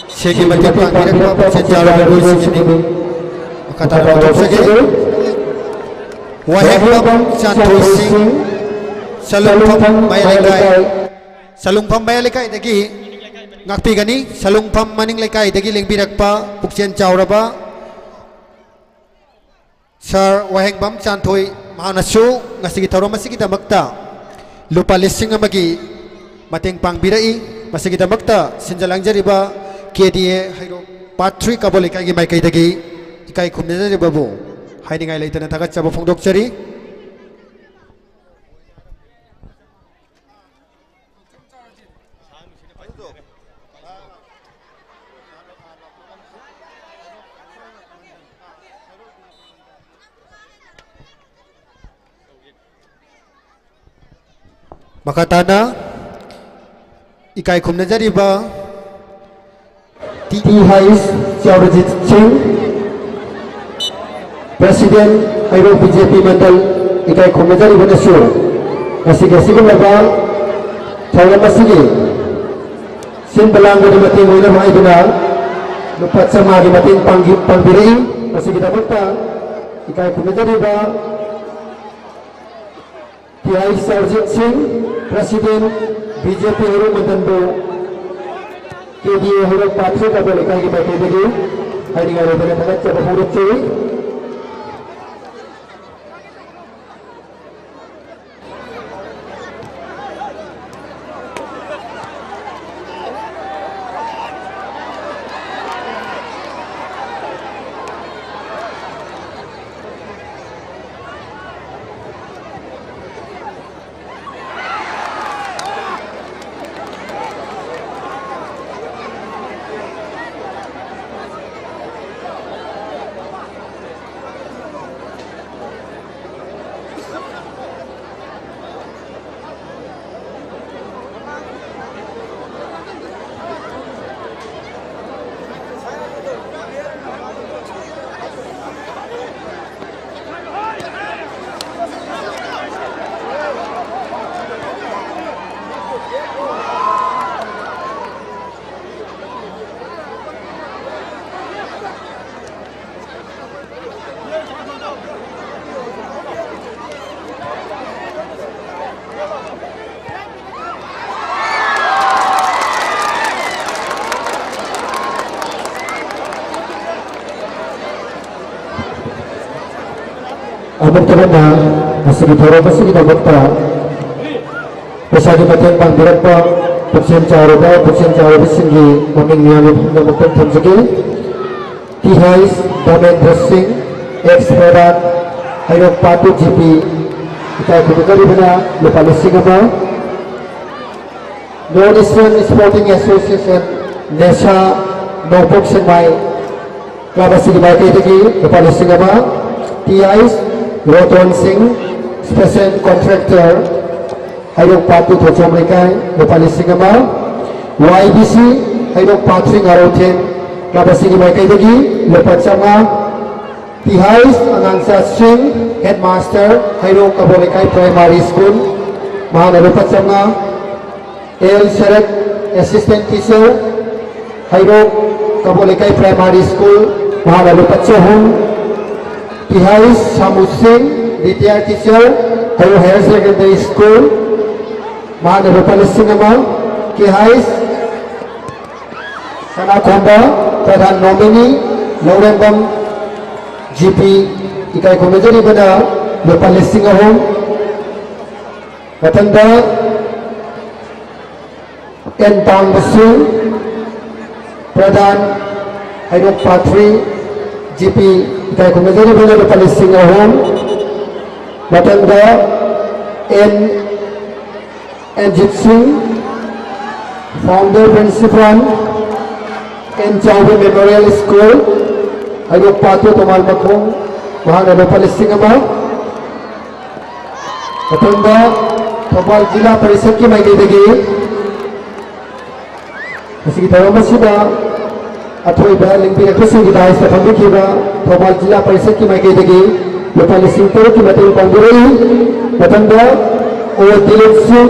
ꯁꯦꯜꯒꯤ ꯃꯇꯦꯡ ꯄꯥꯡꯕꯤꯔꯛꯄ ꯄꯨꯛꯆꯦꯜ ꯆꯥꯎꯔꯕ ꯃꯤꯑꯣꯏꯁꯤꯡꯒꯤ ꯃꯤꯡ ꯃꯈꯥ ꯇꯥꯅ ꯄꯥꯡꯊꯣꯛꯆꯒꯦ꯫ ꯋꯥꯍꯦꯡꯕꯝ ꯆꯥꯟꯊꯣꯏ ꯁꯤꯡ, ꯆꯂꯨꯡꯐꯝ ꯃꯌꯥꯏ ꯂꯩꯀꯥꯏ, ꯆꯂꯨꯡꯐꯝ ꯃꯌꯥꯏ ꯂꯩꯀꯥꯏꯗꯒꯤ ꯉꯥꯛꯄꯤꯒꯅꯤ꯫ ꯆꯂꯨꯡꯐꯝ ꯃꯅꯤꯡ ꯂꯩꯀꯥꯏꯗꯒꯤ ꯂꯦꯡꯕꯤꯔꯛꯄ ꯄꯨꯛꯆꯦꯜ ꯆꯥꯎꯔꯕ ꯁꯥꯔ ꯋꯥꯍꯦꯡꯕꯝ ꯆꯥꯟꯊꯣꯏ, ꯃꯍꯥꯛꯅꯁꯨ ꯉꯁꯤꯒꯤ ꯊꯧꯔꯝ ꯑꯁꯤꯒꯤꯗꯃꯛꯇ ꯂꯨꯄꯥ ꯂꯤꯁꯤꯡ ꯑꯃꯒꯤ ꯃꯇꯦꯡ ꯄꯥꯡꯕꯤꯔꯛꯏ꯫ ꯃꯁꯤꯒꯤꯗꯃꯛꯇ ꯁꯤꯟꯖ ꯂꯥꯡꯖꯔꯤꯕ ꯀꯦ ꯗꯤ ꯑꯦ ꯍꯩꯔꯣꯛ Part three ꯀꯕꯣ ꯂꯩꯀꯥꯏꯒꯤ ꯃꯥꯏꯀꯩꯗꯒꯤ ꯏꯀꯥꯏ ꯈꯨꯝꯅꯖꯔꯤꯕꯕꯨ ꯍꯥꯏꯅꯤꯡꯉꯥꯏ ꯂꯩꯇꯅ ꯊꯥꯒꯠꯆꯕ ꯐꯣꯡꯗꯣꯛꯆꯔꯤ꯫ ꯃꯈꯥ ꯇꯥꯅ ꯏꯀꯥꯏ ꯈꯨꯝꯅꯖꯔꯤꯕ ꯇꯤ ꯍꯩꯁ ꯆꯧꯔꯖꯤꯠ ꯁꯤꯡ, President ꯍꯩꯔꯣꯛ ꯕꯤ ꯖꯦ ꯄꯤ ꯃꯟꯗꯜ, ꯏꯀꯥꯏ ꯈꯨꯝꯅꯖꯔꯤꯕꯅꯁꯨ ꯉꯁꯤꯒꯤ ꯑꯁꯤꯒꯨꯝꯂꯕ ꯊꯧꯔꯝ ꯑꯁꯤꯒꯤ ꯁꯤꯟꯕ ꯂꯥꯡꯕꯗ ꯃꯇꯦꯡ ꯑꯣꯏꯅꯕ ꯍꯥꯏꯗꯨꯅ ꯂꯨꯄꯥ ꯆꯥꯝꯃꯉꯥꯒꯤ ꯃꯇꯦꯡ ꯄꯥꯡꯕꯤ-, ꯄꯥꯡꯕꯤꯔꯛꯏ꯫ ꯃꯁꯤꯒꯤꯗꯃꯛꯇ ꯏꯀꯥꯏ ꯈꯨꯝꯅꯖꯔꯤꯕ ꯇꯤ ꯑꯥꯏ ꯁꯔꯖꯤꯠ ꯁꯤꯡ, President ꯕꯤ ꯖꯦ ꯄꯤ ꯍꯩꯔꯣꯛ ꯃꯟꯗꯜꯕꯨ ꯀꯦ ꯗꯤ ꯑꯦ ꯍꯩꯔꯣꯛ ꯄꯥꯊ꯭ꯔꯤ ꯀꯥꯕ ꯂꯩꯀꯥꯏꯒꯤ ꯃꯥꯏꯀꯩꯗꯒꯤ ꯍꯥꯏꯅꯤꯡꯉꯥꯏ ꯂꯩꯇꯅ ꯊꯥꯒꯠꯆꯕ ꯐꯣꯡꯗꯣꯛꯆꯔꯤ꯫ ꯑꯃꯨꯛꯇ ꯍꯟꯅ ꯃꯁꯤꯒꯤ ꯊꯧꯔꯝ ꯑꯁꯤꯒꯤꯗꯃꯛꯇ ꯄꯩꯁꯥꯒꯤ ꯃꯇꯦꯡ ꯄꯥꯡꯕꯤꯔꯛꯄ ꯄꯨꯛꯆꯦꯜ ꯆꯥꯎꯔꯕ, ꯄꯨꯛꯆꯦꯜ ꯆꯥꯎꯔꯕꯁꯤꯡꯒꯤ ꯃꯃꯤꯡ ꯃꯤꯌꯥꯝꯒꯤ ꯃꯐꯝꯗ ꯑꯃꯨꯛꯇꯪ ꯊꯝꯖꯒꯦ꯫ ꯇꯤ ꯍꯩꯁ ꯙꯔꯃꯦꯟꯗ꯭ꯔ ꯁꯤꯡ, ꯑꯦꯛꯁ ꯄ꯭ꯔꯙꯥꯟ ꯍꯩꯔꯣꯛ ꯄꯥꯠꯇꯨ ꯖꯤ ꯄꯤ ꯏꯀꯥꯏ ꯈꯨꯝꯅꯖꯔꯤꯕꯅ ꯂꯨꯄꯥ ꯂꯤꯁꯤꯡ ꯑꯃ꯫ North Eastern Sporting Association, ꯅꯦꯁꯥ, ꯅꯣꯡꯄꯣꯛ ꯁꯦꯛꯃꯥꯏ ꯀ꯭ꯂꯕ ꯑꯁꯤꯒꯤ ꯃꯥꯏꯀꯩꯗꯒꯤ ꯂꯨꯄꯥ ꯂꯤꯁꯤꯡ ꯑꯃ꯫ ꯇꯤ ꯑꯥꯏꯁ ꯔꯣꯇꯣꯟ ꯁꯤꯡ, ꯁ꯭ꯄꯦꯁꯦꯜ ꯀꯣꯟꯇ꯭ꯔꯦꯛꯇꯔ, ꯍꯩꯔꯣꯛ ꯄꯥꯠꯇꯨ ꯊꯣꯆꯣꯝ ꯂꯩꯀꯥꯏ, ꯂꯨꯄꯥ ꯂꯤꯁꯤꯡ ꯑꯃ꯫ ꯋꯥꯏ ꯕꯤ ꯁꯤ ꯍꯩꯔꯣꯛ ꯄꯥꯠ ꯊ꯭ꯔꯤ ꯉꯥꯔꯧꯊꯦꯝ ꯀ꯭ꯂꯕ ꯑꯁꯤꯒꯤ ꯃꯥꯏꯀꯩꯗꯒꯤ ꯂꯨꯄꯥ ꯆꯥꯝꯃꯉꯥ꯫ ꯇꯤ ꯑꯥꯏꯁ ꯑꯉꯥꯡꯆꯥꯁꯤꯡ, ꯍꯦꯗꯃꯥꯁꯇꯔ, ꯍꯩꯔꯣꯛ ꯀꯕꯣ ꯂꯩꯀꯥꯏ ꯄ꯭ꯔꯥꯏꯃꯥꯔꯤ ꯁ꯭ꯀꯨꯜ, ꯃꯍꯥꯛꯅ ꯂꯨꯄꯥ ꯆꯥꯝꯃꯉꯥ꯫ ꯑꯦꯜ ꯁꯔꯠ, ꯑꯦꯁꯤꯁꯇꯦꯟ ꯇꯤꯆꯔ, ꯍꯩꯔꯣꯛ ꯀꯕꯣ ꯂꯩꯀꯥꯏ ꯄ꯭ꯔꯥꯏꯃꯥꯔꯤ ꯁ꯭ꯀꯨꯜ, ꯃꯍꯥꯛꯅ ꯂꯨꯄꯥ ꯆꯍꯨꯝ꯫ ꯇꯤ ꯑꯥꯏꯁ Samusingh, retired teacher, Heirok higher secondary school, ꯃꯍꯥꯛꯅ ꯂꯨꯄꯥ ꯂꯤꯁꯤꯡ ꯑꯃ꯫ ꯀꯦ ꯑꯥꯏꯁ ꯁꯅꯥꯈꯣꯝꯕ, ꯄ꯭ꯔꯙꯥꯟ ꯅꯣꯃꯤꯅꯤ, ꯂꯧꯔꯦꯝꯕꯝ ꯖꯤ ꯄꯤ ꯏꯀꯥꯏ ꯈꯨꯝꯅꯖꯔꯤꯕꯅ ꯂꯨꯄꯥ ꯂꯤꯁꯤꯡ ꯑꯍꯨꯝ꯫ ꯃꯊꯪꯗ ꯑꯦꯟ ꯇꯥꯡꯕꯁꯤꯡ, ꯄ꯭ꯔꯙꯥꯟ ꯍꯩꯔꯣꯛ ꯄꯥꯠ ꯊ꯭ꯔꯤ ꯖꯤ ꯄꯤ ꯏꯀꯥꯏ ꯈꯨꯝꯅꯖꯔꯤꯕꯅ ꯂꯨꯄꯥ ꯂꯤꯁꯤꯡ ꯑꯍꯨꯝ꯫ ꯃꯊꯪꯗ ꯑꯦꯟ ꯑꯦꯟꯖꯤꯠ ꯁꯤꯡ, founder principal, ꯑꯦꯟ ꯆꯥꯎꯕ ꯃꯦꯃꯣꯔꯤꯌꯦꯜ ꯁ꯭ꯀꯨꯜ, ꯍꯩꯔꯣꯛ ꯄꯥꯠꯇꯨ ꯇꯣꯃꯥꯜ ꯃꯈꯣꯡ, ꯃꯍꯥꯛꯅ ꯂꯨꯄꯥ ꯂꯤꯁꯤꯡ ꯑꯃ꯫ ꯃꯊꯪꯗ ꯊꯧꯕꯥꯜ ꯖꯤꯂꯥ ꯄꯔꯤꯁꯠꯀꯤ ꯃꯥꯏꯀꯩꯗꯒꯤ ꯉꯁꯤꯒꯤ ꯊꯧꯔꯝ ꯑꯁꯤꯗ ꯑꯊꯣꯏꯕ ꯂꯤꯡꯕꯤꯔꯛꯄꯁꯤꯡꯒꯤ ꯗꯥꯏꯁꯇ ꯐꯝꯕꯤꯈꯤꯕ ꯊꯧꯕꯥꯜ ꯖꯤꯂꯥ ꯄꯔꯤꯁꯠꯀꯤ ꯃꯥꯏꯀꯩꯗꯒꯤ ꯂꯨꯄꯥ ꯂꯤꯁꯤꯡ ꯇꯔꯨꯛꯀꯤ ꯃꯇꯦꯡ ꯄꯥꯡꯕꯤꯔꯛꯏ꯫ ꯃꯊꯪꯗ ꯑꯣ ꯗꯤꯂꯤꯞ ꯁꯤꯡ,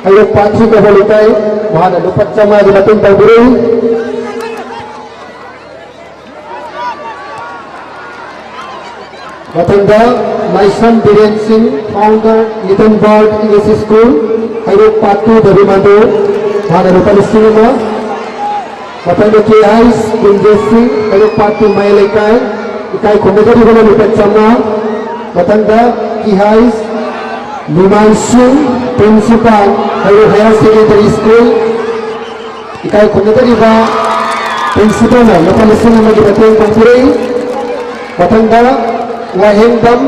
ꯍꯩꯔꯣꯛ ꯄꯥꯠ ꯊ꯭ꯔꯤ ꯀꯕꯣ ꯂꯩꯀꯥꯏ, ꯃꯍꯥꯛꯅ ꯂꯨꯄꯥ ꯆꯥꯝꯃꯉꯥꯒꯤ ꯃꯇꯦꯡ ꯄꯥꯡꯕꯤꯔꯛꯏ꯫ ꯃꯊꯪꯗ ꯂꯥꯏꯁ꯭ꯔꯝ ꯕꯤꯔꯦꯟ ꯁꯤꯡ, founder Little Bird English School, ꯍꯩꯔꯣꯛ ꯄꯥꯠ ꯇꯨ ꯗꯦꯕꯤꯃꯟꯗꯨ, ꯃꯍꯥꯛꯅ ꯂꯨꯄꯥ ꯂꯤꯁꯤꯡ ꯑꯃ꯫ ꯃꯊꯪꯗ ꯀꯦ ꯑꯥꯏꯁ ꯀꯨꯟꯖꯦ ꯁꯤꯡ, ꯍꯩꯔꯣꯛ ꯄꯥꯠ ꯇꯨ ꯃꯌꯥꯏ ꯂꯩꯀꯥꯏ, ꯏꯀꯥꯏ ꯈꯨꯝꯅꯖꯔꯤꯕꯅ ꯂꯨꯄꯥ ꯆꯥꯝꯃꯉꯥ꯫ ꯃꯊꯪꯗ ꯀꯦ ꯑꯥꯏꯁ ꯅꯤꯃꯥꯟ ꯁꯤꯡ, principal, ꯍꯩꯔꯣꯛ ꯍꯥꯌꯔ ꯁꯦꯀꯦꯟꯗꯔꯤ ꯁ꯭ꯀꯨꯜ, ꯏꯀꯥꯏ ꯈꯨꯝꯅꯖꯔꯤꯕ ꯄ꯭ꯔꯤꯟꯁꯤꯄꯜꯅ ꯂꯨꯄꯥ ꯂꯤꯁꯤꯡ ꯑꯃꯒꯤ ꯃꯇꯦꯡ ꯄꯥꯡꯕꯤꯔꯛꯏ꯫ ꯃꯊꯪꯗ ꯋꯥꯍꯦꯡꯕꯝ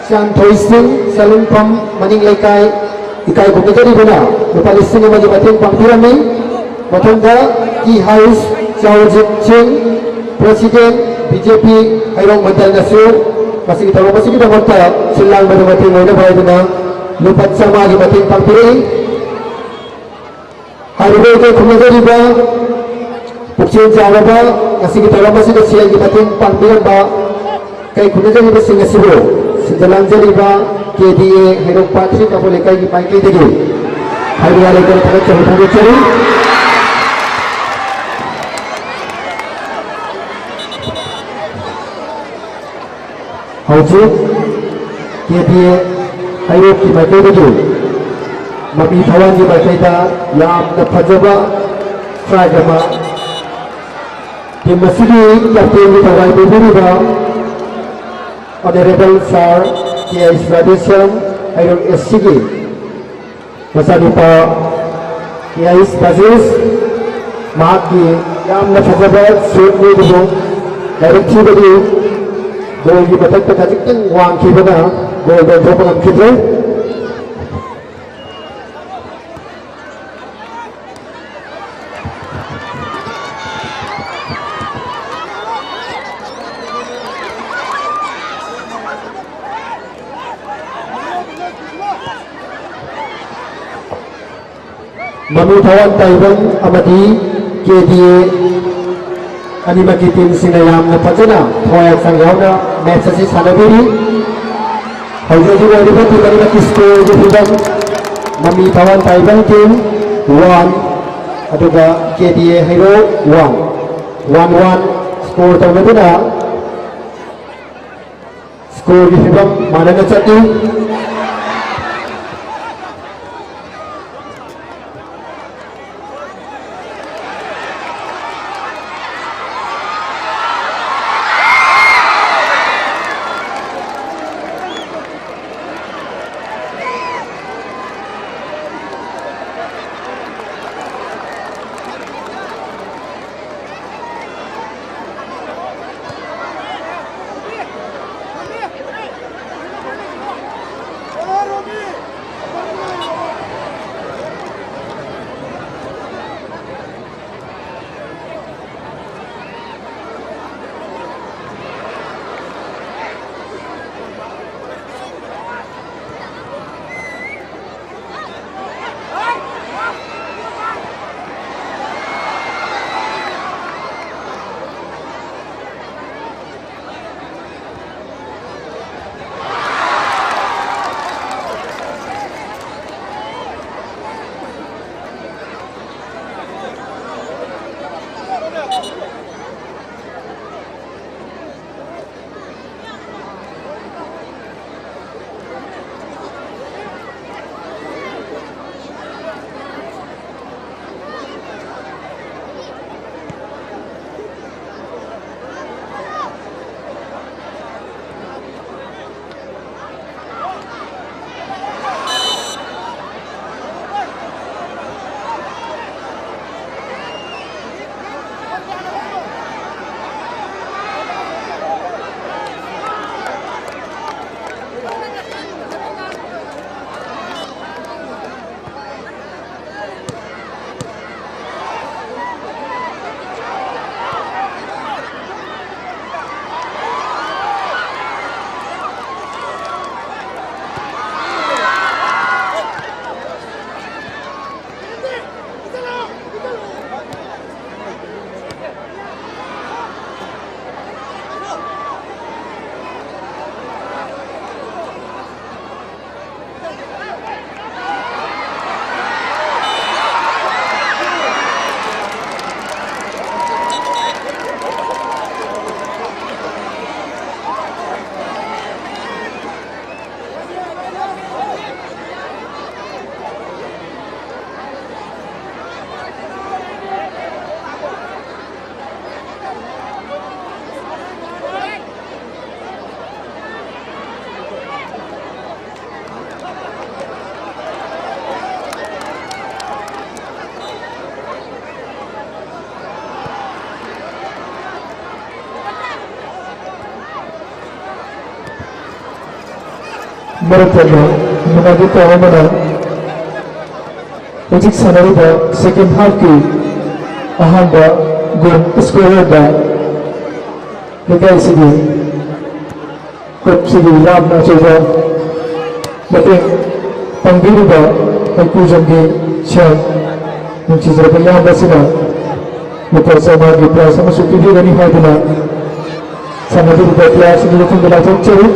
ꯆꯥꯟꯊꯣꯏꯁꯤꯡ, ꯆꯂꯨꯡꯐꯝ ꯃꯅꯤꯡ ꯂꯩꯀꯥꯏ, ꯏꯀꯥꯏ ꯈꯨꯝꯅꯖꯔꯤꯕꯅ ꯂꯨꯄꯥ ꯂꯤꯁꯤꯡ ꯑꯃꯒꯤ ꯃꯇꯦꯡ ꯄꯥꯡꯕꯤꯔꯝꯃꯤ꯫ ꯃꯊꯪꯗ ꯇꯤ ꯍꯥꯎꯁ ꯆꯥꯎꯔꯖꯤꯠ ꯁꯤꯡ, ꯄ꯭ꯔꯦꯁꯤꯗꯦꯟ ꯕꯤ ꯖꯦ ꯄꯤ ꯍꯩꯔꯣꯛ ꯃꯟꯗꯜꯅꯁꯨ ꯃꯁꯤꯒꯤ ꯊꯧꯔꯝ ꯑꯁꯤꯒꯤꯗꯃꯛꯇ ꯁꯤꯜ ꯂꯥꯡꯕꯗ ꯃꯇꯦꯡ ꯑꯣꯏꯅꯕ ꯍꯥꯏꯗꯨꯅ ꯂꯨꯄꯥ ꯆꯥꯝꯃꯉꯥꯒꯤ ꯃꯇꯦꯡ ꯄꯥꯡꯕꯤꯔꯛꯏ꯫ ꯍꯥꯏꯔꯤꯕ ꯑꯩꯈꯣꯏ ꯈꯨꯝꯅꯖꯔꯤꯕ ꯄꯨꯛꯆꯦꯜ ꯆꯥꯎꯔꯕ ꯉꯁꯤꯒꯤ ꯊꯧꯔꯝ ꯑꯁꯤꯗ ꯁꯦꯜꯒꯤ ꯃꯇꯦꯡ ꯄꯥꯡꯕꯤꯔꯝꯕ ꯀꯩ ꯈꯨꯝꯅꯖꯔꯤꯕꯁꯤꯡ ꯑꯁꯤꯕꯨ ꯁꯤꯟꯖ ꯂꯥꯡꯖꯔꯤꯕ ꯀꯦ ꯗꯤ ꯑꯦ ꯍꯩꯔꯣꯛ ꯄꯥꯠ ꯊ꯭ꯔꯤ ꯀꯥꯡꯄꯣꯛ ꯂꯩꯀꯥꯏꯒꯤ ꯃꯥꯏꯀꯩꯗꯒꯤ ꯍꯥꯏꯕ ꯌꯥꯔꯦ ꯊꯥꯒꯠꯆꯕ ꯐꯣꯡꯗꯣꯛꯆꯔꯤ꯫ ꯍꯧꯖꯤꯛ ꯀꯦ ꯗꯤ ꯑꯦ ꯍꯩꯔꯣꯛꯀꯤ ꯃꯥꯏꯀꯩꯗꯒꯤ ꯃꯃꯤ ꯊꯋꯥꯟꯒꯤ ꯃꯥꯏꯀꯩꯗ ꯌꯥꯝꯅ ꯐꯖꯕ ꯇ꯭ꯔꯥꯏꯛ ꯑꯃ ꯇꯤꯝ ꯑꯁꯤꯒꯤ ꯀꯦꯞꯇꯦꯟꯒꯤ ꯊꯧꯗꯥꯡ ꯄꯨꯕꯤꯔꯤꯕ ꯑꯣꯅꯔꯦꯕꯜ ꯁꯥꯔ ꯀꯦ ꯑꯩꯁ ꯔꯥꯙꯦꯁ꯭ꯌꯥꯝ, ꯍꯩꯔꯣꯛ ꯑꯦꯁ ꯁꯤꯒꯤ ꯃꯆꯥꯅꯨꯄꯥ ꯀꯦ ꯑꯩꯁ ꯔꯥꯖꯦꯁ, ꯃꯍꯥꯛꯀꯤ ꯌꯥꯝꯅ ꯐꯖꯕ ꯁꯨꯠꯅꯤ, ꯑꯗꯨꯕꯨ ꯂꯥꯏꯕꯛ ꯊꯤꯕꯗꯤ ꯒꯣꯜꯒꯤ ꯃꯊꯛꯇ ꯈꯖꯤꯛꯇꯪ ꯋꯥꯡꯈꯤꯕꯅ ꯒꯣꯜꯗ ꯑꯣꯟꯊꯣꯛꯄ ꯉꯝꯈꯤꯗ꯭ꯔꯦ꯫ ꯃꯃꯤ ꯊꯋꯥꯟ ꯇꯥꯏꯕꯪ ꯑꯃꯗꯤ ꯀꯦ ꯗꯤ ꯑꯦ ꯑꯅꯤꯃꯛꯀꯤ ꯇꯤꯝꯁꯤꯡꯅ ꯌꯥꯝꯅ ꯐꯖꯅ ꯊꯋꯥꯏ ꯍꯛꯆꯥꯡ ꯌꯥꯎꯅ ꯃꯦꯠꯆ ꯑꯁꯤ ꯁꯥꯟꯅꯕꯤꯔꯤ꯫ ꯍꯧꯖꯤꯛ ꯍꯧꯖꯤꯛ ꯑꯣꯏꯔꯤꯕ ꯇꯤꯝ ꯑꯅꯤꯃꯛꯀꯤ ꯁ꯭ꯀꯣꯔꯒꯤ ꯐꯤꯕꯝ, ꯃꯃꯤ ꯊꯋꯥꯟ ꯇꯥꯏꯕꯪ ꯇꯤꯝ ꯋꯥꯟ, ꯑꯗꯨꯒ ꯀꯦ ꯗꯤ ꯑꯦ ꯍꯩꯔꯣꯛ ꯋꯥꯟ, ꯋꯥꯟ ꯋꯥꯟ ꯁ꯭ꯀꯣꯔ ꯇꯧꯅꯗꯨꯅ ꯁ꯭ꯀꯣꯔꯒꯤ ꯐꯤꯕꯝ ꯃꯥꯟꯅꯅ ꯆꯠꯂꯤ꯫ ꯃꯔꯛ ꯊꯠꯅ ꯅꯨꯡꯉꯥꯏꯕ ꯄꯥꯎ ꯑꯃꯅ, ꯍꯧꯖꯤꯛ ꯁꯥꯟꯅꯔꯤꯕ second halfꯀꯤ ꯑꯍꯥꯟꯕ goal scorerꯗ ꯂꯩꯀꯥꯏꯁꯤꯒꯤ clubꯁꯤꯒꯤ ꯌꯥꯝꯅ ꯑꯆꯧꯕ ꯃꯇꯦꯡ ꯄꯥꯡꯕꯤꯔꯤꯕ ꯍꯩꯀ꯭ꯔꯨꯖꯝꯒꯤ ꯁꯦꯝ ꯅꯨꯡꯁꯤꯖꯔꯕ ꯏꯌꯥꯝꯕꯁꯤꯅ ꯂꯨꯄꯥ ꯆꯥꯝꯃꯉꯥꯒꯤ prize ꯑꯃꯁꯨ ꯄꯤꯕꯤꯒꯅꯤ ꯍꯥꯏꯗꯨꯅ ꯁꯥꯟꯅꯕꯤꯔꯤꯕ player ꯑꯁꯤꯒꯤ ꯃꯐꯝꯗ ꯂꯥꯎꯊꯣꯛꯆꯔꯤ꯫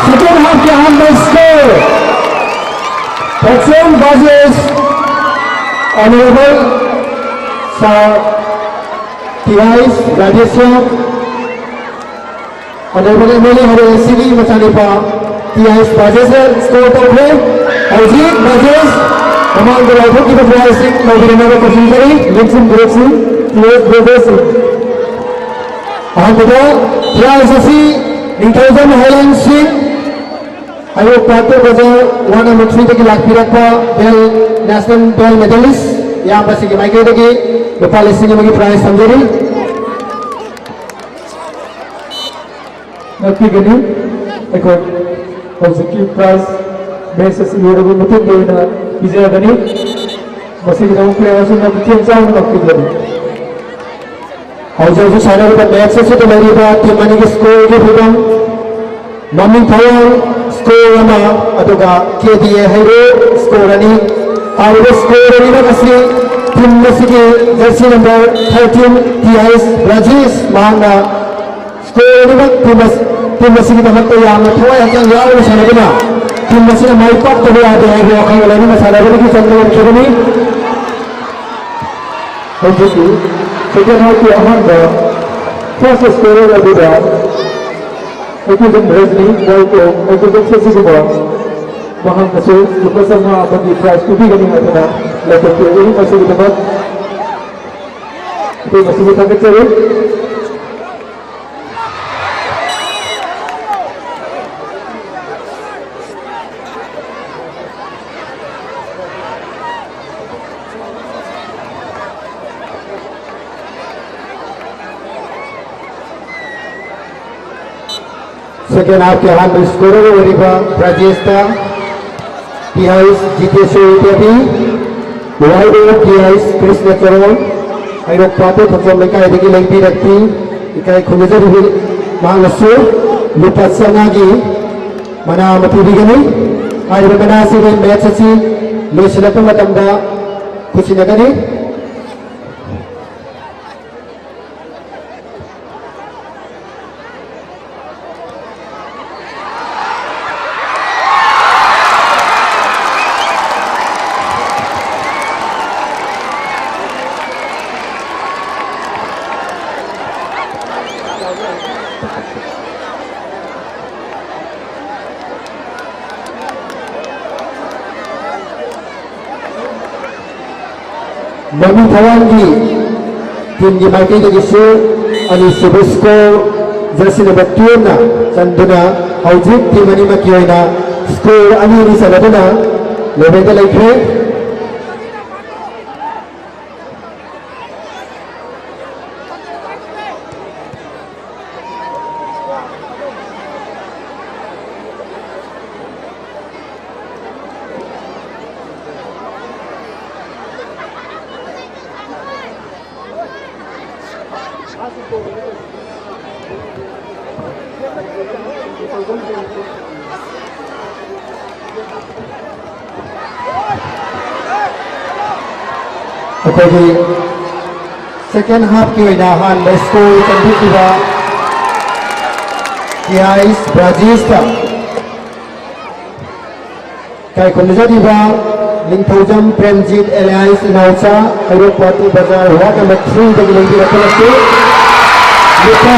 Second half के अंदर score, Hudson versus Honorable Sir T I S Rajesh Shyam, Honorable M L A ꯍꯥꯏꯔꯦ ꯁꯤꯒꯤ ꯃꯆꯥꯅꯨꯄꯥ T I S Rajesh ꯅ score ꯇꯧꯈ꯭ꯔꯦ꯫ ꯍꯧꯖꯤꯛ Rajesh ꯃꯃꯥꯡꯗ ꯂꯥꯎꯊꯣꯛꯈꯤꯕ prize ꯁꯤꯡ ꯂꯧꯕꯤꯅꯅꯕ ꯈꯨꯔꯨꯝꯖꯔꯤ꯫ ꯂꯤꯟꯁꯤꯟ ꯒ꯭ꯔꯨꯞꯁꯤꯡ, T I S Rajesh ꯁꯤꯡ꯫ ꯑꯍꯥꯟꯕꯗ prize ꯑꯁꯤ ꯅꯤꯡꯊꯧꯖꯝ ꯍꯦꯂꯦꯟ ꯁꯤꯡ, ꯑꯌꯣꯛꯄ ꯇꯦꯛ ꯕꯖꯥꯔ ꯋꯥꯔꯗ ꯅꯝꯕꯔ three ꯗꯒꯤ ꯂꯥꯛꯄꯤꯔꯛꯄ ꯕꯦꯜ, national bell medalist ꯏꯌꯥꯝꯕꯁꯤꯡꯒꯤ ꯃꯥꯏꯀꯩꯗꯒꯤ ꯂꯨꯄꯥ ꯂꯤꯁꯤꯡ ꯑꯃꯒꯤ prize ꯊꯝꯖꯔꯤ꯫ ꯉꯥꯛꯄꯤꯒꯅꯤ꯫ ꯑꯩꯈꯣꯏ ꯍꯧꯖꯤꯛꯀꯤ prize match ꯑꯁꯤ ꯂꯣꯏꯔꯕ ꯃꯇꯨꯡꯗ ꯑꯣꯏꯅ ꯄꯤꯖꯒꯅꯤ꯫ ꯃꯁꯤꯒꯤꯗꯃꯛ player ꯑꯁꯤꯅ ꯄꯨꯛꯆꯦꯜ ꯆꯥꯎꯅ ꯉꯥꯛꯄꯤꯒꯅꯤ꯫ ꯍꯧꯖꯤꯛ ꯍꯧꯖꯤꯛ ꯁꯥꯟꯅꯔꯤꯕ match ꯑꯁꯤꯗ ꯂꯩꯔꯤꯕ team ꯑꯅꯤꯒꯤ score ꯒꯤ ꯐꯤꯕꯝ, ꯃꯃꯤꯡ ꯊꯋꯥꯜ score ꯑꯃ, ꯑꯗꯨꯒ K D A Heirok score ꯑꯅꯤ꯫ ꯍꯥꯏꯔꯤꯕ score ꯑꯅꯤꯃꯛ ꯑꯁꯤ team ꯑꯁꯤꯒꯤ jersey number thirteen T I S Rajesh ꯃꯍꯥꯛꯅ score ꯑꯅꯤꯃꯛ team ꯑꯁ-, team ꯑꯁꯤꯒꯤꯗꯃꯛꯇ ꯌꯥꯝꯅ ꯊꯋꯥꯏ ꯍꯛꯆꯥꯡ ꯌꯥꯎꯅ ꯁꯥꯟꯅꯗꯨꯅ team ꯑꯁꯤꯅ ꯃꯥꯏ ꯄꯥꯛꯇꯕ ꯌꯥꯗꯦ ꯍꯥꯏꯕ ꯋꯥꯈꯜꯒ ꯂꯣꯏꯅꯅ ꯁꯥꯟꯅꯕꯗꯒꯤ ꯆꯟꯕ ꯉꯝꯈꯤꯕꯅꯤ꯫ ꯍꯧꯖꯤꯛꯀꯤ second half ꯀꯤ ꯑꯍꯥꯟꯕ first scorer ꯑꯗꯨꯗ ꯑꯩꯈꯣꯏꯒꯤ ꯔꯖꯅꯤ ꯋꯥꯏꯀꯣ, ꯑꯩꯈꯣꯏꯒꯤ ꯁꯤꯒꯨꯝꯕ ꯃꯍꯥꯛꯅꯁꯨ ꯂꯨꯄꯥ ꯆꯥꯝꯃꯉꯥ ꯑꯃꯒꯤ prize ꯄꯤꯕꯤꯒꯅꯤ ꯍꯥꯏꯗꯅ ꯂꯥꯎꯊꯣꯛꯄꯤꯔꯛꯏ꯫ ꯃꯁꯤꯒꯤꯗꯃꯛ ꯑꯩꯈꯣꯏ ꯃꯁꯤꯕꯨ ꯊꯥꯒꯠꯆꯔꯤ꯫ Second half ꯀꯤ ꯑꯍꯥꯟꯕ scorer ꯑꯣꯏꯔꯤꯕ ꯕ꯭ꯔꯖꯦꯁꯇ T I S ꯖꯤꯇꯦꯁꯣꯔ ꯏꯇꯦꯕꯤ, ꯋꯥꯏꯔꯣ T I S Krishna ꯆꯔꯣꯟ, ꯍꯩꯔꯣꯛ ꯄꯥꯠꯇ ꯊꯣꯡꯖꯣꯝ ꯂꯩꯀꯥꯏꯗꯒꯤ ꯂꯦꯡꯕꯤꯔꯛꯄꯤ꯫ ꯏꯀꯥꯏ ꯈꯨꯝꯅꯖꯔꯤꯕ ꯃꯍꯥꯛꯅꯁꯨ ꯂꯨꯄꯥ ꯆꯥꯝꯃꯉꯥꯒꯤ ꯃꯅꯥ ꯑꯃ ꯄꯤꯕꯤꯒꯅꯤ꯫ ꯍꯥꯏꯔꯤꯕ ꯃꯅꯥ ꯑꯁꯤꯒꯤ match ꯑꯁꯤ ꯂꯣꯏꯁꯤꯜꯂꯛꯄ ꯃꯇꯝꯗ ꯈꯨꯠꯁꯤꯟꯅꯒꯅꯤ꯫ ꯃꯃꯤ ꯊꯋꯥꯟꯒꯤ teamꯒꯤ ꯃꯥꯏꯀꯩꯗꯒꯤꯁꯨ ꯑꯅꯤꯁꯨꯕ score jersey number twelveꯅ ꯆꯟꯗꯨꯅ ꯍꯧꯖꯤꯛ team ꯑꯅꯤꯃꯛꯀꯤ ꯑꯣꯏꯅ score ꯑꯅꯤ ꯑꯅꯤ ꯆꯟꯅꯗꯨꯅ levelꯗ ꯂꯩꯈ꯭ꯔꯦ꯫ ꯑꯩꯈꯣꯏꯒꯤ second halfꯀꯤ ꯑꯣꯏꯅ ꯑꯍꯥꯟꯕ score ꯆꯟꯕꯤꯈꯤꯕ ꯀꯤꯌꯥꯏꯁ ꯕ꯭ꯔꯥꯖꯦꯁꯇ ꯏꯀꯥꯏ ꯈꯨꯝꯅꯖꯔꯤꯕ ꯅꯤꯡꯊꯧꯖꯝ ꯄ꯭ꯔꯦꯝꯖꯤꯠ alias ꯏꯅꯥꯎꯆꯥ, ꯍꯩꯔꯣꯛ ꯄꯥꯇꯤ ꯕꯖꯥꯔ ward number threeꯗꯒꯤ ꯂꯦꯡꯕꯤꯔꯛꯄꯅꯁꯨ ꯂꯨꯄꯥ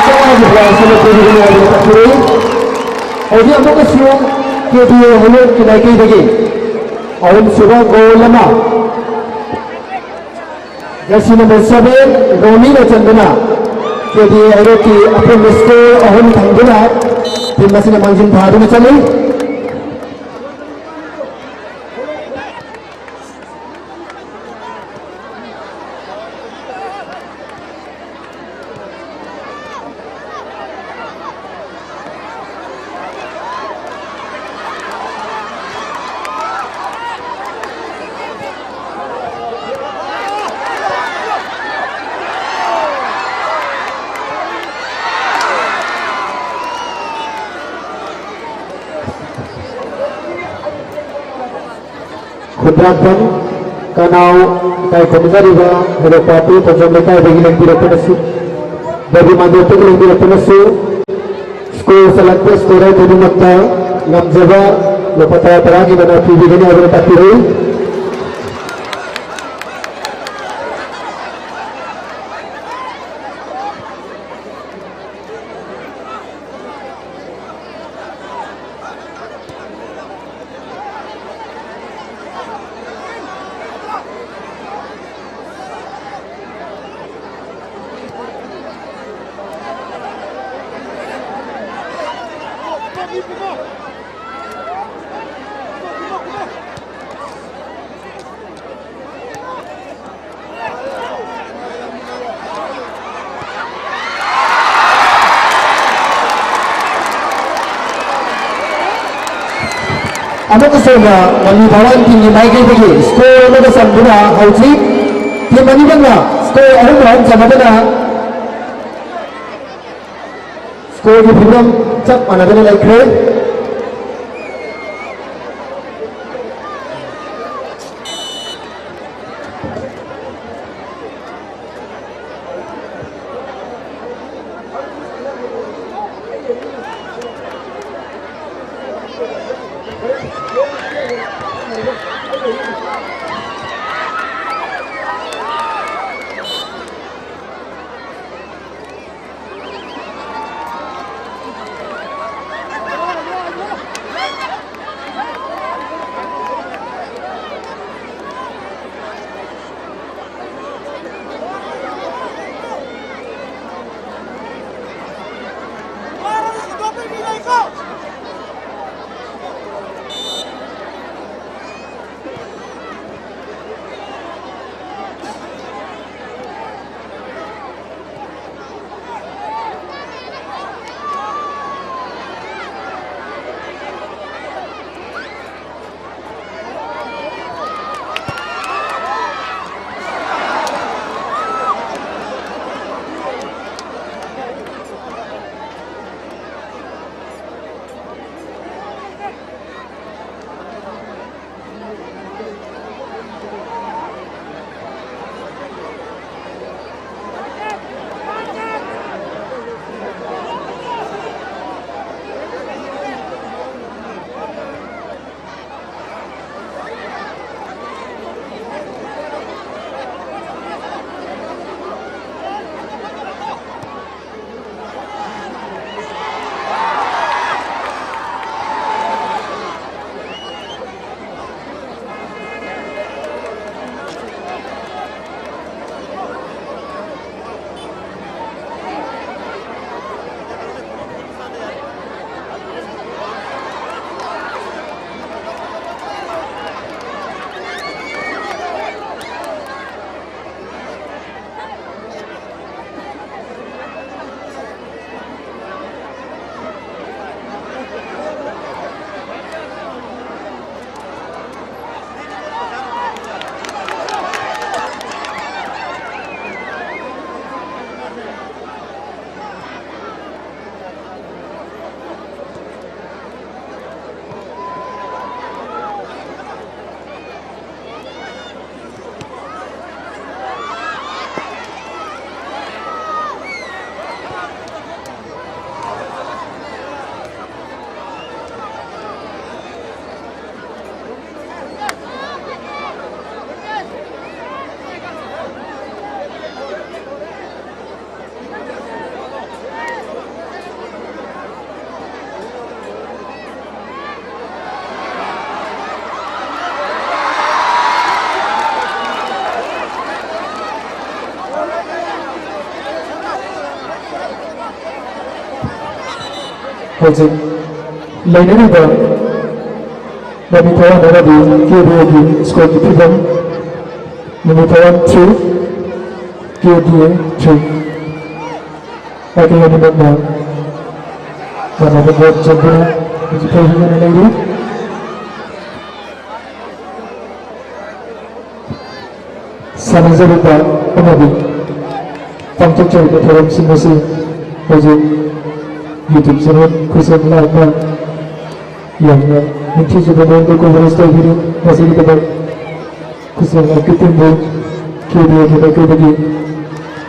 ꯆꯥꯝꯃꯉꯥꯒꯤ prize ꯑꯃ ꯄꯤꯕꯤꯒꯅꯤ ꯍꯥꯏꯗꯨꯅ ꯇꯥꯛꯄꯤꯔꯤ꯫ ꯍꯧꯖꯤꯛ ꯑꯃꯨꯛꯀꯁꯨ KBA ꯍꯩꯔꯣꯛꯀꯤ ꯃꯥꯏꯀꯩꯗꯒꯤ ꯑꯍꯨꯝꯁꯨꯕ goal ꯑꯃ jersey number seven ꯔꯣꯃꯤꯅ ꯆꯟꯗꯨꯅ KBA ꯍꯩꯔꯣꯛꯀꯤ ꯑꯄꯨꯟꯕ score ꯑꯍꯨꯝ ꯊꯝꯗꯨꯅ team ꯑꯁꯤꯅ ꯃꯥꯡꯖꯤꯜ ꯊꯥꯗꯨꯅ ꯆꯠꯂꯤ꯫ ꯈꯨꯟꯗ꯭ꯔꯥꯛꯄꯝ ꯀꯅꯥꯎ ꯏꯀꯥꯏ ꯈꯨꯝꯅꯖꯔꯤꯕ ꯍꯩꯔꯣꯛ ꯄꯥꯠꯇꯨ ꯇꯣꯟꯖꯝ ꯂꯩꯀꯥꯏꯗꯒꯤ ꯂꯦꯡꯕꯤꯔꯛꯄꯅꯁꯨ, ꯗꯦꯕꯤ ꯃꯥꯟꯗꯣꯞꯇꯒꯤ ꯂꯦꯡꯕꯤꯔꯛꯄꯅꯁꯨ, score ꯆꯜꯂꯛꯄ scorer ꯈꯨꯗꯤꯡꯃꯛꯇ ꯉꯝꯖꯕ ꯂꯨꯄꯥ ꯇꯔꯥ ꯇꯔꯥꯒꯤ ꯃꯅꯥ ꯄꯤꯕꯤꯒꯅꯤ ꯍꯥꯏꯗꯨꯅ ꯇꯥꯛꯄꯤꯔꯤ꯫ ꯑꯃꯨꯛꯀꯁꯨ ꯃꯅꯤ ꯊꯧꯔꯥꯡ ꯇꯤꯝꯒꯤ ꯃꯥꯏꯀꯩꯗꯒꯤ ꯁ꯭ꯀꯣꯔ ꯑꯃꯒ ꯆꯟꯗꯨꯅ ꯍꯧꯖꯤꯛ ꯇꯤꯝ ꯑꯅꯤꯃꯛꯅ ꯁ꯭ꯀꯣꯔ ꯑꯍꯨꯝ ꯑꯍꯨꯝ ꯆꯟꯅꯗꯨꯅ ꯁ꯭ꯀꯣꯔꯒꯤ ꯐꯤꯕꯝ ꯆꯞ ꯃꯥꯟꯅꯗꯨꯅ ꯂꯩꯈ꯭ꯔꯦ꯫ ꯍꯧꯖꯤꯛ ꯂꯩꯅꯔꯤꯕ ꯃꯃꯤ ꯊꯋꯥꯟ ꯑꯃꯗꯤ ꯀꯦ ꯕꯤ ꯑꯦꯒꯤ ꯁ꯭ꯀꯣꯔꯒꯤ ꯐꯤꯕꯝ, ꯃꯃꯤ ꯊꯋꯥꯟ three, K B A three. ꯃꯥꯏꯀꯩ ꯑꯅꯤꯃꯛꯅ ꯃꯥꯟꯅꯕ ꯒꯣꯜ ꯆꯟꯗꯨꯅ ꯍꯧꯖꯤꯛ ꯐꯥꯎꯕ ꯂꯩꯔꯤ꯫ ꯁꯥꯟꯅꯖꯔꯤꯕ ꯑꯃꯗꯤ ꯄꯥꯡꯊꯣꯛꯆꯔꯤꯕ ꯊꯧꯔꯝꯁꯤꯡ ꯑꯁꯤ ꯍꯧꯖꯤꯛ YouTube channel ꯈꯨꯠꯁꯦꯝ ꯂꯥꯏꯞꯇ ꯌꯥꯝꯅ ꯅꯤꯡꯊꯤꯖꯕ ꯃꯑꯣꯡꯗ coverage ꯇꯧꯕꯤꯔꯤ꯫ ꯃꯁꯤꯒꯤꯗꯃꯛ ꯈꯨꯠꯁꯦꯝ ꯂꯥꯏꯞꯀꯤ teamꯕꯨ ꯀꯦ ꯕꯤ ꯑꯦꯒꯤ ꯃꯥꯏꯀꯩꯗꯒꯤ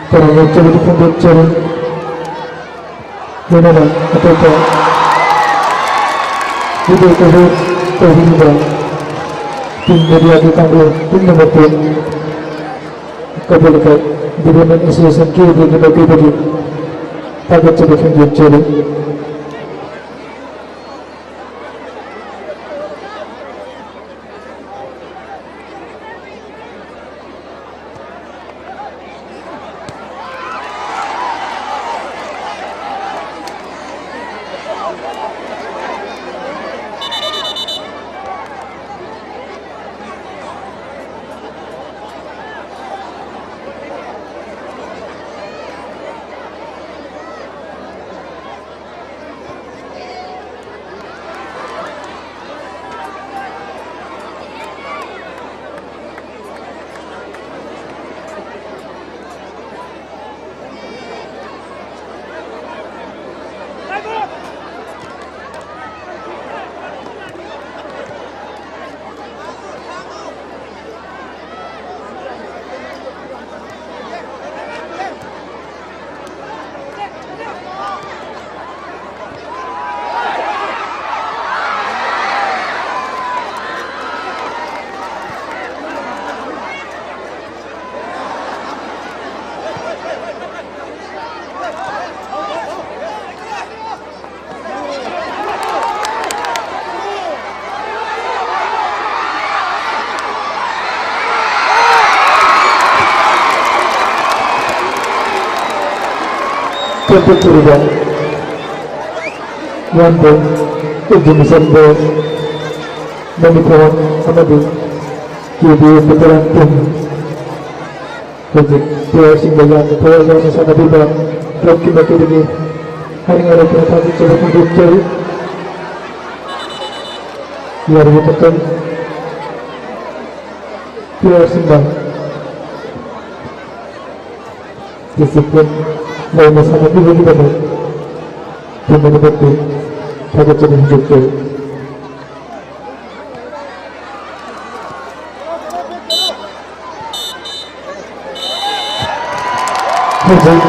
ꯇꯔꯥꯝꯅ ꯑꯣꯛꯆꯕꯗꯨ ꯐꯣꯡꯗꯣꯛꯆꯔꯤ꯫ ꯂꯣꯏꯅꯅ ꯑꯇꯣꯞꯄ video coverage ꯇꯧꯕꯤꯔꯤꯕ team mediaꯒꯤ ꯀꯥꯡꯕꯨ ꯄꯨꯝꯅꯃꯛꯄꯨ ꯀꯩꯕꯨꯜ ꯂꯩꯀꯥꯏ Development Association ꯀꯦ ꯕꯤ ꯑꯦꯒꯤ ꯃꯥꯏꯀꯩꯗꯒꯤ ꯊꯥꯒꯠꯆꯕ ꯐꯣꯡꯗꯣꯛꯆꯔꯤ꯫ ꯀꯦꯞꯇꯦꯟ ꯊꯣꯏꯔꯤꯕ ꯌꯥꯟꯕ, exhibition ball, ꯃꯃꯤꯠ ꯊꯣꯡ ꯑꯃꯗꯤ K B A veteran team꯫ ꯍꯧꯖꯤꯛ playerꯁꯤꯡꯗ ꯌꯥꯝꯅ ꯊꯋꯥꯏ ꯌꯥꯎꯅ ꯁꯥꯟꯅꯕꯤꯕ clubꯀꯤ ꯃꯥꯏꯀꯩꯗꯒꯤ ꯍꯥꯏꯅꯤꯡꯉꯥꯏ ꯂꯩꯇꯅ ꯊꯥꯒꯠꯆꯕ ꯐꯣꯡꯗꯣꯛꯆꯔꯤ꯫ ꯌꯥꯔꯤꯕ ꯃꯈꯩ playerꯁꯤꯡꯗ discipline ꯂꯩꯅ ꯁꯥꯟꯅꯕꯤꯕꯒꯤꯗꯃꯛ team ꯑꯅꯤꯃꯛꯄꯨ ꯊꯥꯒꯠꯆꯔꯤ ꯐꯣꯡꯗꯣꯛꯆꯔꯤ꯫ ꯍꯧꯖꯤꯛ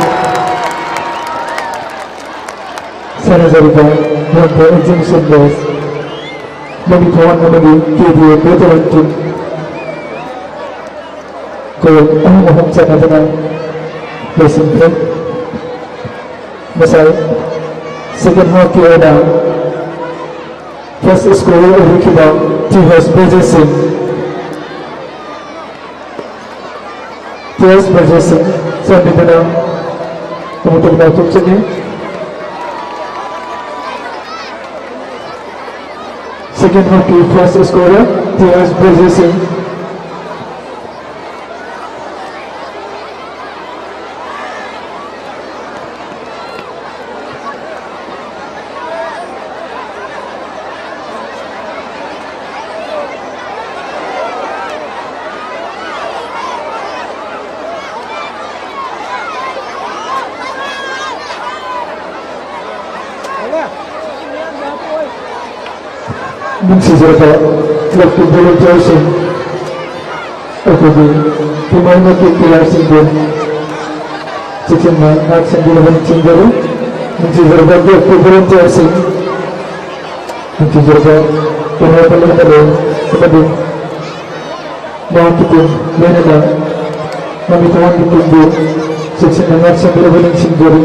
ꯁꯥꯟꯅꯖꯔꯤꯕ ꯃꯤꯌꯥꯝ exhibition match ꯃꯃꯤꯠ ꯊꯣꯡ ꯑꯃꯗꯤ K B A veteran team goal ꯑꯍꯨꯝ ꯑꯍꯨꯝ ꯆꯟꯅꯗꯨꯅ ꯂꯣꯏꯁꯤꯟꯈ꯭ꯔꯦ꯫ ꯉꯁꯥꯏ second halfꯀꯤ ꯑꯣꯏꯅ first scorer ꯑꯣꯏꯕꯤꯈꯤꯕ T H ꯕ꯭ꯔꯖꯦꯁ ꯁꯤꯡ, T H ꯕ꯭ꯔꯖꯦꯁ ꯁꯤꯡ ꯆꯥꯟꯕꯤꯗꯨꯅ ꯑꯃꯨꯛꯇꯪ ꯂꯥꯎꯊꯣꯛꯆꯒꯦ꯫ Second halfꯀꯤ first scorer T H ꯕ꯭ꯔꯖꯦꯁ Singh. ꯅꯨꯡꯁꯤꯖꯔꯕ clubꯀꯤ volunteerꯁꯤꯡ, ꯑꯩꯈꯣꯏꯒꯤ ꯇꯤꯃꯥꯏꯃꯛꯀꯤ playerꯁꯤꯡꯕꯨ ꯆꯦꯛꯁꯤꯟꯅ ꯉꯥꯛ ꯁꯦꯟꯕꯤꯅꯕ ꯅꯤꯡꯁꯤꯡꯖꯔꯤ꯫ ꯅꯨꯡꯁꯤꯖꯔꯕ clubꯀꯤ volunteerꯁꯤꯡ, ꯅꯨꯡꯁꯤꯖꯔꯕ ꯀꯦꯅꯣ ꯄꯂꯦꯝꯕꯂꯦ ꯑꯃꯗꯤ ꯃꯍꯥꯛꯀꯤ team ꯂꯣꯏꯅꯅ ꯃꯃꯤꯠ ꯊꯣꯡꯍꯟꯕ teamꯕꯨ ꯆꯦꯛꯁꯤꯟꯅ ꯉꯥꯛ ꯁꯦꯟꯕꯤꯅꯕ ꯅꯤꯡꯁꯤꯡꯖꯔꯤ꯫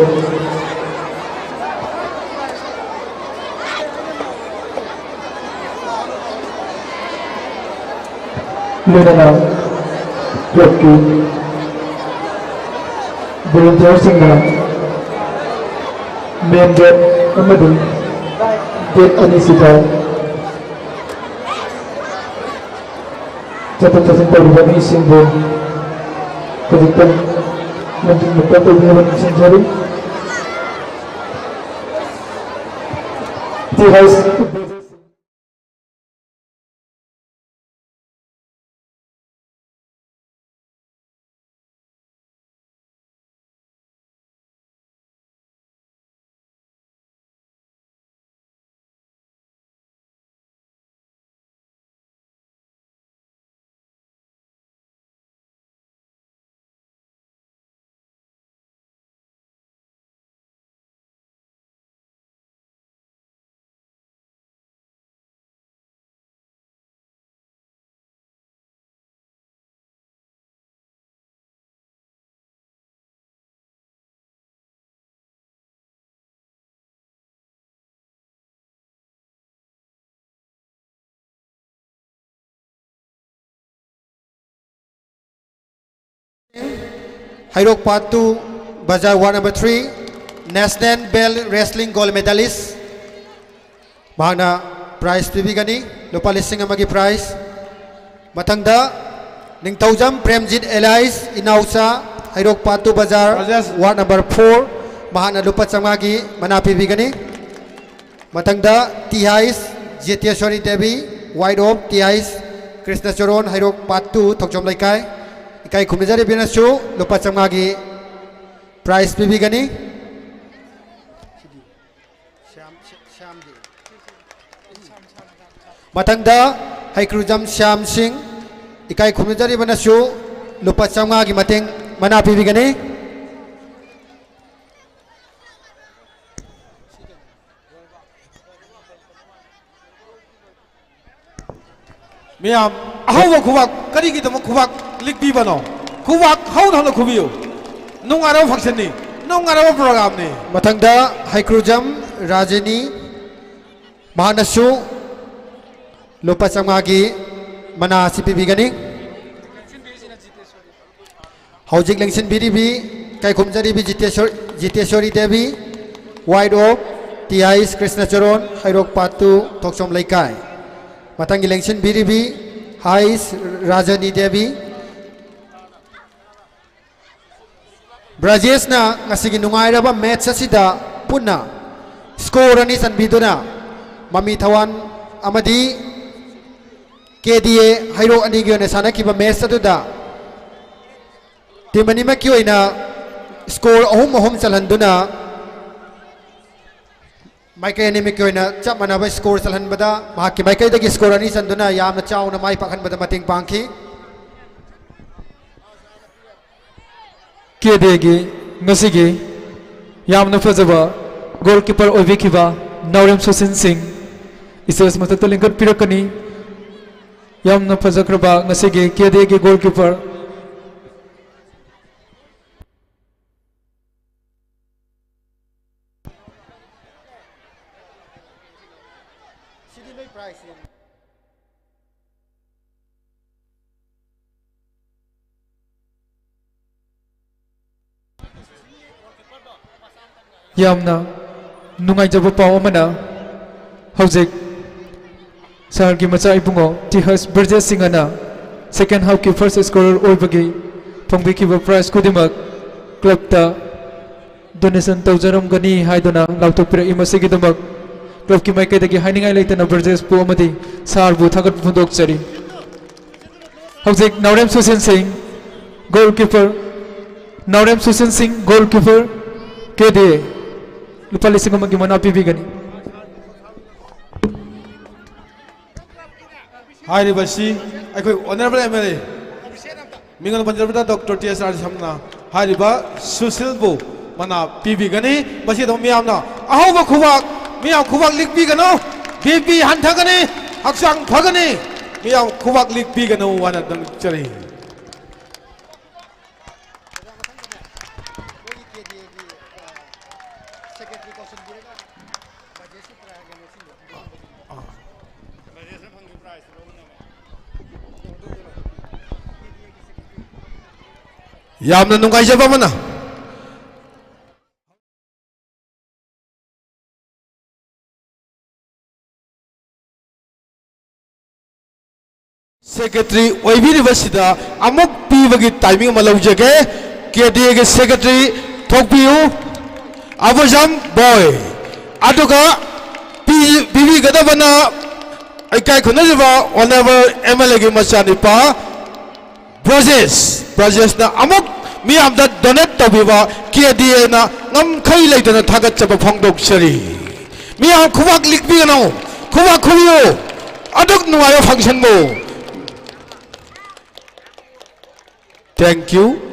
ꯂꯣꯏꯅꯅ clubꯀꯤ volunteerꯁꯤꯡꯅ main gate ꯑꯃꯗꯤ ꯒꯦꯠ ꯑꯅꯤꯁꯤꯗ ꯆꯠꯊꯣꯛ ꯆꯠꯁꯤꯟ ꯇꯧꯔꯤꯕ ꯃꯤꯁꯤꯡꯕꯨ ꯍꯧꯖꯤꯛꯇ ꯃꯟꯇ꯭ꯔꯤ ꯃꯨꯛꯇ ꯇꯧꯕꯤꯅꯕ ꯅꯤꯡꯁꯤꯡꯖꯔꯤ꯫ ꯇꯤ ꯍꯥꯏꯁ ꯍꯩꯔꯣꯛ ꯄꯥꯠ ꯇꯨ ꯕꯖꯥꯔ, ꯋꯥꯔꯗ ꯅꯝꯕꯔ ꯊ꯭ꯔꯤ, ꯅꯦꯁꯅꯦꯜ ꯕꯦꯜ ꯔꯦꯁꯂꯤꯡ ꯒꯣꯜꯗ ꯃꯦꯗꯥꯂꯤꯁ꯫ ꯃꯍꯥꯛꯅ ꯄ꯭ꯔꯥꯏꯖ ꯄꯤꯕꯤꯒꯅꯤ, ꯂꯨꯄꯥ ꯂꯤꯁꯤꯡ ꯑꯃꯒꯤ ꯄ꯭ꯔꯥꯏꯖ꯫ ꯃꯊꯪꯗ ꯅꯤꯡꯊꯧꯖꯝ ꯄ꯭ꯔꯦꯝꯖꯤꯠ ꯑꯦꯂꯥꯏꯁ ꯏꯅꯥꯎꯆꯥ, ꯍꯩꯔꯣꯛ ꯄꯥꯠ ꯇꯨ ꯕꯖꯥꯔ, ꯔꯥꯖꯦꯁ꯫ ꯋꯥꯔꯗ ꯅꯝꯕꯔ ꯐꯣꯔ, ꯃꯍꯥꯛꯅ ꯂꯨꯄꯥ ꯆꯥꯝꯃꯉꯥꯒꯤ ꯃꯅꯥ ꯄꯤꯕꯤꯒꯅꯤ꯫ ꯃꯊꯪꯗ T H ꯖꯤꯇꯦꯁꯣꯔꯤ Devi, wife of T ꯍꯩꯁ ꯀ꯭ꯔꯤꯁꯅꯆꯣꯔꯣꯟ, ꯍꯩꯔꯣꯛ ꯄꯥꯠ ꯇꯨ, ꯊꯣꯛꯆꯣꯝ ꯂꯩꯀꯥꯏ꯫ ꯏꯀꯥꯏ ꯈꯨꯝꯅꯖꯔꯤꯕꯅꯁꯨ ꯂꯨꯄꯥ ꯆꯥꯝꯃꯉꯥꯒꯤ ꯄ꯭ꯔꯥꯏꯖ ꯄꯤꯕꯤꯒꯅꯤ꯫ ꯃꯊꯪꯗ ꯍꯩꯀ꯭ꯔꯨꯖꯝ ꯁ꯭ꯌꯥꯝ ꯁꯤꯡ, ꯏꯀꯥꯏ ꯈꯨꯝꯅꯖꯔꯤꯕꯅꯁꯨ ꯂꯨꯄꯥ ꯆꯥꯝꯃꯉꯥꯒꯤ ꯃꯇꯦꯡ ꯃꯅꯥ ꯄꯤꯕꯤꯒꯅꯤ꯫ ꯃꯤꯌꯥꯝ, ꯑꯍꯧꯕ ꯈꯨꯕꯥꯛ ꯀꯔꯤꯒꯤꯗꯃꯛ ꯈꯨꯕꯥꯛ ꯂꯤꯛꯄꯤꯕꯅꯣ? ꯈꯨꯕꯥꯛ ꯍꯧꯅ ꯍꯧꯅ ꯈꯨꯕꯤꯌꯨ꯫ ꯅꯨꯡꯉꯥꯏꯔꯕ ꯐꯪꯁꯟꯅꯤ, ꯅꯨꯡꯉꯥꯏꯔꯕ ꯄ꯭ꯔꯣꯒ꯭ꯔꯥꯝꯅꯤ꯫ ꯃꯊꯪꯗ ꯍꯩꯀ꯭ꯔꯨꯖꯝ ꯔꯥꯖꯤꯅꯤ, ꯃꯍꯥꯛꯅꯁꯨ ꯂꯨꯄꯥ ꯆꯥꯝꯃꯉꯥꯒꯤ ꯃꯅꯥ ꯑꯁꯤ ꯄꯤꯕꯤꯒꯅꯤ꯫ ꯍꯧꯖꯤꯛ ꯂꯦꯡꯁꯤꯟꯕꯤꯔꯤꯕꯤ ꯀꯥꯏꯈꯨꯝꯖꯔꯤꯕꯤ Jitesor-, Jiteshori Devi, wife of T ꯑꯥꯏꯁ ꯀ꯭ꯔꯤꯁꯅꯆꯔꯣꯟ, ꯍꯩꯔꯣꯛ ꯄꯥꯠꯇꯨ, ꯊꯣꯛꯆꯣꯝ ꯂꯩꯀꯥꯏ꯫ ꯃꯊꯪꯒꯤ ꯂꯦꯡꯁꯤꯟꯕꯤꯔꯤꯕꯤ ꯍꯥꯏꯁ ꯔꯥꯖꯅꯤ ꯗꯦꯕꯤ꯫ ꯕ꯭ꯔꯥꯖꯦꯁꯅ ꯉꯁꯤꯒꯤ ꯅꯨꯡꯉꯥꯏꯔꯕ ꯃꯦꯠꯆ ꯑꯁꯤꯗ ꯄꯨꯟꯅ ꯁ꯭ꯀꯣꯔ ꯑꯅꯤ ꯆꯟꯕꯤꯗꯨꯅ ꯃꯃꯤ ꯊꯋꯥꯟ ꯑꯃꯗꯤ ꯀꯦ ꯗꯤ ꯑꯦ ꯍꯩꯔꯣꯛ ꯑꯅꯤꯒꯤ ꯑꯣꯏꯅ ꯁꯥꯟꯅꯈꯤꯕ ꯃꯦꯠꯆ ꯑꯗꯨꯗ ꯇꯤꯝ ꯑꯅꯤꯃꯛꯀꯤ ꯑꯣꯏꯅ ꯁ꯭ꯀꯣꯔ ꯑꯍꯨꯝ ꯑꯍꯨꯝ ꯆꯜꯍꯟꯗꯨꯅ ꯃꯥꯏꯀꯩ ꯑꯅꯤꯃꯛꯀꯤ ꯑꯣꯏꯅ ꯆꯞ ꯃꯥꯟꯅꯕ ꯁ꯭ꯀꯣꯔ ꯆꯜꯍꯟꯕꯗ ꯃꯍꯥꯛꯀꯤ ꯃꯥꯏꯀꯩꯗꯒꯤ ꯁ꯭ꯀꯣꯔ ꯑꯅꯤ ꯆꯟꯗꯨꯅ ꯌꯥꯝꯅ ꯆꯥꯎꯅ ꯃꯥꯏ ꯄꯥꯛꯍꯟꯕꯗ ꯃꯇꯦꯡ ꯄꯥꯡꯈꯤ꯫ ꯀꯦ ꯗꯤ ꯑꯦꯒꯤ ꯉꯁꯤꯒꯤ ꯌꯥꯝꯅ ꯐꯖꯕ ꯒꯣꯜ ꯀꯤꯄꯔ ꯑꯣꯏꯕꯤꯈꯤꯕ ꯅꯥꯎꯔꯦꯝ ꯁꯨꯁꯤꯟ ꯁꯤꯡ ꯁ꯭ꯇꯦꯖ ꯃꯊꯛꯇ ꯂꯤꯡꯈꯠꯄꯤꯔꯛꯀꯅꯤ꯫ ꯌꯥꯝꯅ ꯐꯖꯈ꯭ꯔꯕ ꯉꯁꯤꯒꯤ ꯀꯦ ꯗꯤ ꯑꯦꯒꯤ ꯒꯣꯜ ꯀꯤꯄꯔ꯫ ꯌꯥꯝꯅ ꯅꯨꯡꯉꯥꯏꯖꯕ ꯄꯥꯎ ꯑꯃꯅ, ꯍꯧꯖꯤꯛ ꯁꯍꯔꯒꯤ ꯃꯆꯥ ꯏꯕꯨꯡꯉꯣ ꯇꯤꯍꯁ ꯕ꯭ꯔꯖꯦꯁ ꯁꯤꯡꯍꯅ ꯁꯦꯀꯦꯟ ꯍꯥꯐꯀꯤ ꯐꯥꯔꯁ ꯁ꯭ꯀꯣꯔꯔ ꯑꯣꯏꯕꯒꯤ ꯐꯪꯕꯤꯈꯤꯕ ꯄ꯭ꯔꯥꯏꯖ ꯈꯨꯗꯤꯡꯃꯛ ꯀ꯭ꯂꯕꯇ ꯗꯣꯅꯦꯁꯟ ꯇꯧꯖꯔꯝꯒꯅꯤ ꯍꯥꯏꯗꯨꯅ ꯂꯥꯎꯊꯣꯛꯄꯤꯔꯛꯏ꯫ ꯃꯁꯤꯒꯤꯗꯃꯛ ꯀ꯭ꯂꯕꯀꯤ ꯃꯥꯏꯀꯩꯗꯒꯤ ꯍꯥꯏꯅꯤꯡꯉꯥꯏ ꯂꯩꯇꯅ ꯕ꯭ꯔꯖꯦꯁꯄꯨ ꯑꯃꯗꯤ ꯁꯥꯔꯕꯨ ꯊꯥꯒꯠꯄ ꯐꯣꯡꯗꯣꯛꯆꯔꯤ꯫ ꯍꯧꯖꯤꯛ ꯅꯥꯎꯔꯦꯝ ꯁꯨꯁꯤꯟ ꯁꯤꯡ, ꯒꯣꯜ ꯀꯤꯄꯔ, ꯅꯥꯎꯔꯦꯝ ꯁꯨꯁꯤꯟ ꯁꯤꯡ, ꯒꯣꯜ ꯀꯤꯄꯔ, ꯀꯦ ꯗꯤ ꯑꯦ, ꯂꯨꯄꯥ ꯂꯤꯁꯤꯡ ꯑꯃꯒꯤ ꯃꯅꯥ ꯄꯤꯕꯤꯒꯅꯤ꯫ ꯍꯥꯏꯔꯤꯕꯁꯤ ꯑꯩꯈꯣꯏ ꯑꯣꯅꯔꯦꯕꯜ ꯑꯦꯝ ꯑꯦꯜ ꯑꯦ, ꯃꯤꯡ ꯑꯣꯏꯅ ꯄꯟꯖꯔꯕꯗ ꯗꯣꯛꯇꯔ ꯇꯤ ꯑꯦꯁ ꯔꯥꯖꯁꯤꯡꯍꯅ ꯍꯥꯏꯔꯤꯕ ꯁꯨꯁꯤꯜꯕꯨ ꯃꯅꯥ ꯄꯤꯕꯤꯒꯅꯤ꯫ ꯃꯁꯤꯗ ꯃꯤꯌꯥꯝꯅ ꯑꯍꯧꯕ ꯈꯨꯕꯥꯛ, ꯃꯤꯌꯥꯝ ꯈꯨꯕꯥꯛ ꯂꯤꯛꯄꯤꯒꯅꯨ, ꯕꯤ ꯄꯤ ꯍꯟꯊꯒꯅꯤ, ꯍꯛꯆꯥꯡ ꯐꯒꯅꯤ, ꯃꯤꯌꯥꯝ ꯈꯨꯕꯥꯛ ꯂꯤꯛꯄꯤꯒꯅꯨ ꯍꯥꯏꯅ ꯅꯤꯡꯖꯔꯤ꯫ ꯌꯥꯝꯅ ꯅꯨꯡꯉꯥꯏꯖꯕ ꯑꯃꯅ, ꯁꯦꯀ꯭ꯔꯦꯇꯔꯤ ꯑꯣꯏꯕꯤꯔꯤꯕꯁꯤꯗ ꯑꯃꯨꯛ ꯄꯤꯕꯒꯤ ꯇꯥꯏꯃꯤꯡ ꯑꯃ ꯂꯧꯖꯒꯦ꯫ ꯀꯦ ꯗꯤ ꯑꯦꯒꯤ ꯁꯦꯀ꯭ꯔꯦꯇꯔꯤ ꯊꯣꯛꯄꯤꯌꯨ, ꯑꯕꯨꯖꯝ ꯕꯣꯏ꯫ ꯑꯗꯨꯒ ꯄꯤ-, ꯄꯤꯕꯤꯒꯗꯕꯅ ꯏꯀꯥꯏ ꯈꯨꯝꯅꯖꯕ ꯑꯣꯅꯔꯦꯕꯜ ꯑꯦꯝ ꯑꯦꯜ ꯑꯦꯒꯤ ꯃꯆꯥꯅꯨꯄꯥ ꯕ꯭ꯔꯖꯦꯁ꯫ ꯕ꯭ꯔꯖꯦꯁꯅ ꯑꯃꯨꯛ ꯃꯤꯌꯥꯝꯗ ꯗꯣꯅꯦꯠ ꯇꯧꯕꯤꯕ ꯀꯦ ꯗꯤ ꯑꯦꯅ ꯉꯝꯈꯩ ꯂꯩꯇꯅ ꯊꯥꯒꯠꯆꯕ ꯐꯣꯡꯗꯣꯛꯆꯔꯤ꯫ ꯃꯤꯌꯥꯝ ꯈꯨꯕꯥꯛ ꯂꯤꯛꯄꯤꯒꯅꯨ, ꯈꯨꯕꯥꯛ ꯈꯨꯕꯤꯌꯨ꯫ ꯑꯗꯨꯛ ꯅꯨꯡꯉꯥꯏꯕ ꯐꯪꯁꯟꯕꯨ꯫ Thank you꯫